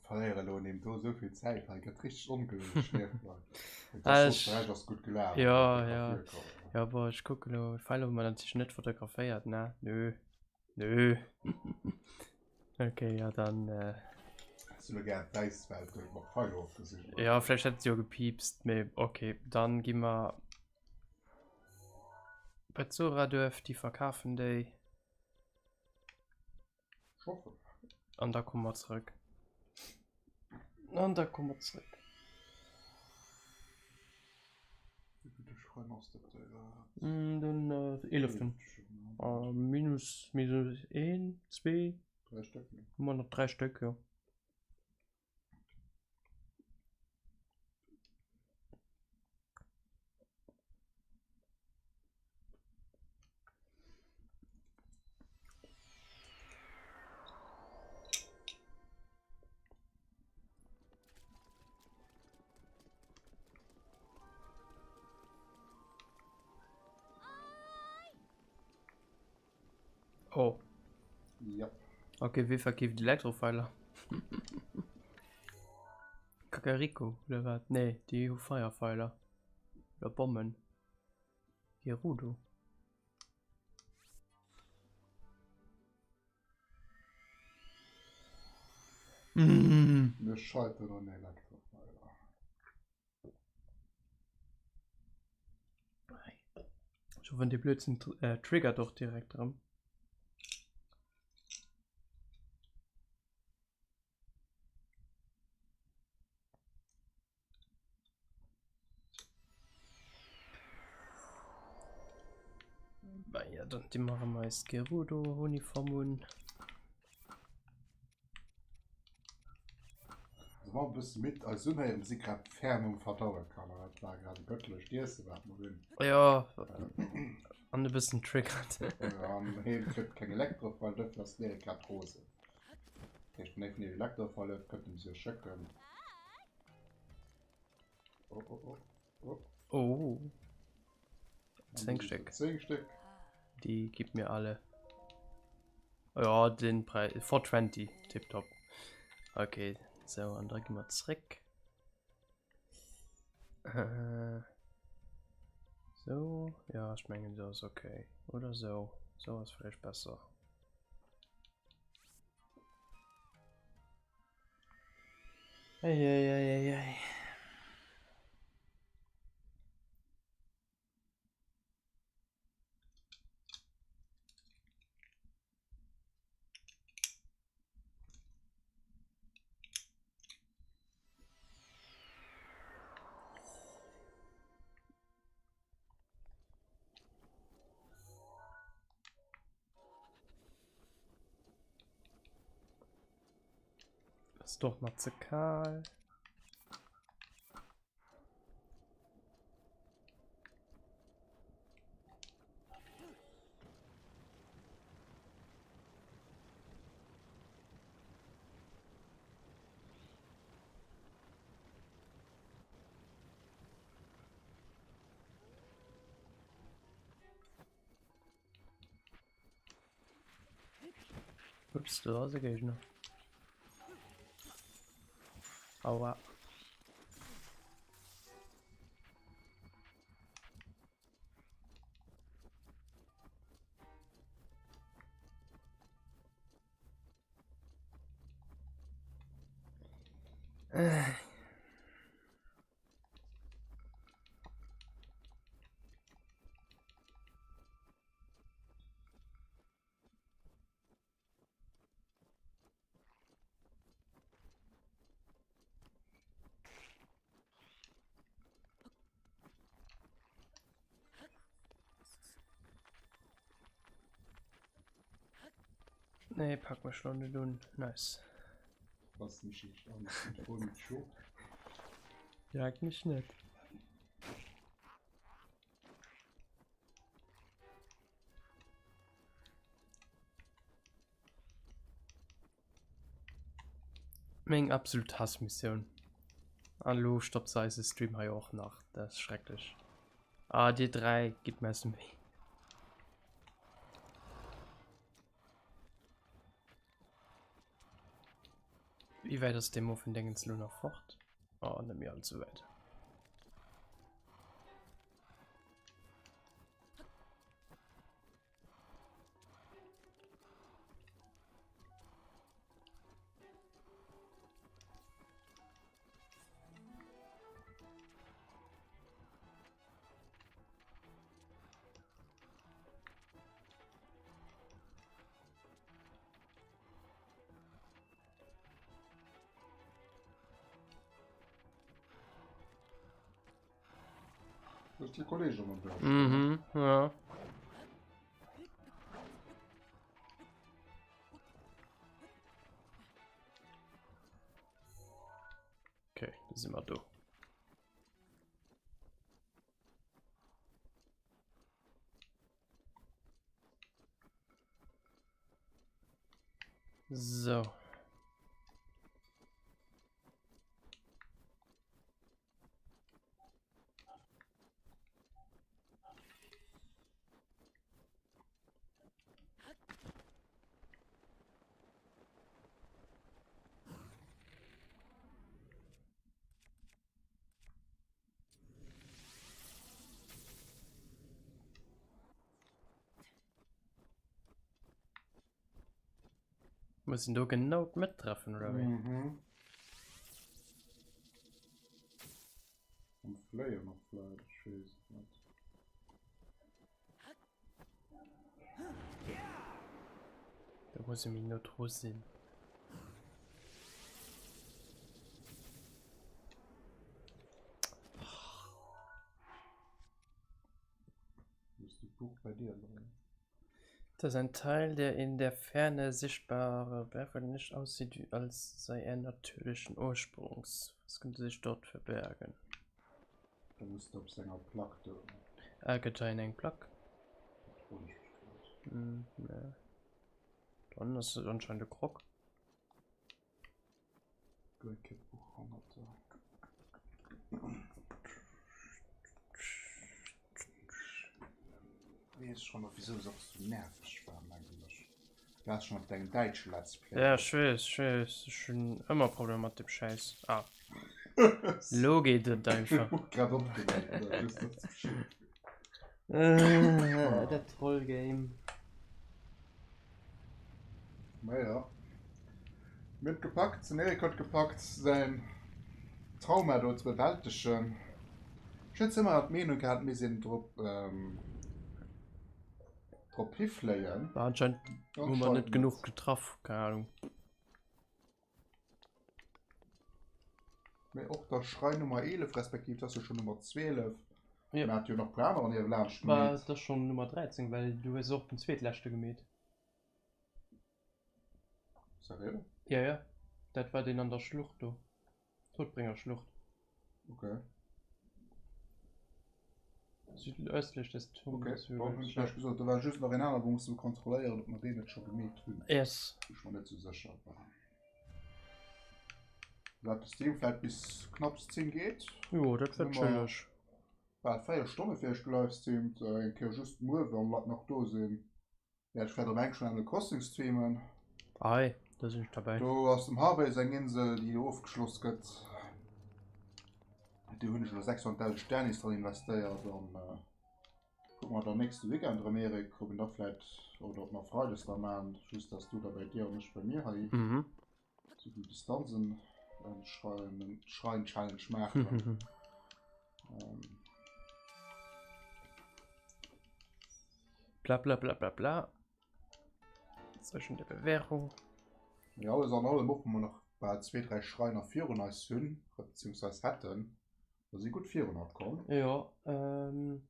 Verléiere lo neem do sou vill Zäit hei, gëtt richteg ongewéinlech niewebei. Et Ah, ass ech- soss de Rescht ass gutt gelaf. Ja, Fir ja. virkomm. Ja, boah, ech kucke lo, d'Pfeil hu mer natierlech net fotograféiert, ne? Nö. Nö. Okay, ja dann. Äh... Hättest du lo gär d'Äiswelt mat Pfeiler ofgesinn? Ja, vläicht hätt se jo gepiipst, mee okay, dann gi mer bei d'Zora-Duerf, déi verkafen déi. Ech hoffen. An da komme mer zrëck. An da komme mer zrëck. Wéi vill de Schrein ass dat da iwwerhaapt? Den eeleften. Minus, minus een, zwee. Dräi Stéck, ne? Hu mer nach dräi Stéck, jo. Oh. Ja. Okay, wie verkeeft Elektrofeiler? Kakariko oder wat? Nee, déi hu Feierfeiler. Oder Bommen. Gerudo. Mir scheitern un Elektrofeiler. Ech hoffen dee Blödsinn triggert och direkt erëm. Ja, dann di maache mer eis Gerudo-Uniform un. Se war e bësse midd, eis unhéieren, si grad ferm um Verdaue kann an dat war grad e göttlecht Iesse wat mer hunn. Jo, an e bëssen triggert. Ja, an heen kritt keng Elektrofall, dofir ass den Eric grad rosen. Dat heescht, wann ee vun iech Elektrofall huet, kënnt en se schécken. Oh, oh, oh, oh. Oh. 10 Stück. 10 Stück. Die gibt mir alle. Ja, den Preis. 420. Tipptopp. Okay, so, und da gehen wir zurück. Äh, so, ja, ich meine, das ist okay. Oder so. So ist vielleicht besser. Eieieiei. Ass doch nach ze kal. Ups, do ass e Géigner. Aua. Äh. Nee, pack mech lo net un. Nice. Fass mech nicht an, ich bin voll mit Scho. Jag mech net. Meng absolut Hassmissioun. An lo stoppt se eise Stream hei och nach. Dat ass schrecklech. Ah, dir 3 gitt mir aus dem Wee. Wéi wäit ass dee Muffen Dingens lo nach fort? Oh, net méi allze wäit. Das ist die Kollege an der Mhm, ja. Okay, da si mer do. So. Muss een do genau d'Mëtt treffen oder wéi? Mhm. Am Fléien och vläit, ech weess et net. Da muss e méi no dru sinn. Muss de Buch bei dir leien? Das ist ein Teil, der in der Ferne sichtbare Berg nicht aussieht, als sei er natürlichen Ursprungs. Was könnte sich dort verbergen? Da muss de op senger Plack do. Ah, gëtt hei eng Plack? Dat froen ech mech grad. Hm, nee. Dann ass et anscheinend e Krog. Guer kee Buch hannert der. Wees schon noch wieso es och so nerveg war mengen ech. Du has schon op dengem däitsche Let's Play. Ja, ech weess, ech weess. Ech hunn ëmmer Problemer mat dem Schäiss. Ah. Lo geet et einfach. Grad opgeléit, just dass du Bescheed weess. Dat Trollgame. Naja. Mir hunn et gepackt, den Eric huet gepackt, säin Trauma do ze bewältegen. Ech hunn ëmmer d'Meenung gehat, mir sinn drop, drop hifléien. War anscheinend hu mer net genuch getraff, keine Ahnung. Mee och der Schrei Nummer 11, respektiv dat ass jo schon Nummer 12. Ja. Mir hat jo nach puer anerer niewelaanscht War gemeet. et da schon Nummer 13, well du hues och den zweetleschte gemeet. Seriö? Ja, ja. Dat war deen an der Schlucht do. Todbringerschlucht. Okay. Südöstlich des Okay, Turmes. dann hunn ech näischt gesot. Do war just nach een aner, wou musse kontrolléieren, ob mer deen net scho gemeet hunn. Yes. Wou ech mer net sou sécher war. Wat de Stream vläit bis knapps 10 geet. Jo, dat wär Hu mer chilleg. bal 4 Stonne fir iech gelivestreamt. Eng Kéier just muer, wann Leit nach do sinn. Wäert ech vläit op eng schon Animal Crossing streamen. Ei, do sinn ech derbäi. Do ass dem Harvey seng Insel, déi ofgeschloss gëtt. Do hunn ech elo 600.000 Sternis dran investéiert an kucke mer dann nächste Weekend erëm, Erik, ob een da vläit oder ob mer Freides da maachen, just dass du da bei dir an ech bei mir hei sou déi Distanzen Schrein Schrein Challenge maachen. Bla bla bla bla bla. Zwischen der Bewährung. Ja, alles an allem och, wo mer nach bal zwee, dräi Schreiner virun eis hunn, beziehungsweise hätten. Da si gutt virun haut komm. Ja, ähm,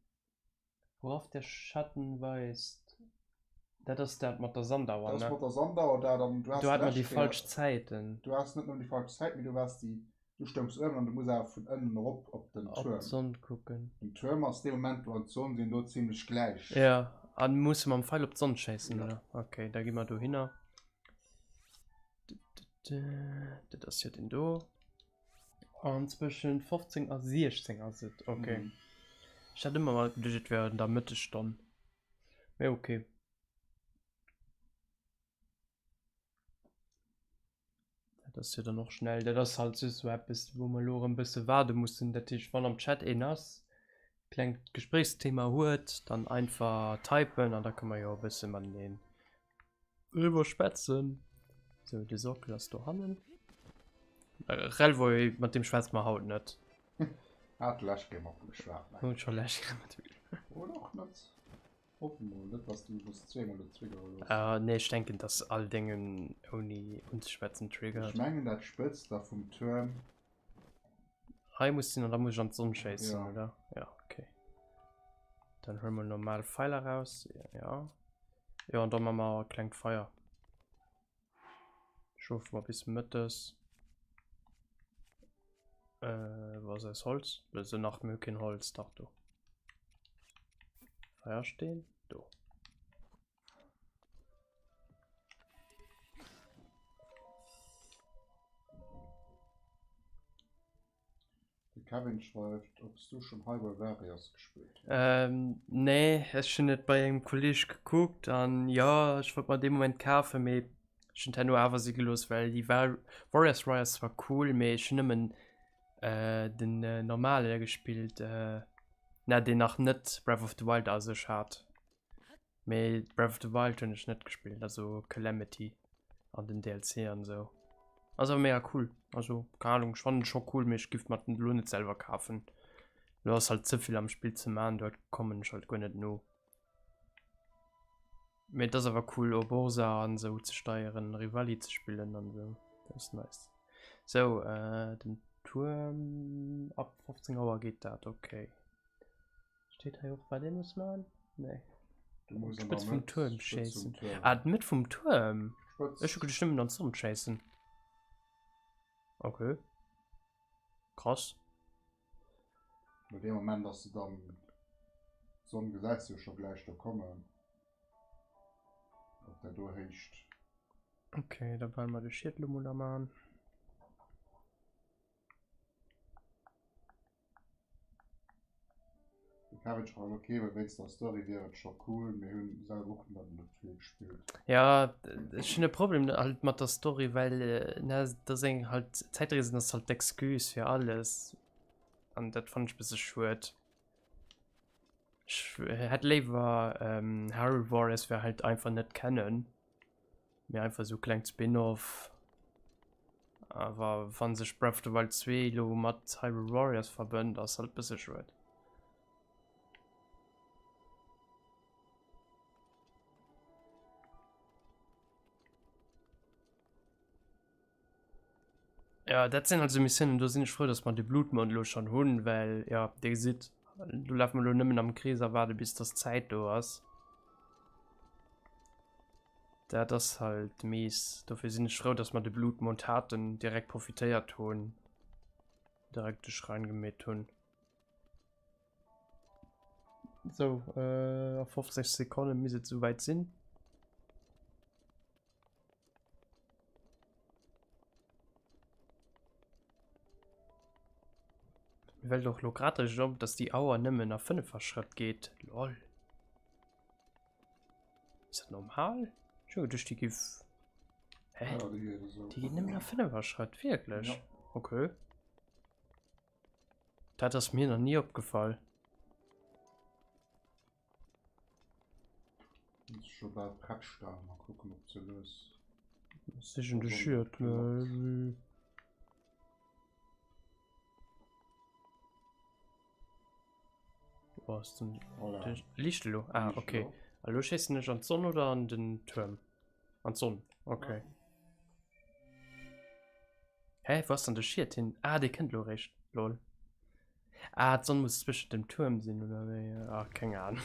worauf der Schatten weist. Dat ass dat mat der Sandauer, Dat ass ne? mat der Sandauer dat an du has Do hat mer déi d'lescht Kéier, falsch Zäiten. du has net nëmmen déi falsch Zäit, mee du waars déi, du stoungs uewen an du muss awer vun ënnen erop op den Op Tuerm. d'Sonn kucken. Den Tuerm ass dee Moment wou an d'Sonn sinn do zimlech gläich. Ja, an musse mam Feil op d'Sonn schéissen, Ja. oder? Okay, da gi mer dohinner. Dat ass jo den do. An zwëschen 15 a 16 ass et, okay. Mhm. Ech hat ëmmer mal geduecht, et wär an der Mëttesstonn. Mee okay. Dat ass jo dann och schnell. Dat ass halt just sou eppes, wou mer elo erëm e bësse waarde mussen. Dat heescht, wann am Chat een ass, klengt Gespréichsthema huet, dann einfach typen an da kënne mer jo e bësse mateneen driwwer schwätzen. Sou, de Sockel ass dohannen. Relvoy, mat deem schwätze mer haut net. Hat d'lescht Kéier mat em geschwat, mengen Hunn scho lescht Kéier mat em geschwat. Oder och net. Hoffen mol net, dass du muss zweemol den Trigger hues. Uh, nee, ech denken, dass all Déngen ouni unzeschwätzen triggert. Ech mengen dat Spëtzt da vum Tuerm. Hei muss sinn an da muss ech an d'Sonn schéissen, Ja. oder? Ja, okay. Dann huele mer normal Pfeiler raus. Ja. Jo, an da maache mer e klengt Feier. Schlofe mer bis mëttes. Äh, wou ass eis Holz? Do ass nach, mir hu keen Holz. Dach, do. Feiersteen, do. De Kevin schreift, ob s du schon Hyrule Warriors gespillt hues. Ähm, nee, ech hunn et bei engem Kolleg gekuckt an jo, ech wollt mer dee Moment kafen, mee ech hunn et herno awer si gelooss, well déi War Warriors Rei ass zwar cool, mee ech hunn nëmmen äh, den äh, normale gespillt, äh, na, deen nach net Breath of the Wild a sech hat. Mee Breath of the Wild hunn ech net gespillt, also Calamity an den DLC an esou. Ass awer mega cool, also keng Ahnung, ech fannen scho cool, mee ech giff mer den elo net selwer kafen. Elo ass halt ze vill am Spill ze man, do kommen ech halt guer net no. Mee et ass awer cool Urbosa an esou ze steieren, Rivali ze spillen an esou, dat ass nice. Sou den Tuerm ab 15 Auer geet dat, okay. Steet hei och wat ee muss man? Nee. Du muss an D'Spëtz der vum Mëtt, Tuerm Spëtz vum schéissen. Tuerm. Ah, d'Mëtt vum Tuerm. Spëtz. Ech hu geduecht nëmmen an d'Sonn schéissen. Okay. Krass. Well dee Moment ass se dann, d'Sonn gesäis du jo scho gläich do kommen. Op der do Héicht. Okay, da welle mer de Schiet lo mol aman. De Kevin schreift, ok, well wéinst der Story wier et scho cool, mir hunn selwer och net net vill gespillt. Ja, ech hunn e Problem halt mat der Story, well ne, da seng halt Zäitreesen ass halt d'Excuse fir alles an dat fannen ech e bësse schued. Ech hätt léiwer Hyrule Warriors wär halt einfach net kennen. Mee einfach sou klengt Spin-off. Awer wann sech Breath of the Wild 2 lo mat Hyrule Warriors verbënnt, ass halt bësse schued. Ja, dat sinn also Missiounen, do sinn ech frou, dass mer de Blutmond elo schonn hunn, well ja, Dir gesitt, do lafe mer elo nëmmen am Krees a waarde bis dass d'Zäit do ass. Dat ass halt mies. Dofir sinn ech frou, dass mer de Blutmond haten, direkt profitéiert hunn, direkt de Schräin gemeet hunn. Sou, a 50 Sekonne misst et souwäit sinn. Mir fällt och lo grad eréischt op, dass déi Auer nëmmen a Fënnefer-Schrëtt geet. Lol. Ass dat normal? Ech hu geduecht, déi giff. Hä? Ja, déi geet esou. Déi geet nëmmen a Fënnefer-Schrëtt, wierklech? Ja. Okay. Dat ass mir nach ni opgefall. Ass scho bal prett stan, mal kucken op ze lues. Sichen de Schiet. Wo ass den Voilà. Liicht elo? Ah, Liicht okay. elo. A lo schéissen ech an d'Sonn oder an den Tuerm? An d'Sonn, okay. Hä, wou ass dann de Schiet hin? Ah, dee kënnt elo eréischt, lol. Ah, d'Sonn muss zwëschent dem Tuerm sinn, oder wéi? Ah, keng Ahnung.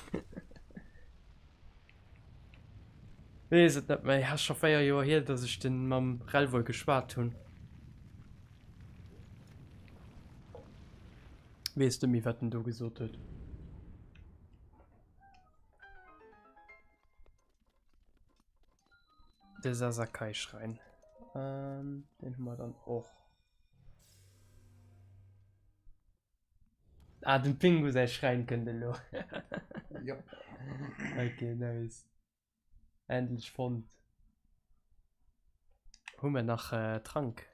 Weess et net méi. Ass scho 4 Joer hier, dass ech den mam Relvoi geschwat hunn. Weess de méi, wat en do gesot huet? De Sasakai-Schrein. Ähm, den hu mer dann och. Ah, dem Pingu säi Schräin kënnt elo. Yep. Okay, nice. Endlech fonnt. Hu mir nach äh, Trank?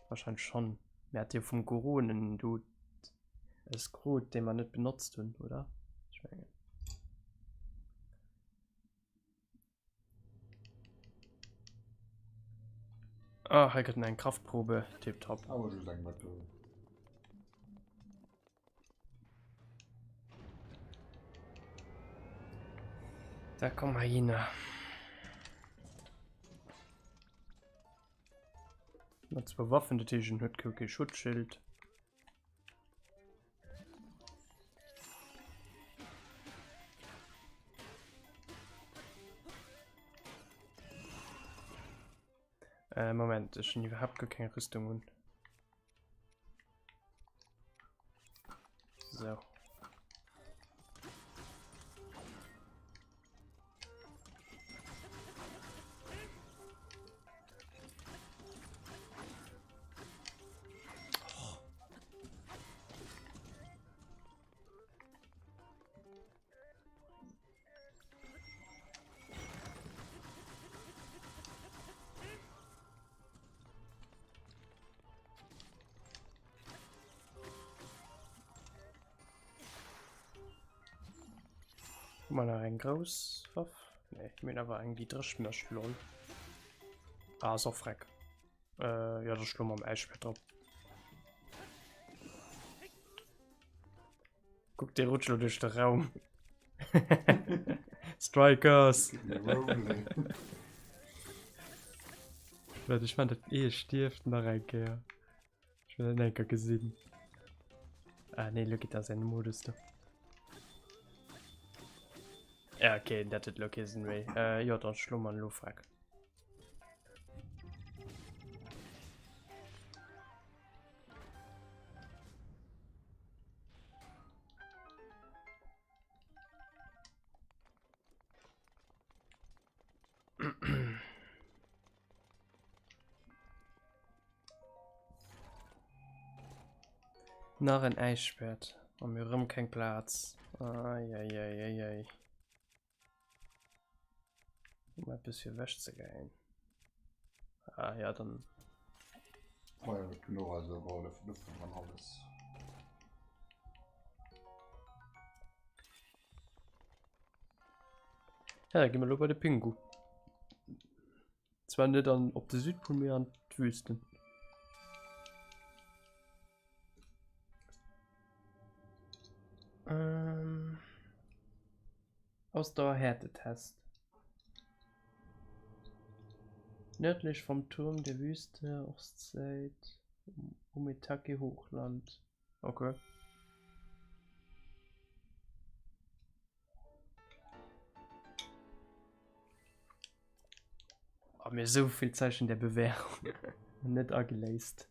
Wahrscheinlech schon. Mir hat jo vum Guru en Dude es krut, dee mer net benotzt hunn, oder? Ech mengen. Ah, hei gëtt en eng Kraftprobe. Tipptopp. Awer just eng Method. Da komm heihinner. Mat zwou Waffen, dat heescht en huet kee Schutzschild. Äh, Moment, ech hunn iwwerhaapt guer keng Rüstung un. So. Hu mer nach eng grouss Waff? Nee, mir hunn awer eng, déi dréch mécht, lol. Ah, ass och freck. Äh, ja, da schloe mer mam Äisschwäert drop. Guck, dee rutscht lo duerch de Raum. Strikers! Warte, ich fand dat eh stierft nach eng Kéier. Ich will dat eng Kéier gesinn. Ah nee, lo geet a säin Modus do. Ja, okay, dat huet lo kee Sënn méi. Äh, jo, dann schloe mer en lo freck. Nach en Äisschwert a mir rëm keng Plaz. Eieieiei. Um eppes fir wech ze geien. Ah ja, dann. Feuer huet genuch, also brauch der Lüftung an alles. Ja, da gi mir lo bei de Pingu. Zwar net an op de Südpol, mee an d'Wüsten. Ähm, Ausdauerhärtetest. Nördlich vom Turm der Wüste, Ostzeit, Umitake Hochland. Okay. Oh, mir so vill Zeichen der Bewährung net ageléist.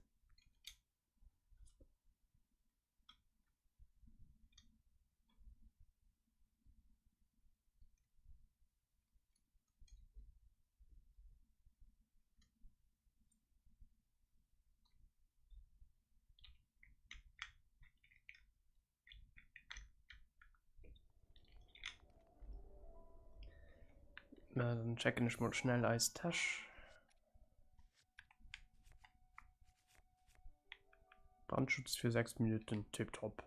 Na, dann checken ech mol schnell eis Täsch. Brandschutz für 6 Minuten, tipptopp.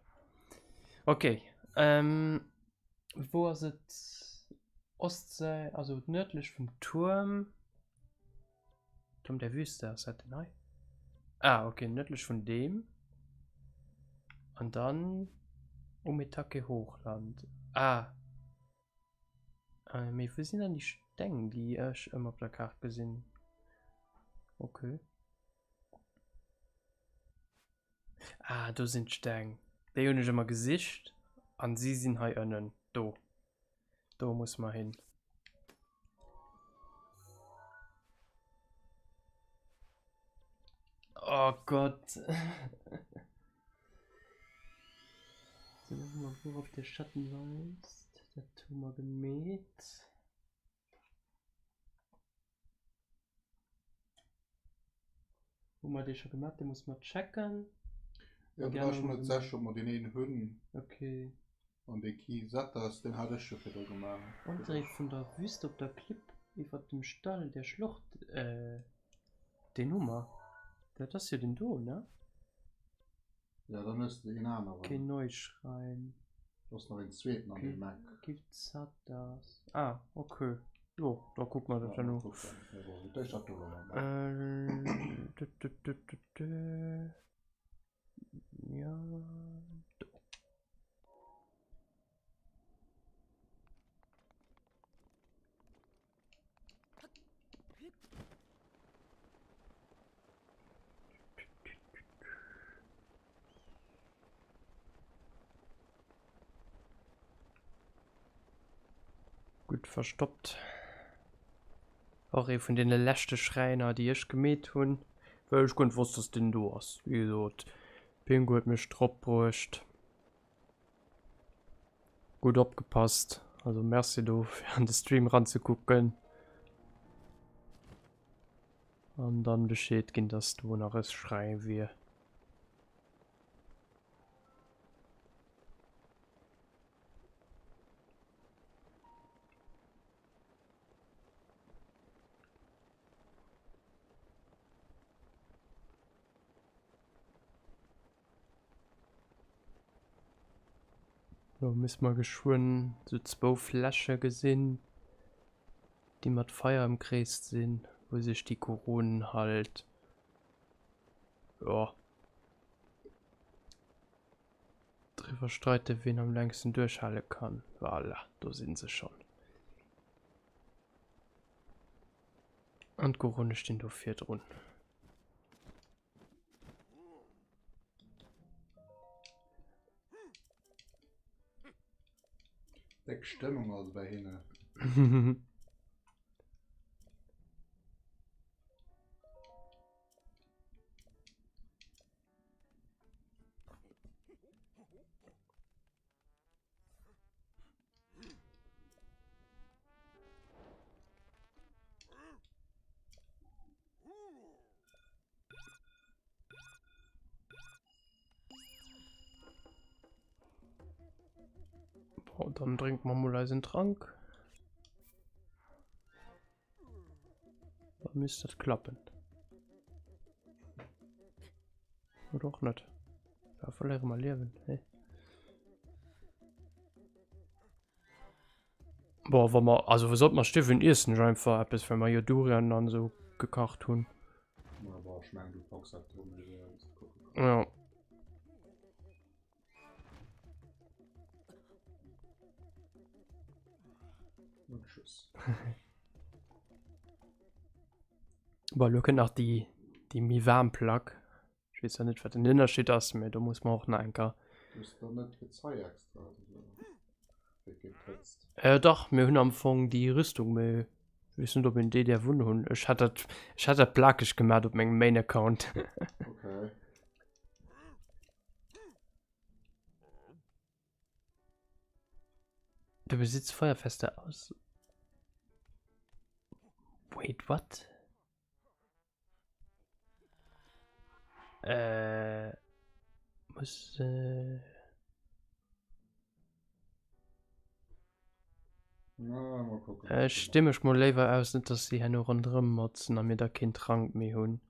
Okay, ähm, wou ass et? Ostsäit, also nördlech vum Tuerm. Turm der Wüste, ass dat den hei? Ah, okay, nördlech vun deem. An dann Umetake Hochland. Ah. Äh, mee wou sinn dann déi Steng, déi ech ëmmer op der Kaart gesinn? Okay. Ah, do sinn d'Steng. Déi hunn ech ëmmer gesicht an si sinn hei ënnen. Do. Do muss mer hin. Oh Gott. So, dann hu mer worauf der Schatten weist. Dat hu mer gemeet. Hu mer dee scho gemat? Dee muss mer checken. Ja, do war ech mer net sécher, ob mer deen een hunn. Okay. An dee Kisetters, deen hat ech jo virdru gemaach. Andréck vun der Wüst op der Klipp iwwer dem Stall der Schlucht, äh, deen hu mer. Dat ass jo deen do, ne? Ja, dann hues de een aneren. Keen Neuschrein. Do ass nach een zweeten an deem Eck. Gifzatas. Ah, okay. Jo, da kucke mer dat herno. Ja, do. Gutt verstoppt. Och ee vun deene leschte Schräiner, déi ech gemeet hunn, well ech guer net wosst, dass deen do ass. Wéi gesot, Pingu huet mech drop bruecht. Gutt opgepasst, also merci do fir an de Stream ranzekucken. An dann Bescheed ginn, dass do nach e Schräi wier. Lo misst mer geschwënn sou zwou Fläsche gesinn, déi mat Feier ëmkreest sinn, wou sech déi Koronen halt, jo, driwwer streiten, wien am längsten duerchhale kann. Voilà, do si se schonn. An d'Korone stinn do virdrun. Déck Stëmmung also bei hinne. Bon, dann drénke mer mol eisen Trank. Dann misst dat klappen. Oder och net. Da verléiere mer Liewen. Hey. Boah, wa mer, also sollt mer stierwen, iessen ech einfach eppes, well mer jo Durian an esou gekacht hunn. Ja, boah, ech mengen, du packs dat do méi séier wéi s de kucke kanns. Ja. Und tschüss. Boah, lo kënnt nach déi, déi méi waarm Plack. Ech weess zwar net, wat den Ënnerscheed ass, mä do muss mer och nach enker. Hues de dann net Gezei extra oder sou fir géint d'Hëtzt? Äh, dach, mir hunn am Fong déi Rüstung, mä weess net, ob een déi däerf unhunn. Ech hat dat, ech hat dat plakeg gemat op mengem Main Account. Okay. Du besitzt feuerfeste Aus. Wait, what? Äh, muss, äh. Na, mal gucken. Ech sti mech mol léiwer aus, net dass si herno ronderëm motzen a mir da keen Trank méi hunn.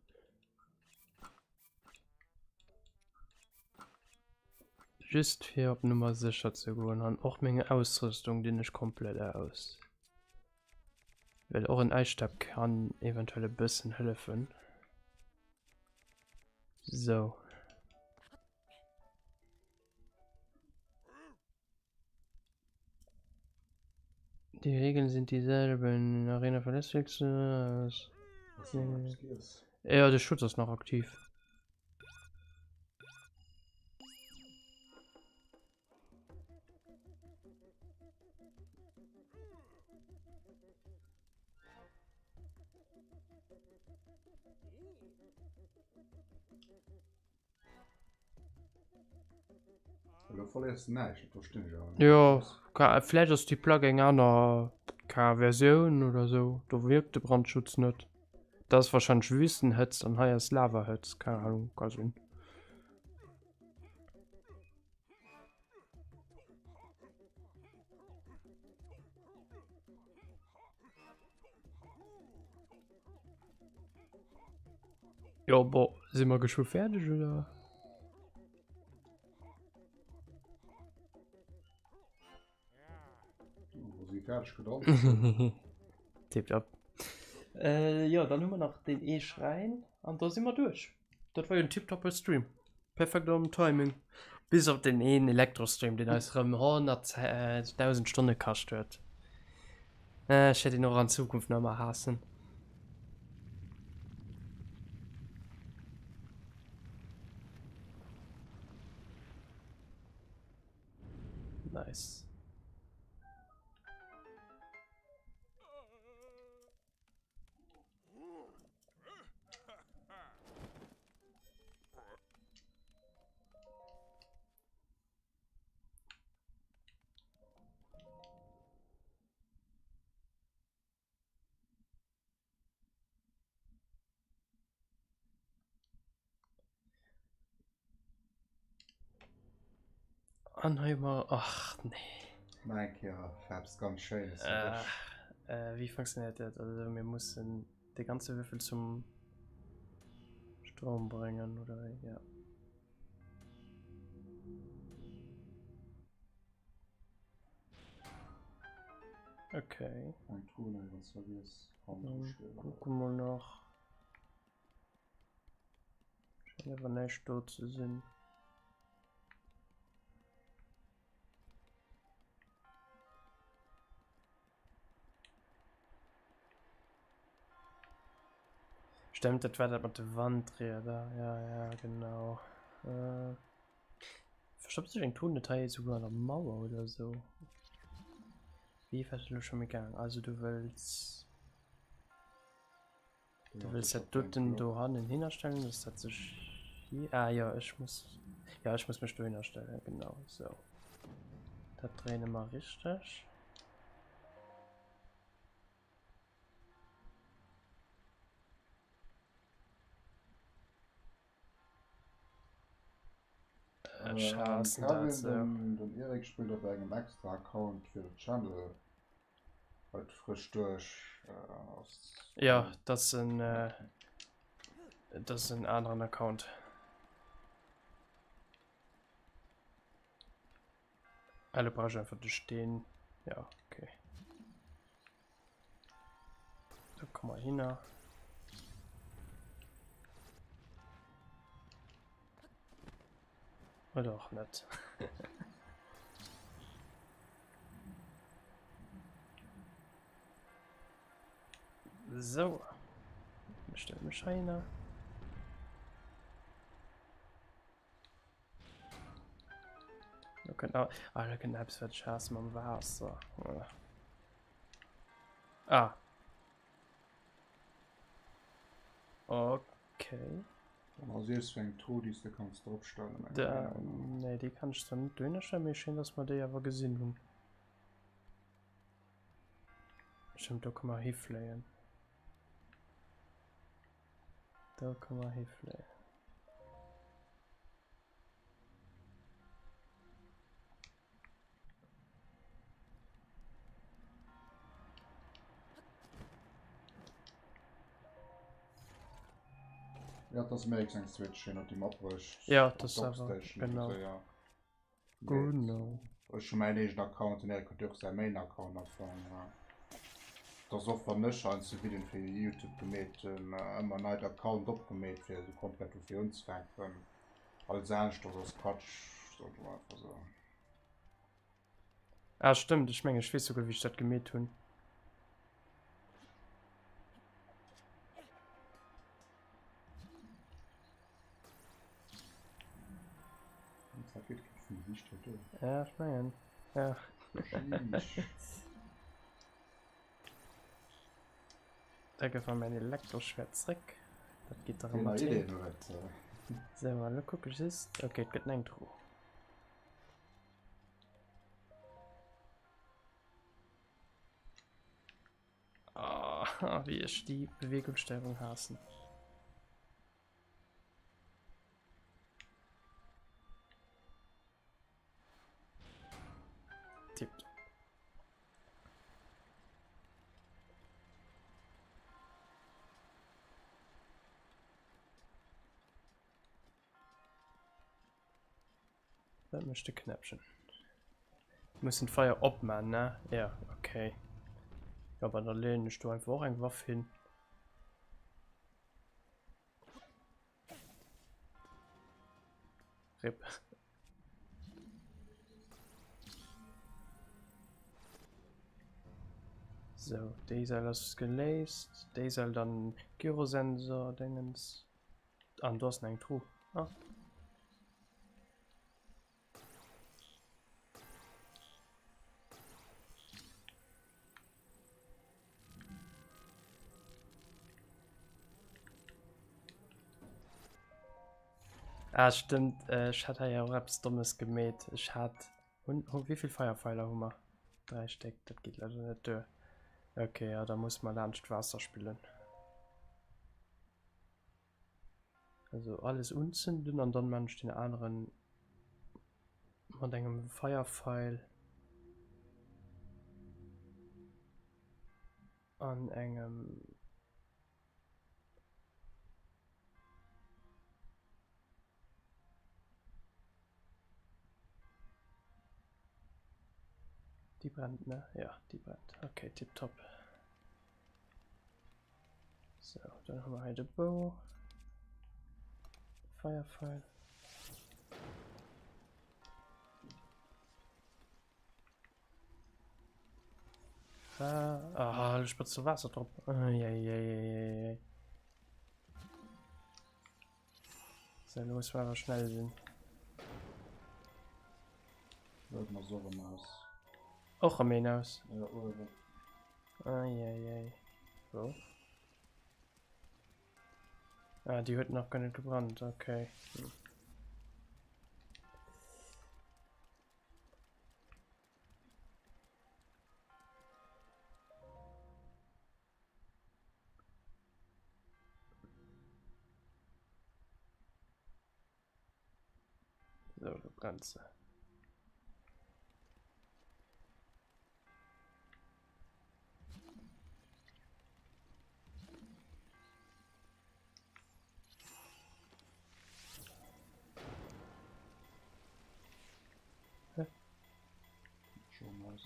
Just fir op Nummer sécher ze goen an och meng Ausrüstung dinn ech komplett aus. Well och en Äisstab kann eventuell e bëssen hëllefen. Sou. Die Regeln sind dieselben. Arena verlässt du. Ja, de Schutz ass nach aktiv. Elo verléiers de näischt, dat verstinn ech awer net. Jo, vläicht ass déi Plack eng aner Versioun oder sou, do wierkt de Brandschutz net. Dat ass wahrscheinlech Wüstenhëtzt an hei ass Lavahëtzt, keng Ahnung, ka sinn. Jo, bon, si mer geschwë fäerdeg, oder? Tipptopp. Äh, jo, dann hu mer nach deen ee Schräin an da si mer duerch. Dat war jo en tipptoppe Stream. Perfekt am Timing. Bis op den een Elektrostream, deen eis rëm 100.000 Stonne kascht huet. Ech wäert deen och an Zukunft nach ëmmer haassen. Nice. An hei hu mer, ach nee. Nach eng Kéier eppes ganz Schéines fir dech. Wéi funktionéiert dat? Also mir mussen de ganze Würfel zum Stroum bréngen, oder wéi? Ja. Okay. Eng Truhe nach iwwens vergiess. Kucke mol nach. Schéngt awer näischt do ze sinn. Stimmt, dat war dat mat de Wandrieder. Ja, ja, genau. Äh, verstoppt sech eng Truhe net hei souguer an der Mauer oder sou? Wéi war dat elo scho méi gaang? Also du wëlls. Du wëlls dat doten do hannen hinnerstellen, dass dat sech hier... Ah jo, ech muss... Ja, ech muss mech dohinner stellen, genau, sou. Dat dréine mer richteg. Ech haassen dat sou. Den Eric spillt op engem extra Account fir de Channel. Haut frësch duerch ass. Ja, dat ass en, dat ass en aneren Account. Ah, lo brauch ech einfach de Steen. Ja, okay. Da komme mer hinner. Oder och net. So. Ich stelle mich hin. Da könnt ah, da könnt etwas wat ich mam Wasser. Ah. Okay. Dann ass iers fir eng Truh, déi s de kanns drop stellen. Da, nee, déi kann ech zwar net dohinner stellen, mee schéin, dass mer déi awer gesinn hunn. Stimmt, do kann mer hifléien. Do kann mer hifléien. Ja, das méi eng Switch hin op die Map bruecht. Ja, das awer, genau. Ja. Genau. Ech hu mäin eegenen Account, den Eric huet och säi Main Account am Fong. Dat ass och wann ech heiansdo Videoen fir YouTube gemeet hunn, ëmmer en neit Account opgemeet fir esou komplett vu vir unzefänken. Alles aneschters ass Quatsch, soll ech mol einfach soen. Ah stëmmt, ech mengen ech weess souguer wéi ech dat gemeet hunn. Ja, ech mengen. Ja. Da gëff mer mäin Elektroschwert zréck. Dat geet dach ëmmer Ideen. Sou, an elo kucke ech just. Okay, et gëtt eng Truh. Ah, wéi ech déi Bewegungssteuerung haassen. Tippt. Dat mécht de Knäppchen. Mussen d'Feier opman, ne? Ja, okay. Ja, aber da leeën ech do einfach och eng Waff hin. Rip. So, déi Säil ass geléist. Déi Säil dann Gyrosensor Dingens. An do ass nach eng Truh. Ah. Ah, stimmt. Äh, ech hat hei och eppes Dommes gemeet. Ech hat. Hun, hu, wéi vill Feierpfeiler hu mer? 3 Stéck, dat geet leider net duer. Okay, ja, da muss mer laanscht d'Waasser spillen. Also alles unzünden an dann man ech den aneren. Mat engem Feierfeil an engem. Déi brennt, ne? Ja, déi brennt. Okay, tipptopp. So, dann hu mer hei de Bou. Feierfeil. Ah, ah, spritzt du Wasser drop. Eieieiei. So, los, war schnell sinn. Och erëm een aus. Ja, uewen. Eieiei. Wou? Ah, déi huet nach gar net gebrannt, okay. Hm. So, lo brennt se.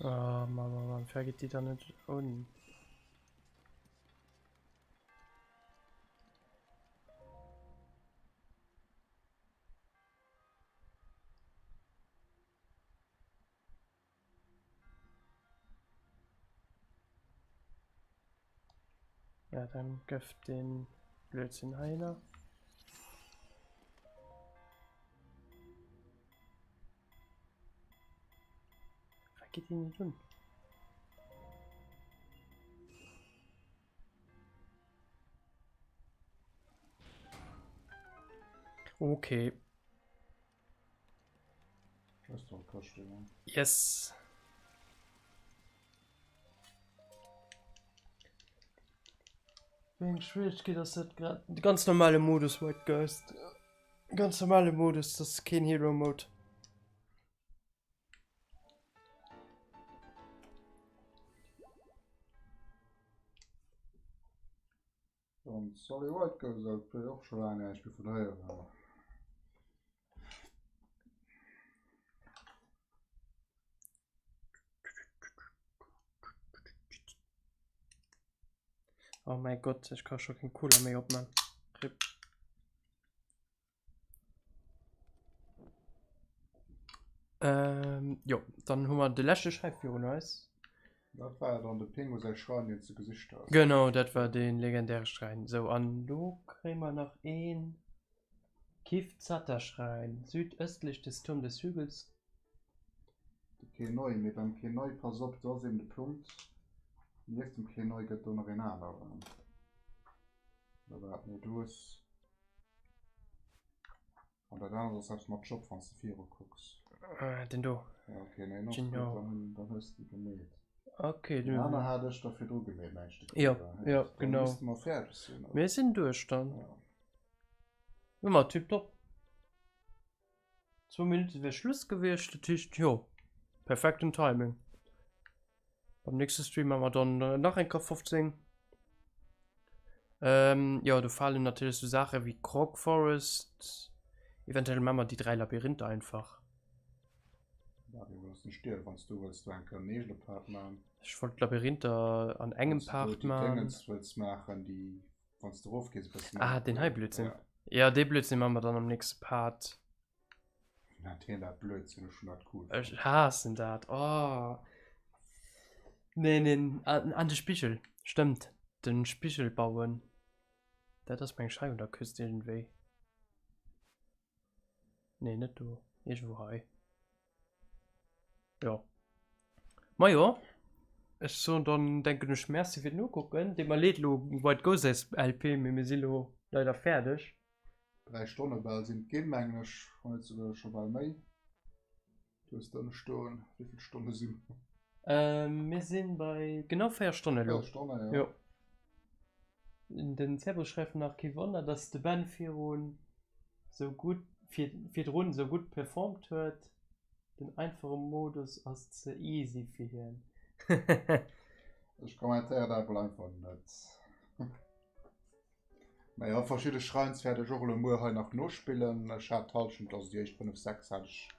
Oh Mann, Mann, Mann, wéi geet déi dann net un? Ja, dann gëff den Blödsinn heihinner. Wat geet déi net un? Okay. Yes. Wéi eng Schwierigkeet ass dat grad? De ganz normale Modus, White Ghost. Ganz normale Modus, das ist keen Hero Mode. An Solly White Girls LP och scho laang näischt méi vun héieren. Oh mäi Gott, ech ka scho keng Cola méi opman. Rip. Ähm, jo, dann hu mer de leschte Schräif virun eis. Dat war dann de Pingu säi Schrein, deen s de gesicht has. Genau, dat war dee legendäre Schräin. Sou, an lo kréie mer nach een Kiftsata-Schräin, südöstlich des Turm des Hügels. De Kenoi, mee beim Kenoi, pass op, do ass eben de Punkt, nieft dem Kenoi gëtt do nach een aneren. Oder wat? Nee, du hues. An dat anert ass eppes mat Job, wann s de viru kucks. Ah, den do. Ja, okay, nee, ass Genau. gutt, dann, hunn- dann hues de gemeet. Okay, Den du. aner hat ech der virdru gemeet, mengt de Ja, Kuba. ja, Dann genau. misste mer fäerdeg sinn, oder? Mir sinn duerch dann. Ja. Ëmmer tipptopp. Zwou Minutte wär Schluss gewiescht, dat heescht, jo, perfekten Timing. Beim nächste Stream maache mer dann nach eng Kéier 15. Ähm, jo, do falen natierlech sou Saache wéi Croc Forest. Eventuell maache mer déi 3 Labyrinther einfach. Ja, déi loossen ech dir, wann s du wëlls do eng Kéier en eegene Part maachen. Ech wollt d'Labyrinther an engem Wann s du Part déi maachen. Déngens wëlls maachen, déi Wann du erof gees, e bëssen. Ah, den hei Blödsinn. Ja. ja, dee Blödsinn machen wir dann am nächsten Part. Nennt hien dat Blödsinn, ech hun dat cool. Ech haassen dat. Oh. Nee, nee, an, an de Spigel. Stëmmt, den Spigel bauen. Dat ass meng Schei un der Küst irgendwie. Nee, net do. Iergendwou hei. Jo. Majo, ech soen dann, denken ech, Merci fir d'Nokucken. Deet mer leed elo White Ghost LP, mee mir si lo leider fäerdeg. 3 Stonne bal sinn et ginn, mengen ech, wann net souguer scho bal méi. Du hues der stoen, wéi vill Stonne si mer? Mir si bei genau 4 Stonne elo. 4 Stonne, jo. Jo. Den Cerberus schreift nach, Kee Wonner, dass de Ben virun sou gutt virdrun sou gutt performt huet. Den einfache Modus ass ze easy fir hien. Ech kommentéieren dat mol einfach net. Naja, verschidde Shrines wäert ech och elo muer hei nach nospillen. Ech hat d'Hallschent, also déi éischt 5, 6 hat ech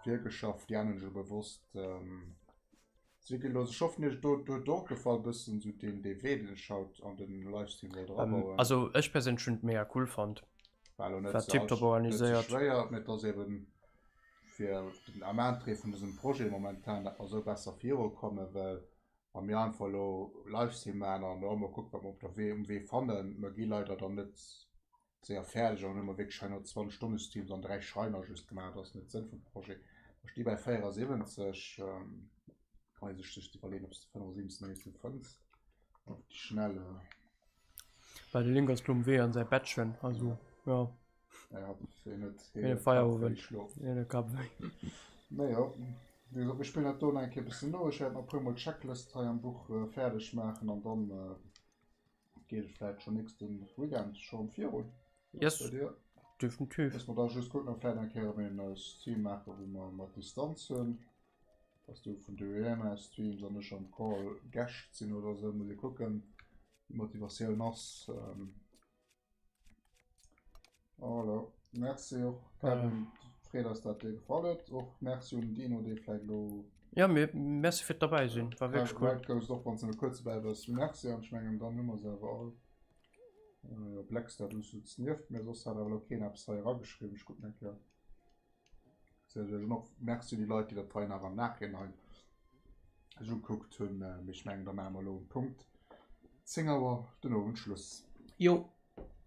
virgeschafft, déi aner hunn ech elo bewosst si gelooss. Ech hoffen iech do huet och gefall bëssen esou deen dee Wee deen ech haut an den Livestream wollt erabauen. Also ech perséinlech hunn et mega cool fonnt. War elo net War ze tiptop net ze organiséiert. schwéier, mee et ass eben fir den am Interêt vun dësem Projet momentan, dat mer esou besser virukommen, well wa mir einfach elo Livestream maachen an elo emol kucken, wat mer op der Wee um Wee fannen, mer gi leider dann net séier fäerdeg an dann hu mer wierklech hei no 20 Stonne Streams an 3 Schreiner just gemaach. Dat ass net Sënn vum Projet. Mer sti bei 74, kann ee sech just iwwerleeën, ob s de 75 nach eesou fënns op déi Schnelle. Well de Link ass lo um Wee an säi Bettchen, also jo. Ja, hien huet Hien huet Feierowend. Hien huet Kappwéi. Naja, wéi gesot, mir spillen dat do nach eng Kéier e bëssen no. Ech wäert nach e puermol d'Checklist hei am Buch fäerdeg maachen an dann geet et vläicht schon nächsten Weekend schon virun. Yes, definitiv. Dass mer da just kucken, ob vläicht eng Kéier erëm een Stream maachen, wou mer mat Distanz hunn. Dass du vun doheem aus streams an ech am Call Gäscht sinn oder esou. Muss ee kucken, wéi d'Motivatioun ass. Voilà. Merci och Kevin, freet eis dat dir gefall huet. Och Merci un Dino, dee vläit elo. Ja, mir Merci fir d'Derbäi sinn, war wierklech cool. White Ghost och wann s de nëmme kuerz dobäi waars. Merci an ech mengen dann hu mer se awer all. Jo Blackstar du sutz nieft mir, soss hat awer elo keen eppes hei erageschriwwen. Ech kucken eng Kéier. An och Merci un déi Leit, déi dat hei nach am Nachhinein sech ugekuckt hunn. Mee ech mengen, da maache mer elo um Punkt 10 Auer den Owend Schluss. Jo,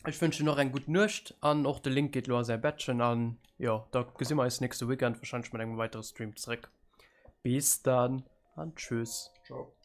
ech wënschen och eng gutt Nuecht an och de Link geet elo a säi Bettchen an jo, da gesi mer eis nächste Weekend wahrscheinlech mat engem weidere Stream zeréck. Bis dann an tschüss. Ciao.